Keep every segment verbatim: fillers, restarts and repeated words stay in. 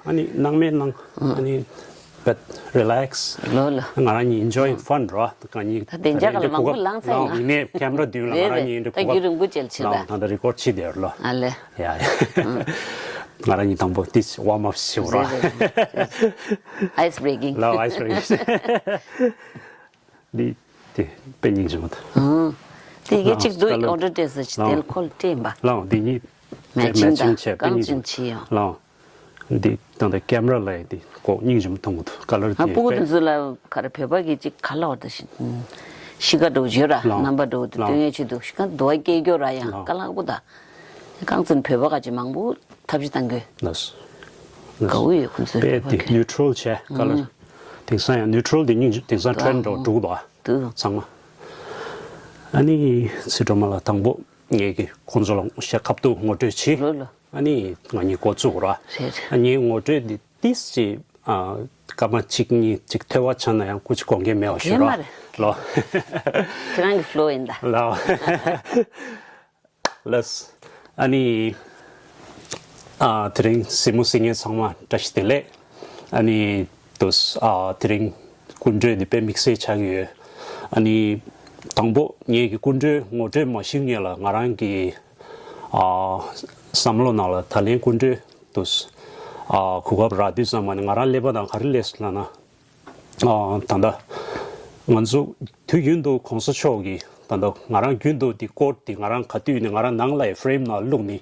ཨ་ནི་སྣང་མེད་ནང་ཨ་ནི་བེད་རི་ལེགས། ལོ་ལ། ང་རང་གཉིས་enjoy fun རོ། ད་ག་གཉིས་ད་བདེ་འཇགས་ལ་མང་པོ་ལངས་ཚར་ཡིན་ན། ཡིན་ནའི་ཁེམ་ར་མདུན་ལ་ང་རང་གཉིས་འདྲ་ད་གུ་རྒྱུ་རིང་པོ་བྱེད་ཆེད་ད། ད་ད་རི་ཀོར་བྱེད་དེ་ར་ལོ། ཨ་ལེ། ཡ་ཡ། ང་རང་གཉིས་དང་པོ་ཏིས་ཝརམ་ཨབ་བྱེད་ར། Ice breaking. ལ་ice breaking. འདི་དེ་དཔེ་སྙིང་རྗེ་མོ་ད། ཨང་། དེ་གི་གཅིག་ཏུ་ལའང་ཨོ་ཌར་སྤྲད་ཟེར་ཅི་ལའང་དེ་ཁོལ་སྤྲད་ཡིན་པ། ལའང་འདི་གཉིས་matching matching ད་བྱས་དཔེ་རྐང་སྙིང་རྗེ་ཚུན་མོ་ཆེ་ཡང་། ལའང་འདི་ད་ལྟ་ཁེམ་ར་ལ་ཡི་འདི་ཀོ་སྙིང་རྗེ་མོ་མཐོང་གི་འདུག་ཀ་ལར་ཨ་དེ་སྤུ་གུ་དེ་དཔེ་ཚོ་ལ་ག་རེ་བོད་པ་གི་གཅིག་ག་ལ་བར་ད་ཤི་ཤི་ཀ་འགྲོ་བརྗོད་ར་ལའང་རྣམ་པ་འགྲོ་དེ་ལའང་སྟོན་ཡས་ཆེད་དུ་ཤི་ཀ་འདུ་བ་སྐྱེ་རྒྱུ་ར་ཡང་ལའང་ཀ་ལག་པོ་ད། རྐང་འཛིན་བོད་པ་ག་ཅི་མང་པོ་ཐབས་ཤེས་བཏང་གི། ལགས། དགའ་བོ་ཡོད་ཁོང་ཚོའི་པས་བོད་པ་དེ་གི་ནིའུ་ཊྲལ་བྱས་ཀ་ལར། ཨང་། དེང་སང་ཡང་ནིའུ་ཊྲལ་དེ་སྙིང་རྗེ་དེང་སང་ད་ཊྲེན་འགྲོ་ཨང་འགྲོ་གི་འདུག་ཨ། འདུག་ཚང་མ། ཨ་ནི་ཚེ་སྒྲོལ་མ་ལགས་དང་པོ་ངེད་ཀྱི་ཁོང་ཚོ་ལ་ཤ་ཁ་ཐུག་ངོ་སྤྲོད་བྱེད། ལོ་ལོ། ཨ་ནི་ང་གཉིས་འགོ་བཙུགས་ར། རེད་རེད། ཨ་ནི་ངོ་སྤྲོད་འདི་ཏིས་ཅིག་ཨ། སྐར་མ་གཅིག་གཉིས་ཅིག་ཐོལ་བ་ཆགས་ན་ཡང་སྐུ་ཅིག་དགོངས་འགལ་མེད་པ་ཞུ་ར། དེ་མ་རེད། ལོ། ཁྱེད་རང་གི་ཕློ་ཡིན་ད། ལོ། ལགས། ཨ་ནི། ཨ། དེ་རིང་གཟིགས་མོ་གཟིགས་མཁན་ཚང་མ་བཀྲ་ཤིས་བདེ་ལེགས། ཨ་ནི། དུས། ཨ། དེ་རིང་སྐུ་མགྲོན་འདི་དཔེ་དམིགས་བསལ་ཆགས་ཀྱི་ཡོད། ཨ་ནི། དང་པོ་ངེད་ཀྱི་སྐུ་མགྲོན་ངོ་སྤྲོད་མ་ཞུས་སྔོན་ལ་ང་རང་གི། ཨ། བསམ་བློ་ནང་ལ་ད་ལན་སྐུ་མགྲོན་དུས། ཨ། གོ་སྐབས་རག་དུས་ཙམ་པ་ནས་ང་རང་ཀླད་པ་ནང་ག་རེ་སླེབས་སོང་ལབ་ན། ཨ། ད་ལྟ་ང་ཚོ་དུས་རྒྱུན་དུ་གོང་ས་མཆོག་གིས་ད་ལྟ་ང་རང་རྒྱུན་དུ་འདི་སྐོར་འདི་ང་རང་ག་དུས་ནས་ང་རང་ནང་ལ་ཡི་ཕེ་རེམ་ནང་བླུགས་ནས།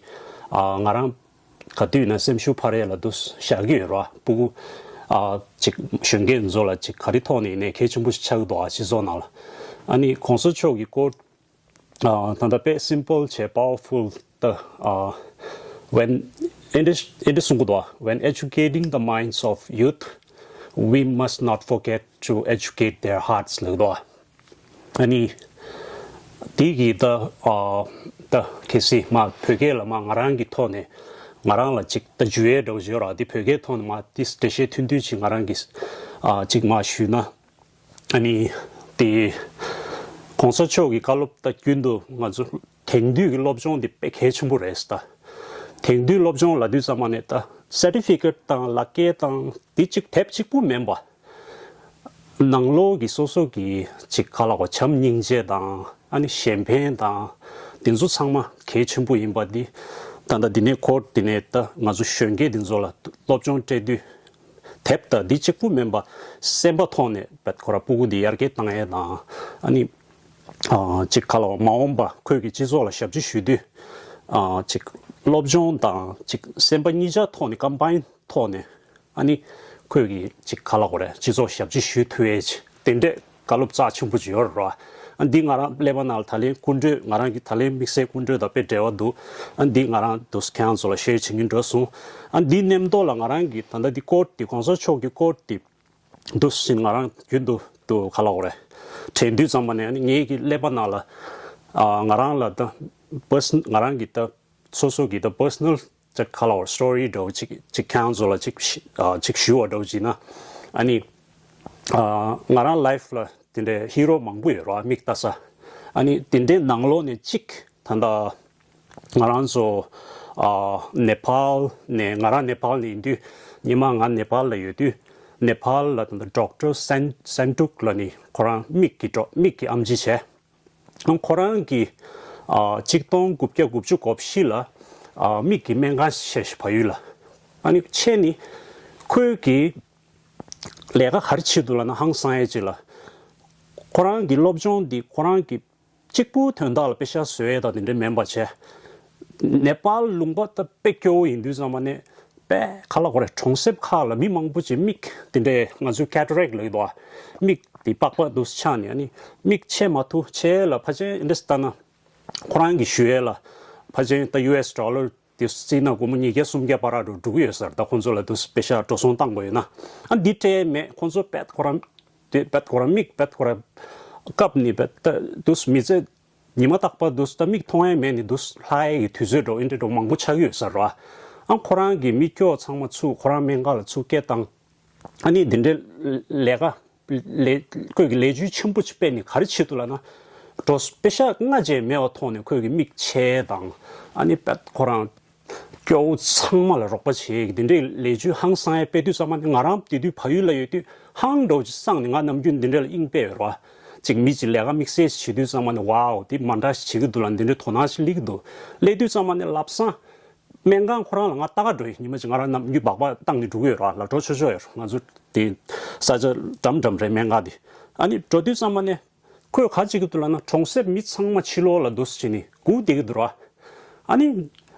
ཨ། ང་རང་ག་དུས་ནས་སེམས་ཤུགས་འཕར་ཡས་ལ་འདུག་བཞག་གི་ཡོད་ར། སྤུ་གུ། ཨ། ཅིག་གཞོན་སྐྱེས་ཚོ་ལ་ཅིག་ག་རེ་ཐོག་ནས་ཡིན་ནའི་གལ་ཆེན་པོ་ཞིག་ཆགས་ཀྱི་འདུག་ཨ། སྤྱི་ཚོགས་ནང་ལ། ཨ་ནི་གོང་ས་མཆོག་གི་སྐོར། ཨ། ད་ལྟ་དཔེ་སིམ་པལ་བྱས་པ་ཝར་ཕུལ་ད། ཨ། When ཨེ་འདྲ་ཨེ་འདྲ་གསུང་གི་འདུག When educating the minds of youth, we must not forget to educate their hearts ལབ་འདུག་ཨ་ནི། དེ་གི་ད། ཨ། ད་གལ་སྲིད་མ་བོད་སྐད་ལ་མ་ང་རང་གི་ཐོག་ནས་ང་རང་ལ་ཅིག་ད་འཇུ་ཡས་འདྲ་བོ་བརྗོད་ར། དེ་བོད་སྐད་ཐོག་ནས་མ་དེ་འགྲེལ་བཤད་ཐུང་ཐུང་ཅིག་ང་རང་གི། ཨ། ཅིག་མ་ཞུས་ན། ཨ་ནི། དེ། གོང་ས་མཆོག་གི་བཀའ་སློབ་ད་རྒྱུན་དུ་ང་ཚོ་དེང་དུས་ཀྱི་སློབ་སྦྱོང་འདི་དཔེ་གལ་ཆེན་པོ་རེད་ད། དེང་དུས་སློབ་སྦྱོང་ལབ་དུས་ཙམ་པ་ནས་ད་སར་ཊི་ཕི་ཀེཊ་དང་ལག་འཁྱེར་དང་འདི་གཅིག་དེབ་གཅིག་པུ་མིན་པ། ནང་ལོགས་ཀྱི་སོ་སོ་གི་ཅིག་ག་ལབ་དགོས། བྱམས་སྙིང་རྗེ་དང་ཨ་ནི་གཞན་ཕན་དང་འདི་ཚོ་ཚང་མ་གལ་ཆེན་པོ་ཡིན་པ་འདི། ད་ལྟ་འདི་ནས་ཁོ་འདི་ནས་ད་ང་ཚོ་གཞོན་སྐྱེས་འདི་ཚོ་ལ་སློབ་སྦྱོང་སྤྲད་དུས། དེབ་དང་འདི་གཅིག་པུ་མིན་པ་སེམས་པ་ཐོག་ནས་བེད་ཁོ་ར་སྤུ་གུ་འདི་ཡར་རྒྱས་བཏང་ཡས་དང་། ཨ་ནི། ཨ། ཅིག་ག་ལབ་དགོས། མ་འོངས་པ་ཁོས་ཀྱི་སྤྱི་ཚོགས་ལ་ཞབས་ཕྱི་ཞུ་དུས། ཨ། ཅིག་སློབ་སྦྱོང་དང་ཅིག་སེམས་པ་གཉིས་ཆ་ཐོག་ནས་ཀམ་བའིན་ཐོག་ནས། ཨ་ནི། ཁོས་ཀྱི་ཅིག་ག་ལབ་དགོས་རེད། སྤྱི་ཚོགས་ཞབས་ཕྱི་ཞུ་ཐུབ་ཡས་ཅིག་དེ་འདྲས་བཀའ་སློབ་རྩ་ཆེན་པོ་ཅིག་ཡོད་རེད་ར། ཨ། འདི་ང་རང་ཀླད་པ་ནང་ལ་ད་ལན་སྐུ་མགྲོན་ང་རང་གི་ད་ལན་དམིགས་བསལ་སྐུ་མགྲོན་དང་དཔེ་འབྲེལ་བ་འདུག་ཨ། འདི་ང་རང་དུས་ཁྱེད་རང་ཚོ་ལ་ཤེར་བྱེད་སྙིང་འདོད་སོང་། ཨ། འདི་མཉམ་དུ་ལ་ང་རང་གི་ད་ལྟ་འདི་སྐོར་འདི་གོང་ས་མཆོག་གི་སྐོར་འདི་འདུག་སེ་ང་རང་རྒྱུན་དུ་དུ་ག་ལབ་དགོས་རེད། དྲན་དུས་ཙམ་པ་ནས་ཨ་ནི་ངེད་ཀྱི་ཀླད་པ་ནང་ལ། ཨ། ང་རང་ལ་ད་པར་སི་ང་རང་གི་ད་སོ་སོ་གི་ད་པར་སོ་ནལ་ཅིག་ག་ལབ་དགོས་རེད། སི་ཊོ་རི་འདྲ་བོ་ཅིག་ཅིག་ཁྱེད་རང་ཚོ་ལ་ཅིག་ཨ་ཅིག་ཞུ་བ་འདྲ་བོ་ཅིག་ན། ཨ་ནི། ཨ། ང་རང་ལའིཕ་ལ་དེ་འདྲའི་ཧི་རོ་མང་པོ་ཡོད་རེད་བ། མིག་ལྟ་ས། ཨ་ནི་དེ་འདྲའི་ནང་ལོགས་ནས་གཅིག་ད་ལྟ་ང་རང་ཚོ། ཨ། ནེ་པཱལ་ནས། ང་རང་ནེ་པཱལ་ནས་ཡིན་དུས། ཉི་མ་ང་ནེ་པཱལ་ལ་ཡོད་དུས། ནེ་པཱལ་ལ་ད་ལྟ་ཌོག་ཊར་སན་སན་ཀྲུག་ལབ་ནི་ཁོ་རང་མིག་གི་ཌོག་མིག་གི་ཨེམ་ཆི་བྱས། ཨང་། ཁོ་རང་གིས། ཨ། ཆིག་སྟོང་དགུ་བརྒྱ་དགུ་བཅུ་གོ་བཞི་ལ། ཨ། མིག་གི་སྨན་ཁང་ཕྱེས་ཤིག་བལ་ཡུལ་ལ། ཨ་ནི་ཕྱེ་ནི། ཁོས་ཀྱིས་ལས་ཀ་ག་རེ་བྱེད་འདུག་ལབ་ན་ཧང་སང་ཡས་ཅིག་ལ། ཁོ་རང་གི་སློབ་སྦྱོང་འདི་ཁོ་རང་གི་གཅིག་པུ་དོན་དག་ལ་པེ་ཤག་བཟོ་ཡས་དང་དེ་འདྲ་མིན་པ་བྱས། ནེ་པཱལ་ལུང་པ་ད་དཔེ་སྐྱོ་བོ་ཡིན་དུས་ཙམ་པ་ནས། དཔེ་ག་ལབ་དགོས་རེད། གྲོང་གསེབ་ཁག་ལ་མི་མང་པོ་ཅིག་མིག་དེ་འདྲའི་ང་ཚོའི་ཀེ་ཊ་རེག་ལབ་ཀྱི་འདུག་ཨ། མིག་དེ་པགས་པ་འདུག་ཆགས་ནས། ཨ་ནི་མིག་ཕྱེ་མ་ཐུབ། ཕྱེ་ལ་ཕལ་ཆེར་འདི་འདྲ་ལྟ་ན། ཁོ་རང་གིས་ཞུ་ཡས་ལ་ཕལ་ཆེར་ད་ཡུ་ཨེས་ཌོ་ལར་དེ་བརྩིས་ན་སྒོར་མོ་ཉིས་བརྒྱ་སུམ་བརྒྱ་བར་དུ་འགྲོ་གི་ཡོད་ས་རེད། ད་ཁོང་ཚོ་ལ་དུ་པེ་ཤག་འགྲོ་སོང་བཏང་དགོས་ཡོད་ན། ཨ། འདི་སྤྲད་མེད། ཁོང་ཚོ་དཔེ་ཁོ་རང་དེ་དཔེ་ཁོ་རང་མིག་དཔེ་ཁོ་རང་བཀབ་ནས་དཔེ་ད་དུས་མི་ཚེ་ཉི་མ་རྟག་པར་དུས་ད་མིག་མཐོང་ཡས་མེད་ནས་དུས་ལྷག་ཡས་ཀྱི་དུས་ཚོད་འགྲོ་ཨེ་འདྲ་འགྲོ་མང་པོ་ཆགས་ཀྱི་ཡོད་ས་རེད། ཨ། ཁོ་རང་གི་མི་སྐྱོ་ཚང་མ་ཚུར་ཁོ་རང་སྨན་ཁང་ལ་ཚུར་སྐད་བཏང་། ཨ་ནི་འདི་འདྲའི་ལས་ཀ་ལས་ཁོས་ཀྱི་ལས་བྱེད་ཆེན་པོ་ཅིག་སྤེལ་ནས་ག་རེ་བྱེད་འདུག་ལབ་ན། འགྲོ་པེ་ཤག་སྔ་རྗེས་མེད་པ་ཐོག་ནས་ཁོས་ཀྱི་མིག་ཕྱེ་དང་། ཨ་ནི་དཔེ་ཁོ་རང་ སྐྱོ་བོ་ཚང་མ་ལ་རོགས་པ་བྱེད་ཀྱི་འདི་འདྲའི་ལས་བྱུས་ཧང་སང་ཡ་སྤེལ་དུས་ཙམ་པ་ནི། ང་རང་དེ་དུས་བལ་ཡུལ་ལ་ཡོད་དུས་ཧང་འདྲ་བོ་ཅིག་སངས་ནས། ང་ནམ་རྒྱུན་འདི་འདྲ་ལ་དབྱིངས་དཔེ་ཡོད་རེད་བ། ཅིག་མི་ཅིག་ལས་ཀ་དམིགས་བསལ་ཞིག་བྱེད་དུས་ཙམ་པ་ནི། ཝའོ། དེ་མ་འདྲ་ཞིག་བྱེད་ཀྱི་འདུག་ལ། འདི་འདྲའི་དོ་སྣང་ཞིག་སླེབས་ཀྱི་འདུག། སླེབས་དུས་ཙམ་པ་ནི་ལབ་སང་སྨན་ཁང་ཁོ་རང་ལ་ང་ལྟ་ག་འགྲོ་ཡི། ཉི་མ་གཅིག་ང་རང་ནམ་རྒྱུན་སྦག་སྦག་བཏང་ནས་འགྲོ་གི་ཡོད་རེད་བ། ལ་འགྲོ་ཆོག་ཆོག་ཡོད་རེད། ང་ཚོ་དེ་ས་ཆ་འགྲམ་འགྲམ་རེད་སྨན་ཁང་དེ། ཨ་ནི་འགྲོ་དུས་ཙམ་པ་ནི། ཁོས་ག་རེ་བྱེད་ཀྱི་འདུག་ལབ་ན། གྲོང་གསེབ་མི་ཚང་མ་ཕྱི་ལོགས་ལ་འདུག་སེ་བྱས་ནས་སྒུག་བསྡད་ཀྱི་འདུག་ར། ཨ་ནི་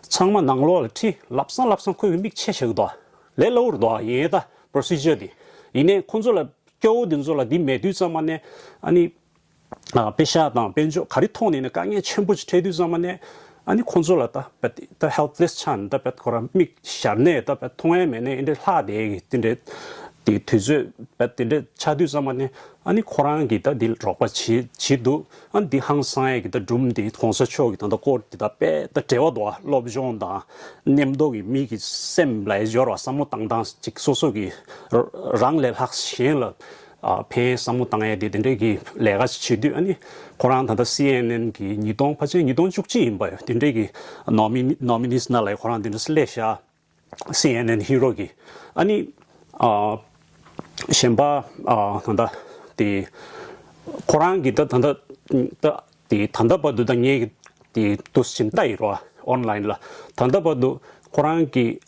ཚང་མ་ནང་ལོགས་ལ་ཁྲིད། ལབ་སང་ལབ་སང་ཁོའི་མིག་ཕྱེ་བཞག་གི་འདུག། ལས་སླ་པོ་རེད་འདུག། ཡིན་ད་པོ་རོ་སི་ཇར་དེ། ཡིན་ནའི་ཁོ་ཚོ་ལ། སྐྱོ་བོ་དེ་ཚོ་ལ་འདི་མེད་དུས་ཙམ་པ་ནས། ཨ་ནི་ཨ་པེ་ཤག་དང་དཔལ་འབྱོར་ག་རེ་ཐོག་ནས་ནི་དཀའ་ངལ་ཆེན་པོ་ཅིག་འཕྲད་དུས་ཙམ་པ་ནས། ཨ་ནི་ཁོ་ཚོ་ལ་ད་བད་ད་ཧེལ་པ་ལེ་སི་ཆགས་ནས། ད་བད་ཁོ་རང་མིག་ཞར་ནས་ད་བད་མཐོང་ཡ་མེད་ནས་འདི་འདྲའི་ལྷག་བསྡད་ཀྱི་འདི་འདྲའི་དེ་དུས་ཚོད་བད་དེ་འདྲ་ཆགས་དུས་ཙམ་པ་ནས། ཨ་ནི་ཁོ་རང་གིས་ད་འདི་རོགས་པ་བྱེད་བྱེད་འདུག། ཨ་ནི་འདི་ཧང་སང་ཡ་གི་ད་སྒྲུང་འདི་གོང་ས་མཆོག་གི་ད་ལྟ་སྐོར་འདི་ད་དཔེ་ད་འབྲེལ་བ་འདུག་ཨ། སློབ་སྦྱོང་དང་མཉམ་དུ་གི་མི་གི་སེམས་ལ་ཡ་སྦྱོར་བ་བསམ་བློ་བཏང་སྟངས་ཅིག་སོ་སོ་གི་རང་ལས་ལྷག་གཞན་ལ་ཨ་ཕན་བསམ་བློ་བཏང་ཡ་དེ་དེ་འདྲའི་གི་ལས་ཀ་ཞིག་བྱེད་དུས། ཨ་ནི་ཁོ་རང་ད་ལྟ་སི་ཨེན་ཨེན་གི་ཉིས་སྟོང་ཕལ་ཆེར་ཉིས་སྟོང་བཅུ་གཅིག་ཡིན་པ་ཡོད། དེ་འདྲའི་གི་ནོ་མི་ནོ་མི་ནིས་ནང་ལ་ཡ་ཁོ་རང་དེ་འདྲ་སླེབས་ཤག། སི་ཨེན་ཨེན་ཧི་རོ་གི། ཨ་ནི་ཨ་གཞན་པ་ཨ་ད་ལྟ་དེ་ཁོ་རང་གི་ད་ད་ལྟ་ད་དེ་ད་ལྟ་བར་དུ་ད་ངས་དེ་འདུག་སེ་ལྟ་ཡི་རོ། ཨོན་ལའིན་ལ། ད་ལྟ་བར་དུ་ཁོ་རང་གི་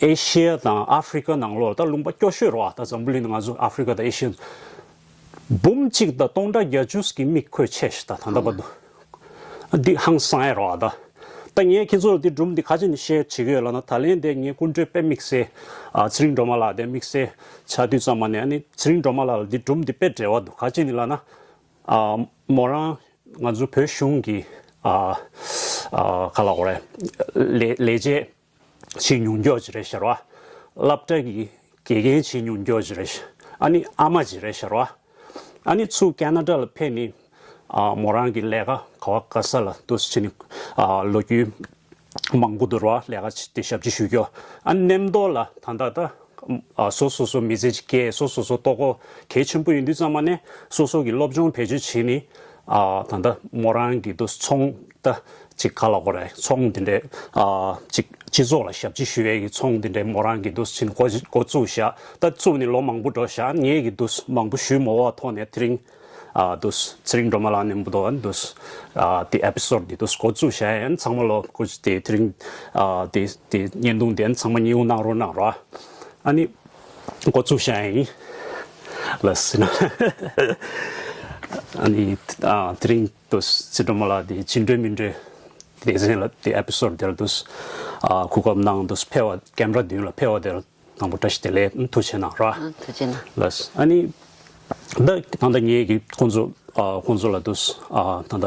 ཨེ་ཤི་ཡ་དང་ཨ་ཧྥི་རི་ཀ་ནང་ལོགས་ད་ལུང་པ་སྐྱོ་ཤོས་རེད་བ། ད་འཛམ་བུ་གླིང་ནང་ང་ཚོ་ཨ་ཧྥི་རི་ཀ་དང་ཨེ་ཤི་ཡ་འབུམ་གཅིག་དང་སྟོང་ཕྲག་བརྒྱད་ཅུ་གི་མི་ཁོས་ཆད་ཤག། ད་ད་ལྟ་བར་དུ་འདི་ཧང་སང་ཡ་རེད་བ། ད་ད་ངས་ཁྱེད་ཚོ་ལ་འདི་སྒྲུང་འདི་ག་ཅི་ནས་ཤེར་བྱེད་ཀྱི་ཡོད་ལབ་ན། ད་ལན་དེ་ངའི་སྐུ་མགྲོན་དཔེ་དམིགས་བསལ་ཨ་ཚེ་རིང་སྒྲོལ་མ་ལགས་དེ་དམིགས་བསལ་ཆགས་དུས་ཙམ་པ་ནས། ཨ་ནི་ཚེ་རིང་སྒྲོལ་མ་ལགས་ལ་འདི་སྒྲུང་འདི་དཔེ་འབྲེལ་བ་འདུག། ག་ཅི་ནས་ལབ་ན། ཨ་མོ་རང་ང་ཚོ་བོད་གཞུང་གི་ཨ་ཨ་ག་ལབ་དགོས་རེད། ལས་ལས་བྱེད་བྱེད་མྱོང་མཁན་ཅིག་རེད་ཤག་ར། སློབ་གྲྭ་གི་དགེ་རྒན་བྱེད་མྱོང་མཁན་ཅིག་རེད་ཤག། ཨ་ནི་ཨ་མ་ཅིག་རེད་ཤག་ར། ཨ་ནི་ཚུར་ཁེ་ན་ཌ་ལ་ཕེབས་ནས་ཨ་མོ་རང་གི་ལས་ཀ་ག་བ་ག་ས་ལ་འདུག་སེ་བྱས་ནས་ཨ་ལོ་རྒྱུས་མང་པོ་འདུག་ར། ལས་ཀ་བྱས་ཏེ་ཞབས་ཕྱི་ཞུ་རྒྱུ། ཨ་ནི་མཉམ་དུ་ལ་ད་ལྟ་ད་ཨ་སོ་སོ་སོ་མི་ཚེ་ཅིག་སྐྱེལ། སོ་སོ་སོ་ལྟོ་གོས་གལ་ཆེན་པོ་ཡིན་དུས་ཙམ་པ་ནས་སོ་སོ་གི་སློབ་སྦྱོང་བེད་སྤྱོད་བྱས་ནས། ཨ་ད་ལྟ་མོ་རང་གི་འདུག་སེ་ཚོང་ད་ཅིག་ག་ལབ་དགོས་རེད། ཚོང་དེ་འདྲའི་ཨ་ཅིག་སྤྱི་ཚོགས་ལ་ཞབས་ཕྱི་ཞུ་ཡས་ཀྱི་ཚོང་དེ་འདྲའི་མོ་རང་གིས་འདུག་སེ་འགོ་འགོ་བཙུགས་ཤག། ད་བཙུགས་ནས་ལོ་མང་པོ་འགྲོ་ཤག། ངས་ཀྱིས་འདུག་སེ་མང་པོ་ཞུས་མ་དགོས་པའི་ཐོག་ནས་དེ་རིང་ཨ་འདུག་སེ་ཚེ་རིང་སྒྲོལ་མ་ལགས་མཉམ་པོ་འདུག་སེ་ཨ་དེ་ཨེ་པི་སོ་ཌི་དེ་འདུག་སེ་འགོ་བཙུགས་ཤག། ཡང་ཚང་མ་ལོ་སྐུ་མཁྱེན་དེ་དེ་རིང་ཨ་དེ་དེ་བརྙན་ཐུང་དེ་ཚང་མ་མཉེས་པོ་གནང་རོགས་གནང་རོགས། ཨ་ནི་འགོ་བཙུགས་བཞག་ཡིན། ལགས་སོ། ཨ་ནི་ཨ་དེ་རིང་འདུག་སེ་ཚེ་སྒྲོལ་མ་ལགས་དེ་བྱིན་འགྲོལ་མི་འགྲོལ་སྡེ་ཚན་ལ་དེ་ཨེ་པི་སོ་ཌི་དེ་ལ་འདུག་སེ་ཨ་གོ་སྐབས་གནང་། འདུག་སེ་ཕེབས་པ་ཀེམ་ར་མདུན་ལ་ཕེབས་པ་དེ་ལ་དང་པོ་བཀྲ་ཤིས་བདེ་ལེགས། ཐུགས་རྗེ་གནང་ར། ཨ་ཐུགས་རྗེ་གནང་། ལགས་སོ། ཨ་ནི་ད་ད་ལྟ་ངས་ཀྱིས་ཁོང་ཚོ་ཨ་ཁོང་ཚོ་ལ་འདུག་སེ་ཨ་ད་ད་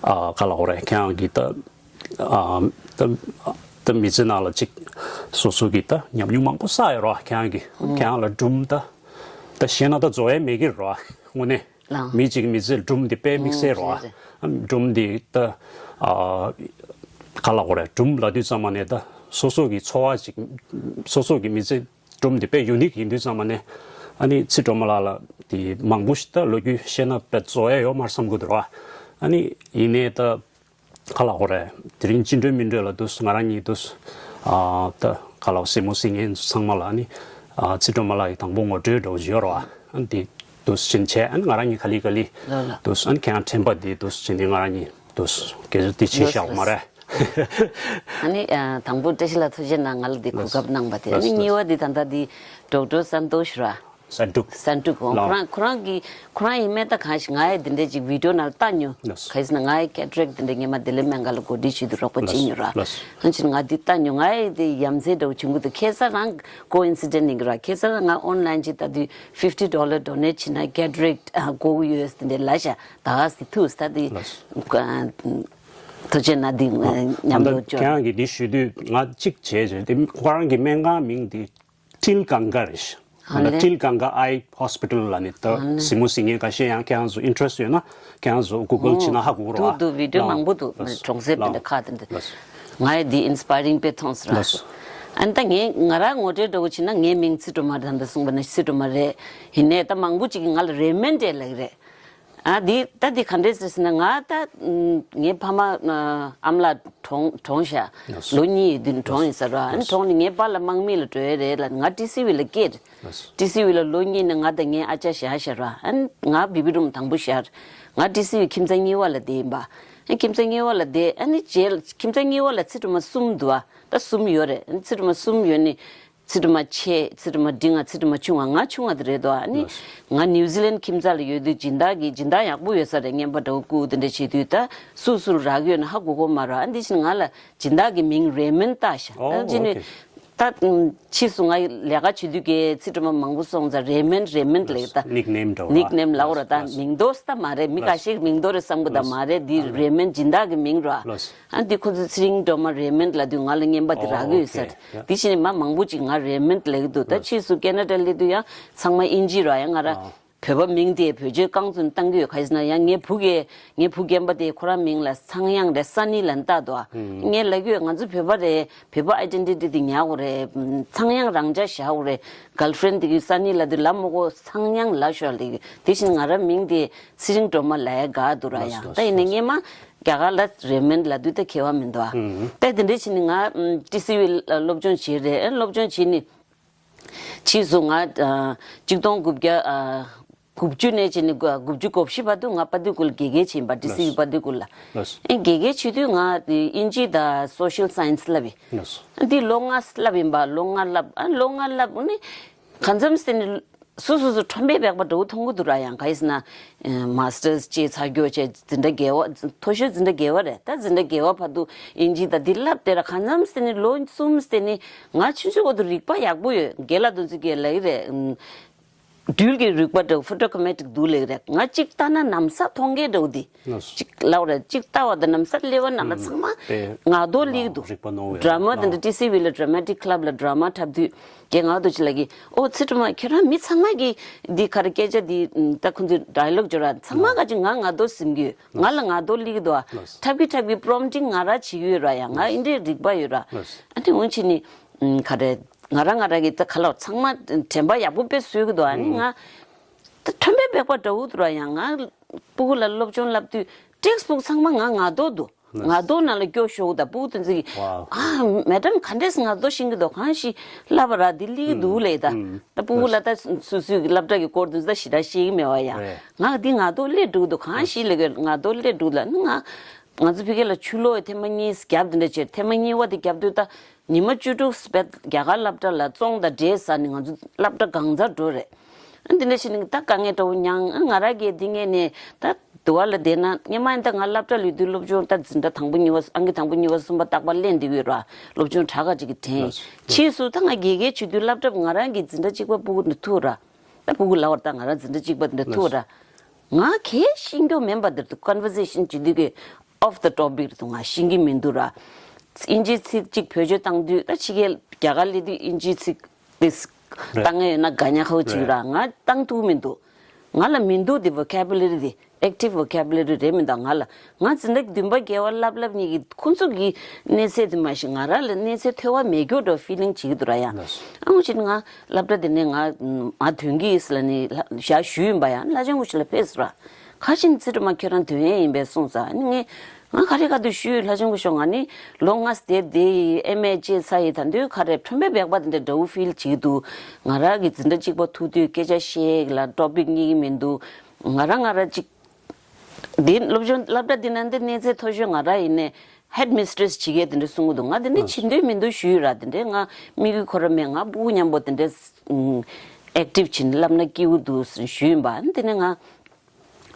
ཨ་ག་ལབ་དགོས་རེད། ཁྱེད་རང་གིས་ད་ཨ་ད་ད་མི་ཚེ་ནང་ལ་ཅིག་སོ་སོ་གིས་ད་ཉམས་མྱོང་མང་པོ་བསགས་ཡོད་རེད་བ། ཁྱེད་རང་གིས་ཨང་ཁྱེད་རང་ལ་སྒྲུང་ད་ད་བཤད་ན་ད་རྫོགས་ཡས་མེད་ཀྱི་རེད་བ། དངོས་གནས་ལགས། མི་གཅིག་མི་ཚེ་སྒྲུང་འདི་དཔེ་དམིགས་བསལ་རེད་བ། ཨང་རེད་རེད། སྒྲུང་འདི་ད་ཨ་ག་ལབ་དགོས་རེད། སྒྲུང་ལབ་དུས་ཙམ་པ་ནས་ད་སོ་སོ་གི་འཚོ་བ་ཅིག་སོ་སོ་གི་མི་ཚེ་སྒྲུང་འདི་དཔེ་ཡུ་ནིག་ཡིན་དུས་ཙམ་པ་ནས། ཨ་ནི་ཚེ་སྒྲོལ་མ་ལགས་ལ་དེ་མང་པོ་ཞིག་ད་ལོ་རྒྱུས་བཤད་ན་དཔེ་རྫོགས་ཡས་ཡོད་མ་རེད་བསམ་གྱི་འདུག་ར། ཨ་ནི་ཡིན་ནའི་ད་ག་ལབ་དགོས་རེད། དེ་རིང་བྱིན་འགྲོལ་མི་འགྲོལ་ལ་འདུག་སེ་ང་རང་གཉིས་འདུག་སེ་ཨ་ད་ག་ལབ་དགོས། སྲིང་མོ་སྲིང་ངན་ཚང་མ་ལ་ཨ་ནི་ཨ་ཚེ་སྒྲོལ་མ་ལགས་ཀྱིས་དང་པོ་ངོ་སྤྲོད་འདྲ་བོ་ཅིག་ཡོད་རེད་བ། ཨ་ནི་དེ་འདུག་སེ་བྱིན་བྱས། ཨ་ནི་ང་རང་གཉིས་ག་ལེ་ག་ལེ་ལགས་ལགས། འདུག་སེ་ཨ་ནི་ཁྱེད་རང་དྲན་པ་དེ་འདུག་སེ་བྱིན་ནས་ང་རང་གཉིས་འདུག་སེ་སྐད་ཆ་དེ་བྱས་ལགས་བཞག་པ་མ་རེད། ཨ་ནི་ཨ་དང་པོ་བཀྲ་ཤིས་ལགས་ཐུགས་རྗེ་གནང་། ང་ལ་འདི་གོ་ལགས་སོ། སྐབས་གནང་བ་དེ། ཨ་ལགས་ནི་སོ། གཉིས་པ་འདི་ད་ལྟ་འདི་ཌོག་ཊར་སན་ཏོ་ཤི་ར། སན་ཏུག་སན་ཏུག་འོ། ལགས། ཁོ་རང་ཁོ་རང་གི་ཁོ་རང་ཡིན་མིན་ད་གང་ཞིག་ང་ཡི་འདི་འདྲའི་ཅིག་བི་ཌི་ཡོ་ནང་ལ་ལྟ་མྱོང་། ལགས་སོ། ག་ཡིན་ཟེར་ན་ང་ཡི་ཀེ་ཊ་རེག་ཊི་འདི་འདྲ་སྔོན་མ་བདེ་ལེགས་སྨན་ཁང་ལ་གོ་སྒྲིག་བྱེད་དུས་རོགས་པ་ལགས་བྱེད་སོ། མྱོང་ར། ལགས་སོ། ཨ་ནི་ཕྱིན་ང་འདི་ལྟ་མྱོང་། ང་ཡི་འདི་ཡ་མཚན་འདྲ་བོ་བྱུང་གི་འདུག། ཁ་སང་རང་ཀོ་ཨིན་སི་ཌེན་ཊི་ཡིན་གྱི་ར། ཁ་སང་རང་ང་ཨོན་ལའིན་ཅིག་ལྟ་དུས་ཕིབ་ཊི་ཌོ་ལར་ཌོ་ནེ་ཊི་བྱེད་ན་ཀེ་ཊ་རེག་ཊི་ཨ་དགོས་ཀྱི་ཡོད་ཟེར་འདི་འདྲ་ལབ་ཤག། ད་ག་སེ་ཐུག་ས་འདི། ལགས་སོ། ཐུགས་རྗེ་གནང་། འདི་ཨ་མཉམ་ད་དུ་ལྟ་ཁྱེད་ཅོག་རང་གིས་འདི་ཞུ་དུས་ང་གཅིག་བྱས་བྱས་ཏེ་ཁོ་རང་གི་སྨན་ཁང་མིང་འདི་ཊིལ་གངྒཱ་རེད་ཤག། ཨ་ད་ལེ། ཊིལ་གངྒཱ་ཨའི་ཧོ་སི་པི་ཊལ་ལབ་ནས། ད་ཨ་ལེ། སྲིང་མོ་སྲིང་ངན་འགའ་ཤས་ཡང་ཁྱེད་རང་ཚོ་ཨིན་ཊི་རེ་སི་ཊི་ཡོད་ན་ཁྱེད་རང་ཚོ་གུ་གལ་བྱས་ན་ཧ་གོ་རོགས། འདུག་འདུག། བི་ཌི་ཡོ་ལགས། མང་པོ་འདུག། ལགས་སོ། གྲོང་གསེབ་དེ་འདྲ། ལགས། ཁག་དེ་འདྲ། ལགས་སོ། ང་ཡི་འདི་ཨིན་སི་པ་ཡ་རིང་དཔེ་མཐོང་སོང་ར། ལགས་སོ། ཨ་ནི་ད་ངས་ང་རང་ངོ་སྤྲོད་འདྲ་བོ་བྱས་ན་ངའི་མིང་ཚེ་སྒྲོལ་མ་རེད། ད་ལྟ་གསུངས་པ་ན་ཚེ་སྒྲོལ་མ་རེད། ཡིན་ནའི་ད་མང་པོ་ཅིག་གིས་ང་ལ་རེད་མིན་འདྲ་ལབ་ཀྱི་རེད། ཨ་འདི་ད་འདི་ག་འདྲས་ཟེར་ཟེར་ན། ང་ད་ཨམ་ངའི་ཕ་མ་ཨ་ཨམ་ལགས་གྲོངས་གྲོངས་ཤག་ལོ་གཉིས་ཡིན་དུས་གྲོངས་ཡིན་ཟེར་ར། ཨ་ནི་གྲོངས་ནས་ངའི་པཱ་ལགས་དམག་མི་ལ་འགྲོ་ཡས་རེད་ལབ། ང་ཊི་སི་ཝི་ལ་སྐྱེས། ཊི་སི་ཝི་ལ་ལོ་གཉིས་ནས་ང་དང་ངའི་ཨ་ཅག་བཞག་ཤག་ར། ཨ་ནི་ང་བེ་བི་རུམ་དང་པོ་བཞག་ང་ཊི་སི་ཝི་ཁྱིམ་ཚང་གཉིས་པ་ལ་བསྡད་ཡིན་པ། ཨ་ཁྱིམ་ཚང་གཉིས་པ་ལ་བསྡད། ཨ་ནི་རྗེས་ལ་ཁྱིམ་ཚང་གཉིས་པ་ལ་ཚེ་སྒྲོལ་མ་གསུམ་འདུག་ཨ་ད་གསུམ་ཡོད་རེད། ཨ་ནི་ཚེ་སྒྲོལ་མ་གསུམ་ཡོད་ནི། ཚེ་སྒྲོལ་མ་ཆེ། ཚེ་སྒྲོལ་མ་འབྲིང་བ། ཚེ་སྒྲོལ་མ་ཆུང་བ། ང་ཆུང་བ་དེ་རེད་དོ། ཨ་ནི་ང་ནིའུ་ཛི་ལན་ཁྱིམ་ཚང་ལ་ཡོད་དུས་སྦྱིན་བདག་གི་སྦྱིན་བདག་ཡག་པོ་ཡོད་ས་རེད། རྔན་པ་འདྲ་བོ་བསྐུར་དེ་འདྲ་བྱེད་དུས་ད་སུ་སུ་ལ་རག་ཡོད་ན་ཧ་གོ་གོ་མ་རེད། ཨ་འདི་བཞིན་ང་ལ་སྦྱིན་བདག་གི་མིང་རེ་མོན་བཏགས་ཤག་ཨོ་ཨ་ཅི་ནི་ཨོ་ཁེ། ད་ཕྱིས་སུ་ང་ལས་ཀ་བྱེད་དུས་ཀྱི་ཚེ་སྒྲོལ་མ་མང་པོ་སོང་ཙང་རེ་མོན་རེ་མོན་ལབ་ད། ནིག་ནེམ་འདྲ་བོ་ནིག་ནེམ་ལབ་ར། ད་ལགས། མིང་འདོགས་ད་མ་རེད། མི་ཁ་ལགས། ཤས་མིང་འདོགས་རེད་བསམ་གི་ད་ལགས། མ་རེད། འདི་ཨ་རེ་མོན་སྦྱིན་བདག་གི་མིང་ར། ལགས། ཨ་འདི་ཁོ་ཚོས་ཚེ་རིང་སྒྲོལ་མ་རེ་མོན་ལབ་དུས་ང་ལ་རྔན་པ་དེ་རག་གི་ཡོད་ས་རེད། ཨོ་ཨོ་ཁེ། ཡ། འདི་བཞིན་མ་མང་པོ་ཅིག་ང་རེ་མོན་ལབ་གི་འདུག་ད་ལགས། ཕྱིས་སུ་ཁེ་ན་ཌ་སླེབས་དུས་ཡང་ཚང་མ་དབྱིན་ཇི་ར། ཡང་ང་ར་ཨ། བོད་པ་མིང་དེ་བེད་སྤྱོད་རྐང་བཙུན་བཏང་གི་ཡོད། ག་ཡིན་ཟེར་ན་ཡང་ངའི་བུ་གས་ངའི་བུ་རྒན་པ་དེ་ཁོ་རང་མིང་ལ་ཚངས་དབྱངས་རེད། སན་ནི་ལབ་བཏགས་འདུག་ཨ། ཨུམ། ངས་ལབ་ཀྱི་ཡོད། ང་ཚོ་བོད་པ་རེད། བོད་པ་ཨའི་ཌེན་ཊི་ཊི་དེ་ཉར་དགོས་རེད། ཚངས་དབྱངས་རང་འཇགས་བཞག་དགོས་རེད། གརལ་ཕི་རེན་ཌི་དེ་གིས་སན་ནི་ལབ་དུས་ལབ་མ་དགོས། ཚངས་དབྱངས་ལབ་ཤོག་ལབ་ཀྱི་ཡོད། དེ་བཞིན་ང་རང་མིང་དེ་ཚེ་རིང་སྒྲོལ་མ་ལབ་ཡ་དགའ་འདུག་ར། ལགས་ཡང་ད་ཡིན་ནའི་སྔས་མ་རྒྱ་གར་ལ་རེ་མོན་ལབ་དུས་ད་ཁྱད་པར་མི་འདུག་ཨ། ཨུམ། ད་དེ་འདྲ་བྱས་ནས་ང་ཊི་སི་ཝི་ལ་སློབ་སྦྱོང་བྱས་རེད། སློབ་སྦྱོང་བྱས་ནས། ཕྱིས་སུ་ང་ཨ་ཆིག་སྟོང་དགུ་བརྒྱ་ཨ་དགུ་བཅུ་ནས་བྱས་ནས་དགུ་དགུ་བཅུ་གོ་བཞི་བར་དུ་ང་པ་ཏི་ཀུ་ལ་དགེ་རྒན་བྱས་ཡིན་པ། ཊི་སི་ཝི་ལགས། པ་ཏི་ཀུ་ལ། ལགས། ཨེ་དགེ་རྒན་བྱེད་དུས་ང་དབྱིན་ཇི་དང་སོ་ཤལ་སའེན་སི་བསླབས་ཡིན། ལགས། འདི་ལོ་ལྔ་བསླབས་ཡིན་པ། ལོ་ལྔ་བསླབས། ཨ་ལོ་ལྔ་བསླབས་ནི་གང་འཚམ་ཟེར་ནི་སོ་སོ་སོ་ཁྲོན་པའི་སྦག་པ་འདྲ་བོ་མཐོང་གི་འདུག་ར། ཡང་ག་ཡིན་ཟེར་ན་མ་སི་ཊར་བྱས་ཚར་རྒྱུ་བྱས་འཛིན་གྲྭ་བརྒྱད་པ། མཐོ་ཤོས་འཛིན་གྲྭ་བརྒྱད་པ་རེད། ད་འཛིན་གྲྭ་བརྒྱད་པ་བར་དུ་དབྱིན་ཇི་དང་འདི་བསླབས་བསྡད་ར། གང་འཚམ་ཟེར་ནི་ལོ་གསུམ་ཟེར་ནི་ང་ཆུང་ཆུང་བར་དུ་རིག་པ་ཡག་པོ་ཡོད། རྒན་ལགས་དེ་ཚོ་གིས་ལབ་ཀྱི་རེད། ཨུམ། སྦྲུལ་གྱི་རིག་པ་འདྲ་བོ་ཕོ་ཊོ་ཀྲོ་མེ་ཊིག་འདུག་ལབ་ཀྱི་རེད། ང་གཅིག་ལྟ་ན་ན་བཟའ་མཐོང་མཁན་འདྲ་བོ་འདི། ལགས། གཅིག་ལབ་རེད། གཅིག་ལྟ་བ་དང་ན་བཟའ་སླེབས་པ་ནང་ལ་ཚང་མ་ངག་ཐོག་སླེབས་ཀྱི་འདུག་རིག་པ་རྣོ་བའི་ཌ་ར་མ་དེ་འདྲ་ཊི་སི་ཝི་ལ་ཌ་ར་མ་ཊིག་ཀི་ལབ་ལ་ཌ་ར་མ་འཁྲབ་དུས་རྒན་ངག་ཐོག་ཅིག་ལབ་ཀྱི། ཨོ་ཚེ་སྒྲོལ་མ་ཁྱེད་རང་མི་ཚང་མ་གིས་འདི་ག་རེ་སྐད་ཆ་འདི་ད་ཁོང་ཚོས་ཌའི་ལོག་བརྗོད་ར། ཚང་མ་ག་ཅིག་ང་ངག་ཐོག་ཟིན་གྱི་ཡོད། ང་ལ་ངག་ཐོག་སླེབས་ཀྱི་འདུག་ཨ། འཁྲབ་ཀྱི་འཁྲབ་ཀྱི་པོ་རོམ་ཊིང་ང་རང་བྱེད་ཀྱི་ཡོད་ར། ཡང་ང་ཨིན་དྲའི་རིག་པ་ཡོད་ར། ཨ་ནི་འོན་ཆེ་ནི་ག་རེ་ང་རང་ང་རང་གི་ད་ག་ལ་ཚང་མ་དྲན་པ་ཡག་པོ་དཔེ་བཟོས་ཀྱི་འདུག་ཨ་ནི་ང་ད་ཁྲོན་པའི་སྦག་པ་འདྲ་བོ་འདུག་ར། ཡང་ང་སྤུ་གུ་ལ་སློབ་སྦྱོང་བསླབ་དུས་ཊེག་སི་བུག་ཚང་མ་ང་ངག་ཐོག་འདུག་ངག་ཐོག་ནང་ལ་སྐྱོར་ཤོག་ད་སྤུ་གུ་དེ་ཚོ་གིས་ཨ་མེ་ཌམ་ག་འདྲས་ངག་ཐོག་ཤེས་ཀྱི་འདུག་གང་ཞིག་བསླབ་པ་ར་འདི་སླེབས་ཀྱི་འདུག་ལབ་ད། ད་སྤུ་གུ་ལ་ད་སོ་སོའི་གི་སློབ་གྲྭ་གི་སྐོར་དེ་ཚོ་ད་ཞེ་དྲག་ཤེས་ཀྱི་མེད་པ། ཡང་ང་འདི་ངག་ཐོག་སླེབས་འགྲོ་གི་འདུག་གང་ཞིག་ལབ་གི་ངག་ཐོག་སླེབས་འགྲོ་ལབ་ནི་ང་ང་ཚོ་ཕ་གི་ལ་ཆུ་ལོག་ཐེངས་མ་གཉིས་བརྒྱབ་དེ་འདྲ་བྱས། ཐེངས་མ་གཉིས་པ་དེ་བརྒྱབ་དུས་ད་ཉི་མ་བཅུ་དྲུག་སྦད་རྒྱ་གར་སློབ་གྲྭ་ལ་བཙོང་དང་འབྲས་ཟ་ནས་ང་ཚོ་སློབ་གྲྭ་གང་ཚར་འགྲོ་རེད། ཨ་འདི་འདྲ་བྱས་ནས་ད་དཀའ་ངལ་འདྲ་བོ་མྱངས། ཨ་ང་རང་གིས་འདི་ངས་ནས་ད་དུ་བ་ལ་བསྡད་ན་སྔས་མ་ཡིན་ད་ང་སློབ་གྲྭ་ལོས་དུས་སློབ་སྦྱོང་ད་འཛིན་གྲྭ་དང་པོ་གཉིས་པ་ཨང་ཀི་དང་པོ་གཉིས་པ་གསུམ་པ་རྟག་པར་ལེན་བསྡད་ཀྱི་ཡོད་ར། སློབ་སྦྱོང་དྲག་ག་ཅིག་གི་དྲན། ཕྱིས་སུ་ད་ང་དགེ་རྒན་བྱེད་དུས་སློབ་གྲྭ་ང་རང་གི་འཛིན་གྲྭ་གཅིག་པ་སྤུ་གུ་འདི་ཐུག་ར། ད་སྤུ་གུ་ལབ་པར་ད་ང་རང་འཛིན་གྲྭ་གཅིག་པ་འདི་འདྲ་ཐུག་ར། ང་གས་ཤེས་རྒྱུ་མིན་པ་འདིར་དུ་ཀོན་ཝར་སེ་ཤན་བྱེད་དུས་ཀྱི་ཨོཕ་ད་ཊོ་པིག་རེད་འདུག་ང་ཤེས་ཀྱི་མི་འདུག་ར། དབྱིན་ཇིའི་ཚིག་གཅིག་བེད་སྤྱོད་བཏང་དུས་ད་ཕྱི་རྒྱལ་རྒྱ་གར་སླེབས་དུས་དབྱིན་ཇིའི་ཚིག་དེ་བཏང་ཡས་ཡོད་ན་དགའ་ཉག་ཁ་པོ་ཅིག་ར། ང་བཏང་ཐུབ་མི་འདུག་ང་ལ་མི་འདུག་དེ་ཝོ་ཀེ་བུ་ལེ་རི་དེ་ཨེག་ཊིབ་ཝོ་ཀེ་བུ་ལེ་རི་རེད་མི་འདུག་ང་ལ། ང་འཛིན་གྲྭ་བདུན་པ་བརྒྱད་པ་བསླབ་བསླབ་གཉིས་ཀྱི་ཁོང་ཚོ་གི་གནས་ཚད་དེ་མ་གཞི་ང་རང་ལ་གནས་ཚད་མཐོ་བ་མེད་རྒྱུ་འདྲ་ཕི་ལིང་བྱེད་ཀྱི་འདུག་ར། ཡང་ཨ་ངོ་ཅིག་ང་སློབ་གྲྭ་དེ་ནས་ང་མར་ཐོན་གྱི་ཡིན་ཟེར་ལབ་ནས་ཞག་ཞུས་ཡིན་པ། ཡང་ལྷ་ལྕམ་སྐུ་ཞབས་ལ་ཕེབས་ཟེར་ར། ཁ་ཆེམས་ཚེ་སྒྲོལ་མ་ཁྱོད་རང་ཐོན་ཡས་ཡིན་པས་གསུངས་ཟེར། ཨ་ནི་ངས་ང་ག་རེ་ག་དུས་ཞུས། ལྷ་ལྕམ་སྐུ་ཞབས་ང་ནི་ལོ་ལྔ་བསྡད་དེ་ཨེམ་ཨེ་བྱས་ཚར་ཡིན། ད་དུང་ག་རེ་ཁྲོན་པའི་སྦག་པ་དེ་འདྲ་འདྲ་བོ་ཕིལ་བྱེད་ཀྱི་འདུག་ང་རང་གི་འཛིན་གྲྭ་གཅིག་པ་ཐུག་དུས་སྐད་ཆ་བཤད་ལ་ཊོ་པིག་རྙེད་ཀྱི་མི་འདུག་ང་རང་ང་རང་གཅིག་འདི་སློབ་སྦྱོང་སློབ་གྲྭ་འདི་ན་འདི་གནས་ཚད་མཐོ་ཤོས་ང་རང་ཡིན་ནའི་ཧེཌ་མིས་ཊི་རེ་སི་བྱེད་མཁན་དེ་འདྲ་གསུང་གི་འདུག་ང་དེ་འདྲ་བྱེད་འདོད་མི་འདུག་ཞུས་ར། དེ་འདྲའི་ང་དམིགས་ཡུལ་ཁོ་རང་མེད། ང་སྤུ་གུ་མཉམ་པོ་དེ་འདྲ་ཨེག་ཊིབ་བྱེད་ནས་བསླབ་ན་སྐྱིད་པོ་འདུག་ཞུས་ཡིན་པ། དེ་ནས་ང་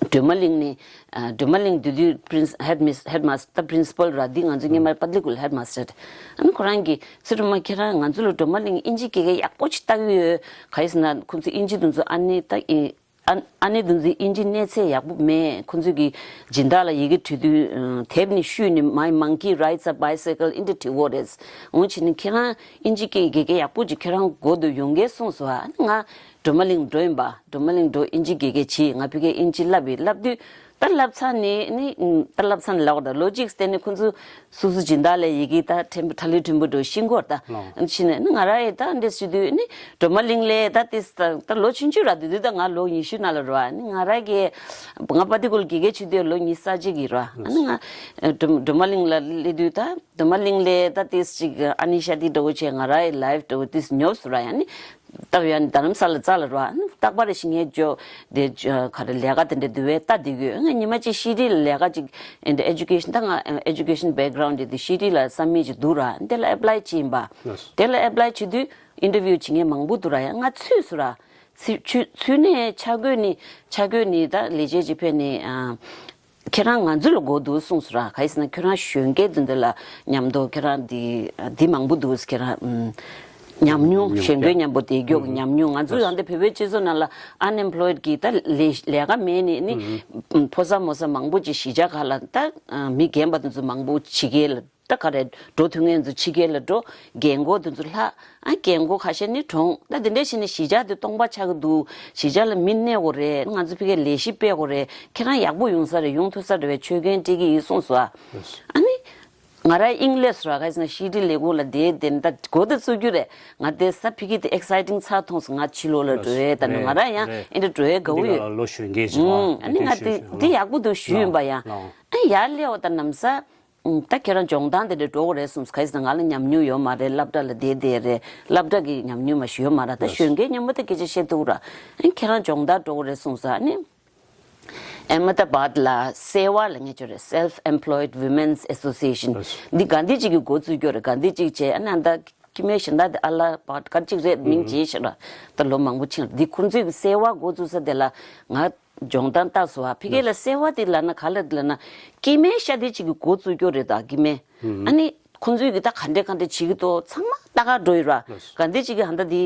སྒྲོལ་མ་གླིང་ནས་སྒྲོལ་མ་གླིང་དེ་དུས་པི་རིན་སི་ཧེཌ་མིས་ཧེཌ་མ་སི་ཊར་པི་རིན་སི་པལ་ར། འདི་ང་ཚོ་སྔོན་མ་པ་ཏི་ཀུ་ལ་ཧེཌ་མ་སི་ཊར། ཨ་ནི་ཁོ་རང་གིས་ཚེ་སྒྲོལ་མ་ཁྱེད་རང་ང་ཚོ་ལ་སྒྲོལ་མ་གླིང་དབྱིན་ཇི་དགེ་རྒན་ཡག་པོ་ཅིག་ལྟ་གི་ཡོད། ག་ཡིན་ཟེར་ན་ཁོང་ཚོ་དབྱིན་ཇི་དེ་ཚོ་ཨ་ནེ་ད་ཨིན། ཨ་ཨ་ནེ་དེ་ཚོའི་དབྱིན་ཇི་གནས་ཚད་ཡག་པོ་མེད། ཁོང་ཚོས་ཀྱི་སྦྱིན་བདག་ལ་ཡི་གེ་བྲིས་དུས་དེབ་ནས་བཤུས་ནས་My monkey rides a bicycle འདི་འདྲ་བྲིས་ཡོད་རེད། འོ་བྱས་ནས་ཁྱེད་རང་དབྱིན་ཇི་སྐད་དགེ་རྒན་ཡག་པོ་ཅིག་ཁྱེད་རང་མགོ་དུ་ཡོང་གི་གསུངས་སོང་། ཨ་ནི་ང་སྒྲོལ་མ་གླིང་འགྲོ་ཡིན་པ། སྒྲོལ་མ་གླིང་འགྲོ་དབྱིན་ཇི་དགེ་རྒན་བྱས། ང་ཕ་གིར་དབྱིན་ཇི་བསླབས་པས། བསླབས་དུས་ ད་བསླབ་ཚར་ནས་ནི་ད་བསླབ་ཚར་ནས་ལབ་དགོས་ད། ལོ་གཅིག་བསྟན་ནས་ཁོ་ཚོ་སོ་སོ་སྦྱིན་བདག་ལས་ཡི་གེ་ད་ཕྲན་བུ་ཁྲ་ལི་ཕྲན་བུ་འགྲོ་ཤིང་སྐོར་ད་ཕྱིན་ནས་ནི་ང་རང་ཡི་ད་འདྲེ་སུ་དུས་ནི་སྒྲོལ་མ་གླིང་ལས་ད་ཏིས་ད་ལོ་ཆུང་ཆུང་ར་དུས་དུས་ད་ང་ལོ་ཉི་ཤུ་ན་ལ་རོ་ནི་ང་རང་གི་ང་པ་ཏི་ཀུལ་དགེ་རྒན་ཆུ་དུས་ལོ་ཉི་ཤུ་རྩ་གཅིག་གི་རོ་ནི་ང་སྒྲོལ་མ་གླིང་ལ་སླེབས་དུས་ད་སྒྲོལ་མ་གླིང་ལས་ད་ཏིས་ཅིག་ཨ་ནི་ཤ་ཏི་འགྲོ་བྱས་ང་རང་ཡི་ལའིབ་འགྲོ་ཏིས་ཉོབ་སུ་ར་ཡ་ནི། ལྟ་བ་ཡང་རྡ་རམ་ས་ལ་རྩ་ལ་རོ། རྟག་པར་ཞིག་ངས་ཇོ་དེ་ག་རེ་ལས་ཀ་དེ་འདྲ་འདུལ་བའི་ལྟ་དེ་གོས་ང་ཉི་མ་གཅིག་ཤི་ཏི་ལ་ལས་ཀ་ཅིག་ཨེ་འདྲ་ཨེ་ཇུ་ཀེ་ཤན་ད་ང་ཨེ་ཇུ་ཀེ་ཤན་བེག་གྷ་རའུན་ཌི་དེ་ཤི་ཏི་ལ་ས་མིག་ཅིག་འདུག་ར་དེ་ལ་ཨེ་པ་ལའི་བྱེད་ཡིན་པ། དེ་ལ་ཨེ་པ་ལའི་བྱེད་དུས་ཨིན་ཊར་བིའུ་བྱེད་མཁན་མང་པོ་འདུག་ར་ཡ་ང་ཚུད་སུ་ར། ཚུད་ཚུད་ཚུད་ནས་ཆ་བགོས་ནི་ཆ་བགོས་ནི་ད་ལས་བྱེད་ཅིག་ཕེབས་ནི་ཨ། ཁྱེད་རང་ང་ཚོ་ལ་དགོས་འདུག་གསུངས་སོ་ར། ག་ཡིན་ཟེར་ན་ཁྱོད་རང་གཞོན་སྐྱེས་འདི་འདི་ལ་མཉམ་དུ་ཁྱེད་རང་འདི་འདི་མང་པོ་འདུག་ཁྱེད་རང་ཨུམ་ཉམས་མྱོང་ཉམས་མྱོང་གཞོན་སྐྱེས་མཉམ་པོ་དེ་མགྱོགས་ཉམས་མྱོང་ང་ཚོ་ཡང་འདི་བོད་པའི་སྤྱི་ཚོགས་ནང་ལ་ཨན་ཨེམ་པ་ལོའི་ཌི་གི་ད་ལས་ལས་ཀ་མེད་ནི་ནི་ཕོ་གསར་མོ་གསར་མང་པོ་ཅིག་གཞིས་ཆགས་ཁག་ལ་ད་མི་རྒན་པ་འདི་ཚོ་མང་པོ་ཕྱི་རྒྱལ་ལ། ད་ག་རེ་འགྲོ་ཐུབ་མཁན་ཚོ་ཕྱི་རྒྱལ་ལ་འགྲོ། རྒན་གོག་དེ་ཚོ་ལྷག་ཨ་རྒན་གོག་ཁ་ཤས་ནི་གྲོངས། ད་དེ་འདྲ་བྱས་ནས་གཞིས་ཆགས་དེ་སྟོང་པ་ཆགས་ཀྱི་འདུག་གཞིས་ཆགས་ལ་མི་གནས་དགོས་རེད། ང་ཚོ་ཕ་གིར་ལས་གཞི་སྤེལ་དགོས་རེད། ཁྱེད་རང་ཡག་པོ་ཡོང་ས་རེད། ཡོང་ཐུབ་ས་རེད་པས་ཆོད་གན་སྤྲད་ཀྱི་ཡིན་གསུངས་སོ། ཨ་ནི་ང་རང་ཨིང་ལེ་སོ་ར་ག་ཟེར་ན་ཤི་ཏི་ལས་ཁུངས་ལ་བསྡད་དེ་ད་འགོ་ད་བཙུགས་རྒྱུ་རེད། ང་དེ་ས་ཕ་གི་དེ་ཨེག་སའི་ཊིང་ཚ་མཐོང་སོང་། ང་ཕྱི་ལོགས་ལ་འགྲོ་ཡས་ད་ནི་ང་རང་ཡང་ཨེ་འདྲ་འགྲོ་ཡས་དགའ་བོ་ཡོད། ལོ་གཞོན་སྐྱེས་ཤིག་ཨ་ནི་ང་དེ་དེ་ཡག་པོ་འདུག་ཞུས་ཡིན་པ་ཡང་ཨ་ཡར་སླེབས་པ་ད་ནམ་ས། ད་ཁྱེད་རང་སྦྱོང་སྟངས་དེ་འདྲ་འགྲོ་གི་རེད་གསུངས། ག་ཡིན་ཟེར་ན་ང་ལ་ཉམས་མྱོང་ཡོད་མ་རེད། སློབ་གྲྭ་ལ་བསྡད་བསྡད་རེད། སློབ་གྲྭ་གི་ཉམས་མྱོང་མ་ཞིག་ཡོད་མ་རེད། ད་གཞོན་སྐྱེས་མཉམ་པོ་ད་སྐད་ཆ་བཤད་ཐུབ་ར། ཨ་ཁྱེད་རང་སྦྱོང་བརྡར་འགྲོ་གི་རེད་གསུངས་ས་ནི། ཨེ་མ་ད་བཱད་ལ་སེ་ཝ་ལ་ངས་བརྗོད་རེད། Self Employed Women's Association། འདི་ག་འདི་གཅིག་གི་འགོ་བཙུགས་རྒྱུ་རེད། ག་འདི་གཅིག་བྱས་ཨ་ནི་ད་ཁྱི་མའི་ཞིང་ད་དེ་ཨ་ལ་བཱད་ག་གཅིག་རེད་མིང་བརྗེས་ཤག་ར། ད་ལོ་མང་པོ་ཕྱིན་ར། འདི་ཁོང་ཚོས་གི་སེ་ཝ་འགོ་བཙུགས་ས་དེ་ལ་ང་། སྦྱོང་སྟངས་ལྟ་སོ་བ་ཕ་གིར་ལ་སེ་བ་དེ་ལབ་ན་ག་ལ་དེ་ལབ་ན་སྐྱེ་དམན་ཤ་དེ་ཅིག་གི་འགོ་བཙུགས་རྒྱུ་རེད་ད་སྐྱེ་དམན། ཨ་ནི་ཁོང་ཚོས་གི་ད་ག་འདྲས་ག་འདྲས་བྱེད་ཀྱི་འདུག་ཚང་མ་ལྟ་ག་འགྲོ་ཡི་ར། ག་འདྲས་ཅིག་གི་ཧ་ད་དེ་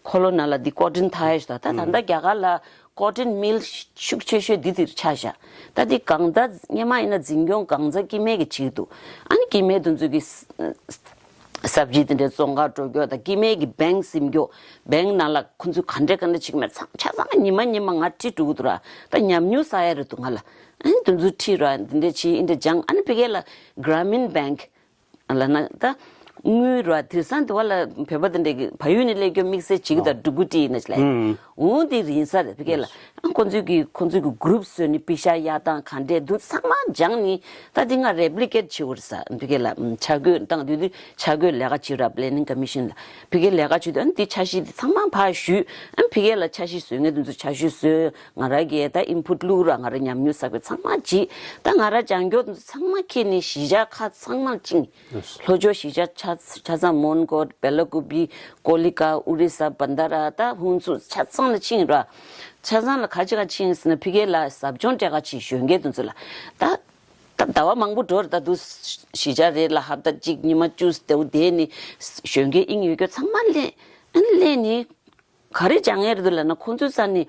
ཁོ་ལོ་ན་ལ་དེ་ཀོ་ཊོན་ཐ་ཡ་ཞིག་ད་ད་ད་ལྟ་རྒྱ་གར་ལ་ཀོ་ཊོན་མིལ་ཤུགས་ཆེ་ཤོས་དེ་དེར་ཆགས་ཤག་ད་དེ་གང་ད་སྔོན་མ་ཡིན་ན་འཛིན་སྐྱོང་གང་ཚ་སྐྱེ་དམན་གི་བྱེད་ཀྱི་འདུག་ཨ་ནི་སྐྱེ་དམན་དེ་ཚོས་གི་ས་བྱི་དེ་འདྲའི་བཙོང་གར་འགྲོ་རྒྱུ་དང་སྐྱེ་དམན་གྱི་བེང་སིམ་རྒྱུ། བེང་ནང་ལ་ཁོ་ཚོས་ག་འདྲས་ག་འདྲས་བྱེད་ཀྱི་མེད་ཚང་ཆ་ཚང་ཉི་མ་ཉི་མ་ང་ཁྲིད་འགྲོ་གི་འདུག་ར། ད་ཉམས་མྱོང་བསགས་ཡ་རེད་འདུག་ང་ལ། ཨ་ནི་དེ་ཚོ་ཁྲིད་ར་འདི་འདྲས་བྱེད་འདི་འདྲས་སྦྱངས། ཨ་ནི་ཕ་གི་ལ་Gramin Bank ལ་ན་ད་དངུལ་ར་དེང་སང་དེ་བ་ལ་བོད་པ་དེ་འདྲས་ཀྱི་བལ་ཡུལ་ནས་སླེབས་རྒྱུ་དམིགས་བསལ་བྱེད་ཀྱི་ད་ཌུ་པུ་ཊི་ཡིན་ན་ལས། འོང་དེ་རིང་ས་རེད་ཕ་གི་ལ། ཁོ་ཚོས་ཀྱི་ཁོ་ཚོས་ཀྱི་གུ་རུབ་བཟོས་ནས་པེ་ཤ་གཡར་སྟངས་ག་འདྲས་འདུག་ཚང་མ་སྦྱངས་ནས་ད་འདི་ང་རེབ་ལི་ཀེཊ་བྱེད་དགོས་རེད་ས། ཕ་གི་ལ་འཆར་འགོད་བཏང་དུས་དུས་འཆར་འགོད་ལས་ཀ་བྱེད་ར་པི་ལེ་ནིང་ཀོ་མི་ཤན་ལ་ཕ་གི་ལས་ཀ་བྱེད་དུས་ཨ་ནི་འདི་འཆར་གཞི་འདི་ཚང་མ་ཕར་ཞུས། ཨ་ནི་ཕ་གི་ལ་འཆར་གཞི་བཟོ་མཁན་དེ་ཚོ་འཆར་གཞི་བཟོས། ང་རང་གིས་ད་ཨིན་ཕུཊ་བླུགས་ར་ང་རང་ཉམས་མྱོང་བསགས་པའི་ཚང་མ་བྱེད། ད་ང་རང་སྦྱང་སྐྱོར་དེ་ཚོ་ཚང་མ་ཁྱེར་ནས་གཞིས་ཆགས་ཁག་ཚང་མར་བཅིངས། ལྷོ་ཕྱོགས་གཞིས་ཆགས་ཆ་ཆ་ཚང་མོན་གྷོ་བེ་ལ་ཀུ་པི་ཀོ་ལི་ཀ་ཨུ་རི་ས་བན་དྷ་ར་ད་ཧུན་སུར་ཆ་ཚང་ལ་ཕྱིན་ར། ཆ་ཚང་ལ་ག་ཅི་ག་ཕྱིན་ཟེར་ན་ཕ་གི་ལ་ཟབ་སྦྱོང་སྤྲད་ག་ཕྱིན་གཞོན་སྐྱེས་དེ་ཚོ་ལ། ད་ད་ཟླ་བ་མང་པོ་འགྲོ་ར་ད་འདུག་གཞིས་ཆགས་རེ་ལ་ཧབ་ཏ་གཅིག་ཉི་མ་བཅུ་ཟེར་དེ་འོ་དེ་ནི་གཞོན་སྐྱེས་དབྱིངས་ཡོད་རྒྱུ་ཚང་མ་ལེན། ཨ་ནི་ལེན་ནི་ག་རེ་སྦྱང་ཡས་རེད་འདུག་ལབ་ན་ཁོང་ཚོའི་རྩ་ནས་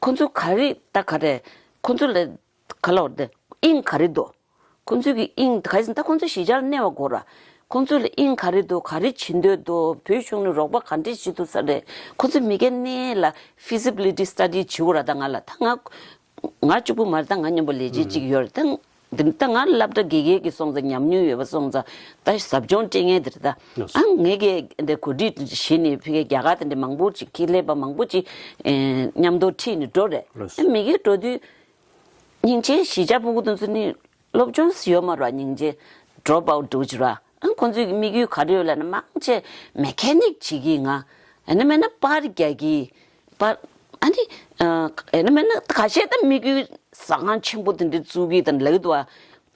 ཁོང་ཚོ་ག་རེ་ད་ག་རེ་ཁོང་ཚོ་ལ་ག་ལ་བར་དེ་དབྱིངས་ག་རེ་འདུག་ཁོང་ཚོས་ཀྱི་དབྱིངས་ག་རེ་ཟེར་ན་ད་ཁོང་ཚོ་གཞིས་ཆགས་ལ་གནས་པ་དགོས་ར། ཁོང་ཚོ་ལ་དབྱིངས་ག་རེ་འདུག་ག་རེ་བྱེད་འདོད་འདུག་བོད་གཞུང་ནས་རོགས་པ་ག་འདྲས་བྱེད་ཐུབ་ས་རེད། ཁོང་ཚོ་མི་སྒེར་གནས་ལ་feasibility study་བྱེད་དགོས་ར། ད་ང་ལ་ད་ང་ང་གཅིག་པུ་མ་རེད། ད་ང་མཉམ་པོ་ལས་བྱེད་གཅིག་ཡོད་རེད། ད་འདི་ད་ང་སློབ་གྲྭ་དགེ་རྒན་གྱི་སོང་ཙང་ཉམས་མྱོང་ཡོད་པ་སོང་ཙང་ད་ཟབ་སྦྱོང་སྤྲད་མཁན་དེ་རེད་ད། ཨ་ངས་ཀྱི་འདི་གོ་སྒྲིག་བྱས་ནས་ཕ་གི་རྒྱ་གར་དེ་འདྲ་མང་པོ་ཅིག་ཁེ་ལས་པ་མང་པོ་ཅིག་མཉམ་དུ་ཁྲིད་ནས་འགྲོ་རེད། ཨ་མི་སྒེར་འགྲོ་དུས། སྙིང་རྗེ་གཞིས་ཆགས་སྤུ་གུ་དེ་ཚོ་ནི་སློབ་སྦྱོང་ཡོད་མ་རེད་པ། སྙིང་རྗེ་drop out་འགྲོ་གི་རེད་པ། ཨ་ཁོང་ཚོའི་དམིགས་ཡུལ་ག་རེ་ཡོད་ལབ་ན་མང་ཆེ་mechanic་བྱེད་ཀྱི་ང་། ཨ་ནི་མེད་ན་པར་རྒྱག་གི་པར་ཨ་ནི་ཨ་ནི་མེད་ན་ཁ་ཤས་ད་དམིགས་ཡུལ་ཟ་ཁང་ཆེན་པོ་དེ་འདྲ་བཙུགས་ཀྱི་དང་ལབ་འདུག་པ།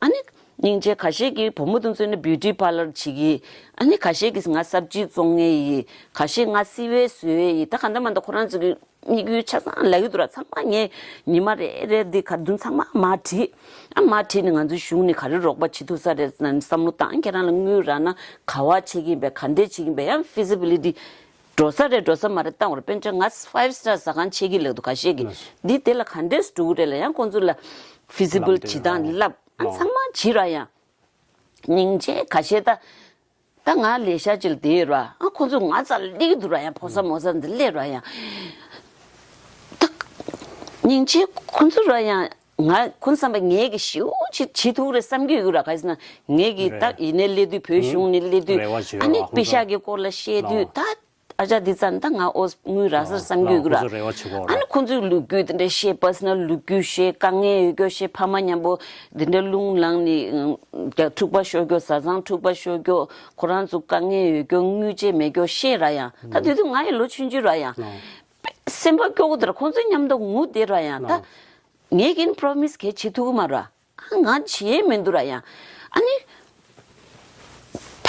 ཨ་ནི་སྙིང་རྗེ་ཁ་ཤས་ཀྱིས་བུ་མོ་དེ་ཚོ་ནི་beauty parlour་བྱེད་ཀྱི། ཨ་ནི་ཁ་ཤས་ཀྱིས་ང་སབ་ཇི་བཙོང་མཁན་ཡིན། ཁ་ཤས་ང་སི་ཝེ་བཟོ་ཡས་ཡིན། ད་ག་འདྲ་མ་འདྲ་ཁོ་རང་ཚོ་གི་དམིགས་ཡུལ་ཆ་ཚང་ལབ་ཀྱི་འདུག་ར། ཚང་མ་ངས་ཉི་མ་རེ་རེ་འདི་ག་དུས་ཚང་མ་མར་བྲིས། ཨ་མར་བྲིས་ནས་ང་ཚོའི་གཞུང་ནས་ག་རེ་རོགས་པ་བྱེད་ཐུབ་ས་རེད་བསམ་བློ་བཏང་། ཁྱེད་རང་ལ་དངུལ་རག་ན་ག་པར་ཆད་ཀྱི་ཡིན་པས། ག་འདྲས་བྱེད་ཀྱི་ཡིན་པས། ཡང་feasibility་འགྲོ་ས་རེད་འགྲོ་ས་མ་རེད་བཏང་བར། དཔེར་ན་ང་five star་ཟ་ཁང་ཆད་ཀྱི་ལབ་འདུག་ཁ་ཤས་ཀྱིས། འདི་དེ་ལ་ག་འདྲས་འགྲོ་གི་རེད་ལབ་ཡང་ཁོང་ཚོ་ལ་feasible་བྱེད་སྟངས་ལབ། ཨ་ཚང་མ་བྱེད་ར་ཡང་། སྙིང་རྗེ་ཁ་ཤས་ད། ད་ང་ལས་ཤག་ཅིག་ལ་བསྡད་ཡོད་ར། ཨ་ཁོ་ཚོ་ང་རྩ་སླེབས་ཀྱི་འདུག་ར། ཡང་ཕོ་གསར་མོ་གསར་འདི་སླེབས་ར་ཡང་། ད་སྙིང་རྗེ་ཁོ་ཚོ་ར་ཡང་ ང་ཁོང་བསམ་པ་ངས་ཀྱི་ཞེ་པོ་ཅིག་བྱེད་ཐུབ་རེད་བསམ་གྱི་ཡོད་ར། ག་ཟེར་ན་ངས་ཀྱི་ད་ཡིན་ནའི་སླེབས་དུས་བོད་གཞུང་ནས་སླེབས་དུས་རེ་བ་བྱེད་ཨ་ནི་ར་པེ་ཤག་གི་སྐོར་ལ་བཤད་དུས་ད་ཨ་ཅག་འདི་ཙམ་ད་ང་ཨོ་དངུལ་རག་ས་བསམ་གྱི་ཡོད་ར། ཁོང་ཚོས་རེ་བ་བྱེད་ཀྱི་ཡོད་ར། ཨ་ནི་ཁོང་ཚོས་ལོ་རྒྱུས་དེ་འདྲ་བཤད་པ་ཟེར་ན་ལོ་རྒྱུས་བཤད་དཀའ་ངལ་ཡོད་སྐྱོ་བཤད་ཕ་མ་མཉམ་པོ་དེ་འདྲ་རླུང་ལངས་ནས་ཨ་འཁྲུག་པ་ཤོར་སྐྱོ་བཟའ་ཚང་འཁྲུག་པ་ཤོར་སྐྱོ་ཁོ་རང་ཚོ་དཀའ་ངལ་ཡོད་སྐྱོ་དངུལ་ཅེས་མེད་སྐྱོ་བཤད་ར་ཡང་ད་དེ་དུས་ང་ཡི་ལོ་ཆུང་ཆུང་ར་ཡང་ད་སེམས་པ་སྐྱོ་བོ་དེ་ར་ཁོང་ཚོའི་མཉམ་དུ་ངུ་བསྡད་ར་ཡང་ད། ངས་ཀྱིན་པྲོ་མིས་གས་བྱེད་ཐུབ་ཀྱི་མ་རེད། ཨ་ང་བྱེད་མི་འདུག་ར་ཡང་། ཨ་ནི།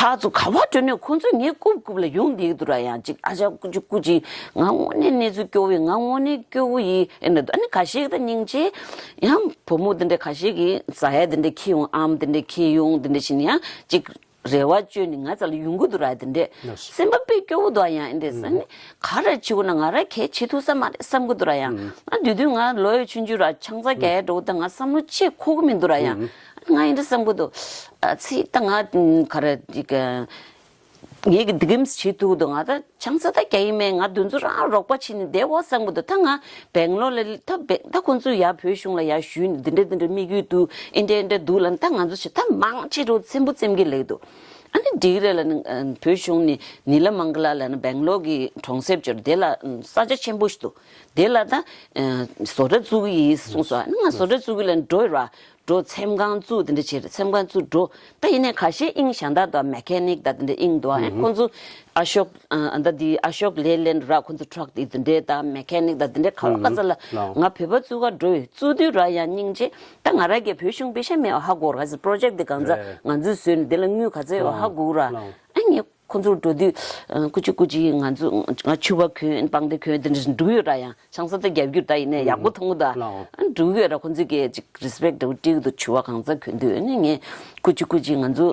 ཕར་ཚུར་ག་པར་འགྲོ་ནས་ཁོང་ཚོས་ངའི་རྐུབ་རྐུབ་ལ་ཡོང་བསྡད་ཀྱི་འདུག་ར་ཡང་ཅིག་ཨ་ཅག་སྐུ་ཅིག་སྐུ་ཅིག་ང་དངོས་གནས་གནས་ཚུལ་སྐྱོ་བོ་ཡིན་ང་དངོས་གནས་སྐྱོ་བོ་ཡིན་ཨེ་འདྲ་འདུག་ཨ་ནི་ཁ་ཤས་ཀྱིས་ད་སྙིང་རྗེ། ཡང་བུ་མོ་འདི་འདྲ་ཁ་ཤས་ཀྱིས་ཟ་ཡ་འདི་འདྲ་ཁྱེར་ཡོང་ཨམ་འདི་འདྲ་ཁྱེར་ཡོང་འདི་འདྲ་བྱས་ནས་ཡང་ཅིག་རེ་བ་བཅོལ་ནས་ང་རྩ་ལ་ཡོང་གི་འདུག་ར་དེ་འདྲས་སེམས་པ་དཔེ་སྐྱོ་བོ་འདུག་ཡང་འདྲས་ཟེར་ནས་ག་རེ་བྱེད་དགོས་ན་ང་ར་གལ་བྱེད་ཐུབ་ས་མ་རེད་བསམ་གི་འདུག་ར་ཡང་ཨ་དུས་དུས་ང་ལོ་ཡོད་ཆུང་ཆུང་ར་ཆང་ས་རྒྱག་ཡ་འགྲོ་ད་ང་བསམ་བློ་ཅིག་འཁོར་གི་མི་འདུག་ར་ཡང་ང་ཡིན་འདྲ་བསམ་གི་འདུག་ཨ་ཚིག་ད་ང་ག་རེ་ཅིག་ངས་གི་འདི་གིམ་བྱེད་ཐུབ་འདུག་ང་ད་ཆང་ས་ད་རྒྱག་ཡིན་མེད་ང་དུས་ཚོད་རང་རོགས་པ་བྱེད་ནས་བསྡད་འོ་བསམ་གི་འདུག་ད་ང་སྦེང་ལོར་ལ་ད་སྦེ་ད་ཁོང་ཚོས་ཡར་བོད་གཞུང་ལ་ཡར་ཞུས་ནས་འདི་འདྲ་འདི་འདྲ་དམིགས་ཡུལ་འདུག་ཨིན་འདྲ་ཨིན་འདྲ་འདུག་ལ་ད་ང་ཚོ་ཞེ་ད་མང་ཆེ་རུ་ཚེམ་བུ་ཚེམ་གི་ལེགས་འདུག་ཨ་ནི་འགྲིག་རེད་ལ་ནི་བོད་གཞུང་ནས་ནི་ལ་མང་ག་ལ་ལ་ནི་སྦེང་ལོར་གི་གྲོང་གསེབ་ཅིག་དེ་ལ་ས་ཆ་ཆེན་པོ་ཞིག་འདུག་དེ་ལ་ད་བཟོ་གྲྭ་བཙུགས་གི་ཡིན་གསུངས་སོང་ཨ་ནི་ང་བཟོ་གྲྭ་བཙུགས་གི་ལ་འགྲོ་ཡོད་ར། འགྲོ་ཚེམ་ཁང་བཙུགས་དེ་འདྲ་བྱས་རེད་ཚེམ་ཁང་བཙུགས་འགྲོ་ད་ཡིན་ནའི་ཁ་ཤས་དབྱིངས་གཞན་དག་དང་མེ་ཁེ་ནིག་དང་དེ་འདྲ་དབྱིངས་འདུག་ཨ་ཁོང་ཚོ་ཨ་ཤོག་ཨ་ད་དེ་ཨ་ཤོག་ལེ་ལན་ར་ཁོང་ཚོ་ཊྲག་དེ་དེ་འདྲ་དང་མེ་ཁེ་ནིག་དང་དེ་འདྲ་ག་བ་ག་ས་ལ་ང་བོད་པ་བཙུགས་ག་འགྲོ་ཡོད་བཙུགས་དུས་ར་ཡང་སྙིང་རྗེ་ད་ང་ར་གི་བོད་གཞུང་པེ་ཤ་མེད་ཧ་གོ་ར་ཟེར་པྲོ་ཇེག་དེ་གང་ཚ་ང་ཚོས་བཟོས་ནས་དེ་ལ་དངུལ་ག་ཚ་ཡོད་ཧ་གོ་ར་ཨ་ངས། ཁོ་ཚོར་འགྲོ་དུས་ཀུ་ཅི་ཀུ་ཅི་ང་ཚོ་ང་ཕྱུ་པ་གོན་པང་སྡེ་གོན་དེ་འདྲ་འགྲོ་གི་ཡོད་ར་ཡང་ཆང་ས་ད་རྒྱབ་རྒྱུ་ད་ཡིན་ནའི་ཡག་པོ་མཐོང་གི་ད་འགྲོ་གི་ཡོད་ར་ཁོ་ཚོས་ཀྱི་ཅིག་རི་སི་པེག་འདྲ་བོ་སྤྲད་ཀྱི་འདུག་ཕྱུ་པ་གང་ས་གོན་དུས་ནི་ངས་ཀུ་ཅི་ཀུ་ཅི་ང་ཚོ་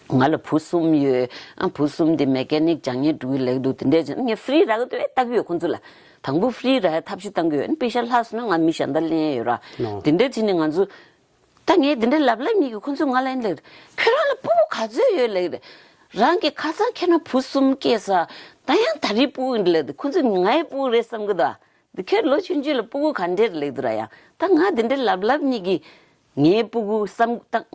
ང་ལ་བུ་གསུམ་ཡོད་ཨ་བུ་གསུམ་དེ་མེ་ཀེ་ནིག་སྦྱང་ངེས་འགྲོ་གི་ལེགས་འདུག་དེ་འདྲས་ངས་ཧྥི་རི་རག་གི་འདུག་ལྟ་གི་ཡོད་ཁོ་ཚོ་ལ་དང་པོ་ཧྥི་རི་རག་ཐབས་ཤེས་བཏང་གི་ཡོད་ཨ་ནི་པེ་ཤ་ལྷག་སོང་ན་ང་མི་གཞན་དག་ལེན་ཡོད་ར་དེ་འདྲས་བྱས་ནས་ང་ཚོ། ད་ངས་འདི་འདྲ་ལབ་ལབ་གཉིས་ཀྱིས་ཁོ་ཚོས་ང་ལ་ལབ། ཁྱོད་རང་ལ་སྤུ་གུ་ག་ཚོད་ཡོད་ལབ་རེད། རང་གི་ཁ་སང་ཁྱེད་རང་བུ་གསུམ་སྐྱེས་ས། ད་ཡང་ད་རེས་སྤུ་གུ་འདི་ལབ་འདུག་ཁོ་ཚོས་ངའི་སྤུ་གུ་རེད་བསམ་གི་འདུག་འདི་ཁྱོད་ལོ་ཆུང་ཆུང་ལ་སྤུ་གུ་ག་འདྲས་ལབ་འདུག་ར་ཡ། ད་ང་འདི་འདྲ་ལབ་ལབ་གཉིས་ཀྱིས་ངའི་སྤུ་གུ་བསམ་ད་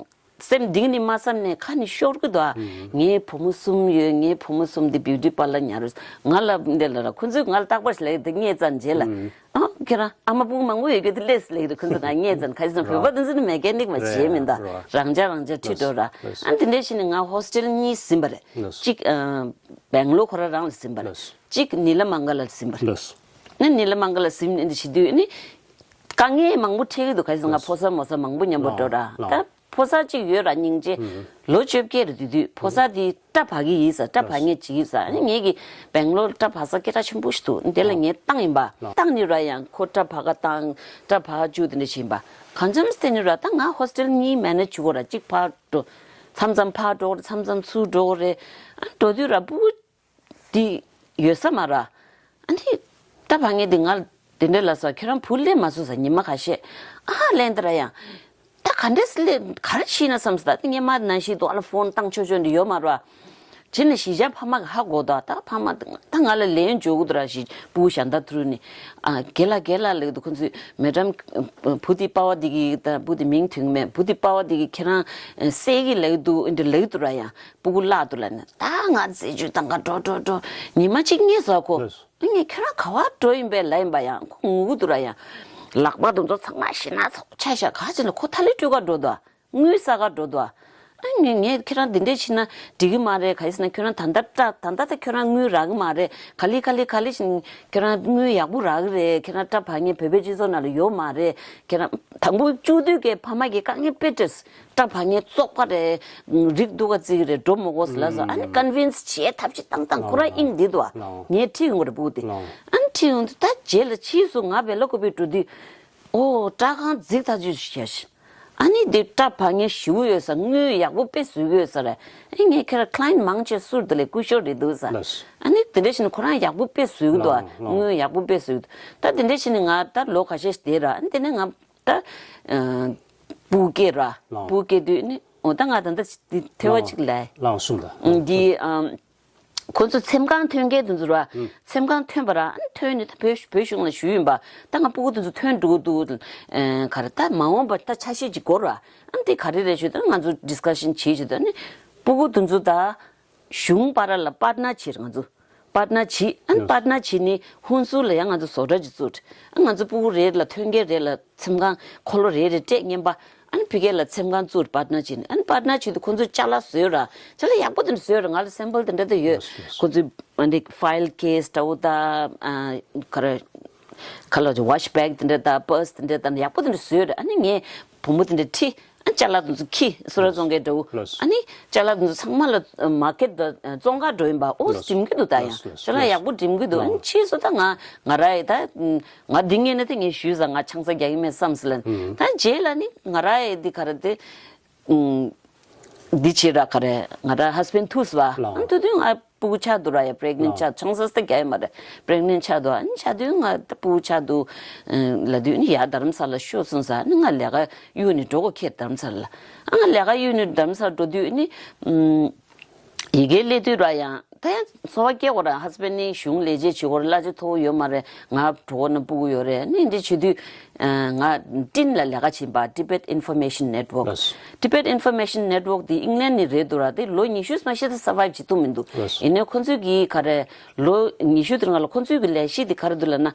སེམས་གཏིང་ནས་མ་བསམ་ནས་ཁ་ནས་ཤོར་གི་འདུག་ངའི་བུ་མོ་གསུམ་ཡོད། ངའི་བུ་མོ་གསུམ་འདི་བིའུ་ཊི་པར་ལར་ཉར་རོ། ང་ལ་འདི་ལ་ར་ཁོ་ཚོས་ང་ལ་རྟག་པར་ལབ་འདུག་ངས་ཙམ་རྗེས་ལ། ཨ་ཁྱེད་རང་ཨ་མ་སྤུ་གུ་མང་པོ་ཡོད་རྒྱུ་དེ་ལས་ལེགས་རེད། ཁོ་ཚོ་ང་ངས་ཙམ་ག་ཞིག་ཙམ་བོད་པ་དེ་ཚོ་ནི་མེ་ཀེ་ནིག་མ་བྱེད་མི་འདའ་རང་ཅག་རང་ཅག་ཁྲིད་འགྲོ་ར། ཨ་འདི་འདྲ་བྱས་ནས་ང་ཧོ་སི་ཊེལ་གཉིས་ཟིན་པ་རེད། གཅིག་སྦེང་ལོར་ཁོ་རང་རང་ལ་ཟིན་པ་རེད། གཅིག་ནི་ལ་མང་ག་ལ་ཟིན་པ་རེད། ནི་ནི་ལ་མང་ག་ལ་ཟིན་ནི་འདི་བྱེད་དུས་ནི་དཀའ་ངལ་མང་པོ་འཕྲད་ཀྱི་འདུག་ག་ཞིག་ཙམ་ང་ཕོ་གསར་མོ་གསར་མང་པོ་མཉམ་པོ་འགྲོ་ར་ད། ཕོ་གསར་གཅིག་ཡོད་ར་སྙིང་རྗེ། ལོ་བཅོ་བརྒྱད་རེད་དུས་དུས་ཕོ་གསར་དེ་སྐྲ་བག་གི་ཡིན་ས་སྐྲ་བག་ངེས་བྱེད་ཀྱི་ས་ཨ་ནི་ངེད་ཀྱི་སྦེང་ལོར་སྐྲ་བག་ས་སྐད་གྲགས་ཆེན་པོ་ཞིག་འདུག་དེ་ལ་ངས་བཏང་ཡིན་པ། བཏང་ནི་ར་ཡང་ཁོ་སྐྲ་བག་ག་བཏང་སྐྲ་བག་བཅུག་དེ་འདྲ་བྱེད་ཡིན་པ། གང་འཚམ་སྟེ་ནི་ར་ད་ང་ཧོ་སི་ཊེལ་གཉིས་མེ་ནེ་ཇི་བྱེད་དགོས་ར་གཅིག་ཕར་འགྲོ། མཚམས་མཚམས་ཕར་འགྲོ་མཚམས་མཚམས་ཚུར་འགྲོ་རེད། ཨ་འགྲོ་དུས་ར་སྤུ་གུ་དེ་ཡོད་ས་མ་ར། ཨ་ནི། ད་བ་ངས་དེ་ང་དེ་འདྲ་ལ་ས་ཁྱོད་རང་བུ་སླེབས་མ་སོང་ས་ཉི་མ་ཁ་ཤས། ཨ་ལན་དེ་ར་ཡང་། ད་ག་འདྲས་སླེབས་ག་རེ་ཤེས་ན་བསམ་ས་ད་དེ་ངས་མ་ནང་བཞིན་དུ་ཨ་ལ་ཕོན་བཏང་ཆོག་ཆོག་འདི་ཡོད་མ་ར། བྱས་ནས་གཞིས་ཆགས་ཕ་མ་གི་ཧ་གོ་ད་ད་ཕ་མ་ད་ང་ལ་ལན་འཇོག་གི་འདུག་ར་ཞིག་སྤུ་གུ་གཞན་དག་ཐུ་རུ་ནི། ཨ་རྒན་ལགས་རྒན་ལགས་ལབ་འདུག་ཁོ་ཚོས་མེ་ཌམ་བུ་དེ་པ་བ་དེ་གི་ད་བུ་དེ་མིང་ཐོན་གི་མེད་བུ་དེ་པ་བ་དེ་གི་ཁྱེད་རང་སད་གི་ལབ་འདུག་འདི་ལབ་འདུག་ར་ཡང་། སྤུ་གུ་བརླག་འདུག་ལབ་ནས་ད་ང་རྩེད་འཇོ་བཏང་ག་འགྲོ་འགྲོ་འགྲོ། ཉི་མ་གཅིག་ངས་ཟ་ཁོ། ལགས་སོ། ངས་ཁྱོད་རང་ག་བར་འགྲོ་ཡིན་པས་ལབ་ཡིན་པ་ཡང་ཁོ་ངུ་གི་འདུག་ར་ཡང་། ལག་པ་དེ་ཚོ་ཚང་མ་ཞེད་སྣང་ཚ་པོ་ཆགས་ཤག་ག་ཅི་ལ་ཁོ་ཐ་ལི་སྤྲོད་ག་འགྲོ་འདུག་དངུལ་ཟ་ག་འགྲོ་འདུག་ཨ་ངས་ངས་ཁྱེད་རང་འདི་འདྲས་བྱས་ན་འགྲིག་གི་མ་རེད། ག་ཡིན་ཟེར་ན་ཁྱོད་རང་ད་ལྟ་སྐྲ་ད་ལྟ་ད་ཁྱོད་རང་དངུལ་རག་གི་མ་རེད། ག་ལེ་ག་ལེ་ག་ལེ་བཞིན་ཁྱོད་རང་དངུལ་ཡག་པོ་རག་གི་རེད། ཁྱེད་རང་སྐྲ་བག་ཉེས་བོད་པའི་སྤྱི་ཚོགས་ནང་ལ་ཡོད་མ་རེད། ཁྱེད་རང་དང་པོ་བཅུག་དུས་ཀྱི་ཕ་མ་གི་དཀའ་ངལ་དཔེ་འཕྲད། སྐྲ་བག་ཉེས་བཙོག་པ་རེད། རིགས་སྡུག་ག་བརྩི་གི་རེད། འགྲོ་མི་དགོས་ཟེར་ལབ་སོང་། ཨ་ནི་ཀོན་ཝིན་སི་བྱས་ཐབས་ཤེས་བཏང་བཏང་ཁོ་རང་དབྱིངས་འདི་འདུག་ཨ། ངས་ཁྲིད་ཡོང་གི་རེད་སྤུ་གུ་དེ། ཨ་ནི་ཁྲིད་ཡོང་དུས་ད་རྗེས་ལ་ཕྱིས་སུ་ང་བེ་ལ་ཀོ་པི་འགྲོ་དུས། ཨོ་སྐྲ་ཁང་རྫིག་ཐག་ཆོད་ཞེས། ཨ་ནི་འདི་སྐྲ་བག་ཉེས་ཞེ་པོ་ཡོད་ས་དངུལ་ཡག་པོ་དཔེ་བཟོ་གི་ཡོད་ས་རེད། ཨ་ནི་ངས་ཁྱེད་རང་ཁ་ལ་ཡན་ཊི་མང་ཆེ་སུར་དེ་ལས་སྐུ་ཞབས་རེད་འདུག་ས། ལགས། ཨ་ནི་དེ་འདྲ་བྱས་ན་ཁོ་རང་ཡག་པོ་དཔེ་བཟོ་གི་འདུག་ཨ། ལགས་ལགས། དངུལ་ཡག་པོ་དཔེ་བཟོ་གི་འདུག་ད་དེ་འདྲ་བྱས་ནས་ང་ད་ལོ་ཁ་ཤས་ཤིག་བསྡད་ར་ཨ་ནི་དེ་ནས་ང་ད་ཨ་སྤུ་གུ་སྐྱེས་ར། ལགས། སྤུ་གུ་སྐྱེས་དུས་ནི་འོ་ད་ང་ད་ལྟ་འདི་ཐོས་པ་ལགས་ཅིག་ལས། ལགས་གསུངས་དང་། འདི་ཨ། ཁོ་ཚོ་ཚེམ་ཁང་ཐོན་མཁན་དེ་ཚོ་ར། ཚེམ་ཁང་ཐོན་པ་ར་ཨ་ནི་ཐོན་ནས་ད་བོད་བོད་གཞུང་ལ་ཞུས་ཡིན་པ། ད་ང་སྤུ་གུ་དེ་ཚོ་ཐོན་འགྲོ་གི་འདུག་ཨེ་ག་རེ་ད་མ་འོངས་པ་ད་ཆ་ཤས་ཅིག་འགོར་བ་ཨ་ནི་དེ་ག་རེ་རེད་ཞུས་ད་ང་ཚོ་ཌིས་ཀ་ཤན་བྱེད་ཞུས་ད་ཨ་ནི་སྤུ་གུ་དེ་ཚོ་ད་གཞུང་བར་ལ་པར་ཊི་ནར་བྱེད་ང་ཚོ་པར་ཊི་ནར་བྱེད་ཨ་ནི་པར་ཊི་ནར་བྱེད་ནི་ཧུན་སུར་ལ་ཡང་ང་ཚོ་བཟོ་གྲྭ་ཅིག་བཙུགས། ཨ་ང་ཚོ་སྤུ་གུ་རེ་ལ་ཐོན་མཁན་རེ་ལ་ཚེམ་ཁང་འཁོར་ལོ་རེ་རེ་སྤྲད་རྔན་པ། ཨ་ནི་ཕ་གི་ལ་ཚེམ་ཁང་བཙུགས་པར་ཊི་ནར་བྱེད་ནས་ཨ་ནི་པར་ཊི་ནར་བྱེད་དུས་ཁོ་ཚོས་ཅ་ལག་བཟོས་ར། ཅ་ལག་ཡག་པོ་དེ་འདྲ་བཟོས་ར། ང་ལ་སེམ་པལ་དེ་འདྲ་དེ་ཡོད། ཁོ་ཚོས་ཨ་ནི་ཕའིལ་ཀེ་སི་འདྲ་བོ་དང་ཨ་ག་རེ་ག་ལ་ཝ་ཤི་བེག་དེ་འདྲ་དང་པར་སི་དེ་འདྲ་དང་ཡག་པོ་དེ་འདྲ་བཟོས་ར། ཨ་ནི་ངས་བུ་མོ་དེ་འདྲ་ཁྲིད། ཨ་ཅ་ལག་དེ་ཚོ་ཁྱེར་སུ་ར་བཙོང་མཁན་འདྲ་བོ། ལགས། ཨ་ནི་ཅ་ལག་དེ་ཚོ་ཚང་མ་ལ་མར་ཀེཊ་དང་བཙོང་ག་འགྲོ་ཡིན་པ། ཨོ་ལགས། འགྲིམ་གི་འདུག་ད་ཡང་། ལགས། ཅ་ལག་ཡག་པོ་འགྲིམ་གི་འདུག་ཨ་ནི་ཕྱིས་སུ་ད་ང་ང་ར་ཡི་ད་ང་འདི་ངེས་ན་དེ་ངས་ཞུས་ས། ང་ཆང་ས་རྒྱག་གི་མེད་བསམ་སི་ལན། ད་རྗེས་ལ་ནི་ང་ར་ཡི་འདི་ག་རེ་དེ་འདི་བྱེད་ར་ག་རེ་ང་ར་ཧས་བྷེན་ཐུག་སི་བ། ལགས། ཨ་ནི་དུ་དུས་ང་སྤུ་གུ་ཆགས་འདུག་ར་ཡ། པི་རེག་ནེན་ཊི་ཆགས། ཆང་ས་སི་ད་རྒྱག་ཡ་མ་རེད། པི་རེག་ནེན་ཊི་ཆགས་འདུག་ཨ་ནི་ཆགས་དུས་ང་ད་སྤུ་གུ་ཆགས་འདུག་ལ་དུས་ནི་ཡ་རྡ་རམ་ས་ལ་ཤོག་གསུངས་ས། ཨ་ནི་ང་ལས་ཀ་གཡུག་ནས་འགྲོ་གོ་ཁྱེད་རྡ་རམ་ས་ལ། ཨ་ང་ལས་ཀ་གཡུག་ནས་རྡ་རམ་ས་ལ་འགྲོ་དུས་ནི་ཡི་གེ་སླེབས་དུས་ར་ཡང་ད་ཡང་འཚོ་བ་སྐྱེལ་དགོས་ར། ཧས་བྷེན་ནི་གཞུང་ལས་བྱེད་བྱེད་དགོས་ར། གླ་ཆ་མཐོ་བོ་ཡོད་མ་རེད། ང་གྲོད་ཁོག་ན་སྤུ་གུ་ཡོད་རེད། ནི་འདི་བྱེད་དུས་ང་ཊིན་ལ་ལས་ཀ་བྱེད་པ། Tibet Information Network། ལགས། Tibet Information Network དེ་ཨིང་ལན་ནས་རེད་འདུག་ར། དེ་ལོ་ཉི་ཤུ་མ་ཤི་ད་སར་ཝའིབ་བྱེད་ཐུབ་མི་འདུག་ལགས། ཡིན་ནའི་ཁོ་ཚོས་ཀྱིས་ག་རེ་ལོ་ཉི་ཤུ་དེ་སྔ་ལ་ཁོ་ཚོས་ཀྱི་ལས་གཞི་དེ་ག་རེ་འདུག་ལབ་ན།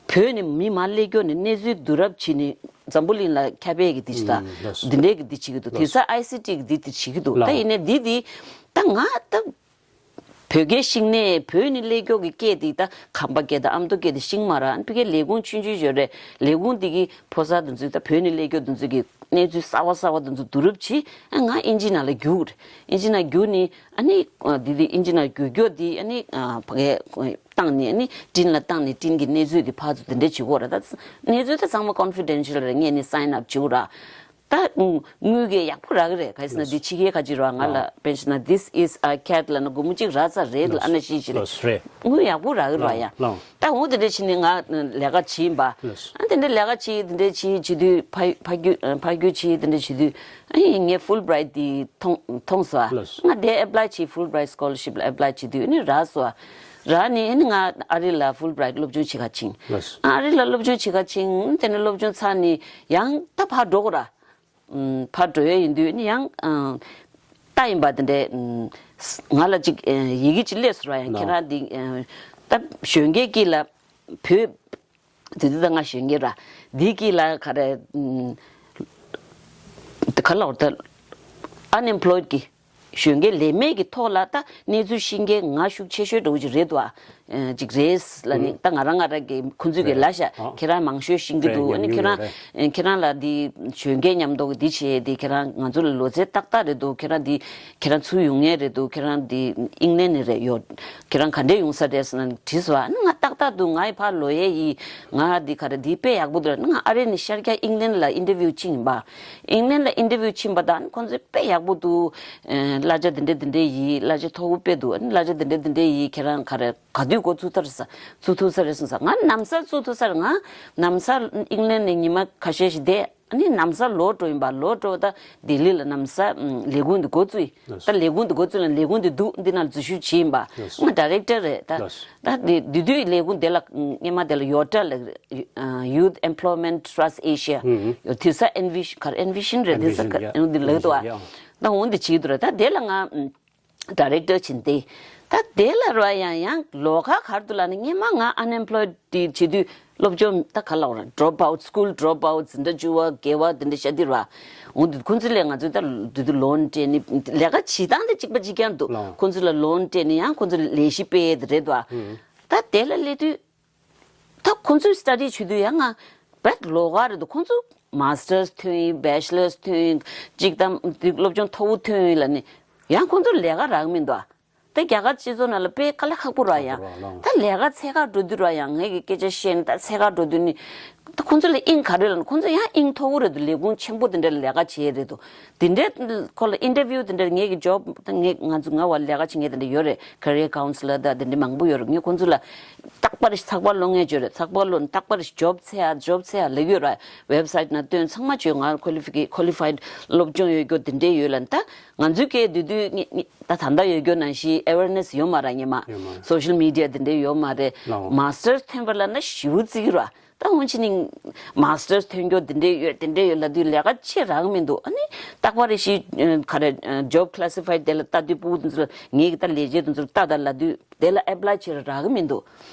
བོད་ནས་མི་མར་སླེབས་མཁན་ནས་གནས་ཚུལ་བསྡུ་རུབ་བྱས་ནས་འཛམ་བུ་གླིང་ལ་ཁྱབ་པའི་གི་དེ་ཅི་ད། ལགས། འདི་འདྲའི་གི་འདི་བྱེད་ཀྱི་འདུག་དེ་ས་ཨའི་སི་ཊི་གི་འདི་དེ་བྱེད་ཀྱི་འདུག་ད་ཡིན་ནའི་འདི་དེ་ད་ང་ད་བོད་སྐད་ཤེས་ནས་བོད་ནས་སླེབས་མཁན་གི་སྐད་དེ་ད་ཁམས་པ་སྐད་དང་ཨ་མདོ་སྐད་དེ་ཤེས་མ་ར། ཨ་ཕ་གིའི་ལས་ཁུངས་ཆུང་ཆུང་ཡོད་རེད། ལས་ཁུངས་དེ་གི་ཕོ་གསར་དེ་ཚོས་ད་བོད་ནས་སླེབས་མཁན་དེ་ཚོ་གི་གནས་ཚུལ་གསར་བ་གསར་བ་དེ་ཚོ་བསྡུ་རུབ་བྱས། ཨ་ང་ཨིན་ཇི་ནང་ལ་བསྒྱུར། ཨིན་ཇི་ནང་བསྒྱུར་ནས་ཨ་ནི་འདི་དེ་ཨིན་ཇི་ནང་བསྒྱུར་རྒྱུ་དེ་ཨ་ནི་ཕ་གིའི་བཏང་ནས་ཨ་ནི་ཊིན་ལ་བཏང་ནས་ཊིན་གྱི་གནས་ཚུལ་དེ་ཕར་ཚུར་དེ་འདྲ་བྱེད་དགོས་ར། ད་གནས་ཚུལ་དེ་ཚང་མ་ཀོན་ཕི་ཌེན་ཤལ་རེད། ངས་ནི་སའིན་ཨབ་བྱེད་དགོས་ར། ད་དངུལ་གྱི་ཡག་པོ་རག་གི་རེད། ག་ཡིན་ཟེར་ན་འདི་ཕྱི་རྒྱལ་ཁ་ཅིག་ར་ང་ལ་པེན་ཤན་ན་this is a cat ལབ་ན་སྒོར་མོ་གཅིག་རག་ཚར་རེད་ལ། ཨ་ན་ཤི་ཤི་རེད། ལགས་རེད། དངུལ་ཡག་པོ་རག་གི་ར་ཡ། ལགས། ད་འོ་དེ་འདྲ་བྱས་ནས་ང་ལས་ཀ་བྱེད་ཡིན་པ། ལགས། ཨ་དེ་འདྲ་ལས་ཀ་བྱེད་དེ་འདྲ་བྱེད་བྱེད་དུས་ཕ་ཕ་རྒྱུད་ཕ་རྒྱུད་བྱེད་དེ་འདྲ་བྱེད་དུས་ཨ་ངས་ཧྥུལ་བྷི་རའིཊ་དེ་མཐོང་མཐོང་སོང་། ལགས། ང་དེ་ཨེབ་ལའི་བྱེད། ཧྥུལ་བྷི་རའིཊ་སི་ཀོ་ལར་ཤིབ་ལ་ཨེབ་ལའི་བྱེད་དུས་ཨ་ནི་རག་སོང་། རག་ནས་ཨ་ནི་ང་ཨ་རི་ལ་ཧྥུལ་བྷི་རའིཊ་སློབ་སྦྱོང་བྱེད་ག་ཕྱིན། ལགས། ཨ་རི་ལ་སློབ་སྦྱོང་བྱེད་ག་ཕྱིན། དེ་ནས་སློབ་སྦྱོང་ཚར་ནས་ཡང་ད་ཕར་འགྲོ་དགོས་ར། ཕར་འགྲོ་ཡས་ཡིན་དུས་ནི་ཡང་ལྟ་ཡིན་པ་དེ་འདྲས། ང་ལ་ཅིག་ཡི་གེ་ཅིག་སླེབས་སོང་ར་ཡ། ཁྱེད་རང་འདི་ད་གཞོན་སྐྱེས་ཀྱི་ལ་བོད་དེ་དུས་ད་ང་གཞོན་སྐྱེས་ར། འདི་གི་ལ་ག་རེ་ག་ལ་ད་ཨན་ཨེམ་པ་ལོའི་ཌི་གི་གཞོན་སྐྱེས་ལས་མེད་ཀྱི་ཐོག་ལ་ད་གནས་ཚུལ་ཤེས་མཁན་ང་ཤུགས་ཆེ་ཤོས་འདྲ་བོ་ཅིག་རེད་འདུག་ཨ། ཅིག་རེད་ལ་ནི་ད་ང་རང་ང་རང་གི་ཁོང་ཚོས་ཀྱི་ལ་ཤ་ཁྱེད་རང་མང་ཤོས་ཤེས་ཀྱི་འདུག་ཨ་ནི་ཁྱེད་རང་ཁྱེད་རང་ལ་འདི་གཞོན་སྐྱེས་མཉམ་དུ་འདི་བྱས་ཏེ་ཁྱེད་རང་ང་ཚོ་ལ་ལོ་ཚད་ཏག་ཏག་རེད་འདུག་ཁྱེད་རང་འདི་ཁྱེད་རང་ཚུར་ཡོང་མཁན་རེད་འདུག་ཁྱེད་རང་འདི་ཨིང་ལན་ནས་རེད་ཡོད། ཁྱེད་རང་ག་འདྲས་ཡོང་ས་རེད་ཟེར་ན་དྲིས་སོང་ཨ་ནི་ང་ཏག་ཏག་འདུག་ང་ཡི་ཕར་ལོག་ཡས་ཡིན། ང་འདི་ག་རེ་འདི་དཔེ་ཡག་པོ་འདུག་ང་ཨ་རི་ནས་ཤར་རྒྱག་ཨིང་ལན་ལ་ཨིན་ཊར་བིའུ་ཕྱིན་ཡིན་པ། ཨིང་ལན་ལ་ཨིན་ཊར་བིའུ་ཕྱིན་པ་དང་ཁོང་ཚོས་དཔེ་ཡག་པོ་འདུག་གླ་ཆ་འདི་འདྲས་འདི་འདྲས་ཡིན། གླ་ཆ་མཐོ་པོ་དཔེ་འདུག་གླ་ཆ་འདི་འདྲས་འདི་འདྲས་ཡིན། ཁྱེད་རང་ག་རེ་ག་དུས་འགོ་ཚུགས་ཐུབ་ས་ཚུགས་ཐུབ་ས་རེད་གསུངས་ས། ང་ནམ་སར་ཚུགས་ཐུབ་ས་རེད། ང་ནམ་སར་ཨིང་ལན་ནས་ཉི་མ་ཁ་ཤས་ཤིག་བསྡད། ཨ་ནི་ནམ་སར་ལོག་འགྲོ་ཡིན་པ། ལོག་འགྲོ་ད་ལྡི་ལི་ལ་ནམ་སར་ལས་ཁུངས་འདི་འགོ་བཙུགས་ཡིན། ད་ལས་ཁུངས་འདི་འགོ་བཙུགས་ལ་ལས་ཁུངས་འདི་འདུག་འདི་ནང་འཛུལ་ཞུགས་བྱས་ཡིན་པ། ང་ཌའི་རེག་ཊར་རེད་ད། ད་འདི་འདི་དུས་ལས་ཁུངས་དེ་ལ་སྔོན་མ་དེ་ལ་ཡོ་ཊ་ལ་Youth Employment Trust Asia ཡོད། དེ་ས་ཨེན་བི་ཤན་ག་རེ་ཨེན་བི་ཤན་རེད། དེ་ས་འདི་ལ་འདུག་ད་འོང་འདི་བྱེད་ཀྱི་འདུག་ར། ད་དེ་ལ་ང་ཌའི་རེག་ཊར་ཕྱིན་ཏེ། ད་དེ་ལ་ར་ཡང་ཡང་ལོགས་ཀ་ག་རེ་འདུག་ལབ་ན་སྔོན་མ་ང་ཨན་ཨེམ་པ་ལོའི་ཌི་བྱེད་དུས་སློབ་སྦྱོང་ད་ག་ལབ་ར་ཌོབ་ཨའུཊ་སི་ཀུལ་ཌོབ་ཨའུཊ་སི་འདྲ་བཅུ་བ་བརྒྱད་པ་དེ་འདྲ་ཤ་དེ་ར། འོང་དུས་ཁོང་ཚོ་ལས་ང་ཚོས་ད་དུས་དུས་ལོན་སྤྲད་ནས་ལས་ཀ་བྱེད་སྟངས་དེ་གཅིག་པ་གཅིག་རྐྱང་འདུག་ཁོང་ཚོ་ལ་ལོན་སྤྲད་ནས་ཡང་ཁོང་ཚོ་ལ་ལས་གཞི་སྤེལ་ཡས་དེ་རེད་འདུག་ད་དེ་ལ་སླེབས་དུས། ད་ཁོང་ཚོའི་སི་ཊ་ཌི་བྱེད་དུས་ཡང་ང་བད་ལོགས་ཀ་རེད་འདུག་ཁོང་ཚོ་མ་སི་ཊར་སི་ཐོན་ཡིན། བེ་ཆི་ལར་སི་ཐོན་ཡིན། གཅིག་དང་སློབ་སྦྱོང་མཐོ་བོ་ཐོན་ཡིན་ལབ་ནས་ཡང་ཁོང་ཚོར་ལས་ཀ་རག་མི་འདུག་ད་རྒྱ་གར་སྤྱི་ཚོགས་ནང་ལ་དཔེ་དཀའ་ལས་ཁག་པོ་ར་ཡང་། ད་ལས་ཀ་འཚོལ་ག་འགྲོ་དུས་ར་ཡང་ངས་ཀྱི་སྐད་ཆ་བཤད་ནས་ད་འཚོལ་ག་འགྲོ་དུས་ནི། ད་ཁོང་ཚོ་ལ་དབྱིངས་ག་རེ་ལབ་ན་ཁོང་ཚོ་ཡང་དབྱིངས་མཐོ་བོ་རེད་འདུག་ལས་ཁུངས་ཆེན་པོ་དེ་འདྲ་ལ་ལས་ཀ་བྱེད་རེད་འདུག་དེ་འདྲའི་ཁོ་ལ་ཨིན་ཊར་བིའུ་དེ་འདྲ་ངས་ཀྱི་ཇོབ་ད་ངས་ང་ཚོ་ང་བ་ལས་ཀ་བྱེད་མཁན་དེ་འདྲ་ཡོད་རེད། ཁེ་རི་ཡར་ཀའུན་སི་ལར་ད་དེ་འདྲ་མང་པོ་ཡོད་རེད། ངས་ཁོང་ཚོ་ལ་ཏག་ པར་ཚགས་པར་ཀློག་མཁན་ཅིག་རེད། ཚགས་པར་ཀློག་ནས་རྟག་པར་ཇོབ་འཚོལ་ཡ་ཇོབ་འཚོལ་ཡ་ལབ་ཀྱི་ཡོད་རེད། ཝེབ་སའིཊ་ནང་བཏོན་ཚང་མ་བྱོས། ང་ཀོ་ལི་ཕི་ཀེ་ཀོ་ལི་ཕའིཌ་སློབ་སྦྱོང་ཡོད་རྒྱུ་དེ་འདྲས་ཡོད་ལབ་ནས། ད་ང་ཚོའི་སྐད་དེ་དུས་ངས་ངས་ད་ད་ལྟ་ཡོད་རྒྱུ་ནང་བཞིན་ཨེ་ཝེར་ནེ་སི་ཡོད་མ་རེད། སྔོན་མ་ཡོད་མ་རེད། སོ་ཤལ་མི་ཌི་ཡ་དེ་འདྲས་ཡོད་མ་རེད། ལའོ། མ་སི་ཊར་སི་ཐོན་པ་ལབ་ན་ཞེ་པོ་བརྩི་གི་རེད། ད་འོན་ཅི་ནི་མ་སི་ཊར་སི་ཐོན་རྒྱུ་དེ་འདྲས་ཡོད་དེ་འདྲས་ཡོད་ལབ་དུས་ལས་ཀ་བྱེད་རག་གི་མི་འདུག་ཨ་ནི་རྟག་པར་རེ་ཞིག་ཨ་ག་རེ་ཨ་ཇོབ་ཀི་ལ་སི་ཕའིཌ་དེ་ལ་ལྟ་དུས། སྤུ་གུ་དེ་ཚོ་ལ་ངེད་ཀྱི་ད་ལས་བྱེད་དེ་ཚོ་ལ་ལྟ་དང་ལབ་དུས་དེ་ལ་ཨེབ་ལའི་བྱེད་རག་གི་མི་འདུག་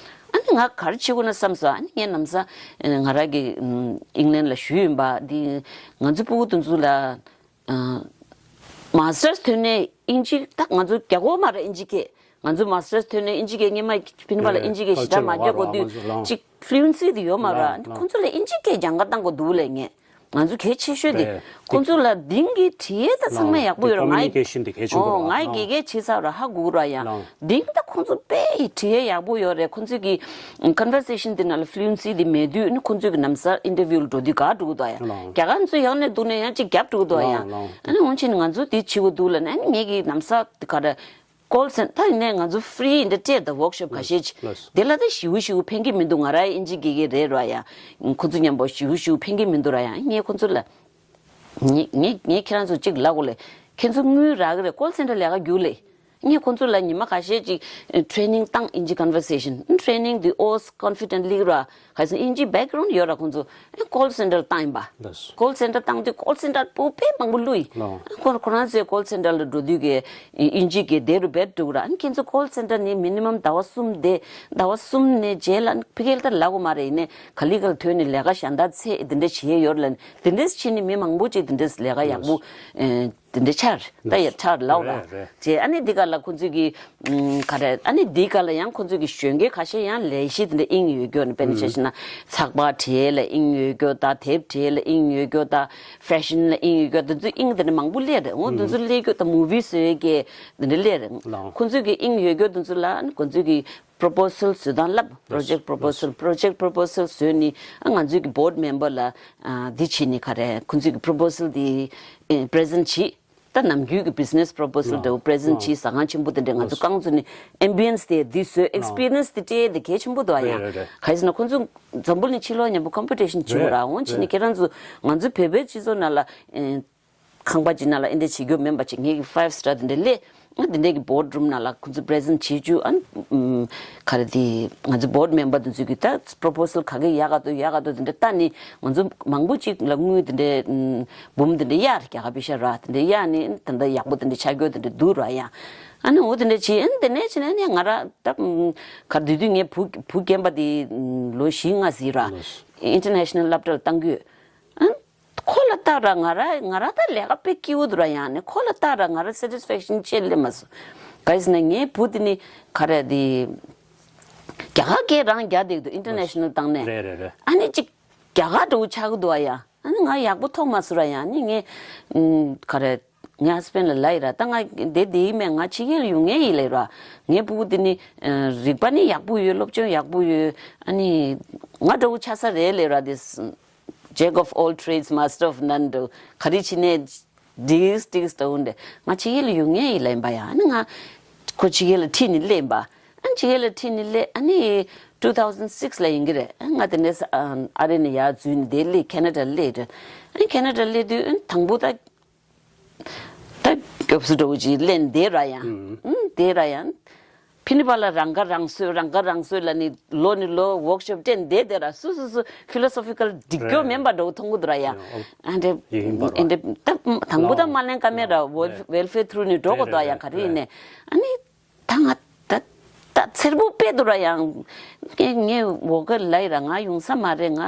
ཨ་ནི་ང་ག་རེ་བྱེད་དགོས་ན་བསམ་སོང་། ཨ་ནི་ངས་ལམ་སང་ཨ་ང་རང་གི་ཨ་ཨིང་ལན་ལ་བཞུགས་ཡིན་པ་འདི། ང་ཚོ་སྤུ་གུ་དེ་ཚོ་ལ་ཨ་མ་སི་ཊར་སི་ཐོན་ནས་ཨིན་ཇི། ད་ང་ཚོ་རྒྱག་གི་ཡོད་མ་རེད་ཨིན་ཇི་སྐད། ང་ཚོ་མ་སི་ཊར་སི་ཐོན་ནས་ཨིན་ཇི་སྐད་སྔོན་མ་ཕི་ནི་པ་ལ་ཨིན་ཇི་སྐད་ཞེ་དྲག་མ་རྒྱག་གོ་དུས་ཅིག་ཕུ་ལུ་ཨེན་སི་དེ་ཡོད་མ་རེད། ཨ་ནི་ཁོང་ཚོ་ལ་ཨིན་ཇི་སྐད་སྦྱང་ག་བཏང་དགོས་འདུག་ལབ་ངས། ང་ཚོ་གལ་ཆེ་ཤོས་དེ། རེད། ཁོང་ཚོ་ལ་དེང་གི་དྲི་ཡ་ད་ཚང་མ་ཡག་པོ་ཡོད་རེད། ང་ཡི་ཀོ་མུ་ནི་ཀེ་ཤན་དེ་གལ་ཆེན་པོ་ཨོ་རེད། ང་ཡི་དགེ་རྒན་བྱས་ཚར་ར་ཧ་གོ་ར་ཡ། ལགས། དེང་ད་ཁོང་ཚོ་དཔེ་ཡི་དྲི་ཡ་ཡག་པོ་ཡོད་རེད། ཁོང་ཚོས་ཀྱི་ཀོན་ཝར་སེ་ཤན་དེ་ནང་ལ་ཕུ་ལུ་ཨེན་སི་དེ་མེད་དུས་ནི་ཁོང་ཚོས་ཀྱི་ལམ་སང་ཨིན་ཊར་བིའུ་ལ་འགྲོ་དུས་དགའ་འགྲོ་གི་འདུག་ཡ། ལགས། རྒྱ་གར་ཚོ་ཡང་ནས་འདུག་ནས་ཡང་ཅིག་རྒྱབ་འགྲོ་གི་འདུག་ཡ། ལགས་ལགས། ཨ་ནི་འོན་ཆེན་ང་ཚོ་དེ་བྱེད་དགོས་འདུག་ལབ་ནས། ཨ་ནི་ངེད་ཀྱི་ལམ་སང་དེ་ག་རེ། ཀོལ་སེན་ད་ཡིན་ནའི་ང་ཚོ་ཕི་རི་ཨིན་ཊར་ཊེ་ནིང་དང་ཝོག་ཤོབ་ཁ་ཤས་ཅིག་ལགས། དེ་ལ་ད་ཞེ་པོ་ཞེ་པོ་ཕན་གྱི་མི་འདུག་ང་རང་ཨིན་ཇི་དགེ་རྒན་རེད་ར་ཡ། ཁོ་ཚོ་མཉམ་པོ་ཞེ་པོ་ཞེ་པོ་ཕན་གྱི་མི་འདུག་ར་ཡ། ངས་ཁོ་ཚོ་ལ། ངས་ངས་ངས་ཁྱེད་རང་ཚོ་གཅིག་ལབ་དགོས་ལེ། ཁྱེད་ཚོ་དངུལ་རག་གི་རེད། ཀོལ་སེན་ཊར་ལས་ཀ་རྒྱུགས་ལེ། ངས་ཁོ་ཚོ་ལ་ཉི་མ་ཁ་ཤས་ཅིག་ཊེ་རེ་ནིང་བཏང་། ཨིན་ཇི་ཀོན་ཝར་སེ་ཤན་ཊེ་རེ་ནིང་དེ་ཨོ་ཀོན་ཕི་ཌེན་ཊི་ལི་ར། ག་ཟེར་ན་ཨིན་ཇི་བེག་གྷ་རའུན་ཌི་ཡོད་ར་ཁོང་ཚོ། ཨེ་ཀོལ་སེན་ཊར་བཏང་ཡིན་པ། ལགས། ཀོལ་སེན་ཊར་བཏང་དུས་ཀོལ་སེན་ཊར་པོ་དཔེ་མང་པོ་བླུགས་ཡིན། ལགས། ཁོ་ཁོ་རང་ཚོའི་ཀོལ་སེན་ཊར་ལ་འགྲོ་དུས་ཀྱི་ཨིན་ཇི་གི་དེ་རུ་བེད་འགྲོ་ར། ཨ་ནི་ཁྱེད་ཚོ་ཀོལ་སེན་ཊར་ནི་མི་ནི་མམ་ཟླ་བ་གསུམ་དེ། ཟླ་བ་གསུམ་ནས་རྗེས་ལ་ཕ་གིར་ལྟར་ལབ་དགོས་མ་རེད། ཡིན་ནའི་ག་ལེ་ག་ལེ་ཐོན་ནས་ལས་ཀ་གཞན་དག་འཚོལ་དེ་འདྲ་བྱེད་ཡོད་ར་ལ། དེ་འདྲས་བྱས་ནས་མི་མང་པོ་ཅིག་དེ་འདྲས་ལས་ཀ་ཡག་པོ་ཨེ་དེ་འདྲས་ཆགས་རེད། ད་ཡ་ཆགས་ལབ་ར། རེད་རེད། རྗེས་ཨ་ནི་འདི་ག་ལ་ཁོ་ཚོས་ཀྱི་ཨམ་ག་རེ། ཨ་ནི་འདི་ག་ལ་ཡང་ཁོ་ཚོས་ཀྱི་གཞོན་སྐྱེས་ཁ་ཤས་ཡང་ལས་གཞི་དེ་འདྲ་དབྱིངས་ཡོད་རྒྱུ་ནི། དཔེར་ན་ཆ་བཞག་ན་ཚགས་པར་བྲིས་ལ་དབྱིངས་ཡོད་རྒྱུ་དང་། དེབ་བྲིས་ལ་དབྱིངས་ཡོད་རྒྱུ་དང་། ཕེ་ཤན་ལ་དབྱིངས་ཡོད་རྒྱུ་དང་། དེ་ཚོ་དབྱིངས་དེ་འདྲ་མང་པོ་སླེབས་རེད། འོ་དེ་ཚོ་སླེབས་རྒྱུ་དང་། མུ་བི་བཟོ་ཡས་ཀྱི་དེ་འདྲ་སླེབས་རེད། ལགས། ཁོ་ཚོས་ཀྱི་དབྱིངས་ཡོད་རྒྱུ་དེ་ཚོ་ལ་ཁོ་ཚོས་ཀྱི་པོ་རོ་པོ་སལ་བཟོ་སྟངས་ལབ། པོ་རོ་ཇེག་པོ་རོ་པོ་སལ། པོ་རོ་ཇེག་པོ་རོ་པོ་སལ་བཟོས་ནས་ཨ་ང་ཚོའི་གི་བོར་ཌི་མེམ་བར་ལ་ཨ་འདི་བྱས་ནས་ག་རེ། ཁོ་ཚོའི་གི་པོ་རོ་པོ་སལ་དེ་ཨེ་པི་རེ་ཛེན་ཊི་བྱས། ད་ནམ་རྒྱུན་གྱི་བི་ཛི་ནེ་སི་པོ་རོ་པོ་སལ་འདྲ་བོ་པི་རེ་ཛེན་ཊི་བྱས། ཟ་ཁང་ཆེན་པོ་དེ་འདྲ་ང་ཚོ་རྐང་བཙུགས་ནས་ཨེམ་བི་ཡེན་སི་དེ་འདི་བཟོས། ཨེག་སི་པི་རི་ཡེན་སི་དེ་སྤྲད་དེ་གལ་ཆེན་པོ་འདུག་ཨ་ཡ། རེད་རེད། ག་རེ་ཟེར་ན་ཁོ་ཚོ་འཛམ་བུ་གླིང་ཕྱི་ལོགས་མཉམ་པོ་ཀོམ་པི་ཊི་ཤན་བྱེད་དགོས་ར། རེད་འོ་བྱས་ནས་རེད། ཁྱེད་རང་ཚོ་ང་ཚོ་བོད་པའི་སྤྱི་ཚོགས་ནང་ལ་ཨེ་ཁང་པ་ཅིག་ནང་ལ་ཨེ་འདྲ་བྱེད་རྒྱུ་མིན་པ་ཅིག་ངེད་ཀྱི་ཕའིབ་སི་ཊར་དེ་འདྲ་སླེབས། ཨ་དེ་འདྲའི་གི་བོར་ཌི་རུམ་ནང་ལ་ཁོ་ཚོ་པི་རེ་ཛེན་ཊི་བྱེད་རྒྱུ། ཨ་ཨམ་ག་རེ་དེ་ང་ཚོ་བོར་ཌི་མེམ་བར་དེ་ཚོས་ཀྱི་ད་པོ་རོ་པོ་སལ་ག་གི་ཡག་ག་འདུག་ཡག་ག་འདུག་དེ་འདྲ་ལྟ་ནས་ང་ཚོ་མང་པོ་ཅིག་ལ་དངུལ་དེ་འདྲ་ཨམ་འབུམ་དེ་འདྲ་གཡར། རྒྱ་གར་པེ་ཤ་ར་དེ་འདྲ་གཡར་ནས་ད་ལྟ་ཡག་པོ་དེ་འདྲ་ཆགས་རྒྱུ་དེ་འདྲ་འདུག་ར་ཡ། ཨ་ནི་འོ་དེ་འདྲ་བྱས། ཨ་ནི་དེ་ནས་བྱས་ནས་ཨ་ནི་ང་རང་ད་ཨམ་ག་རེ་དུས་དུས་ངའི་བུ་བུ་རྒན་པ་དེ་ཨམ་ལོ་བཞི་ལྔ་ཟིན་ར། ལགས། ཨིན་ཊར་ནེ་ཤ་ནལ་སློབ་གྲྭ་ལ་བཏང་གི་ཡོད། ཨ་ཁོ་ལ་ལྟ་ར་ང་ར་ང་ར་ད་ལས་ཀ་དཔེ་སྐྱིད་པོ་འདུག་ར། ཡང་ནས་ཁོ་ལ་ལྟ་ར་ང་ར་སེ་ཊིས་ཕེག་ཤན་ཅིག་སླེབས་མ་སོང་། ག་རེ་ཟེར་ན་ངའི་བུ་དེ་ནི་ག་རེ་དེ་རྒྱ་གར་སྐད་རང་རྒྱག་བསྡད་འདུག་ཨིན་ཊར་ནེ་ཤ་ནལ་བཏང་ནས། རེད་རེད་རེད། ཨ་ནི་ཅིག་རྒྱ་གར་འདྲ་བོ་ཆགས་ཀྱི་འདུག་ཨ་ཡ། ཨ་ནི་ང་ཡག་པོ་མཐོང་མ་སོང་ར། ཡང་ནི་ངས་ཨམ་ག་རེ་ངའི་ཧས་བྷེན་ཌི་ལ་ལབ་ཡིན་ར། ད་ང་འདི་འདི་ཡིན་མེད་ང་ཕྱི་རྒྱལ་ལ་ཡོང་མཁན་ཡིན་ལབ་ར། ངའི་བུ་གུ་འདི་ནི་ཨ་རིག་པ་ནི་ཡག་པོ་ཡོད། སློབ་སྦྱོང་ཡག་པོ་ཡོད། ཨ་ནི་ང་འདྲ་བོ་ཆགས་ས་རེད་ལབ་ར། འདི་Jack of all trades, master of none འདྲ་བོ། ག་རེ་བྱས་ནས་འགྲིག་འགྲིག་འདྲ་བོ་འདྲ། ང་ཕྱི་རྒྱལ་ལ་ཡོང་མཁན་ཡིན་ལབ་ཡིན་པ་ཡ། ཨ་ནི་ང་ཁོ་ཕྱི་རྒྱལ་ལ་ཁྲིད་ནས་སླེབས་ཡིན་པ། ཨ་ནི་ཕྱི་རྒྱལ་ལ་ཁྲིད་ནས་སླེབས། ཨ་ནི་two thousand six ལ་ཡིན་གྱི་རེད། ཨ་ང་དེ་ནས་ཨ་རི་ནས་ཡར་འཛུལ་ནས་དེ་སླེབས། ཁེ་ན་ཌ་སླེབས་རེད། ཨ་ནི་ཁེ་ན་ཌ་སླེབས་དུས་ཨ་ནི་དང་པོ་ད་ད་སྐྱོབ་གསོ་འདྲ་བོ་ཅིག་ལེན་བསྡད་ར་ཡང་། ཨུམ། ཨུམ། བསྡད་ར་ཡང་། ཕི་ནི་པ་ལ་རང་ཁ་རང་གསོ་རང་ཁ་རང་གསོ་ལ་ནི་ལོ་ནི་ལོ་ཝོག་ཤོབ་སྤྲད་བསྡད་བསྡད་ར། སུ་སུ་སུ་ཕི་ལོ་སོ་ཕི་ཀལ་འགྲིག་རྒྱུ་མིན་པ་འདྲ་བོ་མཐོང་གི་འདུག་ར་ཡ། ཨ་འདྲ་ཡིན་པ་ར། ཨ་འདྲ་ད་དང་པོ་ད་མ་ལེན་ཀ་མེད་ར། ཝེལ་ཝེལ་ཕེར་ཐུར་ནི་འགྲོ་དགོས་འདུག་ཡ། ག་རེ་ཡིན་ནས་ཨ་ནི། ད་ང་ད་ད་འཚེར་པོ་དཔེ་འདུག་ར་ཡང་། ངས་ངས་འོ་ག་ལ་ཡི་ར་ང་ཡོང་ས་མ་རེད། ང་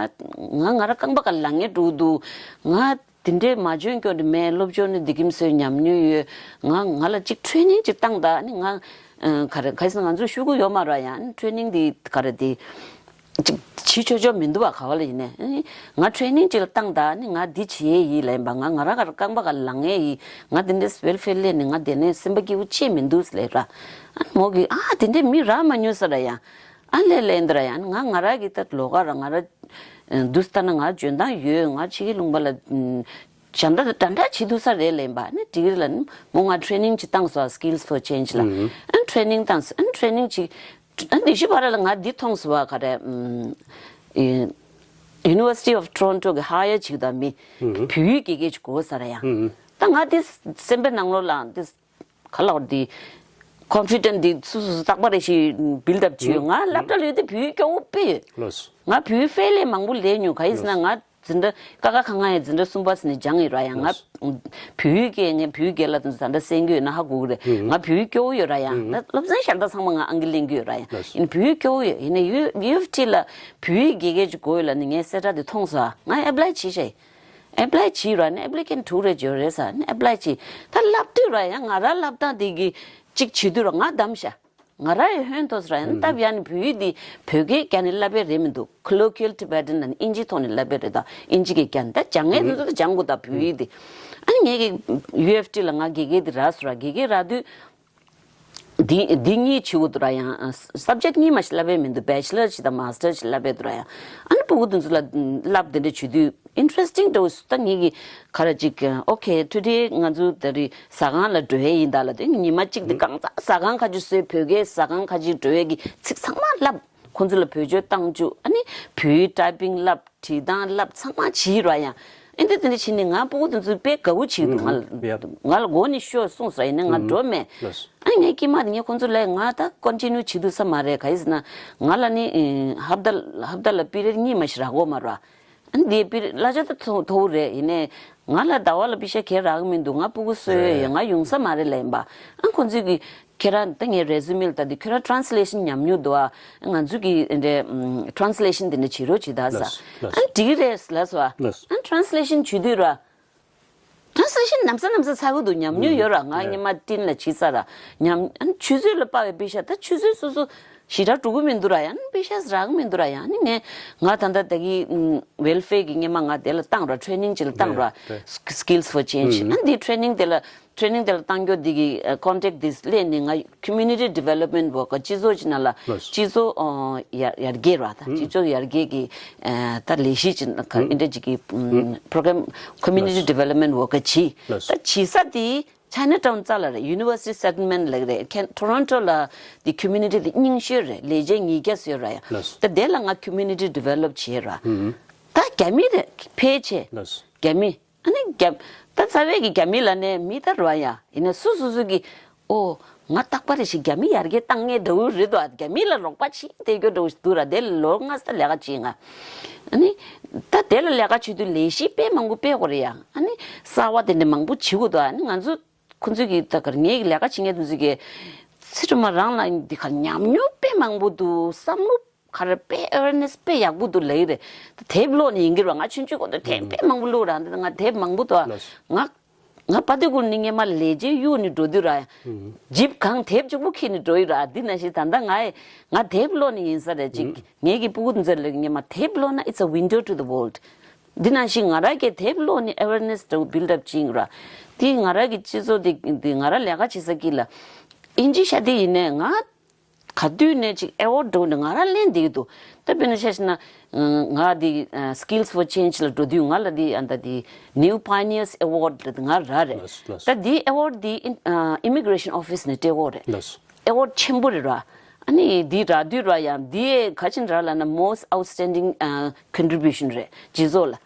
ང་ང་ར་རྐང་པ་ག་ལ་ངས་འགྲོ་འདུག་ང་དེ་འདྲའི་མ་འཇོན་སྐྱོ་འདྲ་མེད། སློབ་སྦྱོང་ནི་འདི་གིམ་སོས་ཉམས་མྱོང་ཡོད། ང་ང་ལ་ཅིག་ཊེ་རེ་ནིང་ཅིག་བཏང་ད་ནི་ང་ག་རེ་ག་རེ་ཟེར་ན་ང་ཚོ་ཤོག་གུ་ཡོད་མ་ར་ཡང་ཊེ་རེ་ནིང་འདི་ག་རེ་འདི། ཅིག་བྱེད་ཆོག་ཆོག་མི་འདུག་བ། ག་བ་ལ་ཡིན་ནས་ང་ཊེ་རེ་ནིང་ཅིག་ལ་བཏང་ད་ནི་ང་འདི་བྱེད་ཡས་ཡིན་ལབ་ཡིན་པ། ང་ང་རང་ག་ར་རྐང་པ་ག་ལ་ངས་ཡིན། ང་འདི་འདྲས་ཝེལ་ཕེར་སླེབས་ནས་ང་དེ་ནས་སེམས་པ་སྐྱིད་པོ་ཅིག་མི་འདུག་ལབ་ར། ཨ་མོ་གི་ཨ་དེ་འདྲས་མི་རག་མ་མྱོང་ས་ར་ཡ། ཨ་ལས་ལས་འདི་ར་ཡ་ང་ང་ར་གི་ད་ལོ་ག་ར་ང་ར་འདུག་ལྟ་ན་ང་འཇོན་ཐང་ཡོད། ང་ཕྱི་གི་ལུང་པ་ལ་ཞབས་འདྲ་འདྲ་འདྲ་བྱེད་འདུག་ས་རེད་ལབ་ཡིན་པ། ནི་འགྲིག་རེད་ལ་ནི་མོ་ང་ཊེ་རེ་ནིང་ཅིག་བཏང་སོང་། Skills for Change ལ། ཨ་ཊེ་རེ་ནིང་བཏང་སོང་། ཨ་ཊེ་རེ་ནིང་ཅིག་ཨ་ནི་ཤི་བ་ར་ལ་ང་འདི་མཐོང་སོང་བ་ག་རེ། ཨུམ། ཨེ། University of Toronto གི་ཧ་ཡར་བྱེད་ད་མི་བོད་ཡིག་དགེ་རྒན་ཅིག་དགོས་ས་ར་ཡ། ད་ང་འདི་སེམས་པའི་ནང་ལོགས་ལ་འདི་ག་ལ་འདི་confident འདི་སུ་སུ་སུ་རྟག་པ་རེ་ཞིག་build up བྱེད་ཡོད། ང་སློབ་གྲྭ་ལ་ཡོད་དུས་བོད་ཡིག་སྐྱོ་བོ་དཔེ་ཡོད། ལོས། ང་བོད་ཡིག་ཧྥེ་ལེ་མང་པོ་ལས་མྱོང་། ག་ཡིན་ཟེར་ན་ང་འཛིན་གྲྭ་ཀ་ཁ་ཁ་ང་ཡང་འཛིན་གྲྭ་གསུམ་པ་ཟིན་ནས་སྦྱངས་ཡོད་ར་ཡང་། ང་ལགས། བོད་ཡིག་གི་ངས་བོད་ཡིག་རྒན་ལགས་དང་ད་ལྟ་གསན་གྱི་ཡོད་ན་ཧ་གོ་གི་རེད། ང་བོད་ཡིག་སྐྱོ་བོ་ཡོད་ར་ཡང་། ད་སློབ་ཚན་གཞན་དག་ཚང་མ་ང་ཨང་ཀི་ལེན་གྱི་ཡོད་ར་ཡང་། ལགས། ཡིན་བོད་ཡིག་སྐྱོ་བོ་ཡོད། ཡིན་ནའི་ཡུ་ཡུ་ཨེཕ་ཊི་ལ་བོད་ཡིག་དགེ་རྒན་ཅིག་དགོས་ཡོད་ལབ་ནས་ངས་གསལ་བསྒྲགས་དེ་མཐོང་སོང་། ང་apply བྱས་ཤག། apply བྱས་ར་ནས་applicant དྲུག་རེ་འབྱོར་རེད་ཟེར་ནས་apply བྱས། ད་བསླབ་དུས་ར་ཡང་ང་ར་བསླབ་སྟངས་དེ་གི་གཅིག་བྱེད་དུས་ར་ང་བདམས་ཤག། ང་ར་ཡི་ཧོན་ཐོས་ར་ཡང་སྟབས་ཡག་ནས་བོད་ཡིག་འདི་བོད་སྐད་རྒྱག་ནས་བསླབ་པའི་རེད་མི་འདུག། Colloquial Tibetan ལ་ནི་ཨིན་ཇིའི་ཐོག་ནས་བསླབ་པའི་རེད། ད་ཨིན་ཇི་གི་རྒྱག་ནས་ད་སྦྱང་ངེས་འདུག། ད་སྦྱང་དགོས། ད་བོད་ཡིག་འདི། ཨ་ནི་ངེད་ཀྱི་ཡུ་ཨེཕ་ཊི་ལ་ང་དགེ་རྒན་འདི་རག་སོང་ར། དགེ་རྒན་རག་དུས་འདི་འདི་གཉིས་བྱེད་དགོས་འདུག་ར་ཡང་། སབ་ཇེག་གཉིས་མ་ཞིག་བསླབ་པའི་མི་འདུག། བྷེ་ཆི་ལར་ཞིག་དང་མཱ་སི་ཊར་ཞིག་བསླབ་པའི་འདུག་ར་ཡང་། ཨ་ནི་སྤུ་གུ་དེ་ཚོ་ལ་བསླབ་དེ་འདྲ་བྱེད་དུས། Interesting འདྲ་བོ་ད་ངེད་ཀྱི་ག་ར་ཅིག་okay today ང་ཚོ་ད་རེས་ཟ་ཁང་ལ་འགྲོ་ཡས་ཡིན་ད་ལབ་དུས། ཉི་མ་གཅིག་དེ་གང་ཟག་ཟ་ཁང་ཁ་ཅིག་བཟོས། བོད་སྐད་ཟ་ཁང་ཁ་ཅིག་འགྲོ་ཡས་ཀྱི་ཚིག་ཚང་མ་བསླབ། ཁོང་ཚོ་ལ་བེད་སྤྱོད་བཏང་བཅུག། ཨ་ནི་བོད་ཡིག་ཊའི་པིང་བསླབ། བྲིས་སྟངས་བསླབ། ཚང་མ་བྱས་ར་ཡང་། ཨེ་འདི་དེ་འདྲ་བྱས་ནས་ང་སྤུ་གུ་དེ་ཚོ་དཔེ་དགའ་བོ་བྱེད་འདུག། ང་ལ་ཡ། ང་ལ་མགོ་ནས་ཤོག་གསུངས་སོང་། ཡིན་ནའི་ང་འགྲོ་མེད། ལགས། ཨ་ནི་ངའི་སྐྱེས་མ་དེ་ངས་ཁོང་ཚོ་ལ་ང་ད་ཀོན་ཊི་ནིའུ་བྱེད་ཐུབ་ས་མ་རེད། ག་ཡིན་ཟེར་ན་ང་ལ་ནི་ཧབ་ད་ཧབ་ད་ལ་པི་རེཌ་གཉིས་མ་ཞིག་རག་གོ་མ་ར། ཨ་ནི་དེ་པི་རེཌ་གླ་ཆ་ད་མཐོ་མཐོ་བོ་རེད། ཡིན་ནའི་ང་ལ་ཟླ་བ་ལ་པེ་ཤ་ག་རག་གི་མི་འདུག། ང་སྤུ་གུ་གསོ་ཡས་ཡོད། ང་ཡོང་ས་མ་རེད་ལབ་ཡིན་པ། ཨ་ཁོང་ཚོས་ཀྱི་ཁྱེད་རང་ད་ངའི་རེ་ཟུ་མེ་ལ་ལྟ་དུས་ཁྱོད་རང་ཊེ་རན་སི་ལེ་ཤན་ཉམས་མྱོང་འདུག་ཨ། ང་ཚོས་ཀྱི་འདྲ་ཊེ་རན་སི་ལེ་ཤན་དེ་འདྲ་བྱེད་རོགས་བྱེད་ད་ཟེར། ལགས། ཨ་ནི་འགྲིག་གི་རེད་ལབ་སོང་ཨ། ལགས། ཨ་ཊེ་རན་སི་ལེ་ཤན་བྱེད་དུས་ར། ཊེ་རན་སི་ལེ་ཤན་ནམ་ས་ནམ་ས་ཚར་གི་འདུག། ཉམས་མྱོང་ཡོད་ར། ང་སྔོན་མ་ཊིན་ལ་བྱེད་ཚར་ར། ཉམས་ཨ་ནི་ཆུ་ཚོད་ལ་དཔག་པའི་པེ་ཤ། ད་ཆུ་ཚོད་སོ་སོ་ཞེ་དྲག་འགྲོ་གི་མི་འདུག་ར་ཡང་། ཨ་ནི་པེ་ཤ་རག་གི་མི་འདུག་ར་ཡང་། ཨ་ནི་ངས་ང་ད་ལྟ་ད་གི་ཝེལ་ཕེར་གི་སྔོན་མ་ང་དེ་ལ་བཏང་ར། ཊེ་རེ་ནིང་ཅིག་ལ་བཏང་ར། རེད། རེད། Skills for Change ཨ་ནི་དེ་ཊེ་རེ་ནིང་དེ་ལ། ཊེ་རེ་ནིང་དེ་ལ་བཏང་རྒྱུ་འདི་གི་ཀོན་ཊེག་འདི་སླེབས་ནས་ང་ཀོ་མིའུ་ནི་ཊི་ཌི་ཝེ་ལོབ་མེན་ཊི་ཝོག་སྤྱི་ཚོགས་ཀྱི་ནང་ལ། ལགས། སྤྱི་ཚོགས་ཡར་ཡར་རྒྱས་ར། ད་སྤྱི་ཚོགས་ཡར་རྒྱས་ཀྱི་ད་ལས་གཞི་ཅིག་ཨ་འདྲ་ཅིག་གི་པོ་རོ་གྷ་རམ་ཀོ་མིའུ་ནི་ཊི་ཌི་ཝེ་ལོབ་མེན་ཊི་ཝོག་གི་བྱས། ལགས། ད་བྱེད་ས་དེ་ཆའི་ན་ཊའུན་རྩ་ལ་རེད། ཡུ་ནི་ཝར་སི་ཊི་སེ་ཊལ་མེན་ཊི་ལབ་ཀྱི་རེད། ཁེ་ཊོ་རོན་ཊོ་ལ་དེ་ཀོ་མིའུ་ནི་ཊི་དེ་རྙིང་ཤོས་རེད། ལས་བྱེད་ཉིས་བརྒྱ་ཙམ་ཡོད་ར་ཡ། ལགས། ད་དེ་ལ་ང་ཀོ་མིའུ་ནི་ཊི་ཌི་ཝེ་ལོབ་བྱས་ར། ད་རྒྱ་མི་རེད་ཕལ་ཆེར། ལགས། རྒྱ་མི། ཨ་ནི་རྒྱ། ད་རྩ་བའི་གི་རྒྱ་མི་ལ་ནས་མི་ད་རོ་ཡ། ཡིན་ན་སུ་སུ་སུ་གི་ཨོ་ང་རྟག་པར་ཞིག་རྒྱ་མི་ཡར་རྒྱས་བཏང་ངེས་འདྲ་བོ་རེད་དོ། རྒྱ་མི་ལ་རོགས་པ་བྱེད་བསྡད་རྒྱུ་འདྲ་བོ་ཞིག་འདུག་ར། དེ་ལོ་ལྔ་ཙམ་ལས་ཀ་བྱས་ང་། ཨ་ནི་ད་དེ་ལ་ལས་ཀ་བྱེད་དུས་ལས་གཞི་དཔེ་མང་པོ་སྤེལ་དགོས་རེད་ཡ། ཨ་ནི་གསར་བ་དེ་འདྲ་མང་པོ་བྱེད་དགོས་འདུག། ཨ་ནི་ང་ཚོ་ཁོང་ཚོས་གི་ད་གར་ངའི་གི་ལས་ཀ་བྱེད་མཁན་དེ་ཚོས་གི་ཚེ་སྒྲོལ་མ་རང་ལ་འདི་གར་ཉམས་མྱོང་དཔེ་མང་པོ་འདུག། བསམ་བློ་ག་རེ་དཔེ་ཨེ་ཝེར་ནེ་སི་དཔེ་ཡག་པོ་འདུག་ལབ་ཀྱི་རེད། ད་དེབ་ཀློག་ནས་ཡིན་གྱི་རེད་བ། ང་ཆུང་ཆུང་གོང་དུ་དེབ་དཔེ་མང་པོ་ཀློག་ར། འདི་ང་དེབ་མང་པོ་འདུག་ཨ། ལགས། ང་ང་བ་དེ་ཀུན་ནི་སྔོན་མ་ལས་བྱེད་གཡུག་ནས་འགྲོ་དུས་ར། ཇིབ་གང་དེབ་གཅིག་པུ་འཁྱེར་ནས་འགྲོ་ཡི་ར། འདི་ནང་བཞིན་ད་ལྟ་ང་ང་དེབ་ཀློག་ནས་ཡིན་ས་རེད་ཅིག། ངེད་ཀྱི་སྤུ་གུ་འཛེར་ལོས་སྔོན་མ་དེབ་ཀློག་ན་it's a window to the world། འདི་ནང་བཞིན་ང་རང་གིས་དེབ་ཀློག་ནས་ཨེ་ཝེར་ནེ་སི་འདྲ་བོ་བིལ་ཌི་ཨབ་བྱེད་ཀྱི་ར། དེ་ང་རང་གི་སྤྱི་ཚོགས་དེ་དེ་ང་རང་ལས་ཀ་བྱེད་ས་གི་ལ་ཨིན་ཇི་ཤ་དེ་ཡིན་ནས་ང་ག་དུས་ནས་ཅིག་ཨེ་ཝོར་ཌི་འགྲོ་ནས་ང་རང་ལེན་བསྡད་ཀྱི་འདུག། ད་དཔེར་ན་ཆ་བཞག་ན་ང་འདི་Skills for Change ལ་འགྲོ་དུས་ང་ལ་འདི་ཨ་ད་འདི་New Pioneers Award ལ་འདི་ང་རག་རེད། ལགས་ལགས། ད་འདི་ཨེ་ཝོར་ཌི་འདི་ཨིམ་མི་གྷི་རེ་ཤན་ཨོ་ཕི་སི་ནས་སྤྲད་ཀྱི་ཡོད་རེད། ལགས། ཨེ་ཝོར་ཌི་ཆེན་པོ་རེད་ར། ཨ་ནི་འདི་རག་དུས་ར་ཡང་འདི་ག་ཅིག་རག་ལབ་ན་most outstanding ཨ་contribution རེད་སྤྱི་ཚོགས་ལ།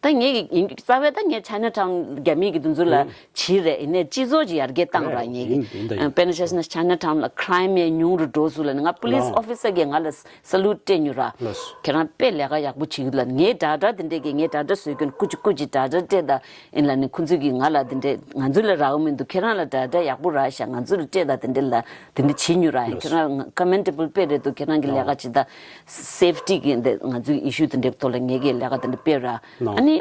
ད་ངས་ཀྱི་ཡིན་རྩ་བའི་ད་ངས་ཆའི་ན་ཊའུན་རྒྱ་མི་གི་དུས་ཚོད་ལ་ཨུ། བྱས་རེད། ཡིན་ནའི་སྤྱི་ཚོགས་ཀྱི་ཡར་རྒྱས་བཏང་ར་ཡིན་ངས་ཡིན་ཡིན་ད་ཀྱི་ཡིན། དཔེར་ན་ཆ་བཞག་ན་ཆའི་ན་ཊའུན་ལ་ཁི་རའིམ་ཡང་ཉུང་རུ་འགྲོ་སོང་ལབ་ནས་ང་པོ་ལི་སི་ཨོ་ཕི་སར་གྱིས་ང་ལ་ས་ལུ་ཊི་སྤྲད་མྱོང་ར། ལགས། ཁྱེད་རང་དཔེ་ལས་ཀ་ཡག་པོ་བྱེད་ཀྱི་ལབ་ངའི་ཌ་ཊ་དེ་འདྲས་ཀྱིས་ངའི་ཌ་ཊ་བཟོ་མཁན་སྐུ་མཁྱེན་སྐུ་མཁྱེན་ཌ་ཊ་སྤྲད་ད་ཡིན་ལབ་ནས་ཁོ་ཚོས་ཀྱིས་ང་ལ་དེ་འདྲས་ང་ཚོ་ལ་རག་གི་མི་འདུག། ཁྱེད་རང་ལ་ཌ་ཊ་ཡག་པོ་རག་ཤག། ང་ཚོ་ལ་སྤྲད་ད་དེ་འདྲས་ལ་དེ་འདྲས་བྱེད་མྱོང་ར། ཡང་ལགས། ཁྱེད་རང་ཀོ་མེན་ཌེ་བལ་དཔེ་རེད་འདུག། ཁྱེད་རང་གི་ལས་ཀ་ཨོ། བྱེད་ད་སེབ་ཊི་གི་འདི་ང་ཚོའི་ཨི་ཤུ་དེ་འདྲའི་ཐོག་ལ་ངེད་ཀྱིས་ལས་ཀ་དེ་འདྲ་སྤེལ་ར། ནོ། ཨ་ནི་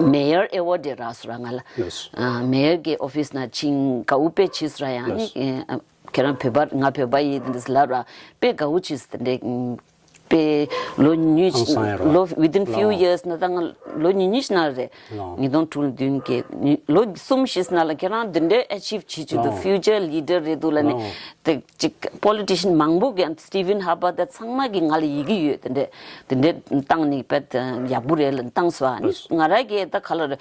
མེ་ཡར་ཨེ་ཝོར་ཌི་རག་སོང་ར་ང་ལ། ལགས། ཨ་མེ་ཡར་གྱི་ཨོ་ཕི་སི་ནང་ཕྱིན་དགའ་བོ་དཔེ་བྱས་སོང་ར། ཡང་ཨ་ནི་ལགས། ཨ་ཁྱེད་རང་བོད་པ་ང་བོད་པ་ཡིན་དེ་འདྲ་ལབ་ར་དཔེ་དགའ་བོ་བྱས་སོང་། དེ་འདྲའི་དཔེ་ལོ་ཉི་ཤུ་ཧང་སང་ཡ་ར། ལོ་within few ལོ། years ན་ད་ང་ལོ་ཉི་ཤུ་ནང་རེད། ལོ། ཉིས་སྟོང་དྲུག་བདུན་གྱི་ལོ་གསུམ་བཞི་ནང་ལ་ཁྱེད་རང་དེ་འདྲའི་ཨེ་ཆིབ་བྱེད་ཀྱི་འདུག། ལོ། ཕིའུ་ཅར་ལི་ཌར་རེད་འདུག་ལབ་ནས། ལོ། དེ་ཅིག་པོ་ལི་ཊི་ཤན་མང་པོ་གི་སི་ཊི་ཝན་ཧར་པར་དང་ཚང་མ་གིས་ང་ལ་ཡི་གེ་ཡོད། དེ་འདྲས་དེ་འདྲས་བཏང་ནས་དཔེ་ཡག་པོ་རེད་ལབ་བཏང་སོང་། ཨ་ནི་ལགས། ང་རང་གིས་ད་ག་ལ་རེད།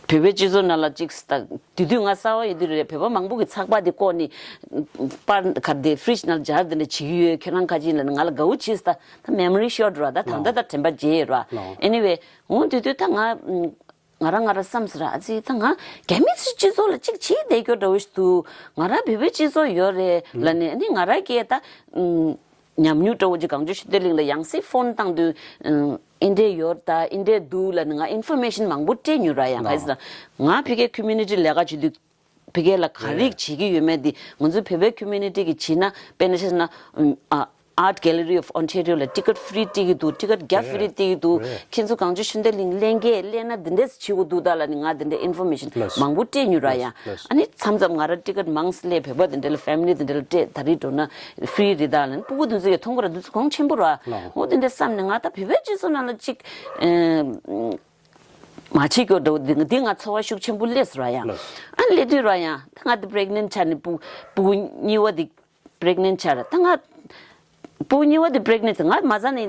བོད་པའི་སྤྱི་ཚོགས་ནང་ལ་ཅིག་ད་དེ་དུས་ང་གསར་པ་ཡིན་དུས་རེད། བོད་པ་མང་པོ་གི་ཚགས་པར་དེ་བཀོག་ནས་པར་ག་དེ་ཕི་རིཇ་ནང་སྦྱར་དེ་འདྲ་བྱེད་ཀྱི་ཡོད། ཁྱེད་རང་ཁ་ཅིག་ལ་ང་ལ་དགའ་བོ་བྱས། ད་ད་མེ་མོ་རི་ཤོར་ར། ད་ད་ལྟ་ད་དྲན་པ་བརྗེད་ཡོད་ར། ཨེ་ནི་ཝེ་འོ་དེ་དུས་ད་ང་ང་རང་ང་རང་བསམ་ཟེར་ཨ་ཙི། ད་ང་རྒྱ་མི་ཚོའི་སྤྱི་ཚོགས་ལ་ཅིག་བྱེད་བསྡད་རྒྱུ་འདྲ་བོ་ཞིག་འདུག་ང་རང་བོད་པའི་སྤྱི་ཚོགས་ཡོད་རེད་ལབ་ནས་ནི་ང་རང་གིས་ད་ཉམས་མྱོང་འདྲ་བོ་ཅིག་གངས་ལྗོངས་ཆོས་སྡེ་གླིང་ལ་ཡང་སེ་ཕོན་བཏང་དུས་ཨིན་འདྲས་ཡོད་ད་ཨིན་འདྲས་འདུག་ལབ་ནས་ང་ཨིན་ཕོར་མེ་ཤན་མང་པོ་སྤྲད་མྱོང་ར། ཡང་ག་ཟེར་ན་ང་ཕ་གིའི་ཁོ་མུ་ནི་ཊི་ལས་ཀ་བྱེད་དུས་ཕ་གི་ལ་ག་རེ་བྱེད་ཀྱི་ཡོད་མེད་དེ་ང་ཚོའི་བོད་པའི་ཁོ་མུ་ནི་ཊི་གི་བྱེད་ན་དཔེར་ན་བཤད་ན་ཨ། Art Gallery of Ontario ལ་ཊི་ཀེ་ཊི་ཕི་རི་སྤྲད་ཀྱི་འདུག་ཊི་ཀེ་ཊི་རྒྱ་ཕི་རི་སྤྲད་ཀྱི་འདུག་ཁྱེད་ཚོ་གངས་ལྗོངས་ཆོས་སྡེ་གླིང་སླེབས་ཀྱི་སླེབས་ན་འདི་འདྲས་བྱེད་དགོས་འདུག་ད་ལབ་ནས་ང་འདི་འདྲས་ཨིན་ཕོར་མེ་ཤན་མང་པོ་སྤྲད་མྱོང་ར། ཡང་ཨ་ནི་མཚམས་མཚམས་ང་རང་ཊི་ཀེ་ཊི་མང་སླེབས། བོད་པ་འདི་འདྲས་ལ་ཕེ་མི་ལི་འདི་འདྲས་ལ་སྤྲད། ད་རེས་འགྲོ་ན་ཕི་རི་རེད་ད་ལབ་ནས་སྤུ་གུ་འདི་ཚོ་ཡང་མཐོང་གི་ར། འདི་ཚོ་གོང་ཆེན་པོ་ར། འོ་འདི་འདྲས་བསམ་ནས་ང་ད་བོད་པའི་སྤྱི་ཚོགས་ནང་ལ་ཅིག་མ་བྱེད་རྒྱུ་འདྲ་བོ་འདི་འདི་ང་ཚོར་བ་ཤུགས་ཆེན་པོ་སླེབས་སོང་ར། ཡང་ཨ་ནི་སླེབས་དུས་ར་ཡང་ད་ང་འདི་པི་རེག་ནེན་ཊི་ཆགས་ནས་སྤུ་སྤུ་གུ་གཉིས་པ་འདི་པི་རེག་ནེན་ཊི་ཆགས་ར། ད་ང་སྤུ་གུ་གཉིས་པ་དེ་པི་རེག་ནེན་ཊི་ང་མ་རྩ་ནས་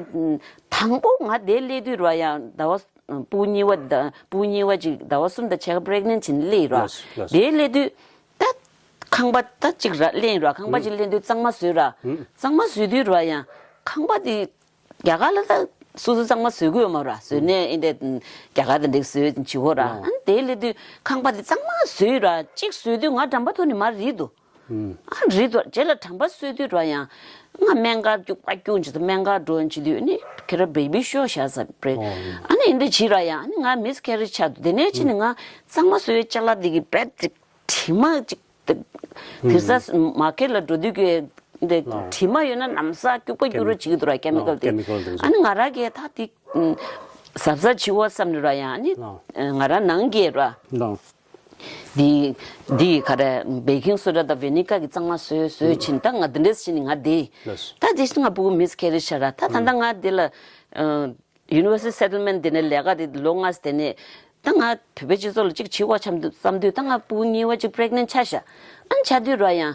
དང་པོ་ང་དེ་སླེབས་དུས་ར་ཡང་ཟླ་བ་སྤུ་གུ་གཉིས་པ་ད་སྤུ་གུ་གཉིས་པ་ཅིག་ཟླ་བ་གསུམ་དང་ཕྱེད་ཀ་པི་རེག་ནེན་ཊི་བྱས་ནས་སླེབས་ཡིན་ར། ལགས་སོ། ལགས་སོ། དེ་སླེབས་དུས་ད་ཁང་པ་ད་ཅིག་ར་སླེབས་ཡིན་ར། ཁང་པ་ཅིག་སླེབས་དུས་གཙང་མ་བཟོས་ར། གཙང་མ་བཟོས་དུས་ར་ཡང་ཁང་པ་དེ་རྒྱ་གར་ལ་ད་སོ་སོ་གཙང་མ་བཟོ་གི་ཡོད་མ་ར། བཟོས་ནས་ཨེ་འདྲས་རྒྱ་གར་དེ་འདྲས་བཟོས་བྱེད་གོ་ར། ཨ་ནི་དེ་སླེབས་དུས་ཁང་པ་དེ་གཙང་མ་བཟོས་ར། གཅིག་བཟོས་དུས་ང་དྲན་པ་ཐོག་ནས་མར་རིལ་འདུག་ཨ་རིལ་འདུག་རྗེས་ལ་དྲན་པ་གསོས་དུས་ར་ཡང་ང་སྨན་ཁང་སྐྱུག་པ་སྐྱུག་བྱེད་དུས་སྨན་ཁང་འགྲོ་བྱེད་དུས་ནི་ཁྱེད་རང་བེ་བི་ཤོ་བཞག་ས་པྲེ། ཨ་ནི་ཨེ་འདྲས་བྱེད་ར་ཡང་ཨ་ནི་ང་མི་སི་ཀེ་རེཇ་ཆགས་འདུག་དེ་ནས་ཕྱིན་ནས་ང་གཙང་མ་བཟོ་བའི་ཅ་ལག་དེ་གི་བེད་དེ་དྲི་མ་ཅིག་དེ་དེ་ས་མར་ཀེཊ་ལ་འགྲོ་དུས་ཀྱི་འདི་དྲི་མ་ཡོད་ན་ལམ་སང་སྐྱུག་པ་སྐྱུག་རོ་བྱེད་ཀྱི་འདུག་ར། ཀེ་མི་ཀལ་དེ། ཨ་ནི་ང་རང་གིས་ད་དེ་གཟབ་གཟབ་བྱེད་འོ་བསམ་ནས་ར་ཡང་ཨ་ནི་ང་རང་ནང་གི་ར་འདི་འདི་ག་རེ་བེ་ཀིང་སོ་ཌ་དང་ཝི་ནི་གར་གྱི་གཙང་མ་བཟོས་བཟོས་ཕྱིན། ད་ང་འདི་འདྲས་ཕྱིན་ནས་ང་བསྡད། ད་དེ་བཞིན་ང་སྤུ་གུ་མི་སི་ཀེ་རེཇ་ཆགས་ར། ད་ད་ལྟ་ང་འདི་ལ་ཡུ་ནི་ཝར་སི་ཊལ་སེ་ཊལ་མེན་ཊི་དེ་ནས་ལས་ཀ་དེ་ལོ་ལྔ་ཙམ་དེ་ནས་ད་ང་བོད་པའི་སྤྱི་ཚོགས་ལ་ཅིག་བྱེད་དགོས་བསམ་དུས་ད་ང་སྤུ་གུ་གཉིས་པ་ཅིག་པི་རེག་ནེན་ཊི་ཆགས་ཤག་ཨ་ནི་ཆགས་དུས་ར་ཡང་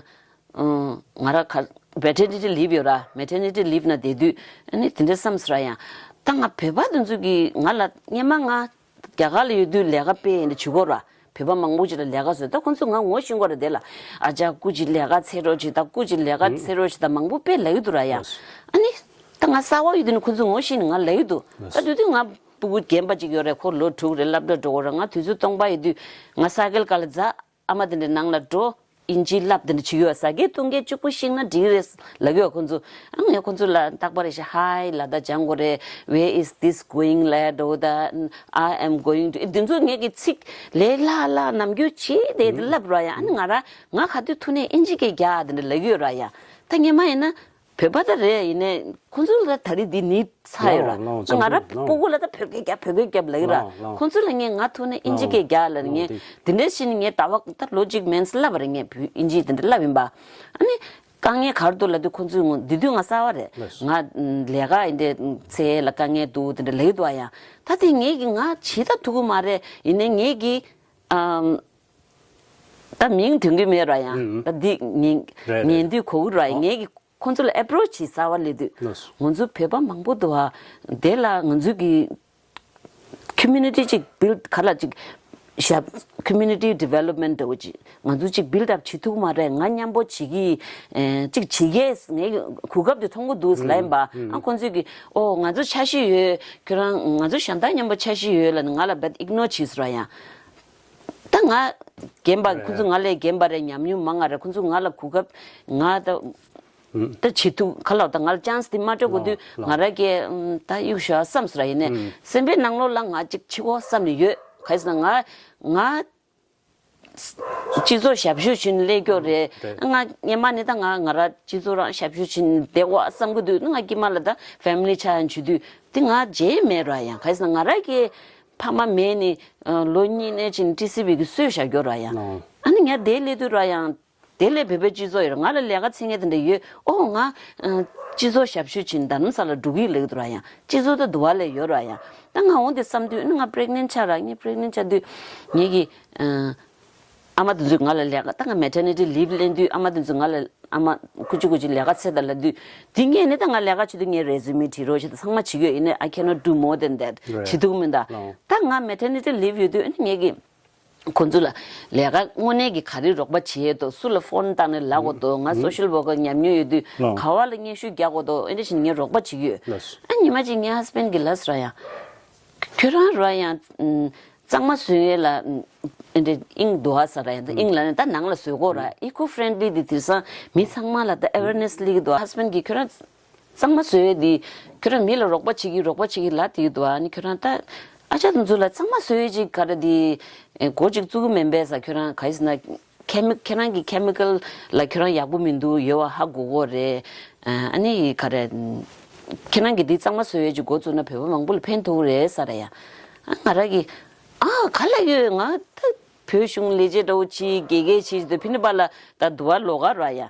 ང་ར་ག་མེ་ཊར་ནི་ཊི་ལིབ་ཡོད་ར། མེ་ཊར་ནི་ཊི་ལིབ་ན་བསྡད་དུས་ཨ་ནི་དེ་འདྲ་བསམ་སོང་ར། ཡང་ད་ང་བོད་པ་དེ་ཚོ་གིས་ང་ལ་སྔན་མ་ང་རྒྱ་གར་ལ་ཡོད་དུས་ལས་ཀ་དཔེ་ཡིན་དུ་བྱེད་དགོས་ར། བོད་པ་མང་པོ་ཅིག་ལ་ལས་ཀ་བཟོས། ད་ཁོང་ཚོ་ང་ངོ་ཤེས་ཀྱི་རེད་དེ་ལ། ཨ་ཅག་སྐུ་མཁྱེན་ལས་ཀ་འཚོལ་རོགས་བྱེད་དང་། སྐུ་མཁྱེན་ལས་ཀ་འཚོལ་རོགས་བྱེད་དང་མང་པོ་དཔེ་ལབ་ཀྱི་འདུག་ར་ཡ། ཨ་ནི་ད་ང་གསར་པ་ཡོད་དུས་ནི་ཁོང་ཚོ་ངོ་ཤེས་ནས་ང་ལབ་ཀྱི་འདུག་ད་དུས་དུས་ང་སྤུ་གུ་རྒན་པ་ཅིག་ཡོད་རེད། ཁོ་ལོ་དྲུག་རེད། སློབ་གྲྭ་འགྲོ་གི་རེད། ང་དུས་ཚོད་སྟོང་པ་ཡོད་དུས་ང་ས་ཀལ་སྒང་ལ་འཛེགས། ཨ་མ་དེ་འདྲ་ནང་ལ་འགྲོ། ཨིན་ཇི་བསླབ་དེ་འདྲ་བྱེད་ཀྱི་ཡོད། ཟ་སྐད་བཏུང་སྐད་གཅིག་པོ་ཤེས་ན་འགྲིག་རེད་ལབ་ཀྱི་ཡོད་ཁོང་ཚོ། ཨ་ངས་ཁོང་ཚོ་ལ་རྟག་པར་རེ་ཞིག་Hi ལབ་ད་སྦྱང་དགོས་རེད། Where is this going ལབ་འགྲོ་ད། I am going to འདི་ཚོ་ངས་ཀྱི་ཚིག་ལས་ལྷག་ལྷག་ནམ་རྒྱུན་བྱེད་དེ་དེ་ལབ་ར་ཡ། ཨ་ནི་ང་ར་ང་ག་དུས་ཐུག་ནས་ཨིན་ཇི་སྐད་རྒྱག་དེ་འདྲ་ལབ་ཀྱི་ཡོད་ར་ཡ། ད་སྔན་མ་ཡིན་ན་བོད་པ་ད་རེད། ཡིན་ནའི་ཁོང་ཚོ་ལ་ད་རེས་འདི་ནི་ཚར་ཡོད་ར། ལོ་ལོ་ང་ར་ལོ། སྤུ་གུ་ལ་ད་བོད་སྐད་རྒྱག་བོད་སྐད་རྒྱབ་ལབ་ཀྱི་ར། ལོ་ལོ། ཁོང་ཚོ་ལ་ངས་ང་ཐུག་ནས་ཨིན་ཇི་སྐད་རྒྱག་ལབ་ནས་ངས་འདི་འདྲ་ཞིག་ནི་ངས་ཟླ་བ་ད་ལོ་གཅིག་མིན་ཙམ་ལབ་པ་རེད། ངས་བོད་ཨིན་ཇི་འདི་འདྲ་ལབ་ཡིན་པ། ཨ་ནི་དཀའ་ངལ་ག་རེ་འདུག་ལབ་དུས་ཁོང་ཚོས་ངོ་འདི་དུས་ང་གསར་པ་རེད། ལགས་སོ། ང་ལས་ཀ་ཡིན་དེ་ཚེ་ལ་དཀའ་ངལ་འདུག་དེ་འདྲ་ལབ་ཀྱི་འདུག་ཨ། ཡང་ད་དེ་ངས་ཀྱི་ང་བྱེད་ད་ཐུབ་ཀྱི་མ་རེད། ཡིན་ནའི་ངས་ཀྱི་ཨམ། ད་མིང་འདོན་གྱི་མེད་ར་ཡང་། ཨུ་ཨུ། ད་འདི་ཉན་རེད་རེད། ཉན་དུས་གོ་གི་ར་ཡང་། ཨོ། ངས་ཀྱི་ཁོང་ཚོ་ལ་ཨེ་པྲོ་ཆི་བྱེད་གསར་པ་སླེབས་དུས། ལགས་སོ། ང་ཚོ་བོད་པ་མང་པོ་འདུག་ཨ། དེ་ལ་ང་ཚོ་གི་ཁོ་མུ་ནི་ཊི་ཅིག་བིལ་ག་ལ་ཅིག་ཞབས་ཁོ་མུ་ནི་ཊི་ཌི་ཝེ་ལོབ་མེན་ཊི་འདྲ་བོ་ཅིག་ང་ཚོ་ཅིག་བིལ་ཌི་ཨབ་བྱེད་ཐུབ་མ་རེད། ང་མཉམ་པོ་བྱེད་ཀྱི་ཨེ་ཅིག་བྱེད་ཀྱི་ངའི་གོ་སྐབས་དེ་མཐོང་གི་འདུག་ལབ་ཡིན་པ། ཨ་ཁོང་ཚོས་ཀྱི་ཨོ་ང་ཚོ་འཆར་གཞི་ཡོད། ཁྱོད་རང་ང་ཚོ་གཞན་དག་མཉམ་པོ་འཆར་གཞི་ཡོད་ལབ་ནས་ང་ལ་བད་ཨིག་ནོར་བྱས་སོང་ར་ཡང་། ད་ང་རྒན་པ་རེད། ཁོང་ཚོ་ང་ལས་རྒན་པ་རེད། ཉམས་མྱོང་མང་བ་རེད། ཁོང་ཚོ་ང་ལ་གོ་སྐབས་ང་ད་ད་བྱེད་ཐུབ་ག་ལ་ད་ང་ལ་ཅན་སི་དེ་མ་སྤྲད་གོ་དུས་ལོ་ལོ། ང་ར་གས་ད་གཡུག་ཞོག་བསམ་སོང་ར། ཡིན་ནའི་སེམས་པའི་ནང་ལོགས་ལ་ང་ཅིག་བྱེད་གོ་བསམ་ནས་ཡོད། ག་ཡིན་ཟེར་ན་ང་ང་སྤྱི་ཚོགས་ཞབས་ཞུ་བྱེད་ནས་སླེབས་ཀྱོག་རེད། རེད། ང་སྔན་མ་ནས་ད་ང་ང་ར་སྤྱི་ཚོགས་རང་ཞབས་ཞུ་བྱེད་ནས་བསྡད་གོ་བསམ་གི་འདུག་ང་དཀྱིལ་མ་ལ་ད་ཕེ་མི་ལི་ཆགས་ཡང་བྱེད་དུས་དེ་ང་བརྗེད་མེད་ར་ཡང་། ག་ཡིན་ཟེར་ན་ང་ར་གས་ཕ་མ་མེད་ནས་ལོ་གཉིས་ནས་ཕྱིན་ཊི་སི་ཝི་གི་གསོས་བཞག་ཀྱོག་ར་ཡང་། ལོ། ཨ་ནི་ངས་དེ་སླེབས་དུས་ར་ཡང་། དེ་ལས་བོད་པའི་སྤྱི་ཚོགས་ཡོད་ར། ང་ལ་ལས་ཀ་འཚོལ་མཁན་དེ་འདྲ་ཡོད། ཨོ་ང་ཨ་སྤྱི་ཚོགས་ཞབས་ཞུ་བྱེད་རྡ་རམ་ས་ལ་འགྲོ་གི་ཡོད་ལབ་ཀྱི་འདུག་ར་ཡང་། སྤྱི་ཚོགས་ད་འདུ་བ་ལས་ཡོད་ར་ཡང་། ད་ང་འོང་དེ་བསམ་དུས་ཨ་ནི་ང་པི་རེག་ནེན་ཊི་ཆགས་ར། ངས་པི་རེག་ནེན་ཊི་ཆགས་དུས་ངེད་ཀྱི་ཨ་ཨ་མ་དེ་ཚོས་ང་ལ་ལས་ཀ་ད་ང་མེ་ཊར་ནི་ཊི་ལིབ་ལེན་དུས་ཨ་མ་དེ་ཚོས་ང་ལ་ཨ་མ་ཀུ་ཅི་ཀུ་ཅི་ལས་ཀ་འཚོལ་དང་ལབ་དུས་དེ་ངས་ནི་ད་ང་ལས་ཀ་བྱེད་དུས་ངས་རེ་ཟུ་མེ་བྲིས་རོགས་བྱེད་དང་ཚང་མ་བྱེད་ཀྱི་ཡོད། ཡིན་ནའི་I cannot do more than that རེད། བྱེད་ཐུབ་མིན་ད། ལོ། ད་ང་མེ་ཊར་ནི་ཊི་ལིབ་ཡོད་དུས་ཨ་ནི་ངེད་ཀྱི་ ཁོང་ཚོ་ལ་ལས་ཀ་དངོས་གནས་ཀྱི་ག་རེ་རོགས་པ་བྱེད་ཡས་འདུག་སུ་ལ་ཕོན་བཏང་ནས་ལབ་དགོས་འདུག་ང་སོ་ཤལ་ཝོར་ཀར་ཉམས་མྱོང་ཡོད་དུས་ལགས། ག་བ་ལ་སྙན་ཞུ་རྒྱག་དགོས་འདུག་ཨེ་འདྲ་བྱས་ནས་ངས་རོགས་པ་བྱེད་ཀྱི་ཡོད། ལགས། ཨ་ཉི་མ་གཅིག་ངའི་ཧས་བྷེན་གྱིས་ལབ་སོང་ཡ། ཁྱོད་རང་ར་ཡང་གཙང་མ་བཟོ་ཡས་ལ་ཨེ་འདྲ་དབྱིངས་འདུག་ཨ་ཟེར་ཡ། ད་དབྱིངས་ལ་ནི་ད་ནང་ལ་བཟོ་དགོས་ར། ཨི་ཀོ་ཧྥི་རེན་ལི་དེ་དེང་སང་མི་ཚང་མ་ལ་ད་ཨེ་ཝེར་ནེ་སི་སླེབས་ཀྱི་འདུག་ཧས་བྷེན་གྱིས་ཁྱོད་རང་གཙང་མ་བཟོ་ཡས་དེ་ཁྱོད་རང་མི་ལ་རོགས་པ་བྱེད་ཀྱི་རོགས་པ་བྱེད་ཀྱི་ལབ་བསྡད་ཀྱི་འདུག་ཨ་ནི་ཁྱོད་རང་ད་ཨ་ཅག་དེ་ཚོ་ལ་གཙང་མ་བཟོ་ཡས་ཅིག་ག་རེ་དེ་སྒོ་ཅིག་བཙུགས་ཀྱི་མིན་པས་ཟེར། ཁྱོད་རང་ག་རེ་ཟེར་ན། ཁེ་མི་ཁྱེད་རང་གི་ཁེ་མི་ཀལ་ལ་ཁྱོད་རང་ཡག་པོ་མི་འདུག་ཡོད་པ་ཧ་གོ་གོ་རེད། ཨ་ནི་ག་རེ། ཁྱེད་རང་གིས་འདི་གཙང་མ་བཟོ་ཡས་ཀྱི་འགོ་བཙུགས་ན་བོད་པ་མང་པོ་ལ་ཕན་ཐོགས་རེད་ཟེར་ཡ། ཨ་ང་རང་གིས་ཨ་ག་ལ་ཡོད། ང་ད་བོད་གཞུང་ལས་བྱེད་འདྲ་བོ་བྱེད་དགེ་རྒན་བྱེད་ཅིག་ད་ཕི་ནི་པ་ལ་ད་དུ་བ་ལོག་ག་ར་ཡ།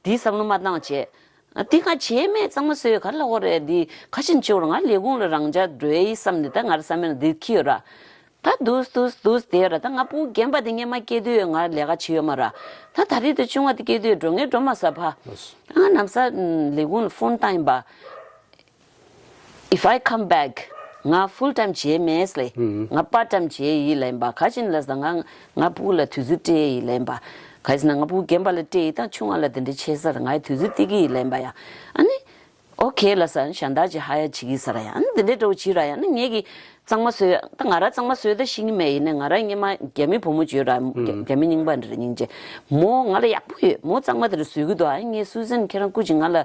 འདི་བསམ་བློ་མ་བཏང་བྱས། ཨ་འདི་ང་བྱས་མེད། གཙང་མ་བཟོ་ཡས་ག་ལ་གོ་རེད། འདི་ཁ་ཆེན་ཆེ་བོར་ང་ལས་ཁུངས་ལ་རང་འཇགས་འགྲོ་ཡི་བསམ་ནས་ད་ང་ར་བསམ་མེད་ན་འདི་ཁྱི་ཡོད་ར། ད་དུས་དུས་དུས་དེ་ར་ད་ང་སྤུ་གུ་རྒན་པ་དེ་སྔོན་མ་སྐྱེས་དུས་ང་ལས་ཀ་བྱེད་ཡོད་མ་ར། ད་ད་རེས་དེ་ཆུང་བ་དེ་སྐྱེས་དུས་འགྲོ་ངེས་འགྲོ་མ་ས་ཕ། ཨ་ནམ་ས་ལས་ཁུངས་ལ་ཕོན་བཏང་ཡིན་པ། If I come back ང་ཕུལ་ཊའིམ་བྱེད་མེད་ལེ། ང་པར་ཊའིམ་བྱེད་ཡིན་ལེན་པ། ག་ཅིན་ལ་ས་ང་ང་སྤུ་གུ་ལ་དུས་ཚོད་སྤྲད་ཡིན་ལེན་པ། ག་ཅིན་ང་སྤུ་གུ་རྒན་པ་ལ་སྤྲད་ཡིན་ད་ཆུང་བ་ལ་དེ་འདྲ་བྱེད་ས་ར་ང་ཡི་དུས་ཚོད་སྟེར་གི་ཡིན་ལེན་པ་ཡ། ཨ་ནི། ཨོ་ཁེ་ལ་ས་གཞན་དག་ཅིག་ཧ་ཡ་བྱེད་ཀྱི་ས་ར་ཡ། ཨ་ནི་དེ་འདྲའི་འདྲ་བོ་བྱེད་ར་ཡ། ཨ་ནི་ངེད་ཀྱི་གཙང་མ་བཟོས་ད་ང་ར་གཙང་མ་བཟོས་ད་ཤེས་ཀྱི་མེད། ཡིན་ནའི་ང་ར་སྔོན་མ་རྒྱ་མི་བུ་མོ་བྱོས་ར། རྒྱ་རྒྱ་མི་རྙིང་པ་འདྲ་རྙིང་རྗེ་མོ་ང་ལ་ཡག་པོ་ཡོད། མོ་གཙང་མ་དེ་འདྲ་བཟོས་ཀྱི་འདུག་ཨ་ངས་སུ་ཟན་ཁྱེད་རང་སྐུ་མཁྱེན་ང་ལ་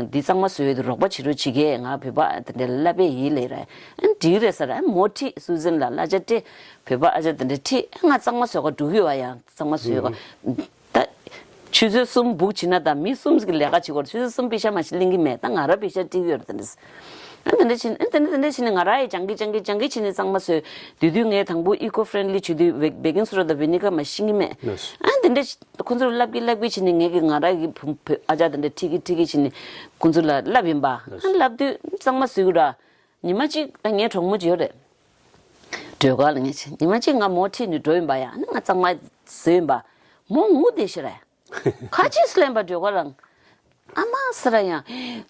འདི་གཙང་མ་བཟོས་ཡོད་དེ་རོགས་པ་བྱེད་རོགས་བྱེད་ཀྱི་ང་བོད་པ་དེ་འདྲ་ལབ་པའི་ཡིད་ལས་ར། ཨ་འགྲིག་རེད་ཟེར། ཨ་མོ་ཁྲིད་སུ་ཟན་ལ་གླ་ཆ་སྤྲད། བོད་པ་ཨ་ཅག་དེ་འདྲ་ཁྲིད། ཨ་ང་གཙང་མ་བཟོས་ག་འགྲོ་གི་ཡོད་པ་ཡང་གཙང་མ་བཟོས་ག་ད་ཆུ་ཚོད་གསུམ་སྦུག་བྱེད་ན་ད་མི་གསུམ་ཞིག་ལས་ཀ་བྱེད་དགོས། ཆུ་ཚོད་གསུམ་པེ་ཤ་མ་ཞིག་ལེན་གི་མེད། ད་ང་ར་པེ་ཤ་སྤྲད་ཀྱི་ཡོད་རེད་དེ་འདྲ། ཨ་དེ་འདྲ་བྱས་ཨ་དེ་འདྲ་དེ་འདྲ་བྱས་ནས་ང་ར་ཡི་སྦྱང་གི་སྦྱང་གི་སྦྱང་གི་བྱས་ནས་གཙང་མ་བཟོས། དེ་དུས་ངས་དང་པོ་ཨི་ཀོ་ཧྥི་རེན་ལི་བྱེད་དུས་བེ་བེ་ཀིང་སོ་ཌ་དང་ཝི་ནི་གར་མ་ཤེས་ཀྱི་མེད། ཨ་དེ་འདྲ་ཁོ་ཚོར་ལབ་ཀྱི་ལབ་ཀྱི་བྱས་ནས་ངས་ཀྱི་ང་ར་གི་བུ་བུ་ཨ་ཅག་དེ་འདྲ་ཁྲིད་ཀྱི་ཁྲིད་ཀྱི་བྱས་ནས་ཁོ་ཚོ་ལ་ལབ་ཡིན་པ། ཨ་ལབ་དུས་གཙང་མ་བཟོས་ཀྱི་ར། ཉི་མ་གཅིག་ད་ངའི་གྲོགས་མོ་ཅིག་ཡོད་རེད། སྒྲོལ་དཀར་ལ་ངས་བྱས། ཉི་མ་གཅིག་ང་མོ་ཁྲིད་ནས་འགྲོ་ཡིན་པ་ཡ། ཨ་ནི་ང་གཙང་མ་བཟོས་ཡིན་པ། མོ་ངུ་བསྡད་ཤི་རེད། ཁ་ཅིག་སུ་ལེན་པ་སྒྲོལ་དཀར་རང་། ཨ་མ་ཟེར་ཡང་།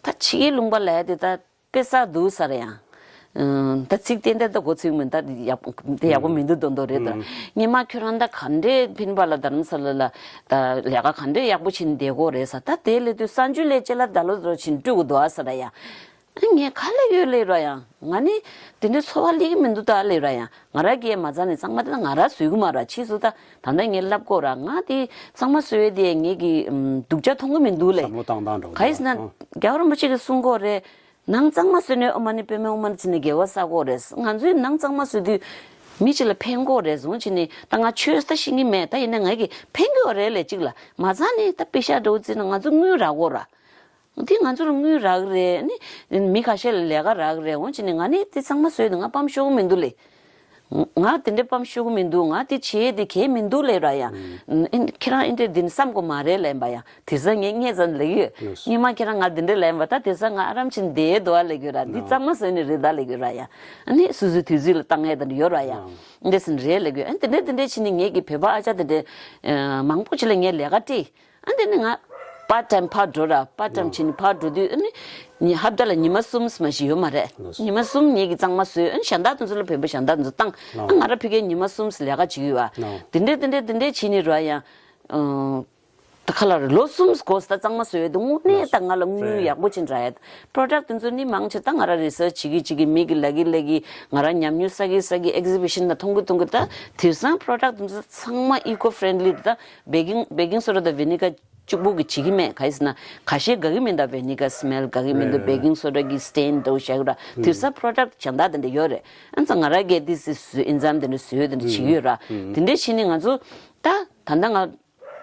ད་ཕྱི་རྒྱལ་ལུང་པ་ལ་ཡ་དེ་ད་དཔེ་ས་འདུག་ཟེར་ཡང་། ཨ་ད་ཚིག་ཏན་ཏན་ད་གོ་ཚིག་མིན་ད་ཡག་པོ་དེ་ཡག་པོ་མི་འདུག་མདོག་མདོག་རེད་ད། སྔོན་མ་ཁྱོད་རང་ད་ག་འདྲས་ཕིན་པ་ལ་དྷ་རམ་ས་ལ་ལ་ད་ལས་ཀ་ག་འདྲས་ཡག་པོ་བྱས་ནས་བསྡད་ཀྱི་ཡོད་རེད་ཟེར། ད་དེ་ལས་དུས་གསར་འགྱུར་ལས་ཅེ་ལ་ད་ལོ་ད་ལོ་བྱས་ནས་སྤྲོད་དགོས་འདུག་ཨ་ཟེར་ཡ། ངས་ག་ལ་ཡོད་ལབ་ར་ཡང་། ང་ནི་དེ་འདྲའི་ཚོར་བ་སླེབས་ཀྱི་མི་འདུག་ད་ལབ་ར་ཡང་། ང་ར་གིས་མ་རྩ་ནས་གཙང་མ་དེ་ང་ར་བཟོས་ཀྱི་མ་ར། ཕྱིས་སུ་ད་ད་ལྟ་ངས་ལབ་དགོས་ར། ང་དེ་གཙང་མ་བཟོས་དེ་ངེད་ཀྱི་ཨམ་སྡུག་ཅག་མཐོང་གི་མི་འདུག་ལབ། བསམ་བློ་བཏང་སྟངས་འདྲ་བོ་ག་ཡིན་ཟེར་ན། ཨ། རྒྱལ་བ་རིན་པོ་ཆེ་གིས་གསུང་གི་ཡོད་རེད། ནང་གཙང་མ་བཟོས་ནས་ཨོཾ་མ་ཎི་པདྨེ་ཧཱུྃ་མ་ཎི་ཟེར་ནས་དགེ་བ་བསགས་ཀྱི་ཡོད་རེད། ང་ཚོའི་ནང་གཙང་མ་བཟོས་དུས་མི་གཅིག་ལ་ཕན་གྱི་ཡོད་རེད་བཟུང་བྱས་ནས་ད་ང་ཆོས་ད་ཤེས་ཀྱི་མེད། ད་ཡིན་ན་ང་གིས་ཕན་གྱི་ཡོད་རེད་ལབ་གཅིག་ལ། མ་རྩ་ནས་ད་པེ་ཤ་འདྲ་བོ་བརྩིས་ན་ང་ཚོ་དངུལ་རག་གི་ཡོད་ར། འདི་ང་ཚོ་ལ་དངུལ་རག་གི་རེད། ནི་མི་ཁ་ཤས་ལ་ལས་ཀ་རག་གི་རེད། འོན་ཅི་ནི་ང་ནི་དེ་ཚང་མ་བཟོས་ཏེ་ང་ཕམ་ཤོར་གི་མི་འདུག་ལེ། ང་དེ་འདྲའི་ཕམ་ཤོར་གི་མི་འདུག་ང་དེ་བྱེད་དེ་གལ་མི་འདུག་ལེ་ར་ཡ། ཨིན་ཁྱེད་རང་ཨིན་དེ་འདི་ནི་བསམ་དགོས་མ་རེད་ལེན་པ་ཡ། དེ་ས་ངས་ངས་ཙམ་ལེ་ཡོད། ངས་མ་ཁྱེད་རང་ང་དེ་འདྲ་ལེན་པ་ད་དེ་ས་ང་ཨ་རམ་ཆེན་དེ་འདུག་ལེ་གི་ར། འདི་གཙང་མ་བཟོས་ནི་རེད་ད་ལེ་གི་ར་ཡ། ཨ་ནི་སུ་སུ་དུས་ཚོད་ལ་བཏང་ངས་དེ་འདྲ་ཡོད་ར་ཡ། འདི་སིན་རེད་ལེ་གི། ཨ་དེ་འདྲ་དེ་འདྲ་བྱས་ནི་ངས་ཀྱི་བོད་པ་ཨ་ཅག་དེ་འདྲ་མང་པོ་ཅིག་ལ་ངས་ལས་ཀ་སྤྲད། ཨ་འདི་ནི་ང་པར་ཊའིམ་ཕར་འགྲོ་ར། པར་ཊའིམ་བྱས་ནས་ཕར་འགྲོ་དུས་ཨ་ནི་ཉི་ཧབ་ཏ་ལ་ཉི་མ་གསུམ་མ་ཞིག་ཡོད་མ་རེད། ཉི་མ་གསུམ་ངེད་ཀྱི་གཙང་མ་བཟོས། ཨ་ནི་གཞན་དག་དེ་ཚོ་ལ་བོད་པ་གཞན་དག་དེ་ཚོ་བཏང་། ཨ་ང་ར་ཕ་གིར་ཉི་མ་གསུམ་ལས་ཀ་བྱེད་ཀྱི་ཡོད་པ། དེ་འདྲས་དེ་འདྲས་དེ་འདྲས་བྱས་ནས་ར་ཡང་། ད་ཁ་ལ་རེད་ལོ་གསུམ་འགོར་སོང་ད་གཙང་མ་བཟོས་ཡོད་དུས་དངོས་གནས་ད་ང་ལ་དངུལ་ཡག་པོ་ཅིག་རག་ཡོད། པྲོ་ཌག་དེ་ཚོ་ནི་མང་ཆེ་ད་ང་ར་རི་སར་ཆི་བྱེད་ཀྱི་བྱེད་ཀྱི་མི་གི་ལབ་ཀྱི་ལབ་ཀྱི་ང་ར་ཉམས་མྱོང་བསགས་ཀྱི་བསགས་ཀྱི་ཨེག་ཛི་བི་ཤན་ལ་མཐོང་གི་མཐོང་གི་ད་དེང་སང་པྲོ་ཌག་དེ་ཚོ་ཚང་མ་ཨི་ཀོ་ཕྲེན་ལི་རེད། ད་བེ་ཀིང་བེ་ཀིང་སོ་ཌ་དང་ཝི་ནི་གར་གཅིག་པོ་གི་བྱེད་ཀྱི་མེད། ག་ཡིན་ཟེར་ན་ཁ་ཤས་དགའ་གི་མིན། ད་ཝི་ནི་གར་སི་མེལ་དགའ་གི་མི་འདུག་བེ་ཀིང་སོ་ཌ་གི་སི་ཊེན་འདྲ་བོ་བཞག་གི་ར། དེང་སང་པྲོ་ཌག་གཞན་དག་དེ་འདྲ་ཡོད་རེད། ཨ་ནི་ང་ར་གིས་དེ་སི་སུ་ཨིན་ཙམ་དེ་འདྲ་བཟོས་དེ་འདྲ་བྱེད་ཀྱི་ཡོད་ར། དེ་འདྲ་བྱས་ནས་ང་ཚོ་ད་ད་ལྟ་ང་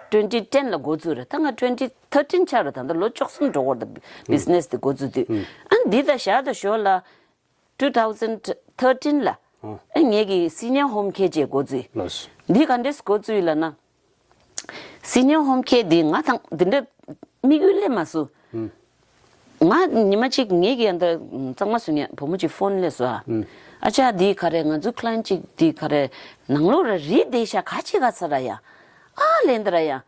ཊུ་ཝེན་ཊི་ཊེན་ལ་འགོ་བཙུགས་རེད། ད་ང་ཊུ་ཝེན་ཊི་ཐར་ཊིན་ཆགས་རེད། ད་ལྟ་ལོ་བཅུ་གསུམ་འགྲོ་གི་རེད། ད་བི་ཛི་ནེ་སི་དེ་འགོ་བཙུགས་དུས། ཨ་འདི་ད་ཞག་ད་ཞོར་ལ་ཊུ་ཐའུ་ཟན་ཐར་ཊིན་ལ་ཨ་ངེད་ཀྱི་སི་ནི་ཡར་ཧོམ་ཁེར་ཅེས་འགོ་བཙུགས། འདི་ག་འདྲས་འགོ་བཙུགས་ཡོད་ལབ་ན། སི་ནི་ཡར་ཧོམ་ཁེར་འདི་ང་དང་འདི་འདྲ་དམིགས་ཡུལ་སླེབས་མ་སོང་། ང་ཉི་མ་གཅིག་ངེད་ཀྱི་ཡང་ད་གཙང་མ་བཟོ་མཁན་བུ་མོ་གཅིག་ཕོན་སླེབས་སོང་ཨ། ཨ་ཅག་འདི་ག་རེ། ང་ཚོ་ཁི་ལ་ཡན་ཊི་གཅིག་འདི་ག་རེ་ནང་ལོགས་ར་རིལ་བསྡད་ཤག་ག་ཅི་ག་ཚ་ར་ཡ། ཨ་ལེན་ད་ར་ཡ།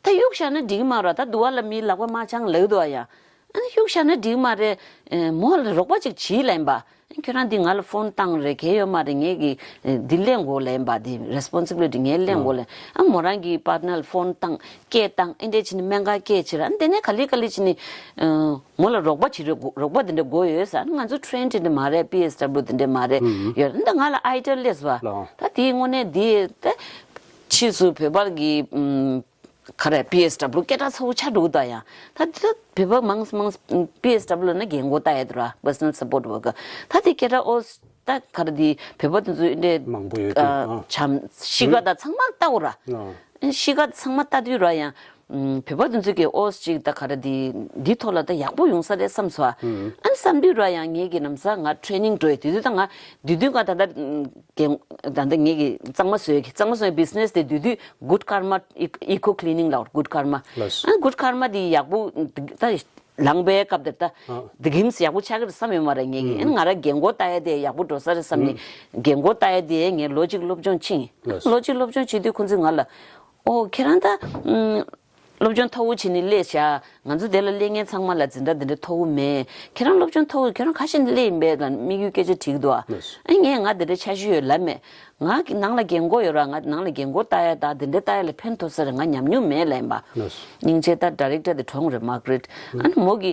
ད་གཡུག་བཞག་ན་འགྲིག་གི་མ་རེད། ད་དུ་བ་ལ་མི་ལག་པ་མ་འཆང་ལབ་འདུག་ཨ་ཡ། ཨ་ནི་གཡུག་བཞག་ན་འགྲིག་མ་རེད། ཨེ་མོ་ལ་རོགས་པ་ཅིག་བྱིས་ལན་པ། ཨ་ཁྱོད་རང་འདི་ང་ལ་ཕོན་བཏང་རེད་གལ་ཡོད་མ་རེད། ངས་ཀྱི་ཨེ་འདི་ལེན་དགོས་ལན་པ། འདི་རེ་སི་པོན་སི་བི་ལི་ཊི་ངས་ལེན་དགོས་ལན། ཨ་མོ་རང་གི་པར་ཊི་ནར་ལ་ཕོན་བཏང་སྐད་བཏང་ཨེ་འདྲས་བྱས་ནས་སྨན་ཁང་སྐད་བྱས་ར། ཨ་དེ་ནས་ག་ལེ་ག་ལེ་བྱས་ནས་ཨ་མོ་ལ་རོགས་པ་བྱེད་རོགས་རོགས་པ་འདི་འདྲ་དགོས་ཡོད་ཟེར། ཨ་ང་ཚོ་ཊི་རེན་ཌི་འདི་འདྲ་མ་རེད། པི་ཨེས་ཌབ་ལིའུ་འདི་འདྲ་མ་རེད་ཡོད། ཨ་ད་ང་ལ་ཨའི་ཌི་ཡ་སླེབས་པ། ད་དེའི་དངོས་གནས་འདི་ད་ཕྱིས་སུ་བོད་པར་གི་ཨམ། ག་རེ་པི་ཨེས་ཌབ་ལིའུ་སྐད་གྲགས་ཚ་པོ་ཆགས་འགྲོ་གི་འདུག་ཡ། ད་དེ་བོད་པ་མང་མང་པི་ཨེས་ཌབ་ལིའུ་ལ་ན་རྒན་གོག་ལྟ་ཡ་འདུག་ར། པར་སོ་ནལ་སཔོར་ཊི་ཝར་ཀར། ད་དེ་སྐད་གྲགས་ཨོ་ད་ག་རེ་དེ་བོད་པ་དེ་ཚོ་འདྲའི་མང་པོ་ཡོད་དུས་ཨ་ཨ། བྱམས་གཤིས་ཀ་དང་ཚང་མ་ལྟ་འོ་ར། ཨ། གཤིས་ཀ་ཚང་མ་ལྟ་དུས་ར་ཡང་བོད་པ་དེ་ཚོ་གི་ཨོ་ཅིག་ད་ག་རེ་དེ་འདི་ཐོག་ལ་ད་ཡག་པོ་ཡོང་ས་རེད་བསམ་སོང་ཨ། ཨ་ནི་བསམ་དུས་ར་ཡང་ངེད་ཀྱི་ནམ་ས་ང་ཊི་རེ་ནིང་འགྲོ་ཡ་དུས་དུས་ད་ང་དུས་དུས་ང་ད་ལྟ་རྒན་ད་ལྟ་ངེད་ཀྱི་གཙང་མ་བཟོས་ཀྱི་གཙང་མ་བཟོས་བི་ཛི་ནེ་སི་དེ་དུས་དུས་གུཌ་ཀར་མ་ཨི་ཀོ་ཀི་ལི་ནིང་ལབ་གུཌ་ཀར་མ། ལགས། ཨ་གུཌ་ཀར་མ་དེ་ཡག་པོ་ད་ལངས་པའི་སྐབས་དེར་ད་ཨ། དེ་གིམ་ཡག་པོ་ཆགས་ཀྱི་རེད་བསམ་ཡོད་མ་རེད་ངེད་ཀྱི། ཨ་ང་ར་རྒན་གོག་ལྟ་ཡ་དེ་ཡག་པོ་འགྲོ་ས་རེད་བསམ་ནས་རྒན་གོག་ལྟ་ཡ་དེ་ངས་ལོ་གཅིག་སློབ་སྦྱོང་ཕྱིན། ལགས། ལོ་གཅིག་སློབ་སྦྱོང་བྱེད་དུས་ཁོང་ཚོས་ང་ལ་ཨོ་ཁྱེད་རང་ད་ཨམ། སློབ་སྦྱོང་མཐོ་བོ་བྱས་ནས་སླེབས་ཤག་ང་ཚོ་དེ་ལ་སླེབས་མཁན་ཚང་མ་ལ་འཛིན་གྲྭ་འདི་འདྲ་མཐོ་བོ་མེད། ཁྱེད་རང་སློབ་སྦྱོང་མཐོ་བོ་ཁྱེད་རང་ག་ཞིག་ནས་སླེབས་ཡིན་པས་ལ་དམིགས་ཡུལ་སྐད་ཆ་དྲིས་འདུག་ཨ། ལགས། ཨ་ངས་ང་འདི་འདྲ་འཆར་གཞི་ཡོད་ལབ་མེད། ང་གི་ནང་ལ་རྒན་གོག་ཡོད་ར། ང་ནང་ལ་རྒན་གོག་ལྟ་ཡ་ད་འདི་འདྲ་ལྟ་ཡ་ལ་ཕན་ཐོགས་ས་རེད། ང་ཉམས་མྱོང་མེད་ལབ་ཡིན་པ། ལགས། སྙིང་རྗེ། ད་ཌའི་རེག་ཊར་དེ་གྲོངས་རེད་མར་ག་རེཊ། ཨ་ནི་མོ་གི་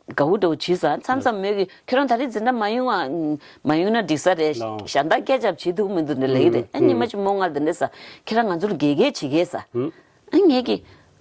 དགའ་བོ་འདྲ་བོ་བྱས་ས་མཚམས་མཚམས་མོས་ཀྱི་ཁྱོད་རང་ད་རེས་འཛིན་གྲྭ་མ་ཡོང་བ་མ་ཡོང་ན་འགྲིག་ས་རེད། ལགས། གཞན་དག་སྐད་ཆ་བྱེད་ཐུབ་མི་འདུག་འདྲ་ལབ་ཀྱི་རེད། ཨ་ཉི་མ་གཅིག་མོ་ང་ལ་འདི་འདྲ་ཟེར། ཁྱེད་རང་ང་ཚོར་དགེ་རྒན་བྱེད་གས་ཟེར། ཨ་ངས་ཀྱི་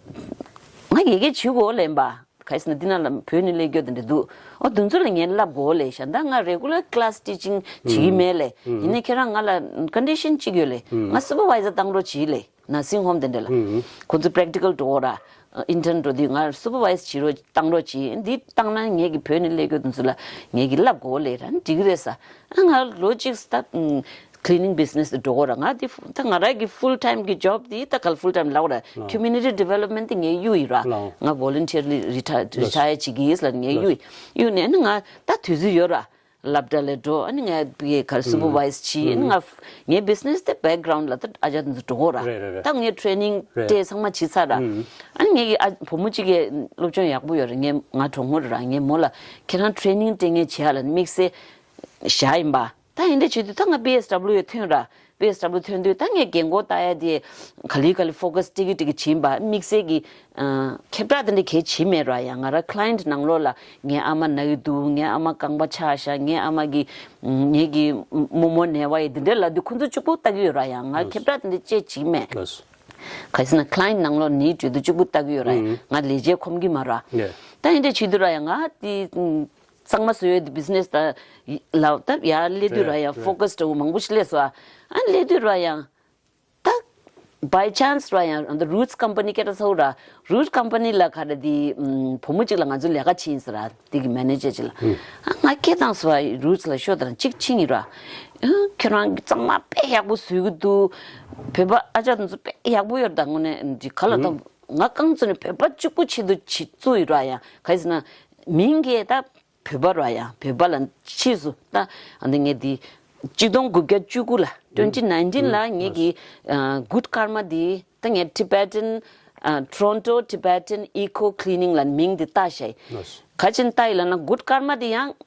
ང་དགེ་རྒན་བྱེད་དགོས་ལབ་ཡིན་པ། ག་རེ་ཟེར་ན་འདི་ན་ལ་བོད་ནས་སླེབས་རྒྱུ་དེ་འདྲ་འདུག་ཨོ་དེ་ཚོ་ལ་ངས་བསླབ་དགོས་ལབ། གཞན་དག་ང་རེ་གུ་ལར་ཀི་ལ་སི་ཊི་ཅིང་བྱེད་ཀྱི་མེད་ལབ། ཡིན་ནའི་ཁྱེད་རང་ང་ལ་ཀོན་ཌི་ཤན་གཅིག་ཡོད་ལབ། ང་སུ་པར་ཝའི་ཛར་བཏང་རོགས་གྱིས་ལབ། ནར་སིང་ཧོམ་དེ་འདྲ་ལ། ཁོ་ཚོ་པེ་རེག་ཊི་ཀལ་འགྲོ་འོ་ར། ཨིན་ཊརན་འགྲོ་དུས་ང་སུ་པར་ཝའི་ཛར་བྱེད་རོགས་བཏང་རོགས་གྱིས། འདི་བཏང་ན་ངས་ཀྱི་བོད་ནས་སླེབས་རྒྱུ་དེ་ཚོ་ལ་ངས་ཀྱི་བསླབ་དགོས་ལབ་ར། འགྲིག་གི་རེད་ཟེར། ཨ་ང་ལོ་གཅིག་ད་ཀི་ལི་ནིང་བི་ཛི་ནེ་སི་དེ་འགྲོ་གོ་ར། ང་དེ་ད་ང་རང་གི་ཕུལ་ཊའིམ་གི་ཇོབ་དེ་ད་ག་ལ་ཕུལ་ཊའིམ་ལབ་ར། ལགས། ཀོ་མིའུ་ནི་ཊི་ཌི་ཝེ་ལོབ་མེན་ཊི་དེ་ངས་གཡུག་ཡིན་ར། ལགས། ང་ཝོ་ལན་ཊི་ཡར་ལི་རི་ཊ་ཡར་བྱེད་ཀྱི་ཡིན་ལབ་ངས་གཡུག་ཡིན། གཡུག་ནས་ཨ་ནི་ང་ད་དུས་ཚོད་ཡོད་ར། སློབ་གྲྭ་ལ་འགྲོ། ཨ་ནི་ངས་ཕ་གི་ག་རེ་སུ་པར་ཝའི་ཛར་བྱེད། ཨ་ནི་ང་ངའི་བི་ཛི་ནེ་སི་དེ་བེག་གྷ་རའུན་ཌི་ལ་ད་ཨ་ཅག་དེ་ཚོ་འགྲོ་གོ་ར། རེད་རེད་རེད། ད་ངས་ཊི་རེ་ནིང་རེད། སྤྲད་ཚང་མ་བྱེད་ཚར་ར། ཨ་ནི་ངས་ཀྱི་ཨ་བུ་མོ་གཅིག་གིས་སློབ་སྦྱོང་ཡག་པོ་ཡོད་ར། ངས་ང་གྲོགས་མོ་ར། ངས་མོ་ལ་ཁྱེད་རང་ཊི་རེ་ནིང་སྤྲད་མཁན་བྱེད་ཡ་ལ་དམིགས་བསལ་བཞག་ཡིན་པ། ད་ཡིན་འདྲ་བྱེད་དུས་ད་ང་པི་ཨེས་ཌབ་ལུ་ཡི་ཐོན་ར། པི་ཨེས་ཌབ་ལུ་ཐོན་དུས་ད་ངས་རྒན་གོག་ལྟ་ཡ་དེ་ག་ལེ་ག་ལེ་ཕོ་ཀ་སི་སྤྲད་ཀྱི་སྤྲད་ཀྱི་བྱེད་ཡིན་པ། དམིགས་བསལ་གྱི་ཨ་ཁྱབ་བསྒྲགས་དེ་འདྲ་གས་བྱེད་མེད་ར། ཡང་ང་ར་ཀ་ལ་ཡེན་ཊི་ནང་ལོགས་ལ་ངའི་ཨ་མ་ན་གི་འདུག་ངའི་ཨ་མ་རྐང་པ་ཆག་ཤག་ངའི་ཨ་མ་གི་ངེད་ཀྱི་རྨོ་མོ་ན་བ་ཡི་དེ་འདྲ་ལབ་དུས་ཁོ་ཚོ་གཅིག་པུ་ལྟ་གི་ཡོད་ར། ཡང་ང་ཁྱབ་བསྒྲགས་དེ་འདྲ་ཅིག་བྱེད་མེད། ག་རེ་ཟེར་ན་ཀ་ལ་ཡེན་ཊི་ནང་ལོགས་ནི་གྲོས་དུ་གཅིག་པུ་ལྟ་གི་ཡོད་ར། ང་ལས་བྱེད་ཁོམ་གི་མ་ར། ད་ཡིན་འདྲ་བྱེད་དུས་ར་ཡང་ང་དེ་གཙང་མ་བཟོ་ཡས་དེ་བི་ཛི་ནེ་སི་ད་ལ་ད་ཡར་སླེབས་དུས་ར་ཡང་ཕོ་ཀ་སི་འདྲ་བོ་མང་པོ་ཞིག་སླེབས་སོང་། ཨ་སླེབས་དུས་ར་ཡང་ད་བའི་ཆཱན་སི་ར་ཡང་ཨ་ད་རུ་ཊི་སི་ཀམ་པ་ནི་སྐད་གྲགས་ཚ་བོ་ར། རུ་ཊི་སི་ཀམ་པ་ནི་ལ་ག་རེ་དེ་བུ་མོ་གཅིག་ལ་ང་ཚོ་ལས་ཀ་བྱེད་ཡིན་ཟེར་ར། དེ་གི་མེ་ནེ་ཇར་གཅིག་ལ། ཨ་ང་སྐད་བཏང་སོང་བ། རུ་ཊི་སི་ལ་ཤོག་དང་གཅིག་ཕྱིན་ཡིན་ར། ཨ་ཁྱོད་རང་གི་གཙང་མ་དཔེ་ཡག་པོ་བཟོས་གི་འདུག་བོད་པ་ཨ་ཅག་དེ་ཚོ་དཔེ་ཡག་པོ་ཡོད་ར། ད་དངོས་གནས་འདི་ག་ལ་ད་ང་རྐང་བཙུགས་ནས་བོད་པ་གཅིག་པུ་ཆེད་དུ་བྱེད་བཙུགས་ཡོད་ར། ཡང་ག་རེ་ཟེར་ན་མིང་གི་ད་བོད་པ་ར། ཡང་བོད་པ་ལ་ཕྱིས་སུ་ད་ཨ་འདི་ངས་འདི་གཅིག་སྟོང་དགུ་བརྒྱ་བཅུ་དགུ་ལ་ཊུ་ཝེན་ཊི་ནའིན་ཊིན་ལ་ངས་ཀྱི་གུཌ་ཀར་མ་འདི་ད་ངས་ཊི་བེ་ཊན་ཊོ་རོན་ཊོ་ཊི་བེ་ཊན་ཨི་ཀོ་ཀི་ལི་ནིང་ལ་མིང་འདི་བཏགས་ཤག་ག་ཅིན་བཏགས་ཡིན་ལབ་ན་གུཌ་ཀར་མ་འདི་ཡང་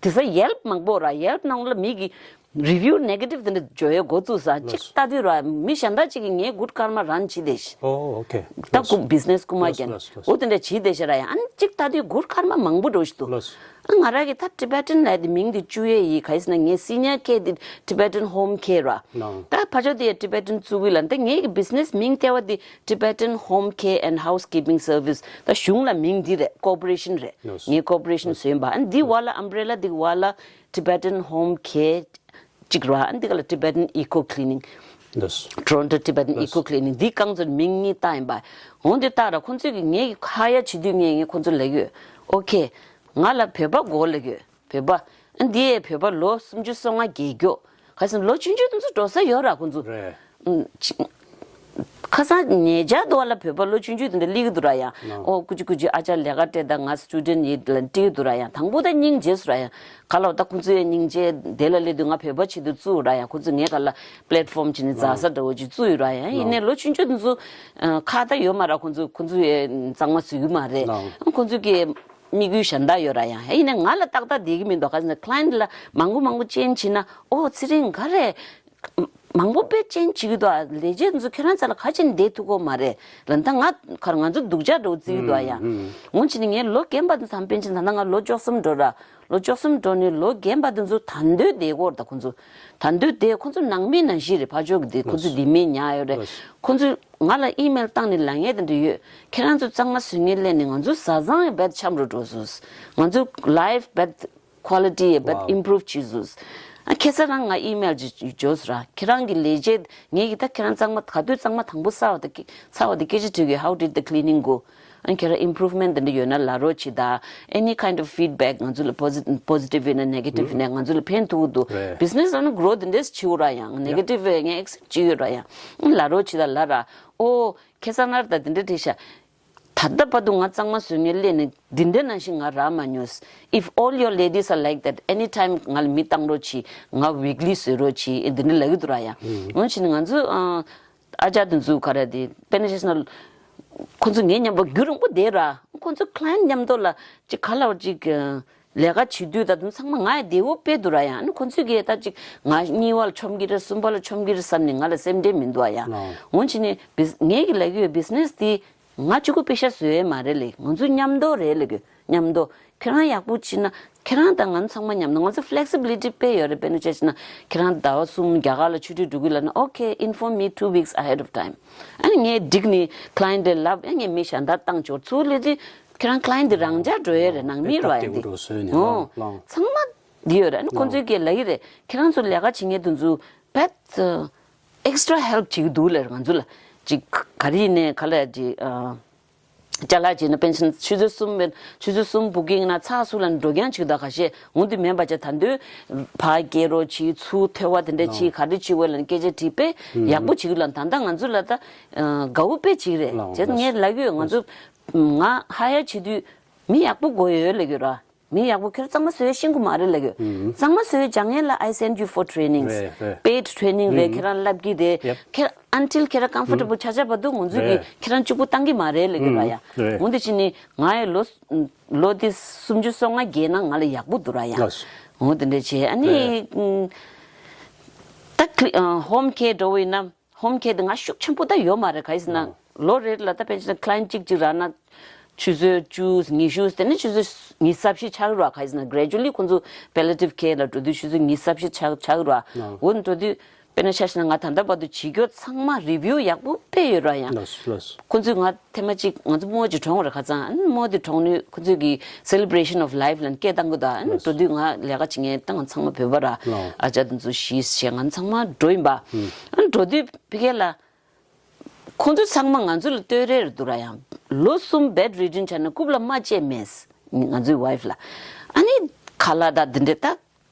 དེ་ས་ཡེལ་པ་མང་པོ་ར། ཡེལ་པ་ནང་ལ་མི་གི་རི་བིའུ་ནེ་གེ་ཊིབ་དེ་འདྲ་འཇོག་ཡས་འགོ་བཙུགས་ས། གཅིག་ལྟ་དུས་ར་མི་གཞན་དག་ཅིག་གིས་ངའི་གུཌ་ཀར་མ་རན་བྱེད་དེ་ཤི། ཨོ་ཨོ་ཁེ། ད་ཀུ་བི་ཛི་ནེ་སི་ཀུ་མ་ཀན་ལགས་ལགས་ལགས། འོ་དེ་འདྲ་བྱེད་དེ་ཤི་ར། ཡང་ཨ་ནི་གཅིག་ལྟ་དུས་གུཌ་ཀར་མ་མང་པོ་འགྲོ་ཤི་འདུག་ལགས། ཨ་ང་ར་གི་ད་ཊི་བེ་ཊན་ལབ་དེ་མིང་དེ་བཅུག་ཡས་ཡིན། ག་རེ་ཟེར་ན་ངའི་སི་ནི་ཡར་ཁེར་དེ་ཊི་བེ་ཊན་ཧོམ་ཁེར་ར། ད་ཕར་ཕྱོགས་དེ་ཡ་ཊི་བེ་ཊན་བཙུགས་གི་ལ། ད་ངའི་གི་བི་ཛི་ནེ་སི་མིང་བཏགས་པ་དེ་Tibetan Home Care and Housekeeping Service། ད་གཞུང་ལ་མིང་འདི་རེད། ཀོར་པོ་རེ་ཤན་རེད། ལགས། ངའི་ཀོར་པོ་རེ་ཤན་བཟོས་པ། ཨ་ནི་འདི་བར་ལ་ཨམ་བྷི་རེ་ལ་འདི་བར་ལ་Tibetan Home Care གཅིག་ར། ཨ་ནི་འདི་ག་ལ་Tibetan Eco Clinic། ལགས། Toronto Tibetan Eco Clinic། འདི་རྐང་ཚོར་མིང་གཉིས་བཏགས་ཡིན་པ། འོང་འདི་བཏགས་ར། ཁོང་ཚོས་ཀྱི་ངའི་ཧ་ཡ་བྱེད་དུས་ངས་ངས་ཁོང་ཚོ་ལབ་ཡོད། ཨོ་ཁེ། ང་ལ་བོད་པ་དགོས་ལབ་ཡོད། བོད་པ། ཨ་འདི་ཡས་བོད་པ་ལོ་སུམ་ཅུ་སོ་ལྔ་བརྒྱད་ཅུ། ག་རེ་ཟེར་ན་ལོ་ཆུང་ཆུང་དེ་ཚོ་འགྲོ་ས་ཡོད་ར་ཁོང་ཚོ། རེད། ཨུམ། ཆི། ཁ་སང་ཉེ་ཆར་དུ་བ་ལ་བོད་པ་ལོ་ཆུང་ཆུང་དེ་འདྲ་སླེབས་ཀྱི་འདུག་ར་ཡ། ལགས། ཨོ་ཀུ་ཅི་ཀུ་ཅི་ཨ་ཅག་ལས་ཀ་སྤྲད་ད་ང་སི་ཊུ་ཌེན་ཊི་ཡིན་ལ་སླེབས་ཀྱི་འདུག་ར་ཡ། དང་པོ་ད་སྙིང་རྗེ་སོང་ར་ཡ། ག་ལ་བ་ད་ཁོང་ཚོའི་སྙིང་རྗེ་དེ་ལ་སླེབས་དུས་ང་བོད་པ་ཆེད་དུ་བཙུགས་ར་ཡ། ཁོང་ཚོས་ངའི་ག་ལ་པི་ལེ་ཊི་ཕོམ་བྱས་ནས་འཛག་ས་འདྲ་བོ་ཅིག་བཙུགས་ཡོད་ར་ཡ། ཡིན་ནའི་ལོ་ཆུང་ཆུང་དེ་ཚོ་ཁ་ད་ཡོད་མ་ར། ཁོང་ཚོ་ཁོང་ཚོ་ཡས་གཙང་མ་བཟོ་གི་མ་རེད། ལགས། ཁོང་ཚོ་གི་དམིགས་ཡུལ་གཞན་དག་ཡོད་ར་ཡང་། ཡིན་ནའི་ང་ལ་ཏག་ཏག་བསྡད་ཀྱི་མི་འདུག་ག་ཟེར་ན་client་ལ་མང་པོ་མང་པོ་ཅན་བྱིན་ན། ཨོ་ཚེ་རིང་ག་རེ། མང་པོ་དཔེ་ཅན་བྱེད་ཀྱི་འདུག་ཨ། ལས་བྱེད་ཚོ་ཁྱེད་རང་རྩ་ལ་ག་ཅན་བསྡད་ཐུབ་ཀྱི་མ་རེད་ལ། ད་ང་གར་ང་ཚོ་སྡུག་ཅག་འདྲ་བོ་བརྩི་གི་འདུག་ཨ་ཡང་། འོན་ཅི་ནི་ངས་ལོ་རྒན་པ་དེ་ཚོ་དང་། པཎ་ཆེན་ད་ལྟ་ང་ལོ་བཅུ་གསུམ་འགྲོ་ར། ལོ་བཅུ་གསུམ་འགྲོ་ནས་ལོ་རྒན་པ་དེ་ཚོ་ད་འདོད་བསྡད་ཀྱི་ཡོད་རེད། ད་ཁོ་ཚོ་ད་འདོད་བསྡད། ཁོ་ཚོ་ནང་མི་ནང་བཞིན་རེད། ཕར་ཕྱོགས་ཀྱི་དེ་ཁོ་ཚོ་ལགས། འདི་མི་ཉག་ཡོད་རེད། ལགས། ཁོ་ཚོས་ང་ལ་ཨི་མེལ་བཏང་ནས་ལབ་མཁན་དེ་འདྲ་ཡོད། ཁྱེད་རང་ཚོ་གཙང་མ་བཟོ་མཁན་སླེབས་ནས་ང་ཚོ་བཟའ་ཚང་ཡང་རྦད་འཆམ་རུ་འགྲོ་སོང་། ང་ཚོ་life རྦད་quality ཡང་རྦད་ཝའོ། improve བྱས་སོང་། ཨ་ཁ་སང་རང་ང་ཨི་མེལ་ཅིག་འབྱོར་སོང་ར། ཁྱེད་རང་གི་ལས་བྱེད། ངས་ཀྱི་ད་ཁྱེད་རང་གཙང་མ་ག་དུས་གཙང་མ་དང་པོ་ཚར་བ་དེ། ཚར་བ་དེ་སྐད་ཆ་དྲིས་ཀྱི། How did the cleaning go? ཨ་ཁྱེད་རང་improvement དེ་འདྲ་ཡོད་ན་ལབ་རོགས་བྱེད་དང་། Any kind of feedback ང་ཚོ་ལ་positive positive ཡིན་ན་negative ཡིན་ན་ང་ཚོ་ལ་ཕན་ཐོགས་ཀྱི་འདུག་རེད། business ལ་ནི་grow དེ་འདྲས་བྱེད་དགོས་ར་ཡང་། ཡ། negative ངས་accept བྱེད་ཡོད་ར་ཡང་། ལབ་རོགས་བྱེད་དང་ལབ་ར། ཨོ་ཁ་སང་ནར་ད་དེ་འདྲ་བྲིས་ཤག་ད་ལྟ་བར་དུ་ང་གཙང་མ་བཟོ་མཁན་སླེབས་ནས་འདི་འདྲ་ནང་བཞིན་ང་རག་མ་མྱོང་། If all your ladies are like that, anytime ང་ལ་མི་བཏང་རོགས་གྱིས། ང་weekly བཟོ་རོགས་གྱིས། འདི་འདྲ་ལབ་ཀྱི་འདུག་ར་ཡང་། འོན་ཀྱང་ང་ཚོ་ཨ་ཨ་ཅག་དེ་ཚོ་ག་རེ་དེ་པེ་ནེ་ཤེ་ཤན་ཁོ་ཚོ་ངའི་མཉམ་པོ་རྒྱུན་རིང་པོ་བསྡད་ར། ཁོ་ཚོ་client མཉམ་དུ་ལ་ཅིག་ག་ལབ་ཅིག་ལས་ཀ་བྱེད་དུས་ད་དུང་ཚང་མ་ང་ཡི་བདེ་བོ་དཔེ་འདུག་ར་ཡང་། ཨ་ནི་ཁོ་ཚོས་ཀྱིས་ད་ཅིག་ང་གཉིས་པ་ལ་མཆོང་གི་རེད། གསུམ་པ་ལ་མཆོང་གི་རེད་བསམ་ནས་ང་ལ་སེམས་ཁྲལ་མི་འདུག་ཨ་ཡང་། ལགས། འོན་ཀྱང་ནི་བི་ངས་ཀྱི་ལབ་ཀྱི་ཡོད། business དེ་ང་གཅིག་པུ་པེ་ཤ་བཟོ་ཡས་མ་རེད་ལེ། ང་ཚོ་མཉམ་དུ་རེད་ལབ་ཀྱི་ཡོད། མཉམ་དུ་ཁྱེད་རང་ཡག་པོ་བྱེད་ན་ཁྱེད་རང་དང་ང་ཚང་མ་མཉམ་དུ། ང་ཚོ་flexibility དཔེ་ཡོད་རེད། དཔེར་ན་ཆ་བཞག་ན་ཁྱེད་རང་ཟླ་བ་གསུམ་རྒྱ་གར་ལ་ཆོས་ཁྲིད་འགྲོ་གི་ལབ་ན། Okay, inform me two weeks ahead of time. ཨ་ནི་ངས་འགྲིག་ནི་client དེ་ལབ། ཨ་ངས་མི་གཞན་དག་བཏང་ཆོག་ཚུར་སླེབས་དུས་ཁྱེད་རང་client དེ་རང་འཇགས་འགྲོ་ཡས་རེད། ནང་མི་རོ་ཨ་འདི། ཨོ་ཚང་མ་འདི་ཡོད་རེད། ཨ་ནི་ཁོང་ཚོས་ཀྱིས་ལབ་ཀྱི་རེད། ཁྱེད་རང་ཚོ་ལས་ཀ་བྱེད་མཁན་དེ་ཚོ་རྦད་extra help བྱེད་ཀྱི་འདུག་ལབ། ང་ཚོ་ལ་ཅིག་ག་རེ་ཡིན་ནའི་ག་ལ་ཅིག་ཅ་ལག་བྱས་ན་པེ་ཤ་ཆུ་ཚོད་གསུམ་པའི་ཆུ་ཚོད་གསུམ་booking ན་ཚགས་ཚུད་ལ་འགྲོ་རྐྱང་བྱེད་ད། ཁ་ཤས་འོང་དུས་མེད་པ་བྱས། ད་འདོད་ཕར་སྐྱེལ་རོགས་བྱེད། ཚུར་ཐོལ་བ་དེ་འདྲ་བྱེད། ག་རེ་བྱེད་དགོས་ལབ་ནས་སྐད་ཆ་དྲིས་པས་ཡག་པོ་བྱེད་ཀྱི་ལབ། ད་ལྟ་ང་ཚོ་ལ་ད་དགའ་བོ་དཔེ་བྱེད་ཀྱི་རེད། བྱས་ཙང་ངས་ལབ་ཀྱི་ཡོད། ང་ཚོ་ང་hire བྱེད་དུས་མི་ཡག་པོ་དགོས་ཡོད་ལབ་ཀྱི་ཡོད་ར། མི་ཡག་པོ་ཁྱེད་གཙང་མ་བཟོ་ཡས་ཤེས་ཀྱི་མ་རེད་ལབ་ཀྱི་ཡོད། གཙང་མ་བཟོ་ཡས་སྦྱང་ཡས་ལ་I send you for trainings. རེད་རེད། paid training རེད། ཁྱེད་རང་བསླབ་ཀྱི་རེད། ཡེབ། ཁྱེད་until ཁྱེད་རང་comfortable ཆགས་ཆགས་བར་དུ་ང་ཚོས་ཀྱིས་རེད། ཁྱེད་རང་གཅིག་པུ་བཏང་གི་མ་རེད་ལབ་ཀྱི་ཡོད་ར་ཡ། རེད། འོན་ཏེ་ཕྱིན་ནི་ང་ཡི་ལོ་ལོ་དེ་སུམ་ཅུ་སོ་ལྔ་བརྒལ་ན་ང་ལ་ཡག་པོ་འདུག་ར་ཡ། ལགས་སོ། འོ་དེ་འདྲ་བྱས། ཨ་ནི་རེད། ད་home care འགྲོ་བ་ཡིན་ན། home care དེ་ང་ཤུགས་ཆེན་པོ་ད་ཡོད་མ་རེད། ག་རེ་ཟེར་ན་ལོ་རེ་ལ་ད་དཔེར་ན་client གཅིག་གཅིག་རག་ན་ཆུ་ཚོད་བཅུ་ཉི་ཤུ། དེ་ནས་ཆུ་ཚོད་ཉི་ཤུ་རྩ་བཞི་ཆགས་ཀྱི་རེད་བ། ག་རེ་ཟེར་ན་gradually ཁོང་ཚོ་palliative care ལ་འགྲོ་དུས་ཆུ་ཚོད་ཉི་ཤུ་རྩ་བཞི་ཆགས་ཆགས་ཀྱི་རེད་བ། འོ་འགྲོ་དུས་དཔེར་ན་ཆ་བཞག་ན་ང་ད་ལྟ་བར་དུ་བྱེད་རྒྱུ་ཚང་མ་review ཡག་པོ་དཔེ་ཡོད་རེད་ཡ། ལགས་སོ་ལགས་སོ། ཁོང་ཚོས་ང་ཐེངས་མ་གཅིག་ང་ཚོ་རྨོ་ཅིག་གྲོངས་རེད། ཁ་སང་ཨ་ནི་རྨོ་དེ་གྲོངས་ནས་ཁོང་ཚོས་ཀྱི་celebration of life ལབ་ནས་cake བཏང་གི་འདུག་ཨ་ནི་འགྲོ་དུས་ང་ལས་ཀ་བྱེད་མཁན་ད་ང་ཚང་མ་བོད་པ་ར། ལགས། ཨ་ཅག་དེ་ཚོ་ཤི་བྱས་ང་ཚང་མ་འགྲོ་ཡིན་པ། ཨ་ནི་འགྲོ་དུས་ཕ་གི་ལ་ཁོང་ཚོ་ཚང་མ་ང་ཚོ་ལ་བསྟོད་རེས་རེད་འདུག་ར་ཡང་། ལོ་གསུམ་bedridden ཆགས་ནས་རྐུབ་ལ་རྨ་བཅད་མེད། ང་ཚོའི་wife ལ། ཨ་ནི་ཁ་ལག་དང་འདི་འདྲ་ད་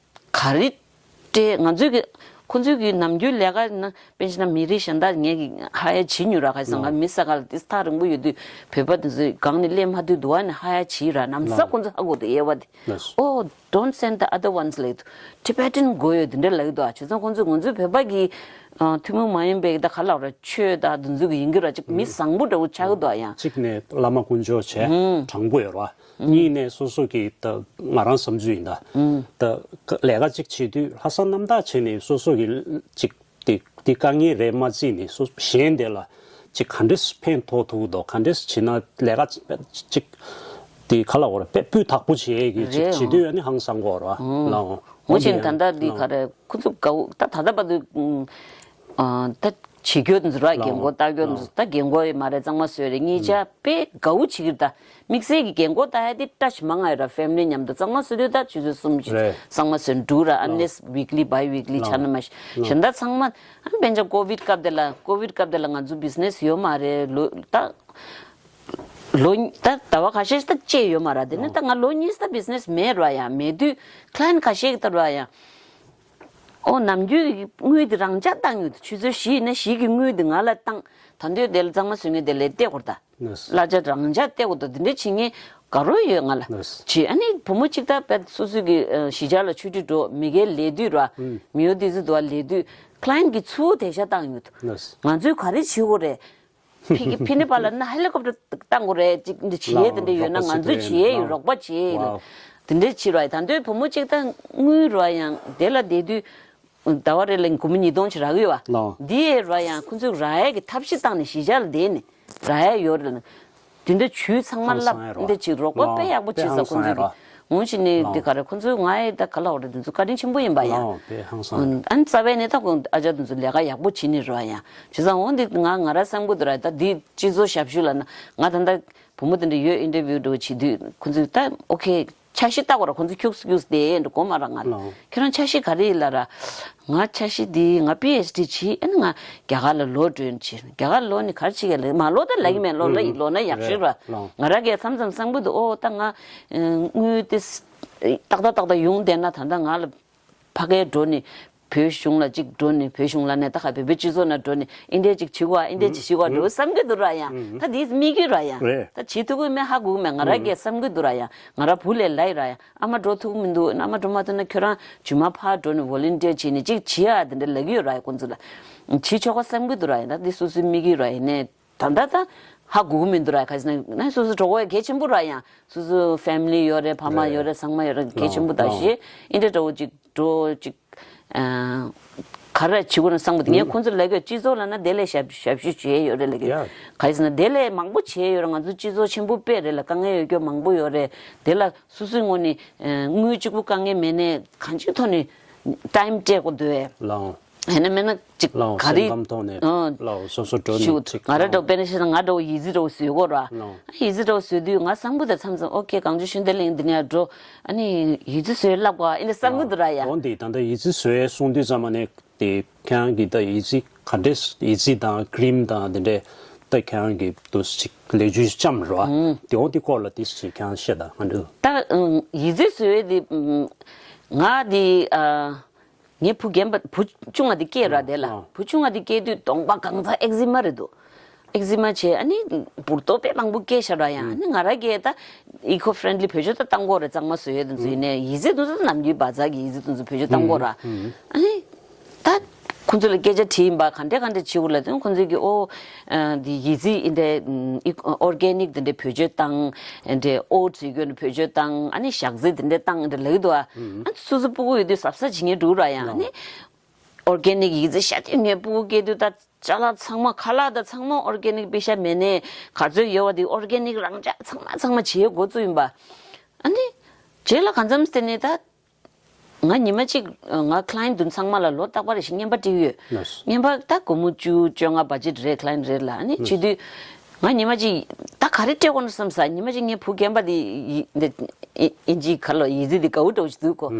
ག་རེ་སྤྲད། ང་ཚོའི་གི་ཁོང་ཚོའི་གི་ནམ་རྒྱུན་ལས་ཀ་ན་དཔེར་ན་མི་རིགས་གཞན་དག་ངས་གི་hire བྱེད་མྱོང་ར། ག་རེ་ཟེར་ན་ང་མི་ས་ག་ལ་དེ་ཐག་རིང་པོ་ཡོད་དུས་བོད་པ་དེ་ཚོའི་སྒང་ནས་སླེབས་མ་ཐུབ་འདུག་ཨ་ནི་hire བྱེད་ར། ནམ་ས་ཁོང་ཚོ་ཧ་གོ་འདུག་དབྱེ་བ་དེ། ལགས་སོ། Oh, don't send the other ones ལབ་འདུག Tibetan དགོས་ཡོད་དེ་འདྲ་ལབ་འདུག་ཨ། བྱས་ཙང་ཁོང་ཚོས་ང་ཚོའི་བོད་པ་གི་ཨ་ཐུན་མོང་མ་ཡིན་པའི་ད་ག་ལབ་ར། ཆོས་དང་དེ་ཚོ་གི་ཡིན་གྱི་ར། ཅིག་མི་བཟང་པོ་འདྲ་བོ་ཆགས་ཀྱི་འདུག་ཨ། ཡང་གཅིག་ནས་བླ་མ་དཀོན་མཆོག་བྱས་དྲང་པོ་ཡོད་ར། གཉིས་ནས་སོ་སོ་གི་ད་ང་རང་བསམ་ཚུལ་ཡིན་ད། ད་ལས་ཀ་གཅིག་བྱེད་དུས་ལྷག་བསམ་རྣམ་དག་བྱས་ནས་སོ་སོ་གི་གཅིག་དེ་དེ་དཀའ་ངལ་རེད་མ་བརྩིས་ནས་སོ་གཞན་དེ་ལ་ཅིག་ག་འདྲས་ཕན་ཐོགས་ཐུབ་འདུག་ག་འདྲས་བྱས་ན་ལས་ཀ་ཅིག་དེ་ག་ལ་འོ་ར་དཔེ་སྤུས་དག་པོ་བྱེད་ཀྱི་ཅིག་རེད། བྱེད་དུས་ཨ་ནི་ཧང་སང་གོ་ར་ལའོ། ངོ་ཤེས་ད་ལྟ་འདི་ག་རེ་ཁོ་ཚོ་དགའ་བོ་ད་ད་ལྟ་བར་དུ་ཨ་ད་བྱེད་རྒྱུ་འདི་ར་རྒན་གོག་ལྟ་རྒྱུ་འདི་ད་རྒན་གོག་ཡི་མ་རེད། གཙང་མ་བཟོས་རེད། གཉིས་ཆ་དཔེ་དགའ་བོ་བྱེད་ཀྱི་རེད། ད་དམིགས་བསལ་གྱི་རྒན་གོག་ལྟ་ཡ་དེ་བཀྲ་ཤིས་མང་ང་ཡོད་ར། family མཉམ་དུ་གཙང་མ་བཟོ་དུས་ད་ཆུ་ཚོད་གསུམ་ཅིག་རེད། གཙང་མ་བཟོས་འགྲོ་ར། unless weekly bi-weekly ཆ་ན་མ་གཞི་གཞན་དག་ཚང་མ་ཨ་དཔེ་ཆ་COVID སྐབས་དེ་ལ་COVID སྐབས་དེ་ལ་ང་ཚོ་business ཡོད་མ་རེད། ལོ་ད་ལོ་ད་ཟླ་བ་ཁ་ཤས་ད་སྤྱད་ཡོད་མ་ར། དེ་ནས་ད་ང་ལོ་གཉིས་ད་business མེད་ར་ཡ། མེད་དུས་client ཁ་ཤས་ཀྱིས་ད་ར་ཡ། ཨོ་ནམ་རྒྱུན་གྱི་དངུལ་དེ་རང་འཇགས་བཏང་ཡོད། ཆུ་ཚོད་བཞི་ཡིན་ན་བཞི་གི་དངུལ་དེ་ང་ལ་བཏང་། ད་འདོད་དེ་ལ་གཙང་མ་བཟོ་མཁན་དེ་ལ་སྟེར་དགོས་རེད་ད། གླ་ཆ་རང་འཇགས་སྟེར་དགོས་འདུག་དེ་འདྲ་བྱེད་མཁན་དགའ་རོགས་ཡོད་ང་ལ། བྱེད་ཨ་ནི་བུ་མོ་གཅིག་ད་དཔེ་སོ་སོ་གི་གཞིས་ཆགས་ལ་ཆོས་ཁྲིད་འགྲོ་མི་སྒེར་ལས་དུས་ར། མི་ཡོད་དུས་ཚོད་དུ་བ་ལས་དུས་client གི་ཚུར་དེ་ཤ་བཏང་ཡོད། ང་ཚོས་ག་རེ་བྱེད་དགོས་རེད། ཕི་ཕི་ནི་པ་ལ་ན་ཧེ་ལི་ཀོབ་ཊར་བཏང་དགོས་རེད། ཅིག་འདི་བྱེད་ཡས་དེ་འདྲ་ཡོད་ན་ང་ཚོས་བྱེད་ཡས་ཡོད། རོགས་པ་བྱེད་ཡས་ཡོད། དེ་འདྲ་བྱེད་རོགས་ཡ། ད་དུང་བུ་མོ་གཅིག་ད་དངུལ་རོགས་ཡ་ཡང་དེ་ལ་བསྡད་དུས། ཟླ་བ་རེ་ལ་སྒོར་མོ་ཉིས་སྟོང་ཅིག་རག་གི་ཡོད་པ། ལགས། འདི་ཡས་རོགས་ཡ་ཁོང་ཚོས་རག་ཡས་ཀྱི་ཐབས་ཤེས་བཏང་ནས་གཞིས་ཆགས་ལ་བསྡད་ནས་རག་ཡས་ཡོད་རེད་ལ། དེ་འདྲ་ཇུས་ཚང་མ་ཧང་སང་ཡ་བསླབ་རོགས། འདི་ཅིག་རོགས་པ་དཔེ་ཡག་པོ་བྱེད་ས་ཁོང་ཚོས་ཀྱི། འོང་ཞིག་ནས་འདི་ག་རེ་ཁོང་ཚོས་ང་ཡི་ད་ག་ལ་འོ་རེད། དེ་ཚོ་བཀའ་དྲིན་ཆེན་པོ་ཡིན་པ་ཡ། ལགས་དཔེ་ཧང་སང་རེད། ཨ་ནི་རྩ་བའི་ནས་ད་ཁོང་ཨ་ཅག་དེ་ཚོ་ལས་ཀ་ཡག་པོ་བྱེད་ནི་རོགས་ཡ། བྱས་ཙང་འོང་འདི་ང་ང་ར་བསམ་གི་འདུག་ར། ད་འདི་སྤྱི་ཚོགས་ཞབས་ཞུ་ལ་ན་ང་ད་ལྟ་བུ་མོ་དེ་འདྲ་ཡོད་ཨིན་ཊར་བིའུ་འགྲོ་བྱེད་དུས་ཁོང་ཚོས་ད་ཨོ་ཁེ། འཆར་གཞི་ལྟ་དགོས་ར། ཁོང་ཚོ་ཁྱུག་སུ་ཁྱུག་སུ་དེ་འགྲོ་གོ་མ་ར། ང་ལ་ལོ། ཁྱོད་རང་འཆར་གཞི་ག་རེ་ཡིན་ལ་ར། ང་འཆར་གཞི་འདི་ང་པི་ཨེཆ་ཌི་བྱེད། ཨ་ནི་ང་རྒྱ་གར་ལ་ལོ་སྒྲོན་བྱེད། རྒྱ་གར་ལོ་ནི་ག་རེ་བྱེད་ཀྱི་ལ་མ་ལོ་ད་ལ་ཡི་མེད་ལོ་ལ་ཡི་ལོ་ན་ཡག་ཤོས་ར། ལོ། ང་ར་གས་མཚམས་མཚམས་བསམ་གི་འདུག་ཨོ་ད་ང་དངུལ་དེ་ཏག་ཏག་ཏག་ཏག་ཡོང་བསྡད་ན་ད་ལྟ་ང་ལ་ཕ་གིར་འགྲོ་ནི། བོད་གཞུང་ལ་གཅིག་འགྲོ་ནས་བོད་གཞུང་ལ་ནས་ད་ག་བོད་པའི་སྤྱི་ཚོགས་ནང་འགྲོ་ནས་ཨིན་འདྲས་ཅིག་བྱེད་དགོས་ཨ་ཨིན་འདྲས་ཅིག་བྱེད་དགོས་འགྲོ་བསམ་གྱི་འདུག་ར་ཡ། ད་དེ་དམིགས་ཡུལ་ར་ཡ། རེད། ད་བྱེད་ཐུབ་ཀྱི་མེད་ཧ་གོ་གི་མེད། ང་ར་གས་བསམ་གྱི་འདུག་ར་ཡ། ང་ར་བུ་ལས་ལ་ཡི་ར་ཡ། ཨ་མ་འགྲོ་ཐུབ་ཀྱི་མི་འདུག་ཨ་མ་འགྲོ་མ་ཐུབ་ན་ཁྱོད་རང་རྗེས་མ་ཕར་འགྲོ་ནས་ཝོ་ལན་ཊིར་བྱེད་ནས་ཅིག་བྱེད་ཨ་དེ་འདྲ་ལབ་ཀྱི་ཡོད་ར་ཡ། ཁོང་ཚོ་ལ་བྱེད་ཆོག་ག་བསམ་གྱི་འདུག་ར་ཡ། ད་དེ་སོ་སོའི་དམིགས་ཡུལ་ར་ཡིན་ནས། ད་ལྟ་ད་ཧ་གོ་གི་མི་འདུག་ར། ག་ཟེར་ན་ན་སོ་སོ་གྲོགས་པོ་གལ་ཆེན་པོ་ར་ཡང་། སོ་སོ་ཕེ་མི་ལི་ཡོད་རེད། ཕ་མ་ཡོད་རེད། ཚང་མ་ཡོད་རེད། གལ་ཆེན་པོ་ད་ཤེས། ཨིན་འདྲ་འདྲ་བོ་ཅིག་འགྲོ་ཅིག་ཨ། ག་རེ་བྱེད་དགོས་ན་བསམ་གི་འདུག་ངས་ཁོང་ཚོ་ལ་གི་སྤྱི་ཚོགས་ལ་ན་དེ་ལས་ཞབས་ཞབས་ཞུ་བྱེད་ཡོད་རེད་ལ་གི། ག་ཟེར་ན་དེ་ལས་མང་པོ་བྱེད་ཡོད་རེད། ང་ཚོ་སྤྱི་ཚོགས་ཆེན་པོ་དཔེ་རེད་ལ། དཀའ་ངལ་ཡོད་རྒྱུ་མང་པོ་ཡོད་རེད། དེ་ལ་སོ་སོའི་ངོས་ནས་དངུལ་གཅིག་པུ་དཀའ་ངལ་མེད་ནས་གང་ཅིའི་ཐོག་ནས་ཊའིམ་སྤྲད་དགོས་འདུག་ཨེ། ཡིན་ན་མིན་ན་ཅིག་ལའོ་ག་རེ། སེམས་ཁམས་ཐོག་ནས་ཨང་། ལའོ་སོ་སོ་འགྲོ་ཞུ། ནས་ཅིག་ང་ར་འདྲ་པེ་ན་ཤི་ན་ང་འདྲ་ཡི་ཙི་འདྲ་བཟོས་གོ་ར། ལའོ། ཡི་ཙི་འདྲ་བཟོས་དུས་ང་བསམ་གི་ད་མཚམས་མཚམས་ཨོ་ཁེ་གངས་ཅན་ཤུན་ཏེ་གླིང་འདི་ནས་འགྲོ། ཨ་ནི་ཡི་ཙི་བཟོས་ལབ་ག་ཨེ་འདྲ་བསམ་གི་འདུག་ར་ཡ། འོ་འདི་ད་ལྟ་ཡི་ཙི་བཟོས་གསུང་དུས་ཙམ་པ་ནས་དེ་ཁྱེད་རང་གི་ད་ཡི་ཙི་ག་འདྲས་ཡི་ཙི་དང་ཀི་རིམ་དང་དེ་འདྲས་ད་ཁྱེད་རང་གི་དུ་ཅིག་ལས་ཇུས་བཅམ་ར། དེ་འོ་དེ་སྐོར་ལ་དེ་ཅིག་ཁྱེད་རང་བཤད་ད་ང་འདྲ། ད་ཡི་ཙི་བཟོས་དེ་ང་དེ་ཨ། ངའི་བུ་རྒན་པ་བུ་ཆུང་བ་དེ་སྐྱེས་ར་དེ་ལ། ཨ། བུ་ཆུང་བ་དེ་སྐྱེས་དུས་གདོང་པ་གང་ཚ་ཨེག་ཛི་མ་རེད་འདུག་ཨེག་ཛི་མ་བྱས་ཨ་ནི་འབུར་ཏོག་དཔེ་མང་པོ་སྐྱེས་ཤག་ར་ཡང་། ཨ་ནི་ང་ར་གས་ད་ཨི་ཀོ་ཕ་རེན་ལི་བེད་སྤྱོད་ད་བཏང་གོ་རེད། གཙང་མ་བཟོ་ཡས་དེ་ཚོ་ཡིན་ནའི་ཡི་ཙི་དེ་ཚོ་ནམ་རྒྱུན་བ་ཛ་གི་ཡི་ཙི་དེ་ཚོ་བེད་སྤྱོད་བཏང་གོ་ར། ཨ་ནི་ད་ཁོང་ཚོ་ལ་སྐད་ཆ་དྲིས་ཡིན་པ་ག་འདྲས་ག་འདྲས་བྱེད་དགོས་ལ་དེ་ཁོང་ཚོ་གིས་ཨོ། འདི་ཡི་ཙི་འདི་འདྲའི་ཨོར་གེ་ནིག་འདི་འདྲའི་བེད་སྤྱོད་བཏང་། འདི་འདྲའི་ཨོ་ཊི་ཡོད་ནི་བེད་སྤྱོད་བཏང་། ཨ་ནི་ཞག་རྩི་འདི་འདྲའི་བཏང་འདི་ལབ་ཀྱི་འདུག་ཨ། ཨ་ནི་སོ་སོ་སྤུ་གུ་ཡོད་དུས་གཟབ་གཟབ་བྱེད་མཁན་འདུག་ར་ཡང་། ཨ་ནི་ཨོར་གེ་ནིག་ཡི་ཙི་ཤ་སྟོན་མཁན་སྤུ་གུ་སྐྱེས་དུས་ད་ཅ་ལག་ཚང་མ་ཁ་ལག་ད་ཚང་མ་ཨོར་གེ་ནིག་པེ་ཤ་མེད་ནས་ག་ཚོད་ཡོད་པ་དེ་ཨོར་གེ་ནིག་རང་འཇགས་ཚང་མ་ཚང་མ་བྱེད་འགོ་བཙུགས་ཡིན་པ། ཨ་ནི་རྗེས་ལ་གང་འཚམ་དེ་ནས་ད། ང་ཉི་མ་གཅིག་ང་ཁ་ལ་ཡན་ཊི་དུ་ཚང་མ་ལ་ལོ་རྟག་པར་རེ་བཞིན་རྔན་པ་སྤྲད་ཀྱི་ཡོད། ལགས། རྔན་པ་ད་སྒོར་མོ་བཅུ་བཅོ་ལྔ་བ་ཇེཊ་རེད། ཁ་ལ་ཡན་ཊི་རེད་ལ། ཨ་ནི་ལགས། བྱེད་དུས་ང་ཉི་མ་གཅིག་ད་ག་རེ་སྤྲད་དགོས་ན་བསམ་ས། ཉི་མ་གཅིག་ངའི་བུ་རྒན་པ་དེ་ཡི་འདི་ཨིན་ཇི་ག་ལོ་ཡི་ཙི་དེ་དགའ་བོ་འདྲ་བོ་ཞིག་འདུག་གོ།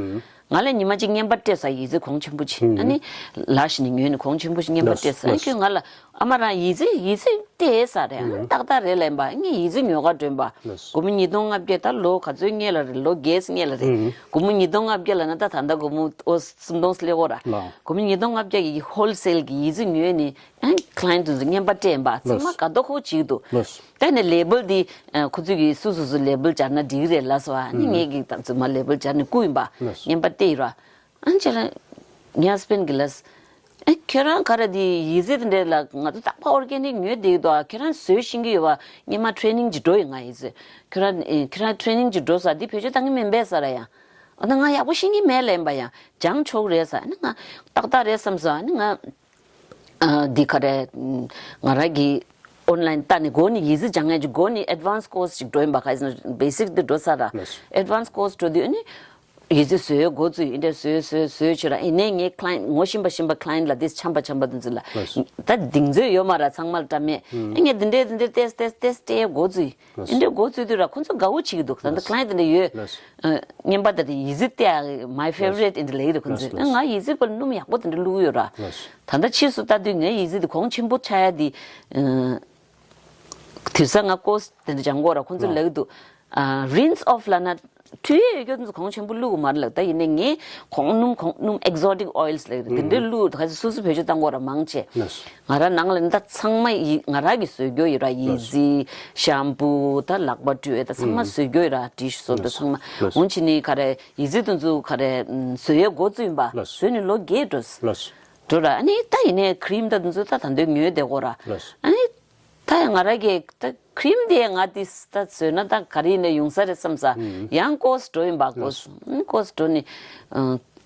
ང་ལ་ཉི་མ་གཅིག་རྔན་པ་སྤྲད་ས་ཡི་ཙི་གོང་ཆེན་པོ་ཅིག་ཨ་ནི་ལ་ཞིག་ནས་ཉོས་ནས་གོང་ཆེན་པོ་ཞིག་རྔན་པ་ལགས། སྤྲད་ས། ཨ་ནི་ཁྱོད་ང་ལ། ཨ་མ་རང་ཡི་ཙི་ཡི་ཙི་སྟེར་ས་རེད། ཨ་ནི་ཏག་ཏག་རེད་ལབ་པ། ངས་ཡི་ཙི་ཉོ་ག་འགྲོ་པ། ལགས། སྒོར་མོ་ཉིས་སྟོང་ལྔ་བརྒྱ། ད་ལོ་ག་ཚོད་སྔོན་ལ་རེད། ལོ་བརྒྱད་སྔོན་ལ་རེད། སྒོར་མོ་ཉིས་སྟོང་ལྔ་བརྒྱ་ལབ་ན་ད་ད་ལྟ་སྒོར་མོ་ཨོ་སུམ་སྟོང་སླེབས་ཀྱི་ཡོད་ར། ལགས། སྒོར་མོ་ཉིས་སྟོང་ལྔ་བརྒྱ་གི་ཧོལ་སེལ་གི་ཡི་ཙི་ཉོས་ནས་ཨ་ནི་ཁ་ལ་ཡན་ཊི་དུ་ཚོ་རྔན་པ་སྤྲད་པ། ཚང་མ་དགའ་ཏོག་ཧོ་བྱེད་ཀྱི་འདུག་ལགས། ད་ནི་ལེ་བལ་དེ་ཁོ་ཚོས་ཀྱི་སུ་སུ་སུ་ལེ་བལ་སྦྱར་ན་འགྲིག་གི་རེད་ལབ་སོང་། ཨ་ནི་ངས་ཀྱི་ད་ཚོད་མ་ལེ་བལ་སྦྱར་ནས་བསྐུར་ཡིན་པ། ལགས། རྔན་པ་སྟེར་ཡིན་ར། ཨ་ནི་ཅེ་ལ། ངའི་ཧ་སི་བེན་ཌི་གི་ལབ། ཨེ་ཁྱོད་རང་ག་རེ་དེ་ཡི་ཙི་དེ་འདྲས་ལ་ང་ཚོ་རྟག་པར་ཨོར་གེ་ནིག་ཉོས་བསྡད་ཀྱི་འདུག་ཨ། ཁྱོད་རང་བཟོས་ཤེས་ཀྱི་ཡོད་པ། སྔོན་མ་ཊི་རེ་ནིང་ཅིག་འགྲོ་ཡིན། ང་ཡི་ཙི་ཁྱོད་རང་ཨེ་ཁྱོད་རང་ཊི་རེ་ནིང་ཅིག་འགྲོ་ས་འདི་བེད་སྤྱོད་བཏང་གི་མིན་པས་ཟེར་ཡ། ཨ་ད་ང་ཡག་པོ་ཤེས་ཀྱི་མེད་ལབ་པ་ཡ། སྦྱང་ཆོག་རེད་ཟེར། ཨ་ནི་ང་ཏག་ཏག་རེད་བསམ་སོང་། ཨ་ནི་ང་ཨ་འདི་ག་རེ་ང་རང་གི་ཨོན་ལ་ཡིན་ལྟ་ནས་སྒོ་ནས་ཡི་ཙི་སྦྱང་ཡ་ཅིག་སྒོ་ནས་ཨེཌ་ཝན་སི་ཀོར་སི་ཅིག་འགྲོ་ཡིན་པ། ག་ཡིན་ན་བེ་སིག་འདི་འགྲོ་ས་ར། ལགས། ཨེཌ་ཝན་སི་ཀོར་སི་འགྲོ་དུས་ཨ་ནི། ཡི་ཙི་བཟོས་འགོ་བཙུགས། ཡིན་འདྲ་བཟོས་བཟོས་བཟོས་བྱས་ར། ཡིན་ནའི་ངའི་ཁ་ལ་ཡན་ཊི་ངོ་ཤེས་པ་ཤེས་པ་ཁ་ལ་ཡན་ཊི་ལ་དེ་འཆམ་པ་འཆམ་པ་དེ་ཚོ་ལ། ལགས་སོ། ད་གདེང་ཚོད་ཡོད་མ་ར། ཚང་མ་ལ་འདྲ་མེད། ཨེ་ངས་འདི་འདྲས་འདི་འདྲས་ཏེས་ཏེས་ཏེས་ཏེས་འགོ་བཙུགས། ལགས་སོ། ཡིན་འདྲ་འགོ་བཙུགས་དུས་ར་ཁོ་ཚོ་དགའ་བོ་བྱེད་ཀྱི་འདུག་ད་ལྟ། ལགས་སོ། ཁ་ལ་ཡན་ཊི་འདི་འདྲ་ཡོད། ལགས་སོ། ཨ་རྔན་པ་ད་དེ་ཡི་ཙི་སྟེར་ཡ་my favourite ཡིན་འདྲ་ལབ་ཀྱི་འདུག་ཁོ་ཚོས། ལགས་སོ། ལགས་སོ། ང་ཡི་ཙི་བོ་སྣུམ་ཡག་པོ་དེ་འདྲ་བླུགས་ཡོད་ར། ལགས་སོ། ད་ལྟ་ཕྱིས་སུ་ལྟ་དུས་ངའི་ཡི་ཙི་དེ་གོང་ཆེན་པོ་ཆགས་ཡ་དེ། ཨ། དེང་སང་ང་ཀོར་སི་དེ་འདྲ་སྦྱང་གོ་ར། ཁོང་ཚོས་ལབ་ཀྱི་འདུག་ཨ། རིན་སི་ཨོཕ་ལབ་ན་འཁྲུ་ཡས་ཡོད་རྒྱུ་དེ་ཚོ་གོང་ཆེན་པོ་བླུགས་དགོས་མ་རེད་ལབ། ད་ཡིན་ནའི་ངས་གོང་སྣུམ་གོང་སྣུམ་ཨེག་ཟོ་ཊིག་ཨོའིལ་ལབ་ཀྱི་རེད། དེ་འདྲ་བླུགས། ད་ག་ཚོད་སོ་སོ་བེད་སྤྱོད་བཏང་གོ་ར་མང་ཆེ། ལགས་སོ། ང་ར་ནང་ལ་ནི་ད་ཚང་མ་ཡི་ང་ར་གིས་བཟོས་རྒྱུ་ཡོད་ར། ཡི་ཙི་ཤམ་པུ་ད་ལག་པ་བཀྲུ་ཡས་ད་ཚང་མ་བཟོས་རྒྱུ་ཡོད་ར། ཌིཤ་སོབ་ད་ཚང་མ། ལགས་སོ། འོང་ཕྱིན་ནི་ག་རེ་ཡི་ཙི་དེ་ཚོ་ག་རེ་བཟོ་ཡས་འགོ་བཙུགས་ཡིན་པ། ལགས་སོ། བཟོས་ནས་ལོ་བརྒྱད་འགྲོ། ལགས་སོ། འགྲོ་ར། ཨ་ནི་ད་ཡིན་ནའི་ཁི་རིམ་ད་དེ་ཚོ་ད་ད་འདོད་ཉོས་བསྡད་གོ་ར། ལགས་སོ། ཨ་ནི། ད་ཡང་ང་རང་གིས་ད་ཁྲིམ་དེ་ང་དེ་ད་བཟོས་ན་ད་ག་རེ་ཡིན་ན་ཡོང་ས་རེད་བསམ་ས། ཡང་ཀོར་སི་འགྲོ་ཡིན་པ། ཀོར་སི་ཀོར་སི་འགྲོ་ནི་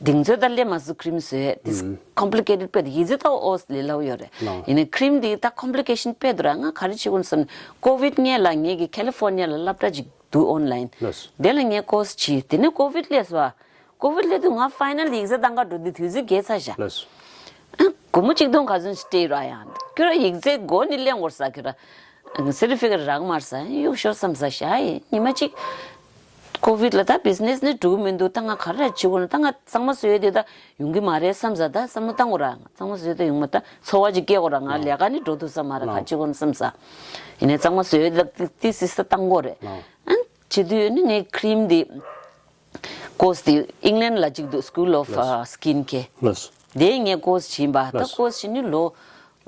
གདེང་ཚོད་ད་སླེབས་མ་སོང་ཁྲིམ་བཟོས་དེ། ཀོམ་པི་ལི་ཀེ་ཊེཌ་དཔེ་དེ་ཡིན་ཚེ་ད་ཨོ་ལས་སླ་བོ་ཡོད་རེད། ཡིན་ནའི་ཁྲིམ་དེ་ད་ཀོམ་པི་ལི་ཀེ་ཤན་དཔེ་འདུག་ར། ང་ག་རེ་བྱེད་དགོས་བསམ་ན་ཀོ་ཝིཌ་སྔོན་ལ་ངེད་ཀྱི་ཁ་ལི་ཧྥོར་ནི་ཡ་ལ་སློབ་གྲྭ་ཅིག་འདུག་ཨོན་ལའིན། དེ་ལ་ངས་ཀོར་སི་བྱས། དེ་ནས་ཀོ་ཝིཌ་སླེབས་སོང་། ཀོ་ཝིཌ་སླེབས་དུས་ང་ཕའི་ནལ་ཡིག་ཚད་བཏང་ག་འགྲོ་དུས་དུས་ཚོད་རྒས་ཚར་ཤག་ལགས་སོ། ཨ། སྒོར་མོ་ཆིག་སྟོང་ག་ཚོད་ཅིག་སྤྲད་ཡོད་ར། ཡང་ཁྱོད་རང་ཡིག་ཚད་མགོ་ནས་གླེང་དགོས་ས་ཁྱོད་རང་སེར་ཊི་ཕི་ཀེཊ་རག་མ་རེད་ས། གཡུག་ཤོར་བསམ་ས་ཤག་ཉི་མ་གཅིག་ཀོ་ཝིཌ་ལ་ད་བི་ཛི་ནེ་སི་ནི་འགྲོ་གི་མི་འདུག་ད་ང་ག་རེ་བྱེད་དགོས་ན། ད་ང་གཙང་མ་བཟོ་ཡས་དེ་ད་ཡོང་གི་མ་རེད་བསམ་ས། ད་བསམ་བློ་བཏང་དགོས་ར། གཙང་མ་བཟོ་ཡས་ད་ཡོང་མ། ད་འཚོ་བ་ཅིག་སྐྱེལ་དགོས་ར། ང་ལས་ཀ་ནི་འགྲོ་ཐུབ་ས་མ་རེད། ག་བྱེད་དགོས་ན་བསམ་ས། ཡིན་ནའི་གཙང་མ་བཟོ་ཡས་ད་ཏི་སི་ས་བཏང་དགོས་རེད། ཨ། བྱེད་དུས་ནི་ངས་ཁྲིམ་དེ། ཀོར་སི་དེ་ཨིང་ལན་ལ་གཅིག་འདུག School of ལགས། Skin Care། ལགས། དེ་ངས་ཀོར་སི་བྱིན་པ། ད་ལགས། ཀོར་སི་བྱིན་ནི་ལོ་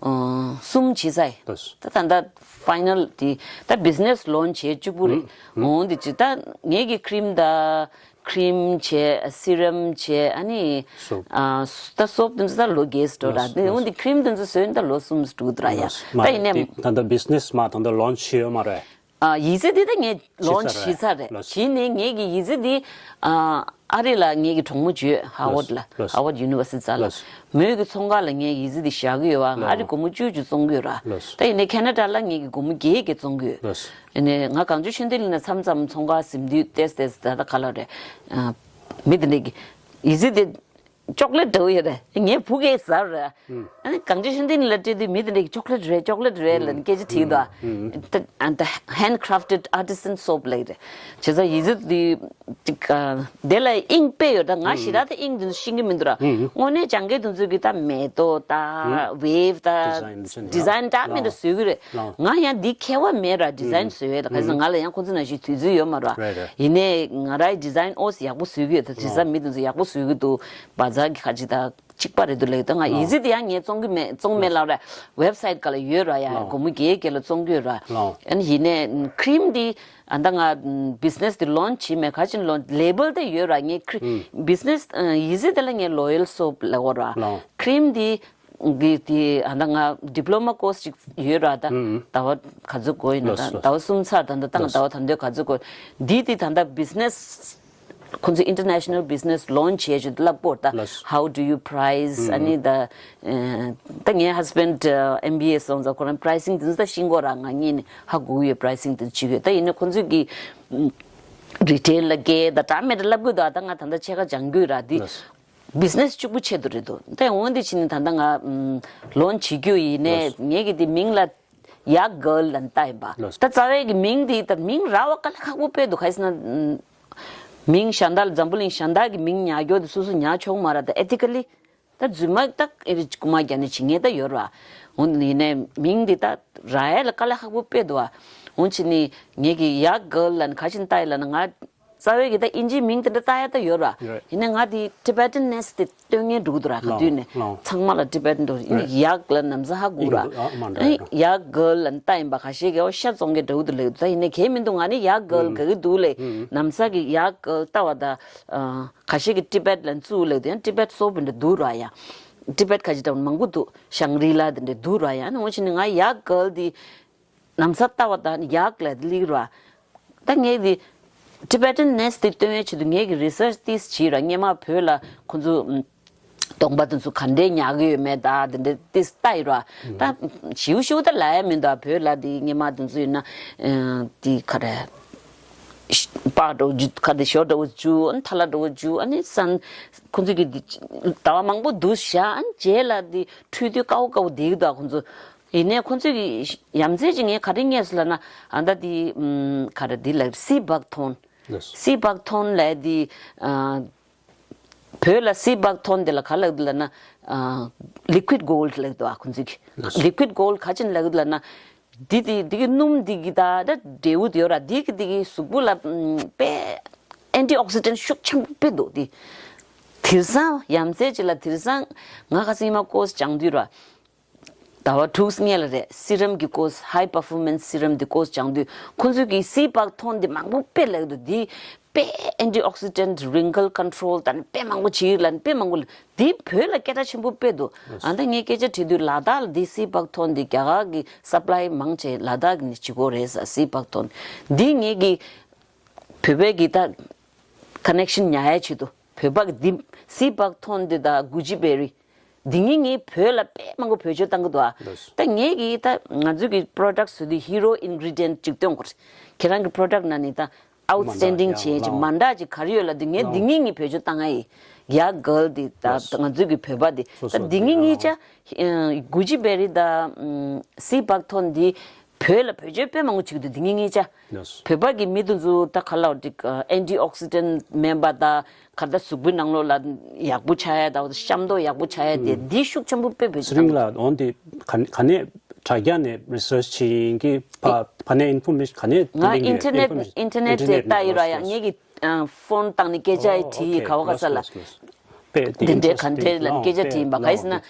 ཨ་གསུམ་བྱས་ཚར་ཡིན། ལགས། ད་ད་ལྟ་ཕའི་ནལ་དེ་ད་བི་ཛི་ནེ་སི་ལོན་ཆི་བྱས་བཅུ་དགུ་རེད། འོང་དེ་ཅི་ད་ངེད་ཀྱི་ཁྲིམ་ད་ཁྲིམ་བྱས། སི་རམ་བྱས། ཨ་ནི་སོབ། ཨ་ད་སོབ་དེ་ཚོ་ད་ལོ་བརྒྱད་འགྲོ་ར། ལགས། དེ་འོང་དེ་ཁྲིམ་དེ་ཚོ་བཟོས་ནི་ད་ལོ་གསུམ་འགྲོ་འདུག་ར་ཡ། ལགས། ད་མ་ཡིན་ནའི་དེ་ད་ལྟ་བི་ཛི་ནེ་སི་མ་ད་ལྟ་ལོན་ཆི་བྱས་ཡོད་མ་རེད། ཨ། ཡིག་ཚད་དེ་ད་ངས་ལོན་ཆི་ཚར་རེད། ལགས། བྱས་ནས་ངེད་ཀྱི་ཡིག་ཚད་དེ་ཨ་ཨ་རི་ལ་ངེད་ཀྱི་གྲོགས་མོ་བརྗོད། ཧ་ཝར་ཌི་ལ། ལགས། ཧ་ཝར་ཌི་ཡུ་ནི་ཝར་སི་ཊི་རྩ་ལ། ལགས། མོས་ཀྱི་ཚོང་ཁང་ལ་ངས་ཡིག་ཚད་དེ་བཞག་གི་ཡོད་པ། ལགས། ཨ་རི་སྒོར་མོ་བཅུ་བཅུ་བཙོང་གི་ཡོད་ར། ལགས། ད་ཡིན་ནའི་ཁེ་ན་ཌ་ལ་ངེད་ཀྱི་སྒོར་མོ་བརྒྱད་བརྒྱད་བཙོང་གི་ཡོད། ལགས། ཡིན་ནའི་ང་གངས་ལྗོངས་ཆོས་ལྡན་གླིང་ལ་མཚམས་མཚམས་ཚོང་ཁང་ཟིན་དུས་ཏེས་ཏེས་ད་ལྟ་ག་ལ་རེད། ཨ། མི་དེ་འདྲས་ཀྱི་ཡིག་ཚད་དེ། ཅོག་ལེ་ཊི་འདྲ་བོ་ཡོད་རེད། ངའི་བུ་གས་ཟ་རེད། ཨ་ནི་གངས་ལྗོངས་ཆོས་ལྡན་གླིང་ལ་སྤྲད་དུས་མི་དེ་འདྲས་ཀྱིས་ཅོག་ལེ་ཊི་རེད། ཅོག་ལེ་ཊི་རེད་ལབ་ནས་སྐད་ཆ་དྲིས་འདུག་ད་ཨ་ད་ཧེན་ཌི་ཀ་རབ་ཊེཌ་ཨར་ཊི་ཛན་སོབ་ལབ་ཀྱི་རེད། བྱས་ཙང་ཡིག་ཚད་དེ་ཅིག་ཨ་དེ་ལ་དབྱིངས་དཔེ་ཡོད། ད་ང་ཞེ་དྲག་ད་དབྱིངས་དེ་ཚོ་ཤེས་ཀྱི་མི་འདུག་ར། དངོས་གནས་སྦྱང་མཁན་དེ་ཚོས་ཀྱིས་ད་མེ་ཏོག་ད་ཝེབ་ད་ཌི་ཛའིན་འདྲ་མི་འདྲ་བཟོས་ཀྱི་རེད། ང་ཡང་འདི་མཁས་པ་མེད་ར། ཌི་ཛའིན་བཟོ་ཡས་ད། ག་ཟེར་ང་ལ་ཡང་ཁོང་ཚོ་ནང་བཞིན་དུས་ཚོད་ཡོད་མ་རེད། རེད་རེད། ཡིན་ནའི་ང་རའི་ཌི་ཛའིན་ཨོ་ཙི་ཡག་པོ་བཟོས་ཀྱི་ཡོད། ད་དེང་སང་མི་དེ་ཚོ་ཡག་པོ་བཟོས་ཀྱི་འདུག་བ་ཛར་གྱི་ཁ་ཅིག་ད་གཅིག་པ་རེད་འདུག་ལབ་ཀྱི་འདུག་ང་ཡིག་ཚད་དེ་ཡང་ངས་བཙོང་གི་མེད། བཙོང་མེད་ལབ་ར། ཝེབ་སའིཊ་སྒང་ལ་ཡོད་ར། ཡ་སྒོར་མོ་བརྒྱད་བརྒྱད་ལ་བཙོང་གི་ཡོད་ར། ཨ་ནི་ཡིན་ནའི་ཁྲིམ་འདི་ཨ་ད་ང་བི་ཛི་ནེ་སི་འདི་ལོན་ཆི་བྱས་མེད། ག་ཅིག་ལོན་ལེ་བལ་དེ་ཡོད་ར། ངས་ཁྲི་བི་ཛི་ནེ་སི་ཡིག་ཚད་དེ་ལ་ངས་ལོ་ཡལ་སོབ་ལབ་ཀྱི་ཡོད་ར། ཁྲིམ་འདི་འདི་འདི་ཨ་ད་ང་ཌི་པི་ལོ་མ་ཀོར་སི་ཅིག་ཡོད་ར། ད་ཟླ་བ་ག་ཚོད་འགོར་ཡིན་ན། ད་ཟླ་བ་གསུམ་ཚར། ད་ད་ད་ཟླ་བ་ད་དུང་ག་ཚོད་འགོར། འདི་འདི་ད་ད་བི་ཛི་ནེ་སི། ཁོང་ཚོས་ཨིན་ཊར་ནེ་ཤ་ནལ་བི་ཛི་ནེ་སི་ལོན་ཆི་བྱས་ཞུ་ལབ་ཀྱི་ཡོད་ར། ད་ལགས། How do you price? ཨ་ནི་ད་ཨ་ད་ངའི་ཧས་བྷེན་ཌི་ཨ་ཨེམ་བྷི་ཨེ་སོང་ཙང་ཁོ་རང་པ་རའི་སིང་དེ་ཚོ་ད་ཤེས་ཀྱི་ཡོད་ར། ང་གཉིས་ནས་ཧ་གོ་གི་ཡོད། པ་རའི་སིང་དེ་ཚོ་བྱེད་ཀྱི་ཡོད། ད་ཡིན་ནའི་ཁོང་ཚོས་ཀྱིས་རི་ཊེལ་ལ་བརྒལ་ད་འདྲ་མི་འདྲ་ལབ་ཀྱི་འདུག་ད་ང་ད་ལྟ་ཕྱེད་ཀ་སྦྱང་གི་ཡོད་ར། འདི་ལགས། བི་ཛི་ནེ་སི་གཅིག་པུ་ཆེད་དུ་རེད་འདུག་ད་འོ་འདི་བྱས་ནས་ད་ལྟ་ང་ལོན་བྱེད་རྒྱུ་ཡིན་ནའི། ལགས། ངེད་ཀྱི་དེ་མིང་ལ་ཡག་གརལ་ལབ་བཏགས་ཡིན་པ། ལགས། ད་རྩ་བའི་གི་མིང་འདི་ད་མིང་རག་པ་དཀའ་ལས་ཁག་པོ་དཔེ་འདུག་ག་ཟེར་ན། མིང་གཞན་དག་ལ་འཛམ་བུ་གླིང་གཞན་དག་གི་མིང་ཉར་རྒྱུ་དེ་སོ་སོ་ཉར་ཆོག་མ་རེད། ད་ཨེ་ཐི་ཀ་ལི་ད་རྫུན་མ་ད་ཨེ་རེ་རྐུ་མ་རྒྱག་ནས་བྱེད་མཁན་ད་ཡོད་རེད་བ། འོ་ཡིན་ནའི་མིང་འདི་ད་རག་ཡ་ལ་དཀའ་ལས་ཁག་པོ་དཔེ་འདུག་བ། འོ་བྱས་ནས་ངེད་ཀྱི་ཡག་གརལ་ལབ་ནས་ག་ཅིག་བཏགས་ཡིན་ལབ་ན། ང་རྩ་བའི་གི་ད་ཨིན་ཇིའི་མིང་དེ་འདྲ་བཏགས་ཡ་ད་ཡོད་ར། རེད། ཡིན་ནའི་ང་དེ་ཊི་བེ་ཊན་ནེ་སི་དེ་སྟོན་མཁན་འགྲོ་གི་འདུག་ར། ག་དུས་ནས། ལགས། ཚང་མ་ལ་ཊི་བེ་ཊན་འགྲོ། ཡིན་ནའི་རེད། ཡག་ལབ་ནམ་ས་ཧ་གོ་ར། ཨ་མ་འདྲ་ཨ་ནི་ཡག་གརལ་ལབ་བཏགས་ཡིན་པ། ཁ་ཤས་ཀྱིས་ཨོ་ཤ་བཙོང་མཁན་འདྲ་བོ་འདུག་ལབ་ཀྱི་འདུག་ད་ཡིན་ནའི་གལ་མི་འདུག་ང་ནི་ཡག་གརལ་དགའ་གི་འདུག་ལབ། ནམ་ས་གི་ཡག་གརལ་བཏགས་པ་ད། ཨ་ཁ་ཤས་ཀྱིས་ཊི་བེཊ་ལབ་བཙུགས་ལབ་ཀྱི་འདུག་ཡང་ཊི་བེཊ་སོབ་འདྲ་འདུག་ར། ཡང་ཊི་བེཊ་ཁ་ཤས་འདྲ་མང་པོ་འདུག་ཤང་རི་ལ་དེ་འདྲ་འདུག་ར། ཡང་ནི་འོ་བྱས་ནས་ང་ཡག་གརལ་དེ་ནམ་ས་བཏགས་པ་ད་ཡག་ལབ་དེ་སླེབས་ར། ད་ངས་དེ་ཊི་བེ་ཊན་ནེ་སི་དེ་སྟོན་ཡའི་ཆེད་དུ་ངས་ཀྱི་རི་སར་ཆི་ཏིས་བྱས་ར། སྔོན་མ་བོད་ལ་ཁོང་ཚོ་ཨམ་གདོང་པ་དེ་ཚོ་ག་འདྲས་ཉར་གི་ཡོད་མེད་ད་དེ་འདྲས་ཏིས་བལྟས་ཡོད་ར། ད་ཞིའུ་ཞིའུ་ད་ལབ་ཡ་མི་འདུག་བོད་ལ་དེ་སྔོན་མ་དེ་ཚོ་ཡིན་ན་ཨ་དེ་ག་རེ་པགས་འདྲ་བོ་འཇུ། ག་དེ་ཞོ་འདྲ་བོ་འཇུ། ཨ་ནི་ཐ་ལ་འདྲ་བོ་འཇུ། ཨ་ནི་སང་ཁོང་ཚོ་གི་དེ་ཟླ་བ་མང་པོ་འདུག་བཞག་ཨ་ནི་རྗེས་ལ་དེ་འཁྲུད་དུས་དཀར་པོ་དཀར་པོ་བསྡད་ཀྱི་འདུག་ཁོང་ཚོ། ཡིན་ནའི་ཁོང་ཚོས་ཀྱི་ཡ་མཚན་ཅིག་ངས་ག་རེ་རྙེད་སོང་ལབ་ན། ཨ་ད་དེ་ཨམ་ག་རེ་དེ་ལབ་སི་བག་ཐོན། ལགས་སོ། སི་བག་ཐོན་ལབ་དེ་ཨ་བོད་ལ་སི་བག་ཐོན་དེ་ལ་ག་ལབ་ཀྱི་འདུག་ལབ་ན། ཨ་ལི་ཀུའིཌ་གོལཌ་ལབ་ཀྱི་འདུག་ཨ་ཁོང་ཚོས་ཀྱི། ལགས་སོ། ལི་ཀུའིཌ་གོལཌ་ག་ཅིག་ལབ་ཀྱི་འདུག་ལབ་ན། འདི་དེ་འདི་གི་སྣུམ་འདི་གི་ད་ད་འབྲས་བུ་དེ་ཡོད་ར། འདི་གི་འདི་གི་གཟུགས་པོ་ལ་ཨམ་དཔེ་ཨན་ཊི་ཨོག་སི་ཌེན་ཤུགས་ཆེན་པོ་དཔེ་འདུག་དེ་དེང་སང་ཡ་མཚན་ཅིག་ལ་དེང་སང་ང་ཁ་སང་ཉི་མ་ཀོར་སི་སྦྱང་དུས་ར། ཟླ་བ་དྲུག་སྔོན་ལ་རེད། སི་རམ་གྱི་ཀོར་སི། ཧའི་པར་ཕོར་མན་སི་སི་རམ་འདི་ཀོར་སི་སྦྱང་དུས་ཁོང་ཚོས་ཀྱིས་སི་བག་ཐོན་འདི་མང་པོ་དཔེ་ལབ་ཀྱི་འདུག་འདི་ དཔེ་anti oxidant wrinkle control དང་དཔེ་མང་པོ་བྱེད་ལ་དཔེ་མང་པོ་ལ་འདི་བོད་ལ་སྐད་གྲགས་ཆེན་པོ་དཔེ་འདུག་ཨ་ད་ངས་སྐད་ཆ་དྲིས་དུས་ལ་དྭགས་ལ་འདི་སི་བག་ཐོན་འདི་རྒྱ་གར་གི་supply མང་ཆེ་ལ་དྭགས་ནས་བྱེད་དགོས་རེད་ས་སི་བག་ཐོན་འདི་ངས་གི་བོད་པའི་གི་ད་connection ཉར་ཡ་ཆེད་དུ་བོད་པ་གི་འདི་སི་བག་ཐོན་འདི་ད་གུ་ཅི་བེ་རི། འདི་ངས་ངའི་བོད་ལ་དཔེ་མང་པོ་བེད་སྤྱོད་བཏང་གི་འདུག་ཨ། ལགས་སོ། ད་ངས་གི་ད་ང་ཚོའི་གི་product བཟོ་དུས་hero ingredient གཅིག་སྟོན་དགོས་རེད། ཁྱེད་རང་གི་product ནང་ནས་ད་outstanding མ་འདྲ་བྱས་ཅིག་ཡང་མ་འདྲ་ཅིག་ག་རེ་ཡོད་ལབ་དུས་ངས་འདི་ངས་ངའི་བེད་སྤྱོད་བཏང་ང་ཡི་ཡ་གལ་འདི་ད་ལགས་སོ། ང་ཚོའི་གི་བོད་པ་འདི་སོ་ད་སོ་འདི་འདི་ངས་ངའི་ཡང་ཅ་གུ་ཅི་བེ་རི་ད་སི་བག་ཐོན་འདི་བོད་ལ་བེད་སྤྱོད་དཔེ་མང་པོ་བྱེད་ཀྱི་འདུག་འདི་ངས་ངའི་ཅ། ལགས་སོ། བོད་པ་གི་མི་དེ་ཚོ་ད་ག་ལ་འགྲིག anti oxidant མེད་པ་ད་ག་ད་གཟུགས་པོའི་ནང་ལོགས་ལ་ཡག་པོ་ཆགས་ཡ་ད་ཤམ་ཏོག་ཡག་པོ་ཆགས་ཡ་དེ་ཨུམ། འདི་ཤུགས་ཆེན་པོ་དཔེ་བེད་ཚེ་རིང་ལ་འོན་ཏེ་ག་ག་ནས་དྲ་རྒྱ་ནས་research བྱེད་ཡིན་གི་ཕ་ཕ་ནས་information ག་ནས་ང་internet internet དེ་ལྟ་ཡི་ར་ཡ། ངེད་ཀྱི་phone བཏང་ནས་སྐད་ཆ་དྲིས་ཡི་ག་བ་ག་ས་ལ་དེ་འདྲའི་ག་འདྲའི་ལ་སྐད་ཆ་དྲིས་ཡིན་པ་ག་ཡིན་ཟེར་ན།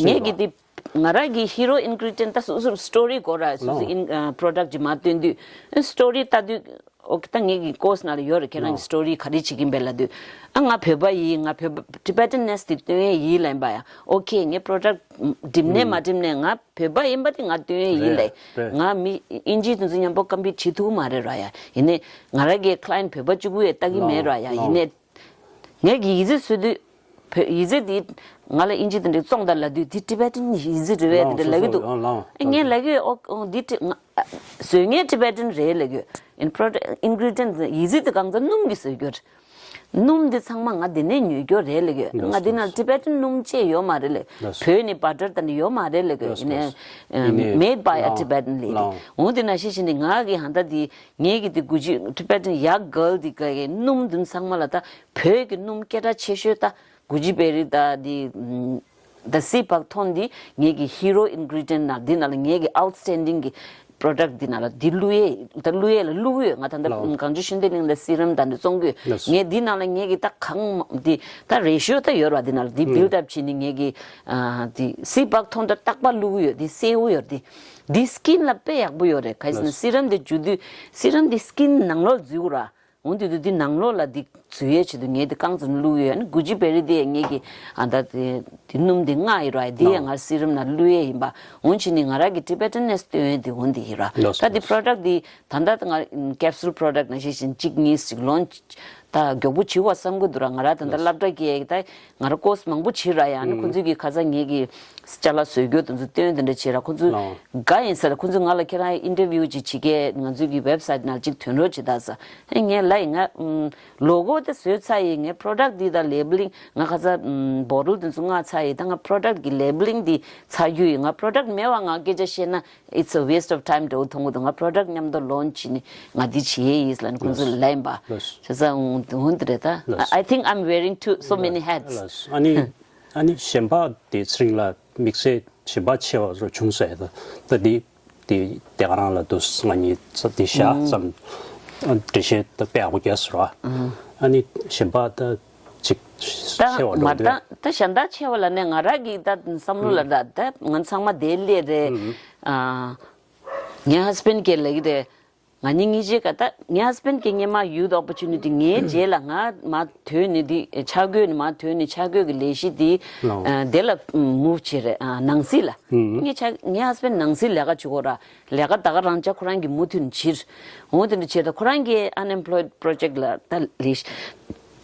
ངེད་ཀྱི་དེ་ང་རང་གི་hero ingredient ད་སོ་སོར་story དགོས་ར། སོ་སོ་in- ཨ་product ཅིག་མར་སྟོན་དུས་story ལྟ་དུས་ཨོ་ད་ངེད་ཀྱི་course ནང་ལ་ཡོད་རེད། ཁྱེད་རང་གི་story ག་རེ་བྱེད་ཀྱིན་པས་ལབ་དུས་ཨ་ང་བོད་པ་ཡིན། ང་བོད་པ་Tibetanness དེ་སྟོན་ཡས་ཡིན་ལབ་ཡིན་པ་ཡ། okay ངའི་product འགྲིམ་ནས་མ་འགྲིམ་ནས་ང་བོད་པ་ཡིན་པ་དེ་ང་སྟོན་ཡས་ཡིན་ལབ། ང་མི་ཨིན་ཇི་དེ་ཚོ་མཉམ་པོ་compete བྱེད་ཐུབ་མ་རེད་ར་ཡ། ཡིན་ནའི་ང་རང་གི་client བོད་པ་གཅིག་པུ་ཡས་ལྟ་གི་མེད་ར་ཡ། ཡིན་ནའི། ངས་ཀྱི་ཡིག་ཚད་བཟོས་དུས། བོད་ཡིག་ཚད་འདི་ང་ལ་ཨིན་ཇི་དེ་འདྲའི་བཙོང་དང་ལབ་དུས་འདི་Tibetan ཡིག་ཚད་རེད་པས་དེ་འདྲ་ལབ་ཀྱི་འདུག་ཨེ་ངས་ལབ་ཀྱི་ཡོད། ཨོ་ཨོ་འདི་ཊི་ང་བཟོ་མཁན་Tibetan རེད་ལབ་ཀྱི་ཡོད། ཨིན་product ingredient ཡིག་ཚད་དེ་གང་ཚ་སྣུམ་གྱིས་བཟོས་ཀྱི་ཡོད། སྣུམ་འདི་ཚང་མ་ང་འདི་ནས་ཉོས་ཀྱི་ཡོད་རེད་ལབ་ཀྱི་ཡོད། ང་འདི་ནང་Tibetan སྣུམ་ཅེས་ཡོད་མ་རེད་ལབ། བོད་ནས་butter དང་ནི་ཡོད་མ་རེད་ལབ་ཀྱི་ཡོད། ཡིན་ནའི་made by a Tibetan lady འོ་འདི་ནང་བཞིན་བྱས་ནས་ང་གི་ཧན་ད་འདི། ངེད་ཀྱི་དེ་གུ་ཅི་Tibetan ཡག་གལ་དེ་ག་གི་སྣུམ་དུ་ཚང་མ་ལ་ད་བོད་ཀྱི་སྣུམ་སྐད་གྲགས་ཆེ་ཤོས་ད་གུ་ཅི་བེ་རི་ད་དེ་ད་སི་བག་ཐོན་འདི་ངེད་ཀྱི་hero ingredient ནང་འདི་ནང་ལ་ངེད་ཀྱི་outstanding གི་product འདི་ནང་ལ་འདི་བླུག་ཡས་ད་བླུག་ཡས་ལ་བླུག་ཡོད། ང་ད་ལྟ་གངས་ལྗོངས་ཤུན་ཏེ་གླིང་ལ་serum ད་འདི་བཙོང་གི་ཡོད། ངས་འདི་ནང་ལ་ངེད་ཀྱི་ད་གང་འདི་ད་ratio ད་ཡོད་ར། འདི་ནང་ལ་འདི་build up བྱས་ནས་ངེད་ཀྱི་ཨ་འདི་སི་བག་ཐོན་ད་རྟག་པར་བླུག་ཡོད། འདི་སེའུ་ཡོད་འདི། འདི་skin ལ་དཔེ་ཡག་པོ་ཡོད་རེད། ག་ཡིན་ཟེར་ན་serum དེ་འཇུ་དུས་serum དེ་skin ནང་ལོགས་འཛུལ་དགོས་ར། འོན་ཏེ་དུས་འདི་ནང་ལོགས་ལ་འདི་འཛུལ་ཡས་ཆེད་དུ་ངས་འདི་རྐང་ཙམ་བླུགས་ཡོད། ཨ་ནི་གུ་ཅི་བེ་རི་དེ་ངས་ཀྱི་ཨ་ད་དེ་དེ་སྣུམ་དེ་མངགས་ཡོད་ར། དེ་ཡས་ང་serum ནང་བླུགས་ཡས་ཡིན་པ། འོན་ཕྱིན་ནི་ང་རང་གི་Tibetanness སྟོན་ཡས་དེ་འོན་དེ་ཡིན་ར། ད་དེ་product དེ་ད་ལྟ་ང་capsule product ནང་བཞིན་གཅིག་གཉིས་ཤིག་launch ད་མགྱོགས་པོ་བྱེད་བ་བསམ་གི་འདུག་ར། ང་རང་ད་ལྟ་སློབ་གྲྭ་གི་ད་ང་རང་course མང་པོ་བྱེད་ར་ཡ། ཨ་ནི་ཁོང་ཚོས་ཀྱི་ཁ་ས་ངེད་ཀྱི་ཅ་ལག་བཟོ་རྒྱུ་དེ་ཚོ་སྟོན་དེ་འདྲ་བྱེད་ར། ཁོང་ཚོ་དགའ་ཡིན་ཟེར། ཁོང་ཚོས་ང་ལ་ཁྱེད་རང་interview ཅིག་བྱེད་གས་ང་ཚོའི་གི་website ནང་ཅིག་ཐོན་རོགས་བྱེད་ད་ཟེར། ཨེ་ངས་ལབ་ཡིན། ང་logo དེ་བཟོས་ཚར་ཡིན། ངས་product འདི་ད་labeling ང་ཁ་ས་bottle དེ་ཚོ་མངགས་ཚར་ཡིན། ད་ང་product གི་labeling འདི་ཚར་རྒྱུ་ཡིན། ང་product མེད་པ་ང་སྐད་ཆ་བཤད་ན། It's a waste of time འདྲ་བོ་མཐོང་གི་འདུག་ང་product མཉམ་དུ་launch བྱས་ནས་ང་འདི་བྱེད་ཡས་ཡིན་ལབ་ནས་ཁོང་ཚོས་ལབ་ཡིན་པ། ལགས། བྱས་ཙང་འོན་ཏེ་རེད་ད། ལགས། I think I'm wearing too so many hats. ལགས། ཨ་ནི་ཨ་ནི་གཞན་པ་དེ་ཚེ་རིང་ལ་དམིགས་བསལ་གཞན་པ་ཆེ་བ་རུ་བྱུང་ཟེར་ད་ད་འདི་དེ་དེ་ག་རང་ལ་འདུག་ང་གཉིས་ཙ་དེ་བཞག་ཙམ་འགྲེལ་བཤད་ད་དཔེ་ཡག་པོ་རྒྱག་ཟེར་བ། ཨ་ནི་གཞན་པ་ད་ཅིག་ད་ཆེ་བ་མ་འགྲོ་ད་འདོད། ད་གཞན་དག་ཆེ་བ་ལ་ནས་ང་རང་གི་ད་བསམ་བློ་ལ་ད་ད་ང་ཚང་མ་དེ་སླེབས་རེད། ཨ། ངའི་husband གིས་ལབ་ཀྱི་རེད། ང་གཉིས་གཉིས་ཆའི་ཀ་ད་ངའི་husband གིས་སྔོན་མ་youth opportunity ངའི་རྗེས་ལ་ང་མ་ཐོན་ནས་འདི་ཆ་བགོས་ནས་མ་ཐོན་ནས་ཆ་བགོས་ཀྱི་ལས་གཞི་འདི་ལའོ། ཨ་དེ་ལ་move བྱས་རེད། ཨ་ནང་སྲིད་ལ། ངའི་ཆ་ངའི་husband ནང་སྲིད་ལས་ཀ་བྱེད་གོ་ར། ལས་ཀ་ད་ག་རང་ཅག་ཁོ་རང་གིས་མུ་མཐུད་ནས་བྱེད། འོ་དེ་འདྲ་བྱས་ད་ཁོ་རང་གིས་unemployed project ལ་ད་ལས་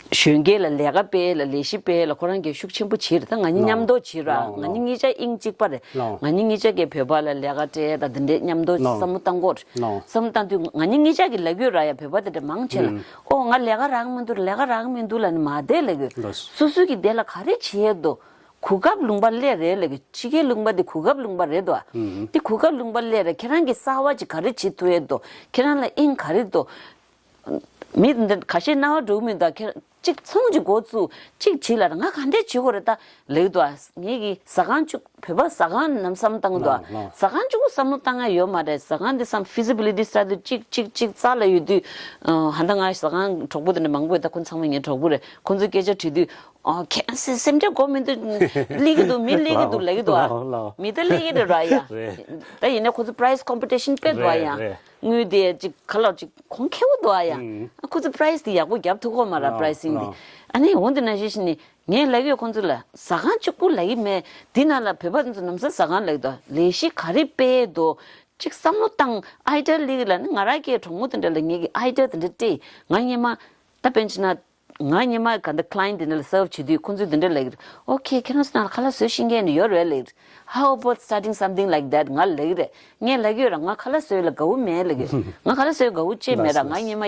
གཞི། གཞོན་སྐྱེས་ལ་ལས་ཀ་སྤེལ་ལ་ལས་གཞི་སྤེལ་ལ་ཁོ་རང་གིས་ཤུགས་ཆེན་པོ་བྱེད་རེད། ད་ང་གཉིས་མཉམ་དུ་བྱེད་ར། ལའོ། ང་གཉིས་གཉིས་ཆ་དབྱིངས་གཅིག་པ་རེད། ལའོ། ང་གཉིས་གཉིས་ཆ་གིས་བོད་པ་ལ་ལས་ཀ་སྤྲད་ད་དེ་འདྲས་མཉམ་དུ་ལའོ། བསམ་བློ་བཏང་གོ། ལའོ། བསམ་བློ་བཏང་དུས་ང་གཉིས་གཉིས་ཆ་གིས་ལབ་ཀྱི་ཡོད་ར་ཡ། བོད་པ་དེ་འདྲ་མང་ཆེ་ལ་ཨོ་ང་ལས་ཀ་རག་མི་འདུག་ལས་ཀ་རག་མི་འདུག་ལབ་ནས་མ་བསྡད་ལབ་ཀྱི་ཡོད། སོ་སོ་གིས་དེ་ལ་ག་རེ་བྱེད་ཡས་འདུག་གོ་སྐབས་ལུང་པ་སླེབས་རེད་ལབ་ཀྱི། ཕྱི་རྒྱལ་ལུང་པ་དེ་གོ་སྐབས་ལུང་པ་རེད་དོ། དེ་གོ་སྐབས་ལུང་པ་སླེབས་རེད། ཁྱེད་རང་གིས་གསར་བ་ཅིག་ག་རེ་བྱེད་ཐུབ་ཡས་འདུག་ཁྱེད་རང་ལ་དབྱིངས་ག་རེ་འདུག་མི་འདི་ཁ་ཤས་རྣ་བ་འགྲོ་གི་མི་འདུག་ཁྱེད་གཅིག་ཚོང་ཅིག་འགོ་བཙུགས་གཅིག་བྱེད་ལ་ང་ག་འདྲས་བྱེད་དགོས་རེད་ད་ལབ་ཀྱི་འདུག་ངེད་ཀྱི་ཟ་ཁང་བཅུ་བོད་པ་ཟ་ཁང་ནམ་བསམ་བློ་བཏང་གི་འདུག་ལའོ། ཟ་ཁང་གཅིག་པུ་བསམ་བློ་བཏང་ཡ་ཡོད་མ་རེད། ཟ་ཁང་འདི་བསམ་feasibility study གཅིག་གཅིག་གཅིག་རྩ་ལ་ཡོད་དུས། ཨ་ཧ་ད་ང་ཟ་ཁང་གྲོགས་པོ་དེ་འདྲ་མང་པོ་ཡོད། ད་ཁོ་ཚང་མ་ངའི་གྲོགས་པོ་རེད། ཁོ་ཚོས་སྐད་ཆ་དྲིས་དུས། ཨ་ཁྱེད་སེམས་ཁྲལ་དགོས་མི་འདུག་སླེབས་ཀྱི་འདུག་མི་སླེབས་ཀྱི་འདུག་ལབ་ཀྱི་འདུག་ཨ། ལའོ། མི་ད་སླེབས་ཀྱི་རེད་ར་ཡ། རེད། ད་ཡིན་ནའི་ཁོ་ཚོ་price competition དཔེ་འདུག་ཨ་ཡ། རེད། རེད། དངུལ་དེ་ཅིག་ག་ལ་ཅིག་གོང་ཁེ་པོ་འདུག་ཨ་ཡ། ཨ་ཁོ་ཚོ་པ་རའི་སི་དེ་ཡག་པོ་རྒྱབ་ཐུབ་ཀྱི་ཡོད་མ་རེད། པ་རའི་སིང་དེ། ཨ་ནི་འོ་འདི་ནང་བཞིན་བྱས་ནས་ངས་ལབ་ཀྱི་ཡོད་ཁོང་ཚོ་ལ། ཟ་ཁང་གཅིག་པུ་ལབ་ཀྱི་མེད། འདི་ནང་ལ་བོད་པ་ཚོ་ནམ་ཟ་ཟ་ཁང་ལབ་ཀྱི་འདུག་ལས་གཞི་ག་རེ་སྤེལ་འདུག་ཅིག་བསམ་བློ་བཏང་། ཨའི་ཌི་ཡ་སླེབས་ལབ་ནི། ང་རང་གི་གྲོགས་མོ་དེ་འདྲ་ལ་ངས་ཀྱི་ཨའི་ཌི་ཡ་དེ་འདྲ་སྤྲད། ང་སྔོན་མ་ད་དཔེར་ན་བྱས་ན། ང་སྔོན་མ་ག་འདྲ་ཀ་ལའི་ཡེནཊ་དེ་འདྲ་ལ་སརབ་བྱེད་དུས་ཁོང་ཚོས་དེ་འདྲ་ལབ་ཀྱི་རེད། ཨོ་ཁེ། ཁྱེད་རང་ཚོ་ནང་ལ་ཁ་ལག་བཟོ་ཤེས་མཁན་ཡོད་རེད་ལབ་ཀྱི་རེད། How about starting something like that? ང་ལབ་ཀྱི་རེད། ངས་ལབ་ཀྱི་ཡོད་ར། ང་ཁ་ལག་བཟོ་ཡ་ལ་དགའ་བོ་མེད་ལབ་ཀྱི་རེད། ང་ཁ་ལག་བཟོ་ཡ་དགའ་བོ་ཅིག་མེད་ར། ལགས། ང་སྔོན་མ་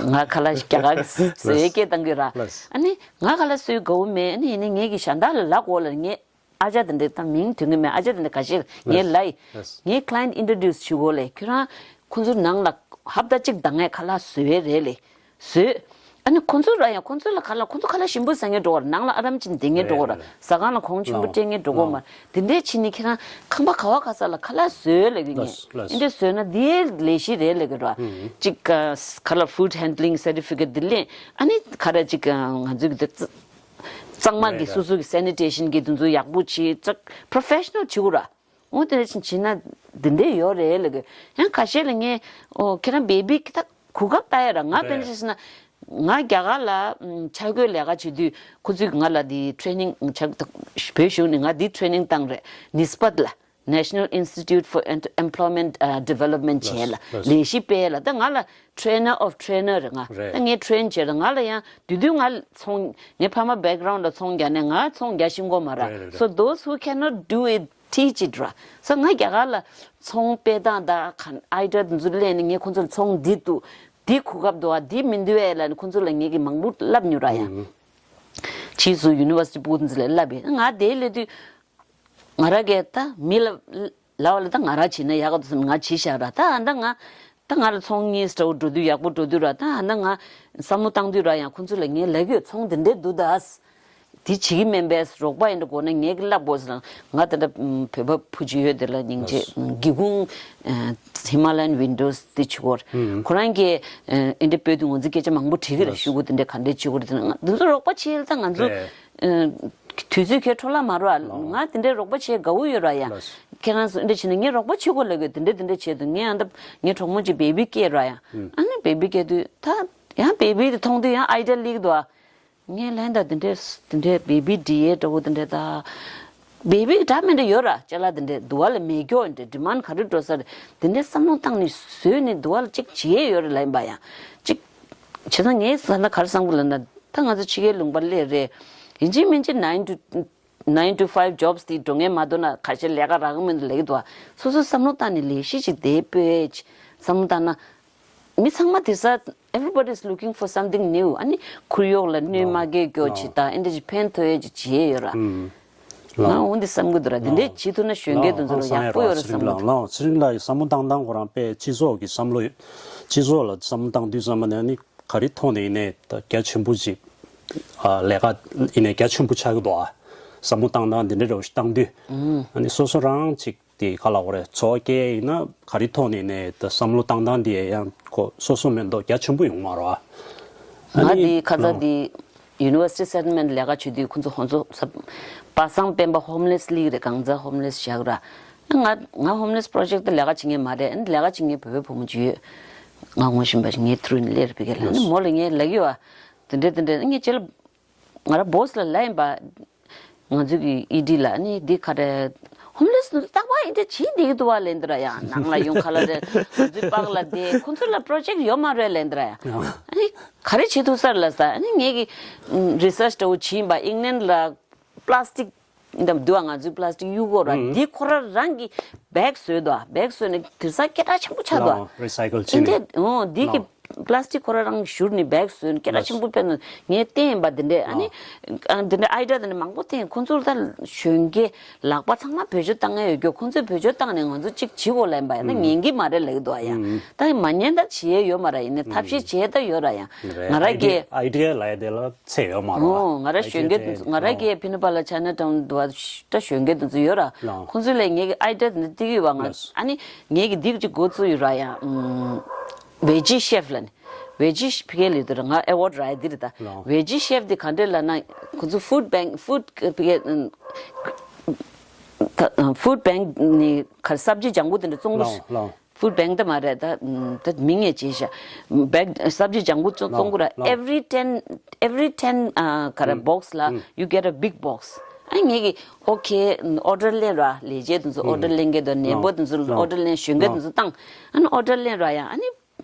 ང་ཁ་ལག་རྒྱ་གར་གྱི་བཟོ་ཡ་སྐད་བཏང་གི་ཡོད་ར། ལགས། ཨ་ནི་ང་ཁ་ལག་བཟོ་ཡ་དགའ་བོ་མེད། ཨ་ནི་ཡིན་ནའི་ངས་ཀྱི་གཞན་དག་ལ་ལབ་དགོས་ལབ། ངས་ཨ་ཅག་དེ་འདྲ་ད་མིང་འདོན་གྱི་མེད། ཨ་ཅག་དེ་འདྲ་ཁ་ཤས་ངས་ལབ་ཡིན། ལགས། ངས་ཀ་ལའི་ཡེནཊ་ཨིན་ཊྲོ་ཌིའུ་སི་བྱེད་དགོས་ལབ། ཁྱོད་རང་ཁོང་ཚོའི་ནང་ལ་ཧབ་ཏ་གཅིག་ད་ངས་ཁ་ལག་བཟོ་ཡ་རེད་ལབ། བཟོས། ཨ་ནི་ཁོང་ཚོ་ར་ཡང་ཁོང་ཚོ་ལ་ཁ་ལག་ཁོང་ཚོ་ཁ་ལག་ཞིམ་པོ་ཟ་མཁན་འགྲོ་བ་ར། ནང་ལ་ཨ་རམ་གྱི་བསྡད་མཁན་འགྲོ་བ་ར། རེད་རེད། ཟ་ཁང་ལ་གོང་ཆེན་པོ་ལགས། སྤྲད་མཁན་འགྲོ་གི་ཡོད་མ་རེད། དེ་འདྲ་བྱས་ནས་ཁྱེད་རང་ཁང་པ་ག་བ་ག་ས་ལ་ཁ་ལག་བཟོས་ལབ་ཀྱི་ཡིན། ལགས་ལགས། ཨེ་འདྲ་བཟོས་ན་དེའི་ལས་གཞི་རེད་ལབ་ཀྱི་ར། ཨུམ། གཅིག་ག་ཁ་ལག་ཧྥུཌ་ཧན་ཌི་ལིང་སར་ཊི་ཕི་ཀེཊ་དེ་ལེན། ཨ་ནི་ག་རེ་གཅིག་ག་ང་ཚོའི་གི་དེ་གཙང་མ་གི། རེད། སོ་སོ་གི་སེ་ནི་ཊེ་ཤན་གི་དེ་ཚོ་ཡག་པོ་བྱེད། ཅིག་པོ་རོ་ཕེ་ཤི་ནལ་བྱེད་དགོས་ར། འོ་དེ་འདྲ་བྱས་ན་དེ་འདྲ་ཡོད་རེད་ལབ་ཀྱི། ཡང་ཁ་ཤས་ལ་ངས་ཨོ་ཁྱེད་རང་བེ་བི་གི་ད་གོ་སྐབས་ལྟ་ཡ་ར། ང་རེད། དཔེར་ན་བཤད་ན་ང་རྒྱ་གར་ལ་ཨམ་འཆར་འགོད་ལས་ཀ་བྱེད་དུས་ཁོ་ཚོས་ང་ལ་དེ་ཊེ་རེ་ནིང་། བོད་གཞུང་ནས་ང་དེ་ཊེ་རེ་ནིང་བཏང་རེད། ནིས་པད་ལ། National Institute for Ent- Employment uh, Development བྱས་ལ། ལགས། ལགས། ལས་གཞི་སྤེལ་ལ། ད་ང་ལ་ཊེ་རེ་ནར་ཨོཕ་ཊེ་རེ་ནར་རེད་ང་། རེད། ད་ངས་ཊེ་རེན་བྱས་ལ། ང་ལ་ཡང་དེ་དུས་ང་ཚོང་། ངའི་ཕ་མ་བེག་གྷི་རའུན་ཌ་ལ་ཚོང་རྒྱག་ནས་ང་ཚོང་རྒྱག་ཤེས་ཀྱི་ཡོད་མ་ར། རེད་རེད་རེད། So those who cannot do it, teach it ར། སོ་ང་རྒྱ་གར་ལ་ཚོང་སྤེལ་སྟངས་དང་ག་ཨའི་ཌི་ཡ་དེ་ཚོ་ལེན་ནས་ངས་ཁོང་ཚོ་ལ་ཚོང་འདི་འདུག་འདི་གོ་སྐབས་འདུག་ཨ། འདི་མི་འདུག་ཨེ་ལབ་ནས་ཁོང་ཚོ་ལ་ངས་ཀྱི་མང་པོ་བསླབ་མྱོང་ར་ཡ། ཨུ། ཕྱིས་སུ་ཡུ་ནི་ཝར་སི་ཊི་སྤུ་གུ་དེ་ཚོ་ལ་བསླབ་ཡིན། ང་དེ་ལས་དུས་ང་ར་གས་ད་མི་ལ་ལབ་པ་ལ་ད་ང་ར་བྱེད་ན་ཡག་ག་འདུག་བསམ་ང་བྱས་བཞག་ར། ད་ཨ་ད་ང་ད་ང་ར་ཚོང་གཉིས་འདྲ་བོ་འགྲོ་དུས་ཡག་པོ་འགྲོ་དུས་ར། ད་ཨ་ད་ང་བསམ་བློ་བཏང་དུས་ར་ཡང་ཁོང་ཚོ་ལ་ངས་ལབ་ཀྱི་ཡོད། ཚོང་འདི་འདྲས་འདུག་ད། འདི་བྱེད་ཀྱི་མིན་པས། རོགས་པ་ཡིན་འདྲ་དགོས་ན་ངས་ཀྱི་བསླབ་དགོས་ཟེར། ང་ད་ལྟ་ཨམ་བོད་པ་བུ་གཅིག་ཡོད། དེ་ལ་སྙིང་རྗེ། ལགས། སྒེའུ་ཁུང་ཨ་ཧི་མ་ལ་ཡན་ཝིན་ཌོས་དེ་བྱེད་ཀྱི་ཡོད་རེད། ཨུམ། ཁོ་རང་གིས་ཨ་འདི་འདྲ་སྤེལ་དུས་ང་ཚོ་སྐད་ཆ་མང་པོ་དྲིས་ཀྱི་རེད། ལགས། ཤོག་གུ་འདི་འདྲ་ག་འདྲ་བྱེད་དགོས་རེད། དེ་ནང་འདི་ཚོ་རོགས་པ་བྱེད་ལ་ད་ང་ཚོ་རེད། ཨ་དུས་ཚོད་ཁྱེད་འཕྲོ་བརླག་མ་རོགས་ཨ། ལགས། ང་དེ་འདྲའི་རོགས་པ་བྱེད་དགའ་བོ་ཡོད་ར་ཡ། ལགས། ཁྱེད་རང་ཚོ་འདི་འདྲ་བྱེད་ན་ངས་རོགས་པ་བྱེད་དགོས་ལབ་ཀྱི་ཡོད། དེ་འདྲ་དེ་འདྲ་བྱེད་དུས་ངས་ཨ་ད་ངའི་གྲོགས་མོ་གཅིག་བེ་བི་སྐྱེས་ར་ཡ། ཨུམ། ཨ་ནི་བེ་བི་སྐྱེས་དུས་ད་ཡང་བེ་བི་དེ་མཐོང་དུས་ཡང་ཨའི་ཌི་ཡ་སླེབས་ཀྱི་འདུག་ཨ། ངས་ལན་ད་དེ་འདྲས་དེ་འདྲས་བེ་བི་འབྲི་ཡས་འདྲ་བོ་དེ་འདྲས་ད། བེ་བི་འདྲ་མི་འདྲ་ཡོད་ར། ཅ་ལག་དེ་འདྲས་འདུག་བ་ལ་མེད་སྐྱོ་འདྲ། ཌི་མན་ག་རེ་འགྲོ་ས་རེད། དེ་འདྲས་བསམ་བློ་བཏང་ནས་བཟོས་ནས་འདུག་བ་ལ་གཅིག་བྱེད་ཡས་ཡོད་རེད་ལབ་ཡིན་པ་ཡང་གཅིག་བྱས་ཙང་ངས་ས་ན་ག་རེ་བསམ་གི་ལབ་ན། ད་ང་ཚོ་ཕྱི་རྒྱལ་ལུང་པ་སླེབས་རེད། ཡིན་གཅིག་མིན་གཅིག་nine to nine to five jobs དེ་འགྲོ་མཁན་མ་གཏོགས་ན་ཁ་ཤས་ལས་ཀ་རག་གི་མི་འདུག་ལབ་ཀྱི་འདུག་བ། སོ་སོ་བསམ་བློ་བཏང་ནས་ལས་གཞི་ཅིག་དེ་སྤོས་བྱས་བསམ་བློ་བཏང་ན། མི་ཚང་མ་དེང་སང་everybody is looking for something new. ཨ་ནི་ཁོར་ཡུག་ལ་གནོད་མ་སྐྱེལ་རྒྱུ་ཅིག་དང་ཨེ་འདྲ་ཅིག་ཕན་ཐོགས་ཡས་ཅིག་བྱེད་ཡས་ཡོད་ར། ཨུམ། ང་འོ་འདི་བསམ་གྱི་འདུག་ར། འདི་འདྲས་བྱེད་ཐུབ་ན་གཞོན་སྐྱེས་དེ་ཚོ་ལ་ཡག་པོ་ཡོད་རེད་བསམ་གྱི་འདུག་ལགས། ཚེ་རིང་ལགས་ཀྱི་བསམ་བློ་བཏང་སྟངས་ཁོ་རང་དཔེ་སྤྱི་ཚོགས་ཀྱི་བསམ་བློ་ཡོད། སྤྱི་ཚོགས་ལ་བསམ་བློ་བཏང་དུས་ཙམ་པ་ནས་ནི་ག་རེ་ཐོག་ནས་ཡིན་ནའི་ད་རྒྱ་ཆེན་པོ་ཅིག་ཨ་ལས་ཀ་ཡིན་ནའི་རྒྱ་ཆེན་པོ་ཆགས་ཀྱི་འདུག་ཨ། བསམ་བློ་བཏང་སྟངས་འདི་འདྲ་འདྲ་བོ་ཞིག་བཏང་དུས། ཨ་ནི་སོ་སོ་རང་ཅིག་དེ་ག་ལབ་དགོས་རེད། འཚོ་བ་སྐྱེལ་ཡིན་ན་ག་རེ་ཐོག་ནས་ནས་ད་བསམ་བློ་བཏང་སྟངས་དེ་ཡང་ཁོ་སོ་སོ་མེད་མདོག་རྒྱ་ཆེན་པོ་ཡོང་མ་རེད་བ། ང་དེ་ཁ་སང་དེ་ཡུ་ནི་ཝར་སི་ཊི་སེ་ཊལ་མེན་ཊི་ལས་ཀ་བྱེད་དུས་ཁོ་ཚོ་ཧོན་ཚོ་ས་པ་སངས་སྤེན་པ་ཧོམ་ལེ་སི་ལིག་རེད། གང་ཚ་ཧོམ་ལེ་སི་བཞག་ར། ང་ང་ཧོམ་ལེ་སི་པོ་རོ་ཇེག་ཊི་ལས་ཀ་བྱེད་མཁན་མ་རེད། ལས་ཀ་བྱེད་མཁན་བོད་པའི་བུ་མོ་ཅིག་ཡོད། ང་ངོ་ཤེས་པ་ཞིག་ངའི་ཐུ་རུ་ནས་སླེབས་རེད་པི་ཀེ་ལ་ནི་མོ་ལ་ངས་ལབ་ཀྱི་ཡོད་བ། དེ་འདྲ་དེ་འདྲ་ངས་ཅི་ལ། ང་རང་བོ་སི་ལ་ལབ་ཡིན་པ། ང་ཚོ་གི་ཨི་ཌི་ལ་ནི་འདི་ག་རེ། ཧོམ་ལེ་སི་ནི་རྟག་པར་ཨི་འདྲ་བྱེད་བསྡད་ཀྱི་འདུག་བ་ལབ་འདི་ར་ཡ། ནང་ལ་ཡོང་ཁ་ལག་རེ་ང་ཚོའི་པགས་ལ་བསྡད། ཁོང་ཚོ་ལ་པོ་རོ་ཇེག་ཊི་ཡོད་མ་རེད་ལབ་འདི་ར་ཡ། ཨ་ནི་ག་རེ་བྱེད་ཐུབ་ས་རེད་ལབ་ས། ཨ་ནི་ངས་ཀྱི་རི་སར་ཆི་འདྲ་བོ་བྱས་ཡིན་པ། ཨིང་ལན་ལ་པ་ལ་སི་ཊིག་འདི་འདུག་བ། ང་ཚོའི་པ་ལ་སི་ཊིག་གཡུག་གོ་ར། འདི་ཁོ་ར་རང་གི་བེག་བཟོས་འདུག་བ། བེག་བཟོས་ནས་དེང་སང་སྐད་གྲགས་ཆེན་པོ་ཆགས་འདུག་བ། རི་སའི་ཀལ་བྱས་ཨིན་ནས། ཏེ་འོ་འདི་གི་པ་ལ་སི་ཊིག་ཁོ་ར་རང་བཞུར་ནས་བེག་བཟོས་ནས་སྐད་གྲགས་ཆེན་པོ་ཕེབས་ནས་ངས་བསྟན་ཡིན་པ། འདི་འདྲས་ཨ་ནི་ཨ་འདི་འདྲས་ཨའི་ཌི་ཡ་འདི་འདྲས་མང་པོ་བསྟན། ཁོང་ཚོར་ད་གཞོན་སྐྱེས་ལག་པ་ཚང་མ་བེད་སྤྱོད་བཏང་ཡ་ཡོད་རྒྱུ། ཁོང་ཚོས་བེད་སྤྱོད་བཏང་ནས་ང་ཚོ་གཅིག་བྱེད་དགོས་ལབ་ཡིན་པ་ཡིན་ན་ཉན་གྱི་མ་རེད་ལབ་ཀྱི་འདུག་ཨ་ཡ། ད་མ་ཉན་ད་བྱེད་ཡ་ཡོད་མ་རེད། ཡིན་ནའི་ཐབས་ཤེས་བྱེད་ད་ཡོད་ར་ཡ། ང་ར་གི་ཨའི་ཌི་ཡ་ལབ་ཡ་དེ་ལ་ཚད་ཡོད་མ་རེད། ཨོ་ང་ར་གཞོན་སྐྱེས་ང་ར་གི་ཕི་ན་པ་ལ་ཆ་ན་ཀྲང་འདུག་ད་གཞོན་སྐྱེས་དེ་ཚོ་ཡོད་ར། ཁོང་ཚོ་ལས་ངས་ཀྱི་ཨའི་ཌི་ཡ་འདི་འདྲས་བསྟན་གྱི་ཡོད་པ། ང་ཨ་ནི་ངས་ཀྱི་འདི་གཅིག་འགོ་བཙུགས་ཡོད་ར་ཡ། ཨམ། ཝེ་ཇི་ཤེཕ་ལབ་ནས། ཝེ་ཇི་ཕི་ཀེ་ལབ་དུས་ར་ང་ཨེ་ཝར་ཌི་རག་ཡ་འདི་རེད་ད། ལགས། ཝེ་ཇི་ཤེཕ་འདི་ག་འདྲས་ལབ་ན་ཁོ་ཚོ་ཧྥུཌ་བེང་ཀི་ཧྥུཌ་ཕི་ཀེ་ཨམ། ད་ཧྥུཌ་བེང་ཀི་ནས་ག་རེ་སབ་ཇི་ལྗང་གུ་དེ་འདྲ་བཙོང་གི། ལགས་ལགས། ཕུཌ་བེང་ད་མ་རེད་ད། ད་མིང་ངས་བརྗེད་ཤག་བེག་སབ་ཇི་ལྗང་གུ་བཙོང་བཙོང་གི་ར། ལོ། ལོ། Every ten, every ten ག་རེ་བོགས་ལ་you get a big box. ཨ་ངས་ཀྱི་okay, order ལེན་ར། ལས་བྱེད་དེ་ཚོ་order ལེན་གི་འདུག་ནད་པོ་དེ་ཚོ་order ལེན། གཞོན་སྐྱེས་དེ་ཚོ་བཏང་། ཨ་ནི་order ལེན་ར་ཡ། ཨ་ནི་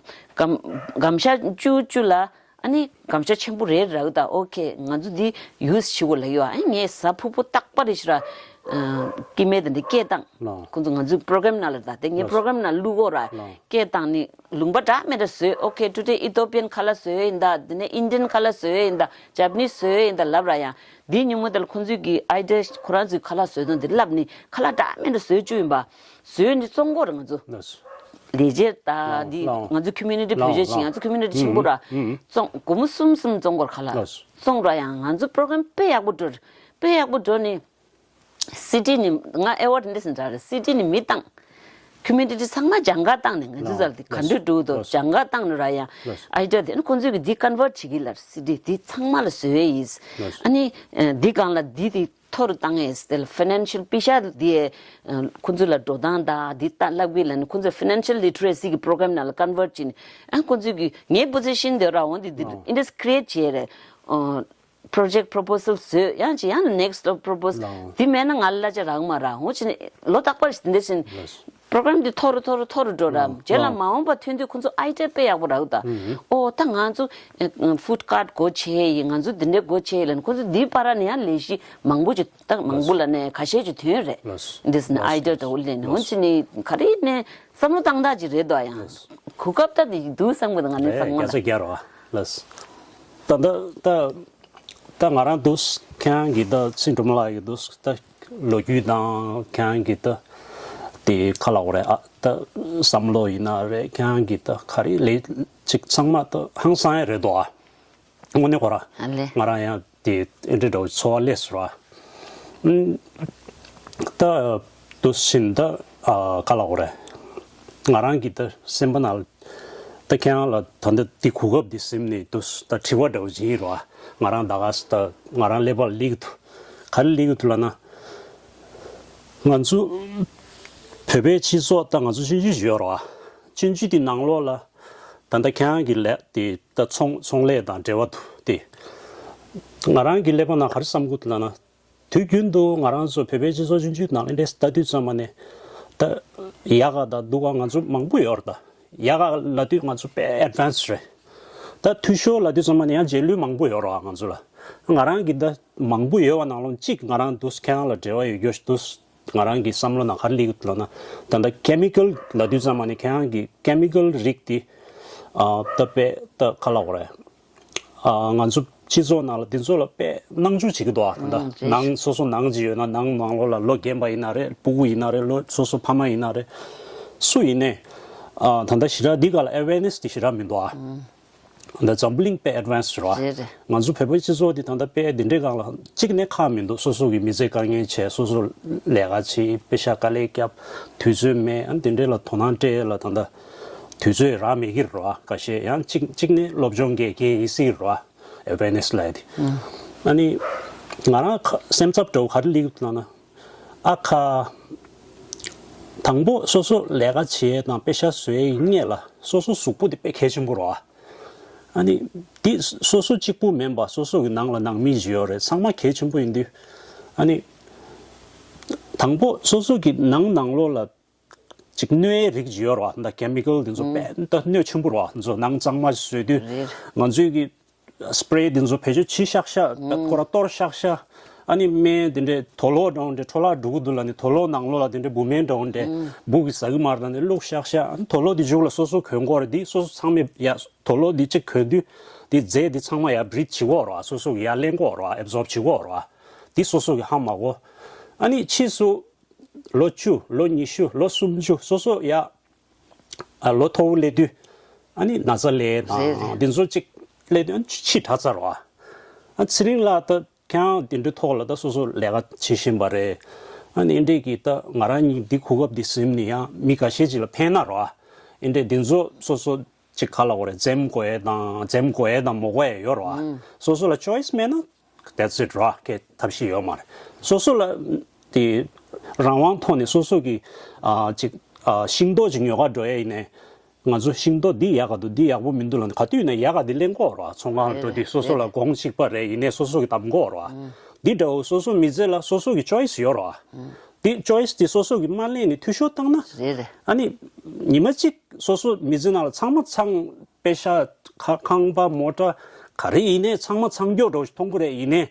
སྒམ་སྒམ་ཤ་བཅུ་བཅུ་ལ་ཨ་ནི་སྒམ་ཤ་ཆེན་པོ་རེ་རག་ད། okay, ང་ཚོ་འདི་use བྱེད་དགོས་ལབ་ཡོད། ཨ་ངས་གཟའ་ཕུར་བུ་རྟག་པར་རེ་ཞིག་ར་སྐྱེ་དམན་དེ་འདྲ་སྐད་བཏང་། ལོ། ཁོང་ཚོ་ང་ཚོའི་program ནང་ལ། ད་དེ་ངའི་program ནང་བླུག་གོ་ར། ལོ། སྐད་བཏང་ནི་ལུང་པ་འདྲ་མི་འདྲ་བཟོས། okay, today Ethiopian colour བཟོས་ཡིན་ད། དེ་ནས་Indian colour བཟོས་ཡིན་ད། Japanese བཟོས་ཡིན་ད་ལབ་ར་ཡ། འདིའི་ཉིན་མོ་དེ་ལ་ཁོང་ཚོས་ཀྱི་idea ཁོ་རང་ཚོའི་ཁ་ལག་བཟོས་དོན་དེ་ལབ་ནི་ཁ་ལག་འདྲ་མི་འདྲ་བཟོས་བཅུག་ཡིན་པ། བཟོས་ནི་བཙོང་གོ་ར་ང་ཚོ། ལགས་སོ། ལས་བྱེད་ད་ལའོ་འདི་ལའོ་ང་ཚོ་community ལའོ་བོད་ཆས་ཤིག་ལའོ་ང་ཚོ་community ཆེན་པོ་ར། ཨུ་ཨུ། བཙོང་སྒོར་མོ་གསུམ་གསུམ་བཙོང་གོ་ར་ཁ་ལག་ལགས་སོ། བཙོང་ར་ཡང་ང་ཚོ་program དཔེ་ཡག་པོ་འགྲོ་ར། དཔེ་ཡག་པོ་འགྲོ་ནི། city ནི་ང་award འདི་ཟིན་འདྲ་རེད། city ནི་མི་བཏང་། community ཚང་མ་ལྗང་ཁ་བཏང་ནས་ང་ཚོ་ལ་ཟེར་ཏེ་ག་འདྲ་འགྲོ་འདུག་ལགས་སོ། ལྗང་ཁ་བཏང་ནས་ར་ཡང་ལགས་སོ། idea དེ་ནི་ཁོང་ཚོས་ཀྱི་འདི་convert བྱེད་ཀྱི་ལ་city འདི་ཚང་མ་ལ་བཟོས་ཡིན། ལགས་སོ། ཨ་ནི་འདི་སྒང་ལ་འདི་དེ་མཐོ་རུ་བཏང་ཡས་དེ་ལ་financial པེ་ཤ་དེ་ཁོང་ཚོ་ལ་འགྲོ་སྟངས་དང་འདི་ལྟ་ལབ་ཀྱི་ལ་ནི་ཁོང་ཚོས་financial literacy གི་program ནང་ལ་convert བྱས་ནས། ཨ་ཁོང་ཚོས་ཀྱི་ངའི་position དེ་ར་འོང་དེ་འདི་ཨོ་interest create བྱས་རེད། project proposal བཟོས། ཡང་ཅི་ཡང་next proposal ལའོ། དེ་མེད་ན་ང་ལ་གླ་ཆ་རག་མ་རག་འོ་ཅི་ནི་ལོ་རྟག་པར་ཞིག་འདི་འདྲ་ཞིག་ལགས་སོ། program འདི་མཐོ་རུ་མཐོ་རུ་མཐོ་རུ་འགྲོ་ར། ལའོ། རྗེས་ལ་ལའོ། མ་འོངས་པ་ཐོན་དུས་ཁོང་ཚོ་idea དཔེ་ཡག་པོ་རག་ད། ཨུ་ཧུ། ཨོ་ད་ང་ཚོ་food cart སྒོ་ཕྱེ་ཡིན། ང་ཚོ་འདི་འདྲའི་སྒོ་ཕྱེ་ཡིན་ལབ་ནི་ཁོང་ཚོ་འདིའི་བར་ནས་ཡང་ལས་གཞི་མང་པོ་ཅིག་ད་མང་པོ་ལ་ནས་ཁ་ཤས་ཅིག་ཐོན་རེད། ལགས་སོ། འདི་ནི་ལགས་སོ། idea འདྲ་བོ་ལེན་ནས་འོ་ཅི་ནི་ག་རེ་ནས་བསམ་བློ་བཏང་སྟངས་ཅིག་རེད་དོ། ཡང་གོ་སྐབས་ད་དེ་འདུག་བསམ་གི་འདུག་ང་ནི་རེད། བསམ་བློ་བརྒྱ་ཆ་བརྒྱ་རོ། ལགས། ད་ད་ད་ད་ང་རང་འདུག་ཁྱེད་རང་གི་ད་ཚིག་འགྲོ་མ་ལགས་ཀྱི་འདུག་ད་ལོ་རྒྱུས་དང་ཁྱེད་རང་གི་ད་དེ་ཁ་ལག་རེད་ཨ། ད་བསམ་བློ་ཡིན་ན་རེད། ཁྱེད་རང་གི་ད་ག་རེ་ལས་ཅིག་ཚང་མ་ད་ཧང་སང་ཡ་རེད་དོ་ཨ། དངོས་གནས་ཁོ་ར། ཨ་ལེ། ང་རང་ཡང་དེ་ཨེ་འདྲ་འདྲ་བོ་ཚོར་བ་སླེབས་སོང་ར། ཨུམ། ད་དུ་ཕྱིན་ད་ཨ་ག་ལ་འོ་རེད། ང་རང་གི་ད་སེམས་པ་ནང་ལ་ད་ཁྱེད་རང་ལ་ད་ལྟ་འདི་གོ་སྐབས་འདི་ཟིན་ནས་དུ་ད་དྲི་བ་འདྲ་བོ་ཅིག་ཡིན་ར། ང་རང་ད་ག་ས་ད་ང་རང་ཀླད་པ་ལ་སླེབས་ཀྱི་འདུག་ག་རེ་སླེབས་ཀྱི་འདུག་ལབ་ན། ང་ཚོ་བོད་པའི་སྤྱི་ཚོགས་ད་ང་ཚོ་སྤྱི་འཐུས་ཞིག་ཡོད་ར། སྤྱི་འཐུས་དེ་ནང་ལོགས་ལ་ད་ལྟ་ཁྱེད་རང་གི་ལས་དེ་ད་ཚོང་ཚོང་ལས་དང་འབྲེལ་བ་འདུག་དེ། ང་རང་གི་ཀླད་པ་ནང་ག་རེ་བསམ་གྱི་འདུག་ལབ་ན། དུས་རྒྱུན་དུ་ང་རང་ཚོ་བོད་པའི་སྤྱི་ཚོགས་སྤྱི་འཐུས་ནང་ལ་འདྲེས་ལྟ་དུས་ཙམ་པ་ནས་ད་ཡག་ག་དང་སྡུག་ག་ང་ཚོ་མང་པོ་ཡོད་རེད་ད། ཡག་ག་ལབ་དུས་ང་ཚོ་དཔེ་advance རེད། ད་འཐུས་ཤོར་ལབ་དུས་ཙམ་པ་ནས་ཡང་རྗེས་ལུས་མང་པོ་ཡོད་རེད་བ་ང་ཚོ་ལ། ང་རང་གི་ད་མང་པོ་ཡོད་བ་ནང་ལོགས་གཅིག་ང་རང་འདུག་ཁྱེད་རང་ལ་འབྲེལ་བ་ཡོད་རྒྱུ་འདུག་ང་རང་གི་བསམ་བློ་ནང་ག་རེ་སླེབས་ཀྱི་འདུག་ལབ་ན། ད་ལྟ་chemical ལབ་དུས་ཙམ་པ་ནས་ཁྱེད་རང་གི་chemical རིགས་དེ་ཨ་ད་དཔེ་ད་ག་ལབ་དགོས་རེད། ཨ་ང་ཚོ་སྤྱི་ཚོགས་ནང་ལ་འདི་ཚོ་ལ་དཔེ་སྣང་ཆུང་བྱེད་ཀྱི་འདུག་ཨ། ད་ལྟ་ཨང་རེད། ནང་སོ་སོ་ནང་ཅིག་ཡོད་ན་ནང་ནང་ལོགས་ལ་ལོ་རྒན་པ་ཡིན་ན་རེད། སྤུ་གུ་ཡིན་ན་རེད། ལོ་སོ་སོ་ཕ་མ་ཡིན་ན་རེད། སུ་ཡིན་ནའི་ཨ་ད་ལྟ་ཞེ་དྲག་འདི་ག་ལ་awareness དེ་ཞེ་དྲག་མི་འདུག་ཨ། ཨང་། ད་འཛམ་བུ་གླིང་དཔེ་advance རེད་བ། རེད་རེད། ང་ཚོ་བོད་པའི་སྤྱི་ཚོགས་འདི་ད་ལྟ་དཔེ་འདི་འདྲའི་སྒང་ལ་གཅིག་ནས་ཁག་མི་འདུག་སོ་སོ་གི་མི་ཚེ་དཀའ་ངལ་བྱས། སོ་སོ་ལས་ཀ་བྱེད། པེ་ཤ་དཀའ་ལས་བརྒྱབ། དུས་ཚོད་མེད། ཨ་འདི་འདྲའི་ལ་དོ་སྣང་སྤྲད་ལ་ད་ལྟ་དུས་ཚོད་རག་མེད་ཀྱི་རེད་བ། ཁ་ཤས་ཡང་གཅིག་གཅིག་ནས་སློབ་སྦྱོང་དགེ་རྒན་ཡིན་སྲིད་རེད་བ། awareness ལབ་ཡ་དེ། ཨང་། ཨ་ནི་ང་རང་ཁ་སེམས་འཚབ་འདྲ་བོ་ག་རེ་སླེབས་ཀྱི་འདུག་ལབ་ན། ཨ་ཁ། དང་པོ་སོ་སོ་ལས་ཀ་བྱེད་ཡས་དང་པེ་ཤ་བཟོ་ཡས་ཀྱི་སྔོན་ལ་སོ་སོ་གཟུགས་པོ་དེ་དཔེ་གལ་ཆེན་པོ་རེད་བ། ཨ་ནི་དེ་སོ་སོ་གཅིག་པུ་མིན་པ་སོ་སོ་གི་ནང་ལ་ནང་མི་ཅིག་ཡོད་རེད། ཚང་མ་གལ་ཆེན་པོ་ཡིན་དུས། ཨ་ནི་དང་པོ་སོ་སོ་གི་ནང་ནང་ལོགས་ལ་ཅིག་གནོད་ཡས་རིགས་ཅིག་ཡོད་རེད་བ། ད་chemical དེ་ཚོ་ཨང་། དཔེ་ད་གནོད་ཆེན་པོ་རེད་བ། དེ་ཚོ་ནང་གཙང་མ་བཟོས་དུས་རེད། ང་ཚོའི་གི་སི་པེ་རེ་དེ་ཚོ་བེད་སྤྱོད་བྱེད་ཤག་ཤག་ད་ཁོ་ར་གཏོར་ཤག་ཤག་ཨ་ནི་སྨན་དེ་འདྲའི་དུག་ལོག་འདྲ་བོ་འདྲ་འཕྲོ་བརླག་འགྲོ་གི་འདུག་ལབ་ནས་དུག་ལོག་ནང་ལོགས་ལ་དེ་འདྲའི་འབུ་སྨན་འདྲ་བོ་འདྲ་འབུ་གིས་ཟ་གི་མ་རེད་ལབ་ནས་བླུགས་ཤག་ཤག་ཨ་ནི་དུག་ལོག་དེ་མཇུག་ལ་སོ་སོ་གོན་དགོས་རེད། དེ་སོ་སོ་ཚང་མས་ཡ་དུག་ལོག་དེ་གཅིག་གོན་དུས་དེ་རྫས་དེ་ཚང་མ་ཡ་breathe བྱེད་དགོས་རེད་བ། སོ་སོ་གིས་ཡར་ལེན་དགོས་རེད་བ། absorb བྱེད་དགོས་རེད་བ། དེ་སོ་སོ་གིས་ཧ་མ་གོ་ཨ་ནི་ཕྱིས་སུ་ལོ་བཅུ་ལོ་ཉི་ཤུ་ལོ་སུམ་ཅུ་སོ་སོ་ཡ། ཨ་ལོ་མཐོ་བོ་སླེབས་དུས་ཨ་ནི་ན་ཚ་ལས་རེད་དང་རེད། འདི་ཚོ་གཅིག་སླེབས་དུས་ཨ་ནི་ཕྱི་དྲགས་ཚར་བ། ཨ་ཚེ་རིང་ལགས་ད་ཁྱེད་རང་འདི་འདྲའི་ཐོག་ལ་ད་སོ་སོ་ལས་ཀ་བྱེད་བཞིན་པ་རེད། ཨ་ནི་འདི་འདྲས་ཀྱི་ད་ང་རང་གཉིས་འདི་གོ་སྐབས་འདི་ཟིན་ནས་ཡང་མི་འགའ་ཤས་ཅིག་ལ་ཕན་ན་རོ། ཨ་འདི་འདྲས་འདི་ཚོ་སོ་སོ་གཅིག་ག་ལབ་དགོས་རེད། འཛེམ་དགོས་ཡས་དང་འཛེམ་དགོས་ཡས་དང་མི་དགོས་ཡས་ཡོད་རོ། ཨ་ཨང་། སོ་སོ་ལ་choice མེད་ན། That's it ར། ཁྱད་ཐབས་ཤེས་ཡོད་མ་རེད། སོ་སོ་ལ་དེ་རང་དབང་ཐོག་ནས་སོ་སོ་གི་ཨ་ཅིག་ ཨ་ཤིང་ཏོག་ཅིག་ཉོ་ག་འགྲོ་ཡས་ཡིན་ནའི། ང་ཚོ་ཤིང་ཏོག་འདི་ཡག་ག་འདུག་འདི་ཡག་པོ་མི་འདུག་ལབ་ནས་ག་དུས་ཡིན་ན་ཡག་ག་འདི་ལེན་དགོས་རེད་བ། ཚོང་ཁང་ལ་འགྲོ་དུས་སོ་སོ་ལ་གོང་གཅིག་པ་རེད། ཡིན་ནའི་སོ་སོ་གིས་བདམས་དགོས་རེད་བ། འདི་འདྲ་བོ་སོ་སོ་མི་ཚེ་ལ་སོ་སོ་གི་choice་ཡོད་རེད་བ། འདི་choice་འདི་སོ་སོ་གིས་མ་ལེན་ནས་འཐུས་ཤོར་བཏང་ན། རེད་རེད། ཨ་ནི་ཉི་མ་གཅིག་སོ་སོ་མི་ཚེ་ནང་ལ་ཚང་མ་ཚང་པེ་ཤ་ཁ་ཁང་པ་མོ་ཊ་ག་རེ་ཡིན་ནའི་ཚང་མ་ཚང་མགྱོགས་འགྲོ་མཐོང་གི་རེད། ཡིན་ནའི་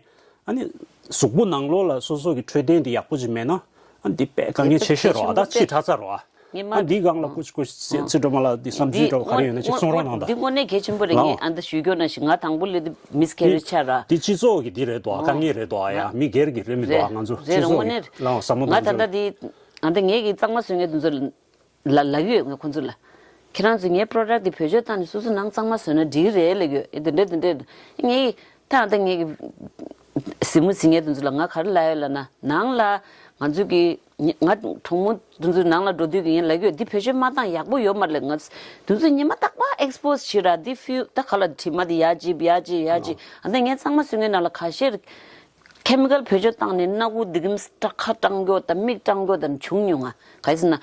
ཨ་ནི་གཟུགས་པོ་ནང་ལོགས་ལ་སོ་སོ་གི་འཕྲོད་བསྟེན་འདི་ཡག་པོ་ཅིག་མེད་ན་ཨ་འདི་དཔེ་དཀའ་ངལ་ཆེ་ཤོས་རེད་བ། ད་ཕྱི་དྲགས་ཚར་རེད་བ། ངས་མ་ཨ་འདི་སྒང་ལ་ཀུ་ཅི་ཀུ་ཅི་ཚེ་སྒྲོལ་མ་ལགས་འདི་བསམ་ཚུལ་འདྲ་བོ་ག་རེ་ཡོད་ན་ཅིག་གསུང་རོགས་གནང་དང་། འདི་དངོས་གནས་གལ་ཆེན་པོ་རེད། ལགས། ངས་ཨ་འདི་ཞུ་རྒྱུ་ན་ཞིག་ང་དང་པོ་ལས་འདི་miscarriage་ཆགས་ར། འདི་སྤྱི་ཚོགས་ཀྱི་འདི་རེད་དོ། དཀའ་ངལ་རེད་དོ། ཨ་ཡ་མི་སྒེར་གྱི་རེད་མི་འདུག་ཨ་ང་ཚོ་སྤྱི་ཚོགས་ཀྱི་ལགས་བསམ་བློ་གཏོང་རྒྱུ། ལགས་བསམ་བློ་གཏོང་རྒྱུ། ང་ད་ལྟ་འདི་ཨ་འདི་ངས་ཀྱི་གཙང་མ་བཟོ་མཁན་དེ་ཚོ་ལ་ལབ་ཀྱི་ཡོད། ང་ཁོང་ཚོ་ལ། ཁྱེད་རང་ཚོས་ངའི་product་འདི་བེད་སྤྱོད་བཏང་ནས་སོ་སོ་ནང་གཙང་མ་བཟོས་ན་འགྲིག་གི་རེད་ལབ་ཀྱི་ཡོད། ཨེ་དེ་འདྲ་དེ་འདྲ། ངས་ད་ཨ་ད་ངས་ཀྱི་གཟིགས་མོ་གཟིགས་མཁན་དེ་ཚོ་ལ་ང་ག་རེ་ལབ་ཡོད་ལབ་ན། ནང་ལ་ང་ཚོ་གི་ང་གྲོགས་མོ་དེ་ཚོའི་ནང་ལ་འགྲོ་དུས་ཀྱི་ངས་ལབ་ཀྱི་ཡོད། འདི་བེད་སྤྱོད་མ་བཏང་ཡག་པོ་ཡོད་མ་རེད། ང་དེ་ཚོ་ཉི་མ་རྟག་པར་expose་བྱེད་ར། འདི་ཕིའུ་ད་ག་ལ་དྲི་མ་འདི་ཡར་བྱེད་ཡར་བྱེད་ཡར་བྱེད། ཨ་ད་ངས་གཙང་མ་བཟོ་མཁན་ནང་ལ་ཁ་ཤས་chemical་བེད་སྤྱོད་བཏང་ནས་སྣ་ཁུག་འདི་གམ་སྐྲ་ཁ་སྐྲངས་ཀྱོག་དང་མིག་སྐྲངས་ཀྱོག་དང་བྱུང་མྱོང་ང་། ག་རེ་ཟེར་ན།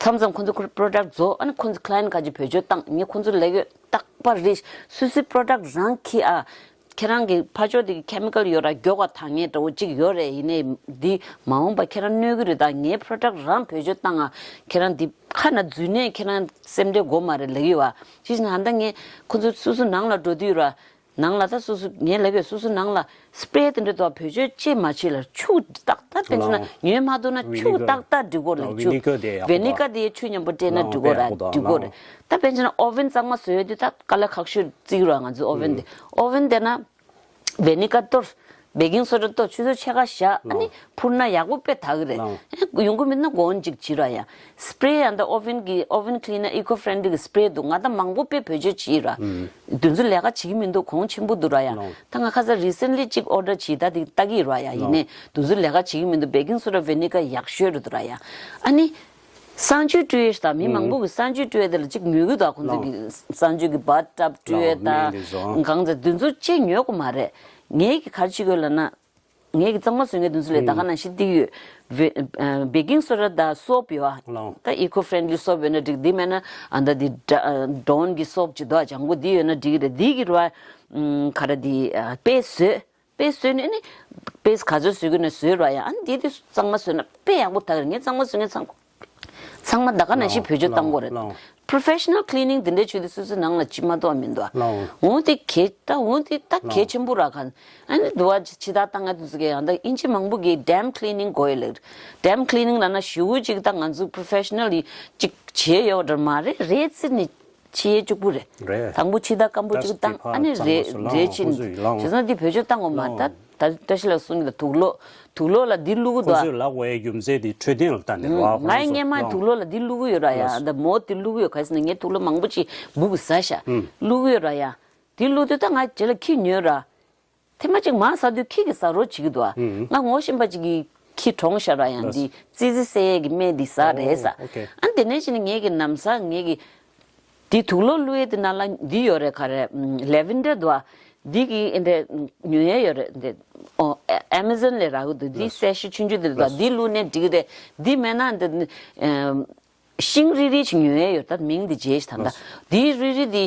མཚམས་མཚམས་ཁོང་ཚོ་product་བཟོ། ཨ་ནི་ཁོང་ཚོ་client་ཁ་ཅིག་བེད་སྤྱོད་བཏང་། ངས་ཁོང་ཚོ་ལབ་ཡོད། རྟག་པར་རེད། སུད་སི་product་རང་ཁྱེར་ཨ། ཁྱེད་རང་གི་ཕར་ཕྱོགས་དེ་གི་chemical་ཡོད་ར། མགྱོགས་པ་དང་ངས་འདྲ་བོ་གཅིག་ཡོད་རེད། ཡིན་ནའི་འདི་མ་འོངས་པ་ཁྱེད་རང་གནོད་གི་རེད། ད་ངའི་product་རང་བེད་སྤྱོད་བཏང་ཨ། ཁྱེད་རང་འདི་ཁ་ན་འཛུལ་ནས་ཁྱེད་རང་སེམས་ཁྲལ་དགོས་མ་རེད་ལབ་ཡོད་བ། ཅི་ཞིག་ན་ད་ངས་ཁོང་ཚོ་སུད་སི་ནང་ལ་འགྲོ་དུས་ར། ནང་ལ་ད་སོ་སོ་ངས་ལབ་ཡོད། སོ་སོ་ནང་ལ་spray་དེ་འདྲ་དག་བེད་སྤྱོད་ཅེས་མ་བྱེད་ལ། ཆུ་ཏག་ཏག་དཔེར་ན་ལའོ། ཉོས་མ་ཐུབ་ན་ཆུ་vinegar་ཏག་ཏག་འགྲིག་གོ་རེད། ལའོ་ཆུ་vinegar་དེ་ཡག་པོ་vinegar་དེ་ཆུ་མཉམ་པོ་སྤྲད་ན་ལའོ་འགྲིག་གོ་ར། དཔེ་ཡག་པོ་འདུག་འགྲིག་གོ་རེད། ལའོ། ད་དཔེར་ན་oven་གཙང་མ་བཟོས་ཡོད་དུས་ད་དཀའ་ལས་ཁག་ཤོས་བརྩི་གི་ར། ང་ཚོའི་oven་དེ་oven་དེ་ན་vinegar་གཏོར། baking soda་གཏོར། ཆུ་ཚོད་ཕྱེད་ཀ་བཞག་ཨ་ནི་ཕུར་ན་ཡག་པོ་དཔེ་དག་གི་རེད། ལའོ། ཨེ་ཡོང་གི་མིན་ན་གོང་ཅིག་བྱེད་ར་ཡ། spray་ཡང་ད་oven་གི་oven cleaner eco friendly་གི་spray་འདུག་ང་ད་མང་པོ་དཔེ་བེད་སྤྱོད་བྱེད་ར། དེ་ཚོ་ལས་ཀ་བྱེད་ཀྱི་མི་འདུག་གོང་ཆེན་པོ་འདུག་ར་ཡ། ལའོ། ད་ང་ཁ་སང་recently་གཅིག་order་བྱེད་ད་དེ་ལྟ་གི་ར་ཡ། ཡིན་ནའི་དེ་ཚོ་ལས་ཀ་བྱེད་ཀྱི་མི་འདུག baking soda vinegar་ཡག་ཤོས་རེད་འདུག་ར་ཡ། ཨ་ནི་གསང་སྤྱོད་སྤྲོད་ཡས་ད་མི་མང་པོ་གི་གསང་སྤྱོད་སྤྲོད་ཡས་དེ་ལ་གཅིག་མོས་གུས་ད་ཁོང་ཚོ་གི་གསང་སྤྱོད་གི་bath tub་སྤྲོད་ཡས་ད་གང་ཚེ་དེ་ཚོ་ཅེས་ཉོ་གི་མ་རེད། ངས་གི་ག་རེ་བྱེད་དགོས་ལབ་ན། ངས་ཀྱི་གཙང་མ་བཟོ་མཁན་དེ་ཚོ་ལས་ད་ག་ནང་བཞིན་ཏིག་ཡོད། baking soda་དང་soap་ཡོད་ཨ། ལའོ། ད་eco friendly soap་ཡོད་ན་འགྲིག་འདི་མེད་ན་ཨ་ད་འདི་Dawn་གི་soap་ཅིག་འདུག་ཨ། ལྗང་གུ་འདི་ཡོད་ན་འགྲིག་རེད། འདི་གི་ར་ག་རེ་འདི་paste་བཟོས། paste་བཟོས་ནས་ནི་paste་ག་ཚོད་བཟོ་གི་ན་བཟོས་ར་ཡ། ཨ་ནི་འདི་དེ་གཙང་མ་བཟོས་ན་དཔེ་ཡག་པོ་ད་ག་རེད། ངས་གཙང་མ་བཟོ་མཁན་ཚང་ཚང་མ་ད་ག་ནང་བཞིན་བེད་སྤྱོད་བཏང་དགོས་རེད། ལའོ། professional cleaning་དེ་འདྲའི་བྱེད་དུས་སོ་སོའི་ནང་ལ་ཅི་མ་གཏོགས་མི་འདུག་ཨ། ལའོ། འོན་ཏེ་གལ་ད་འོན་ཏེ་ད་གལ་ཆེན་པོ་ར་ག་ཨ་ནི་འདུག་ཨ། ཕྱི་ཐག་བཏང་ང་དུས་ཚོད་ཀྱི་ཡང་ད་ཨིན་ཇི་མང་པོ་གིས་damp cleaning་དགོས་ཡོད་ལེ། damp cleaning་ལབ་ན་ཞེ་པོ་ཅིག་ད་ང་ཚོ་professional་ཡི་ཅིག་བྱས་ཡོད་འདྲ་མ་རེད། རེད་ཙི་ནི་ཕྱི་ཡས་གཅིག་པུ་རེད། རེད། དང་པོ་ཕྱི་ཐག་སྐམ་པོ་ཅིག་བཏང་ཨ་ནི་རེད་རེད་ཕྱིན་བྱས་ཙང་འདི་བེད་སྤྱོད་བཏང་དགོས་མ་རེད། ད་བཀྲ་ཤིས་ལགས་གསུང་གི་ད་དུག་ལོག་དུག་ལོག་ལ་འདི་བླུག་གི་འདུག་ཁོ་ཚོས་ལབ་དགོས་ཡའི་རྒྱུ་མཚན་དེ་འཕྲོད་བསྟེན་ལ་ལྟ་ནས་རེད་བ། ང་ཡི་སྔན་མ་དུག་ལོག་ལ་འདི་བླུག་གི་ཡོད་ར་ཡ། ད་མོ་འདི་བླུག་གི་ཡོད། ག་རེ་ཟེར་ན་ངས་དུག་ལོག་མང་པོ་ཅིག་སྦུག་གི་ཟ་ཤག་བླུག་གི་ཡོད་ར་ཡ། འདི་བླུག་དུས་ད་ང་རྗེས་ལ་ཁྱི་ཉོས་ར། ཐེངས་མ་གཅིག་མར་ཟ་དུས་ཁྱི་གིས་ཟ་རོགས་བྱེད་ཀྱི་འདུག་ཨ། ང་ངོ་ཤེས་པ་གཅིག་གིས་ཁྱི་གྲོངས་ཤག་ར་ཡ། འདི་ཙི་ཙི་བསད་ཡས་ཀྱི་སྨན་འདི་ཟ་རེད་ཟ། ཨོ་ཨོ་ཁེ། ཨ་འདི་ནས་ཕྱིན་ནས་ངས་ཀྱི་ནམ་ཟ་ངས་ཀྱི་འདི་དུག་ལོག་བླུག་ཡས་དེ་ནང་ལ་འདི་ཡོད་རེད། ག་རེ་ལེ་ཝན་ཌར་འདུག་ཨ། འདི་གི་ཨེ་འདྲས་ཉོ་ཡས་ཡོད་རེད་འདི། ཨོ་ཨེ་མེ་ཛོན་ལས་རག་གི་འདུག་འདི་གསལ་ཤོས་ཆུང་ཆུང་འདི་འདུག་འདི་བླུགས་ནས་འགྲིག་གི་རེད། འདི་མེད་ན་འདི་ཤིང་རིལ་རིལ་ཅིག་ཉོ་ཡས་ཡོད། ད་མིང་འདི་བརྗེད་ཤག་ད་ལྟ། འདི་རིལ་རིལ་འདི་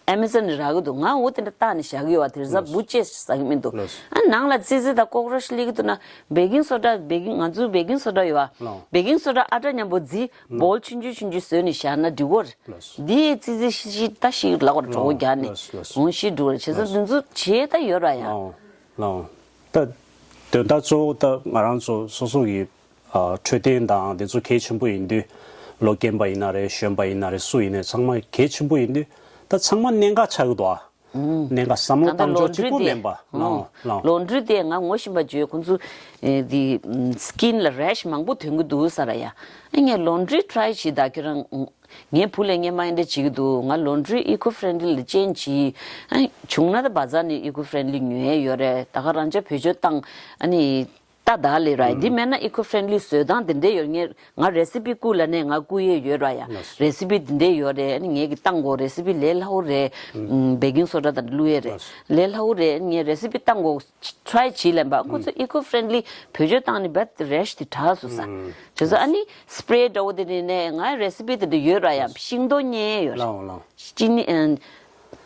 ཨེ་མེ་ཛོན་ནས་རག་གི་འདུག་ང་འོ་དེ་འདྲ་བཏགས་ནས་བཞག་གི་ཡོད་བ། དེ་རིང་གཟའ་འབུ་ཅེས་ཟ་གི་མི་འདུག་ཨ་ནང་ལ་ཙི་ཙི་དང་ཀོག་རོ་ཆི་སླེབས་ཀྱི་འདུག་ན་བེ་ཀིང་སོ་ཌ་བེ་ཀིང་ང་ཚོའི་བེ་ཀིང་སོ་ཌ་ཡོད་བ། བེ་ཀིང་སོ་ཌ་ཨ་ཊ་མཉམ་པོ་རྫི་སྦོལ་ཆུང་ཆུང་ཆུང་ཆུང་བཟོས་ནས་བཞག་ན་འགྲིག་གོ་རེད། འདི་ཙི་ཙི་ཤི་ཤི་ད་ཤི་ལ་གོ་གྲོགས་རྒྱག་ནས་འོང་ཤི་འགྲོ་རེད། བྱས་ཙང་འདི་ཚོ་བྱས་ད་ཡོད་ར་ཡ། ལའོ། ད་དོན་དག་གཙོ་བོ་ད་ང་རང་ཚོ་སོ་སོ་གི་ཨ་འཕྲོད་བསྟེན་དང་དེ་ཚོ་གལ་ཆེན་པོ་ཡིན་དུས། ལོ་རྒན་པ་ཡིན་ན་རེད། གཞོན་པ་ཡིན་ན་རེད། སུ་ཡིན་ནའི་ཚང་མ་གལ་ཆེན་པོ་ཡིན་དུས། ད་ཚང་མ་གནད་འགག་ཆགས་ཀྱི་འདུག་ཨ། གནད་འགག་བསམ་བློ་ད་ལྟ་བཏང་ཕྱོགས་གཅིག་པོ་མིན་པ། ལའོ་ལའོ། ལོན་ཌི་རི་དེ་ང་ངོ་ཤེས་པ་བརྗོད། ཁོང་ཚོ་ཨེ་དེ་སི་ཀིན་ལ་རེ་ཤི་མང་པོ་ཐོན་གྱི་འདུག་ཟེར་ཡ། ཨ་ངས་ལོན་ཌི་རི་ཊ་རའི་བྱེད་ད་ཁྱོད་རང་། ངའི་བུ་ལས་ངས་མ་ཡིན་འདྲ་བྱེད་ཀྱི་འདུག་ང་ལོན་ཌི་རི་ཨི་ཀོ་ཕ་རེན་ཌི་ལི་ལ་ཅེན་ཇི་བྱས། ཨ་བྱུང་ན་ད་བ་ཛར་ནས་ཨི་ཀོ་ཕ་རེན་ཌི་ལི་ཉོ་ཡས་ཡོད་རེད། ད་ག་རང་ཅག་བེད་སྤྱོད་བཏང་ཨ་ནི། ཏག་ཏག་ལས་ར། འདི་མེད་ན་eco friendly་བཟོ་སྟངས་དེ་འདྲས་ཡོད། ངས་ང་རེ་སི་པི་བསྐུར་ལབ་ནས་ང་བསྐུར་ཡས་ཡོད་ར་ཡ། རེ་སི་པི་དེ་འདྲས་ཡོད་རེད། ཨ་ནི་ངས་ཀྱི་བཏང་དགོས། རེ་སི་པི་ལས་སླ་བོ་རེད། baking soda་དང་བླུག་ཡས་རེད། ལས་སླ་བོ་རེད། ངས་རེ་སི་པི་བཏང་དགོས། try་བྱས་ལབ་པ། ཁོ་ཚོ་eco friendly་བེད་སྤྱོད་བཏང་ནས་བད་rash་དེ་དྲག་སོང་ས། བྱས་ཙང་ཨ་ནི་spray་འདྲ་བོ་དེ་ནས་ནས་ང་རེ་སི་པི་དེ་འདྲས་ཡོད་ར་ཡ། ཤིང་ཏོག་རྙེད་ཡས་ཡོད་ར། ལའོ་ལའོ། ཅི་ནི་ཨ།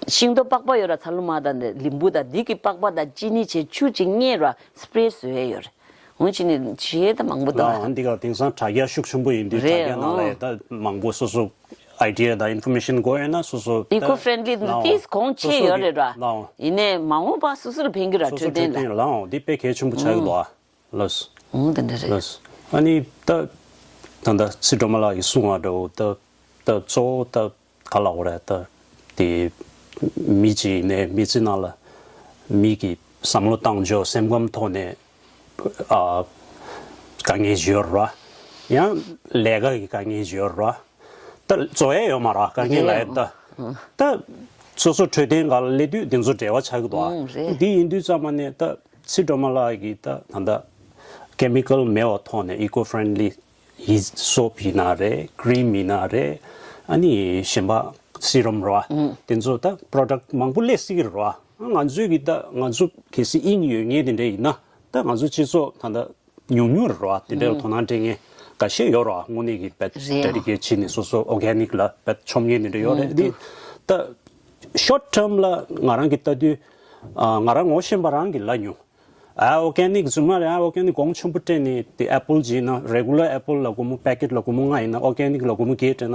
ཤིང་ཏོག་པགས་པ་ཡོད་ར། ཚ་ལུ་མ་དང་ལིམ་བུ་དང་འདི་གི་པགས་པ་དང་ཅི་ནི་བྱས་ཆུ་ཅིག་རྙེད་ར་spray་བཟོ་ཡས་ཡོད་རེད། འོན་ཅི་ནི་བྱས་ད་མང་པོ་འདུག་ལའོ། ཨ། འདི་ག་དེང་སང་དྲ་རྒྱ་ཤུགས་ཆེན་པོ་ཡིན་དུས་རེད། དྲ་རྒྱ་ནང་ལ་ཨོ། ད་མང་པོ་སོ་སོ་idea་དང་information་དགོས་ཡོད་ན་སོ་སོ་eco friendly་ལའོ་ཏིས་གོང་ཆེ་ཡོད་རེད་ར། ལའོ། ཡིན་ནའི་མ་འོངས་པ་སོ་སོར་ཕན་གི་ར། སོ་སོ་འཕྲོད་བསྟེན་ལ། འཕྲོད་བསྟེན་ལའོ། འདི་དཔེ་གལ་ཆེན་པོ་ཆགས་ཀྱི་འདུག་ཨ། ལགས། འོང་དེ་འདྲ་རེད། ལགས། ཨ་ནི་ད་ད་ད་ཚེ་སྒྲོལ་མ་ལགས་ཀྱིས་གསུངས་པ་འདྲ་བོ་ད་ད་གཙོ་བོ་ད་ག་ལབ་དགོས་རེད། ད་དེ་མི་གཅིག་ནས་མི་གཅིག་ནང་ལ་མི་གི་བསམ་བློ་བཏང་ཕྱོགས་སེམས་ཁམས་ཐོག་ནས་ཨ་དཀའ་ངལ་ཅིག་ཡོད་རེད་བ། ཡང་ལས་ཀ་གི་དཀའ་ངལ་ཅིག་ཡོད་རེད་བ། ད་བཟོ་ཡས་ཡོད་མ་རེད་དཀའ་ངལ་ལབ་ཡས་ད། ད་སོ་སོ་འཕྲོད་བསྟེན་སྒང་ལ་སླེབས་དུས་དེ་ཚོ་འབྲེལ་བ་ཆགས་ཀྱི་འདུག་ཨ། ཨང་རེད། འདི་ཡིན་དུས་ཙམ་པ་ནས་ད་ཚེ་སྒྲོལ་མ་ལགས་ཀྱིས་ད་ད་ལྟ་chemical་མེད་པ་ཐོག་ནས་eco friendly་ཡི་soap་ཡིན་ན་རེད། cream་ཡིན་ན་རེད། ཨ་ནི་གཞན་པ་serum་རེད་བ། དེ་ཚོ་ད་product་མང་པོ་སླེབས་སྲིད་ཀྱི་རེད་བ། ང་ཚོས་ཀྱི་ད་ང་ཚོ་གལ་སྲིད་དབྱིངས་ཡོད་མཁན་དེ་འདྲ་ཡིན་ན་ད་ང་ཚོ་སྤྱི་ཚོགས་ད་ད་ཉུང་ཉུང་རེད་བ། དེ་འདྲའི་དོ་སྣང་སྤྲད་མཁན་འགའ་ཤས་ཡོད་རེད་བ། དངོས་གནས་ཀྱི་བད་རེད། dedicate་བྱས་ནས་སོ་སོ་organic་ལ་བད་མཆོང་མཁན་དེ་འདྲ་ཡོད་རེད། འདི་ད་short term་ལ་ང་རང་གིས་ལྟ་དུས་ཨ་ང་རང་ངོ་ཤེས་པ་རང་གིས་ལབ་མྱོང་། ཨ་organic་རྫུན་མ་རེད། ཨ་organic་གོང་ཆེན་པོ་སྤྲད་ནས་དེ་apple་ཅིག་ཡིན་ན་regular apple་ལ་སྒོར་མོ་packet་ལ་སྒོར་མོ་ལྔ་ཡིན་ན་organic་ལ་སྒོར་མོ་བརྒྱད་སྤྲད་ན་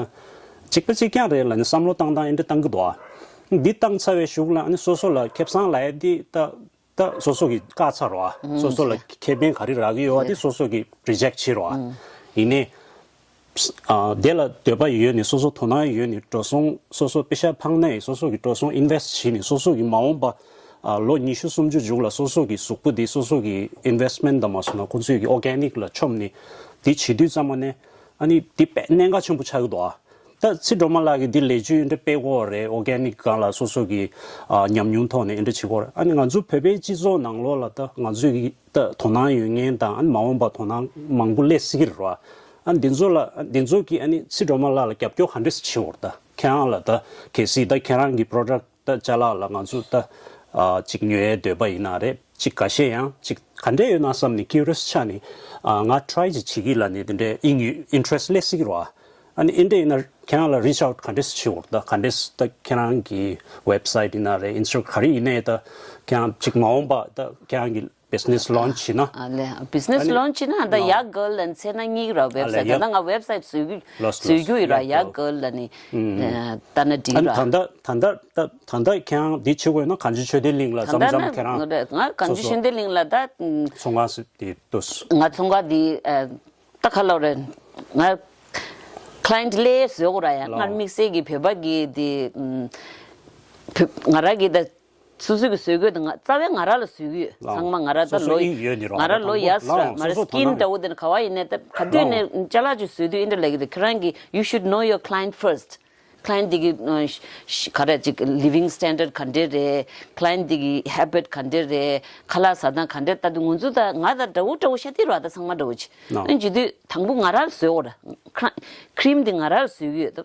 གཅིག་པ་གཅིག་རྐྱང་རེད་ལབ་ནས་བསམ་བློ་བཏང་སྟངས་འདི་འདྲ་བཏང་གི་འདུག་ཨ། འདི་བཏང་ཚར་བའི་གཞུག་ལ་ཨ་ནི་སོ་སོ་ལ་ཁེ་བཟང་ལབ་ཡ་འདི་ད། ད་སོ་སོ་གིས་བཀག་ཚར་བ། ཨང་། སོ་སོ་ལ་རེད། ཁེ་ཕན་ག་རེ་རག་གི་ཡོད་པ་དེ་རེད། སོ་སོ་གིས་reject་བྱེད་རོགས། ཨང་། ཡིན་ནའི། ཨ་དེ་ལ་འདོད་པ་ཡོད་ནས་སོ་སོ་དོ་སྣང་ཡོད་ནས་འགྲོ་སོང་སོ་སོ་པེ་ཤ་ཕངས་ནས་སོ་སོ་གིས་འགྲོ་སོང་invest་བྱས་ནས་སོ་སོ་གིས་མ་འོངས་པ་ཨ་ལོ་ཉི་ཤུ་སུམ་ཅུ་མཇུག་ལ་སོ་སོ་གི་གཟུགས་པོ་དེ་སོ་སོ་གི་investment་དང་མ་སོང་ན་ཁོང་ཚོས་ཀྱི་organic་ལ་མཆོངས་ནས་དེ་བྱེད་དུས་ཙམ་པ་ནས་ཨ་ནི་དེ་དཔེ་གནད་འགག་ཆེན་པོ་ཆགས་ཀྱི་འདུག་ཨ། ད་ཚེ་སྒྲོལ་མ་ལགས་ཀྱིས་འདི་ལས་ཇུས་འདི་འདྲ་སྤེལ་དགོས་རེད། organic་སྒང་ལ་སོ་སོ་གི་ཨ་ཉམས་མྱོང་ཐོག་ནས་འདི་འདྲ་བྱེད་དགོས་རེད། ཨ་ནི་ང་ཚོ་བོད་པའི་སྤྱི་ཚོགས་ནང་ལོགས་ལ་ད་ང་ཚོའི་གི་ད་དོ་སྣང་ཡོད་མཁན་དང་ཨ་ནི་མ་འོངས་པ་དོ་སྣང་མང་པོ་སླེབས་སྲིད་ཀྱི་རེད་བ། ཨ་ནི་འདི་ཚོ་ལ་འདི་ཚོ་གིས་ཨ་ནི་ཚེ་སྒྲོལ་མ་ལགས་ལ་རྒྱབ་སྐྱོར་ག་འདྲས་བྱེད་དགོས་རེད། ད་ཁྱེད་རང་ལ་ད་གལ་སྲིད་ད་ཁྱེད་རང་གི་product་ད་ཅ་ལག་ལ་ང་ཚོ་ད་ཨ་ཅིག་ཉོ་ཡའི་འདོད་པ་ཡིན་ན་རེད། ཅིག་ཁ་ཤས་ཡང་ཅིག་ག་འདྲས་ཡོད་ན་བསམ་ནས་curious་ཆགས་ནས་ཨ་ང་try་ཅིག་བྱེད་ཀྱི་ལབ་ནས་དེ་འདྲས་ཨིན་ཡུལ་interest་སླེབས་སྲིད་ཀྱི་རེད་བ། ཨ་ནི་ཨིན་འདྲས་ཡིན་ན་ཁྱེད་རང་ལ་reach out་ག་འདྲས་བྱེད་དགོས་ད་ག་འདྲས་ད་ཁྱེད་རང་གི་website་ཡིན་ན་རེད། Instagram་ག་རེ་ཡིན་ནའི་ད་ཁྱེད་རང་ཅིག་མ་འོངས་པ་ད་ཁྱེད་རང་གི་business launch་བྱེད་ན། ཨ་ལས་business launch་བྱེད་ན་ད་ཡ་girl་ལ་འཚེ་ན་གཉིས་ར་website་ད་ལྟ་ང་website་བཟོས་རྒྱུ་བཟོས་རྒྱུ་ཡིན་ར་ཡ་girl་ལ་ནི་ད་ན་འགྲིག་ར། ད་ལྟ་ད་ལྟ་ད་ལྟ་ཁྱེད་རང་འདི་བྱེད་དགོས་ན་གངས་ཅན་ཆོས་ལྡན་གླིང་ལ་མཚམས་མཚམས་ཁྱེད་རང་ང་གངས་ཅན་ཆོས་ལྡན་གླིང་ལ་ད་ཚོང་ཁང་སི་དེ་ཏོས། ང་ཚོང་ཁང་འདི་ད་ག་ལབ་རེད། ང་client་ལས་བཟོ་དགོས་ར་ཡ། ལའོ། སྔར་དམིགས་བསལ་གྱི་བོད་པ་གི་འདི་ང་ར་གི་ད་སོ་སོ་གི་བཟོ་དགོས་ད་ང་རྩ་བའི་ང་ར་ལ་བཟོ་གི་ཡོད། ལའོ། ཚང་མ་ང་ར་ད་ལོ་ང་ར་ལོ་ཡ་སི་ར་མ་ར་skin་འདྲ་བོ་དེ་ན་ག་བ་ཡིན་ནའི་ད་ག་དུས་ནས་ཅ་ལག་ཅིག་བཟོ་དུས་ཨིན་འདྲ་ལབ་གི་རེད། ཁྱེད་རང་གི་you should know your client first། client་འདི་གི་ག་རེ་ཅིག་living standard་ག་འདྲས་རེད། client་འདི་གི་habit་ག་འདྲས་རེད། ཁ་ལག་ཟ་སྟངས་ག་འདྲས། ད་དུང་ང་ཚོ་ད་ང་ད་འདྲ་བོ་འདྲ་བོ་ཤ་སྟེ་ར་ད་ཚང་མ་འདྲ་བོ་ཅིག་ཨ་ནི་བྱེད་དུས་དང་པོ་ང་ར་ལ་བཟོས་འོ་ར། cream་འདི་ང་ར་ལ་བཟོས་ཡོད།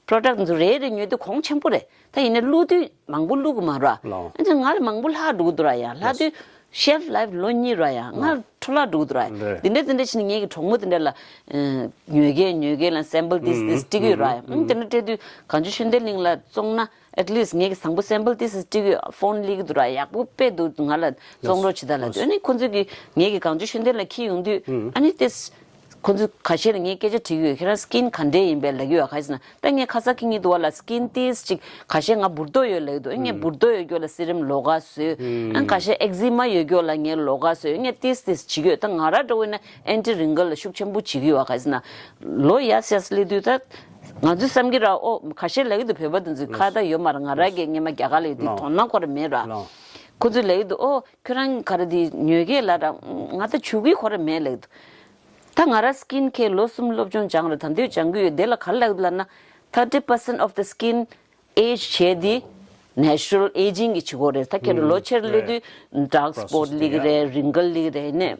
product་འདི་ཚོ་རེ་རེ་ཉོས་དུས་གོང་ཆེན་པོ་རེད། ད་ཡིན་ནའི་བླུག་དུས་མང་པོ་བླུག་གི་མ་ར། ཨ་ནི་ང་ལ་མང་པོ་ལྷག་འགྲོ་གི་འདུག་ར་ཡ། ལྷག་དུས་shelf life་ལོ་གཉིས་ར་ཡ་ང་འཕྲོ་བརླག་འགྲོ་གི་འདུག་ར་ཡ། འདི་འདྲ་འདི་འདྲ་བྱས་ནས་ངེད་ཀྱི་གྲོགས་མོ་འདི་འདྲ་ལ་ཉོས་གས་ཉོས་གས་ལ་sample་this this་སྤྲད་ཀྱི་ཡོད་ར་ཡ། ཨ་ནི་འདི་འདྲ་སྤྲད་དུས་གངས་ཅན་ཆོས་ལྡན་གླིང་ལ་བཙོང་ན་at least་ངེད་ཀྱི་བཟང་པོ་sample this this་སྤྲད་ཀྱི་ཡོད། phone་སླེབས་ཀྱི་འདུག་ར་ཡག་པོ་དཔེ་འདུག་ང་ལ་བཙོང་རོགས་བྱེད་ད་ལ་འདོད་ནི་ཁོ་ཚོས་ཀྱི་ངེད་ཀྱི་གངས་ཅན་ཆོས་ལྡན་ལ་འཁྱེར་ཡོང་དུས་ཨ་ནི་this་ཁོ་ཚོས་ཁ་ཤས་ལ་ངས་སྐད་ཆ་དྲིས་ཡོད། ཁྱེད་རང་skin་ག་འདྲས་ཡིན་པས་ལབ་ཀྱི་ཡོད། ག་རེ་ཟེར་ན་ད་ངས་ཁ་ས་ཁྱེར་ཉིད་དུ་བ་ལ་skin this་ཅིག་ཁ་ཤས་ང་འབུར་རྡོ་ཡོད་ལབ་ཀྱི་འདུག་ངས་འབུར་རྡོ་ཡོད་རྒྱུ་ལ་serum་ལོགས་ཀ་བཟོས། ཨ་ཁ་ཤས་eczema་ཡོད་རྒྱུ་ལ་ངས་ལོགས་ཀ་བཟོས། ངས་this this་བྱེད་ཀྱི་ཡོད། ད་ང་ར་འདྲ་བོ་ཡིན་ན་anti wrinkle་ལ་ཤུགས་ཆེན་པོ་བྱེད་ཀྱི་ཡོད། ག་རེ་ཟེར་ན་ལོ་ཡ་སེས་སླེབས་དུས་ད་ང་ཚོས་བསམ་གྱི་ར་ཨོ་ཁ་ཤས་ལབ་ཀྱི་འདུག་བོད་པ་དེ་ཚོས་ཁ་ད་ཡོད་མ་རེད། ང་ར་གིས་སྔོན་མ་རྒྱ་གར་ལ་ཡོད་དུས་དོ་སྣང་ཁོ་ར་མེད་ར། ཁོ་ཚོས་ལབ་ཀྱི་འདུག་ཨོ་ཁྱོད་རང་ག་རེ་དེ་ཉོས་གས་ལབ་ར། ང་ད་བྱུག་གི་ཁོ་ར་མེད་ལབ་ཀྱི་འདུག་ད་ང་ར་skin care་ལོ་གསུམ་སློབ་སྦྱོང་སྦྱངས་རེད། ད་འདོད་སྦྱང་གི་ཡོད། དེ་ལ་ག་རེ་ལབ་ལབ་ན་thirty percent of the skin age་བྱས་དེ་natural aging་གི་བྱེད་སྒོ་རེད། ད་ཁྱེད་རང་ལོ་ཆེར་སླེབས་དུས་dark spot་སླེབས་ཀྱི་རེད། wrinkle་སླེབས་ཀྱི་རེད་ནས།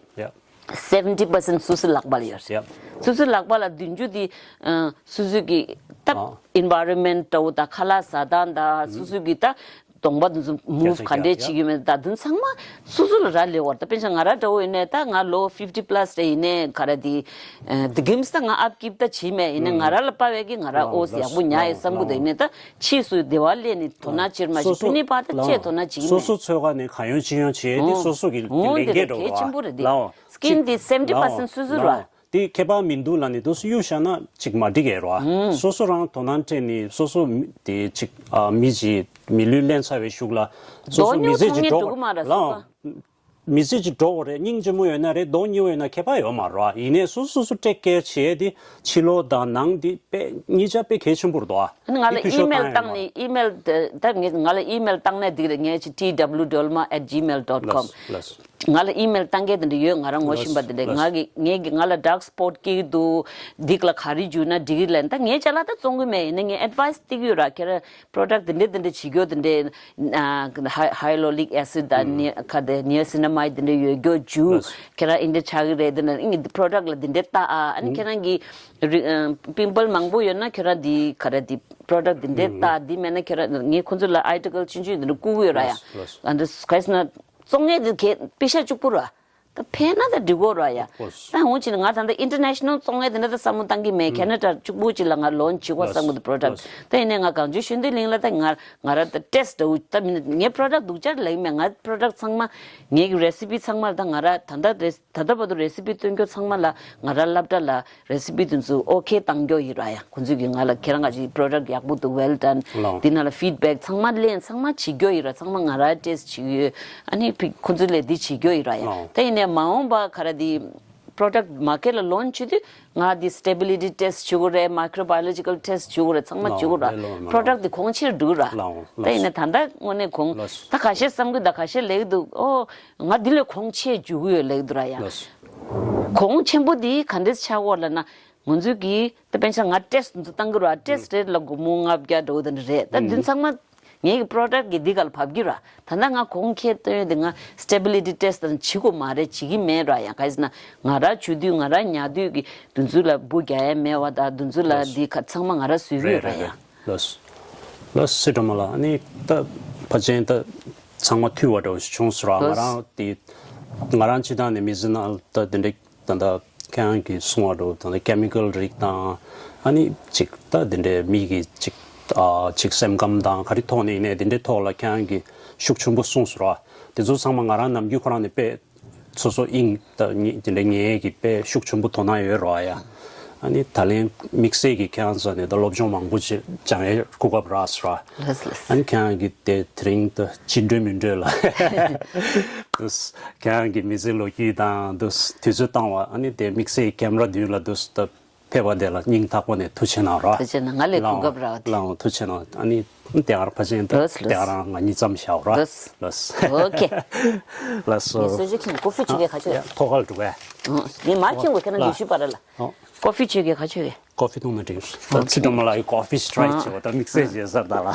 seventy percent སོ་སོའི་ལག་པ་ལ་ཡོད་རེད། Yep. སོ་སོའི་ལག་པ་ལ་བདུན་ཅུ་དེ་ཨ་སོ་སོའི་གི་ད་ཨ་environment འདྲ་བོ་དང་ཁ་ལག་ཟ་སྟངས་དང་སོ་སོའི་གི་ད་གདོང་པ་དེ་ཚོ་move སྐད་ཆ་ག་འདྲས་རྒྱག་བྱེད་ཀྱི་ཡོད་མེད་ད་དེ་ཚང་མ་སོ་སོ་ལ་རག་ལས་བར་ད་དཔེ་ཆ་ང་རང་འདྲ་བོ་ཡིན་ནའི་ད་ང་ལོ་fifty plus རེད་ཡིན་ནའི་ག་རེ་དེ་ཨ་དེ་གིམ་ད་ང་upkeep ད་བྱེད་མེད་ཡིན་ནའི་ང་རང་ལ་དཔའ་བའི་གི་ང་རང་ཨོ་ཡག་པོ་ཉར་ཡོད་བསམ་གི་འདུག་ཡིན་ནའི་ད་ཕྱིས་སུ་བདེ་བ་སླེབས་ནས་དོ་སྣང་བྱེད་མ་ཤེས་ཕུ་ནི་པ་ད་ཆེས་དོ་སྣང་བྱེད་ཀྱི་མེད། སོ་སོ་ཚོའི་ཁ་ནས་གང་ཡོང་ཅི་ཡོང་བྱེད་དེ་སོ་སོ་གི་ལས་འགན་འགྲོ་རོགས་ལའོ། སྐྱིན་དེ་seventy percent སོ་སོ་ར། དེ་ཁྱད་པར་མི་འདུག་ལ་ནི་དུ་གཡུག་བཞག་ན་ཅིག་མ་འགྲིག་གས་རོ། སོ་སོ་རང་དོ་སྣང་སྤྲད་ནི་སོ་སོ་དེ་ཅིག་མི་ཅིག་མི་ལུས་ལེན་ཚར་བའི་གཞུག་ལ་སོ་སོ་མི་ཚེ་ཅིག་འགྲོ་བ་ལའོ། མི་ཚེ་ཅིག་འགྲོ་བ་རེད། སྙིང་རྗེ་མོ་ཡོད་ན་རེད། མདོག་ཉེས་པོ་ཡོད་ན་ཁྱད་པར་ཡོད་མ་རེད་བ། ཡིན་ནའི་སོ་སོ་སོ་སོ་ཊེག་ཀེར་བྱས་དེ་ཕྱི་ལོགས་དང་ནང་དེ་དཔེ་གཉིས་ཆ་དཔེ་གལ་ཆེན་པོ་རེད་དོ། ཨ་ནི་ང་ལ་ཨི་མེལ་བཏང་ནས་ཨི་མེལ་ད་ངས་ང་ལ་ཨི་མེལ་བཏང་ནས་འདི་རེད། ངས་ཅི་T W Dolma at gmail dot com ལགས་ལགས། ང་ལ་ཨི་མེལ་བཏང་མཁན་དེ་འདྲ་ཡོད། ང་རང་ངོ་ཤེས་པ་དེ་འདྲ་ང་གི་ངས་ཀྱི་ང་ལ་dark spot སྐྱེ་གི་འདུག་འདི་ལ་ག་རེ་བྱུག་ན་འགྲིག་གི་ལན་ད་ངས་ཅ་ལག་ད་བཙོང་གི་མེད། ཡིན་ནའི་ངས་advice སྟེར་གི་ཡོད་ར། ཁྱེད་རང་product འདི་འདྲ་འདི་འདྲ་བྱེད་རྒྱུ་འདི་འདྲ་ཨ་hyaluronic acid དང་ནི་ག་དེ་niacinamide འདི་འདྲ་ཡོད་རྒྱུ་བྱུག་ལགས། ཁྱེད་རང་འདི་འདྲ་ཆགས་ཀྱི་རེད། འདི་འདྲ་ཨིན་product ལ་འདི་འདྲ་ལྟ་ཨ། ཨ་ནི་ཁྱེད་རང་གི་རི་ཨ་pimple མང་པོ་ཡོད་ན་ཁྱེད་རང་འདི་ག་རེ་འདི་product འདི་འདྲ་ལྟ། འདི་མེད་ན་ཁྱེད་རང་ངས་ཁོ་ཚོ་ལ་article ཆུང་ཆུང་འདི་འདྲ་བསྐུར་གི་ཡོད་ར་ཡ། ལགས་ལགས། ཨ་འདི་ག་རེ་ཟེར་ན། བཙོང་མཁན་དེ་གས་པེ་ཤ་གཅིག་པུ་ར། ད་ཕན་ན་ད་འགྲིག་གོ་ར་ཡ། Of course. ད་འོང་ཕྱིན་ང་ད་ལྟ་international བཙོང་མཁན་དེ་འདྲ་ད་བསམ་བློ་བཏང་གི་མེད། ཁེ་ན་ཌ་གཅིག་པུ་གཅིག་ལ་ང་launch བྱེད་དགོས་བསམ་གི་འདུག product. ལགས། ད་ཡིན་ནའི་ང་གངས་ལྗོངས་ཤུན་ཏུའི་གླིང་ལ་ད་ང་ང་ར་ད་test འདྲ་བོ་ད་མིན་ངའི་product སྡུག་ཅག་ལབ་ཀྱི་མེད། ང་product ཚང་མ་ངའི་གི་recipe ཚང་མ་ད་ང་ར་ད་ལྟ་རེ་ད་ལྟ་བར་དུ་recipe སྟོན་རྒྱུ་ཚང་མ་ལ་ང་ར་སློབ་གྲྭ་ལ་recipe དེ་ཚོ་okay བཏང་རྒྱུ་ཡིན་ར་ཡ། ཁོང་ཚོས་ཀྱིས་ང་ལ་ཁྱེད་རང་ག་ཅིག་product ཡག་པོ་འདུག well done ལགས། འདི་ནང་ལ་feedback ཚང་མ་ལེན་ཚང་མ་བྱེད་རྒྱུ་ཡིན་ར། ཚང་མ་ང་ར་test བྱེད་ཀྱི་ཡོད། ཨ་ནི་ཕི་ཁོང་ཚོ་ལས་འདི་བྱེད་རྒྱུ་ཡིན་ར་ཡ། ལགས། ད་ཡིན་ནའི་མ་འོངས་པ་ག་ར་འདི་product market ལ་launch བྱེད་དུས་ང་འདི་stability test བྱེད་དགོས་རེད། microbiological test བྱེད་དགོས་རེད། ཚང་མ་བྱེད་དགོས་ར། ལགས་ལགས་ལགས། Product འདི་གོང་ཆེར་འགྲོ་གི་ར། ལགས་ལགས། ད་ཡིན་ནའི་ད་ལྟ་དངོས་གནས་གོང་ལགས། ད་ཁ་ཤས་བསམ་གི་ད་ཁ་ཤས་ལེགས་འདུག་ཨོ་ང་འདི་ལས་གོང་ཆེ་འཇུག་གི་ཡོད་ལེགས་འདུག་ར་ཡ། ལགས། གོང་ཆེན་པོ་འདི་ག་འདྲས་ཆགས་ཡོད་ལབ་ན། ང་ཚོས་ཀྱིས་ད་དཔེར་ན་ང་test འདི་བཏང་གི་ར། test རེད་ལ་སྒོར་མོ་ལྔ་བརྒྱ་འགྲོ་གི་འདི་རེད། ད་འདི་ཚང་མ་ངའི་གི་product གི་འདི་ག་ལ་བབས་ཀྱི་ར། ད་ལྟ་ང་གོང་ཁེ་བཏོན་ཡོད་འདི་ང་stability test དང་བྱེད་དགོས་མ་རེད། བྱེད་ཀྱི་མེད་ར་ཡ། ག་ཡིན་ཟེར་ན་ང་ར་བྱེད་དུས་ང་ར་ཉར་དུས་ཀྱི་འདི་ཚོ་ལ་འབུ་རྒྱག་ཡ་མེད་པ་དང་འདི་ཚོ་ལ་འདི་ག་ཚང་མ་ང་ར་བཟོས་ཀྱི་ཡོད་ར་ཡ། ལགས་ལགས། སི་ཌོ་མ་ལགས། ཨ་ནི་ད་ཕལ་ཆེར་ད་ཚང་མ་ཐུལ་བ་འདྲ་བོ་ཞིག་བྱུང་སོང་ར། ང་རང་དེ་ང་རང་སྤྱི་བཏང་ནས་མི་ཟིན་ན་ད་དེ་འདྲ་ད་ལྟ་ཁྱེད་རང་གིས་གསུངས་པ་འདྲ་བོ་ད་ལྟ་chemical རིགས་དང་ཨ་ནི་ཅིག་ད་དེ་འདྲའི་མི་གི་ཅིག་ཨ་ཅིག་སེམས་ཁམས་དང་ག་རེ་ཐོག་ནས་ཡིན་ནའི་དེ་འདྲའི་ཐོག་ལ་ཁྱེད་རང་གིས་ཤུགས་ཆེན་པོ་གསུངས་སོང་ར། དེ་ཚོ་ཚང་མ་ང་རང་ནམ་རྒྱུན་ཁོ་རང་ནས་དཔེ་སོ་སོ་དབྱིངས་ད་ཉི་དེ་འདྲ་ངེད་ཀྱི་དཔེ་ཤུགས་ཆེན་པོ་དོ་སྣང་ཡོད་རོགས་ཡ། ཨ་ནི་ད་ལན་དམིགས་བསལ་གྱི་ཁྱེད་རང་ཚོ་ནས་ད་སློབ་སྦྱོང་མང་པོ་ཅིག་སྦྱང་ཡའི་གོ་སྐབས་རག་སོང་ར། ལགས་ལགས། ཨ་ནི་ཁྱེད་རང་གི་དེ་དེ་རིང་ད་ཕྱི་འགྲོས་མི་འགྲོས་ལ་དུས་ཁྱེད་རང་གི་མི་ཚེ་ལོ་རྒྱུས་དང་དུས་དུས་ཚོད་བཏང་བ་ཨ་ནི་དེ་དམིགས་བསལ་གྱི་ཀེམ་ར་མདུན་ལ་དུས་ད་ཕེབས་པ་དེ་ལ་སྙིང་ཐག་པ་ནས་ཐུགས་རྗེ་གནང་རོགས། ཐུགས་རྗེ་གནང་། ང་ལས་གོ་སྐབས་རག་པ་དེ། ལགས་ཐུགས་རྗེ་གནང་། ཨ་ནི་དེ་གར་ཕ་ཆེན་ད་ལགས་ལགས། དེ་གར་ང་གཉིས་ཙམ་བཞག་རོགས། ལགས་ལགས། ཨོ་ཁེ། ལགས་སོ། ངས་གསོལ་ཇ་ཁྱེར་ཀོ་ཕི་བྱུག་གེ་ག་ཅོ། ཡ་ཐོག་ཁར་འགྲོ་གས། ངས་མར་ཁྱེར་དགོས་ཁྱེད་རང་ལགས་ལས་ཞུས་པ་ར་ལ། ཨོ། ཀོ་ཕི་བྱུག་གེ་ག་ཅོ་གེ། ཀོ་ཕི་འཐུང་ན་འགྲིག་རེད། ད་ཚིག་སྒྲོལ་མ་ལགས་ཀྱིས་ཀོ་ཕི་སི་ཊི་རའི་ཨ་བྱེད་པ་ད་དམིགས་བསལ་བྱས་ཟེར་ད་ལ།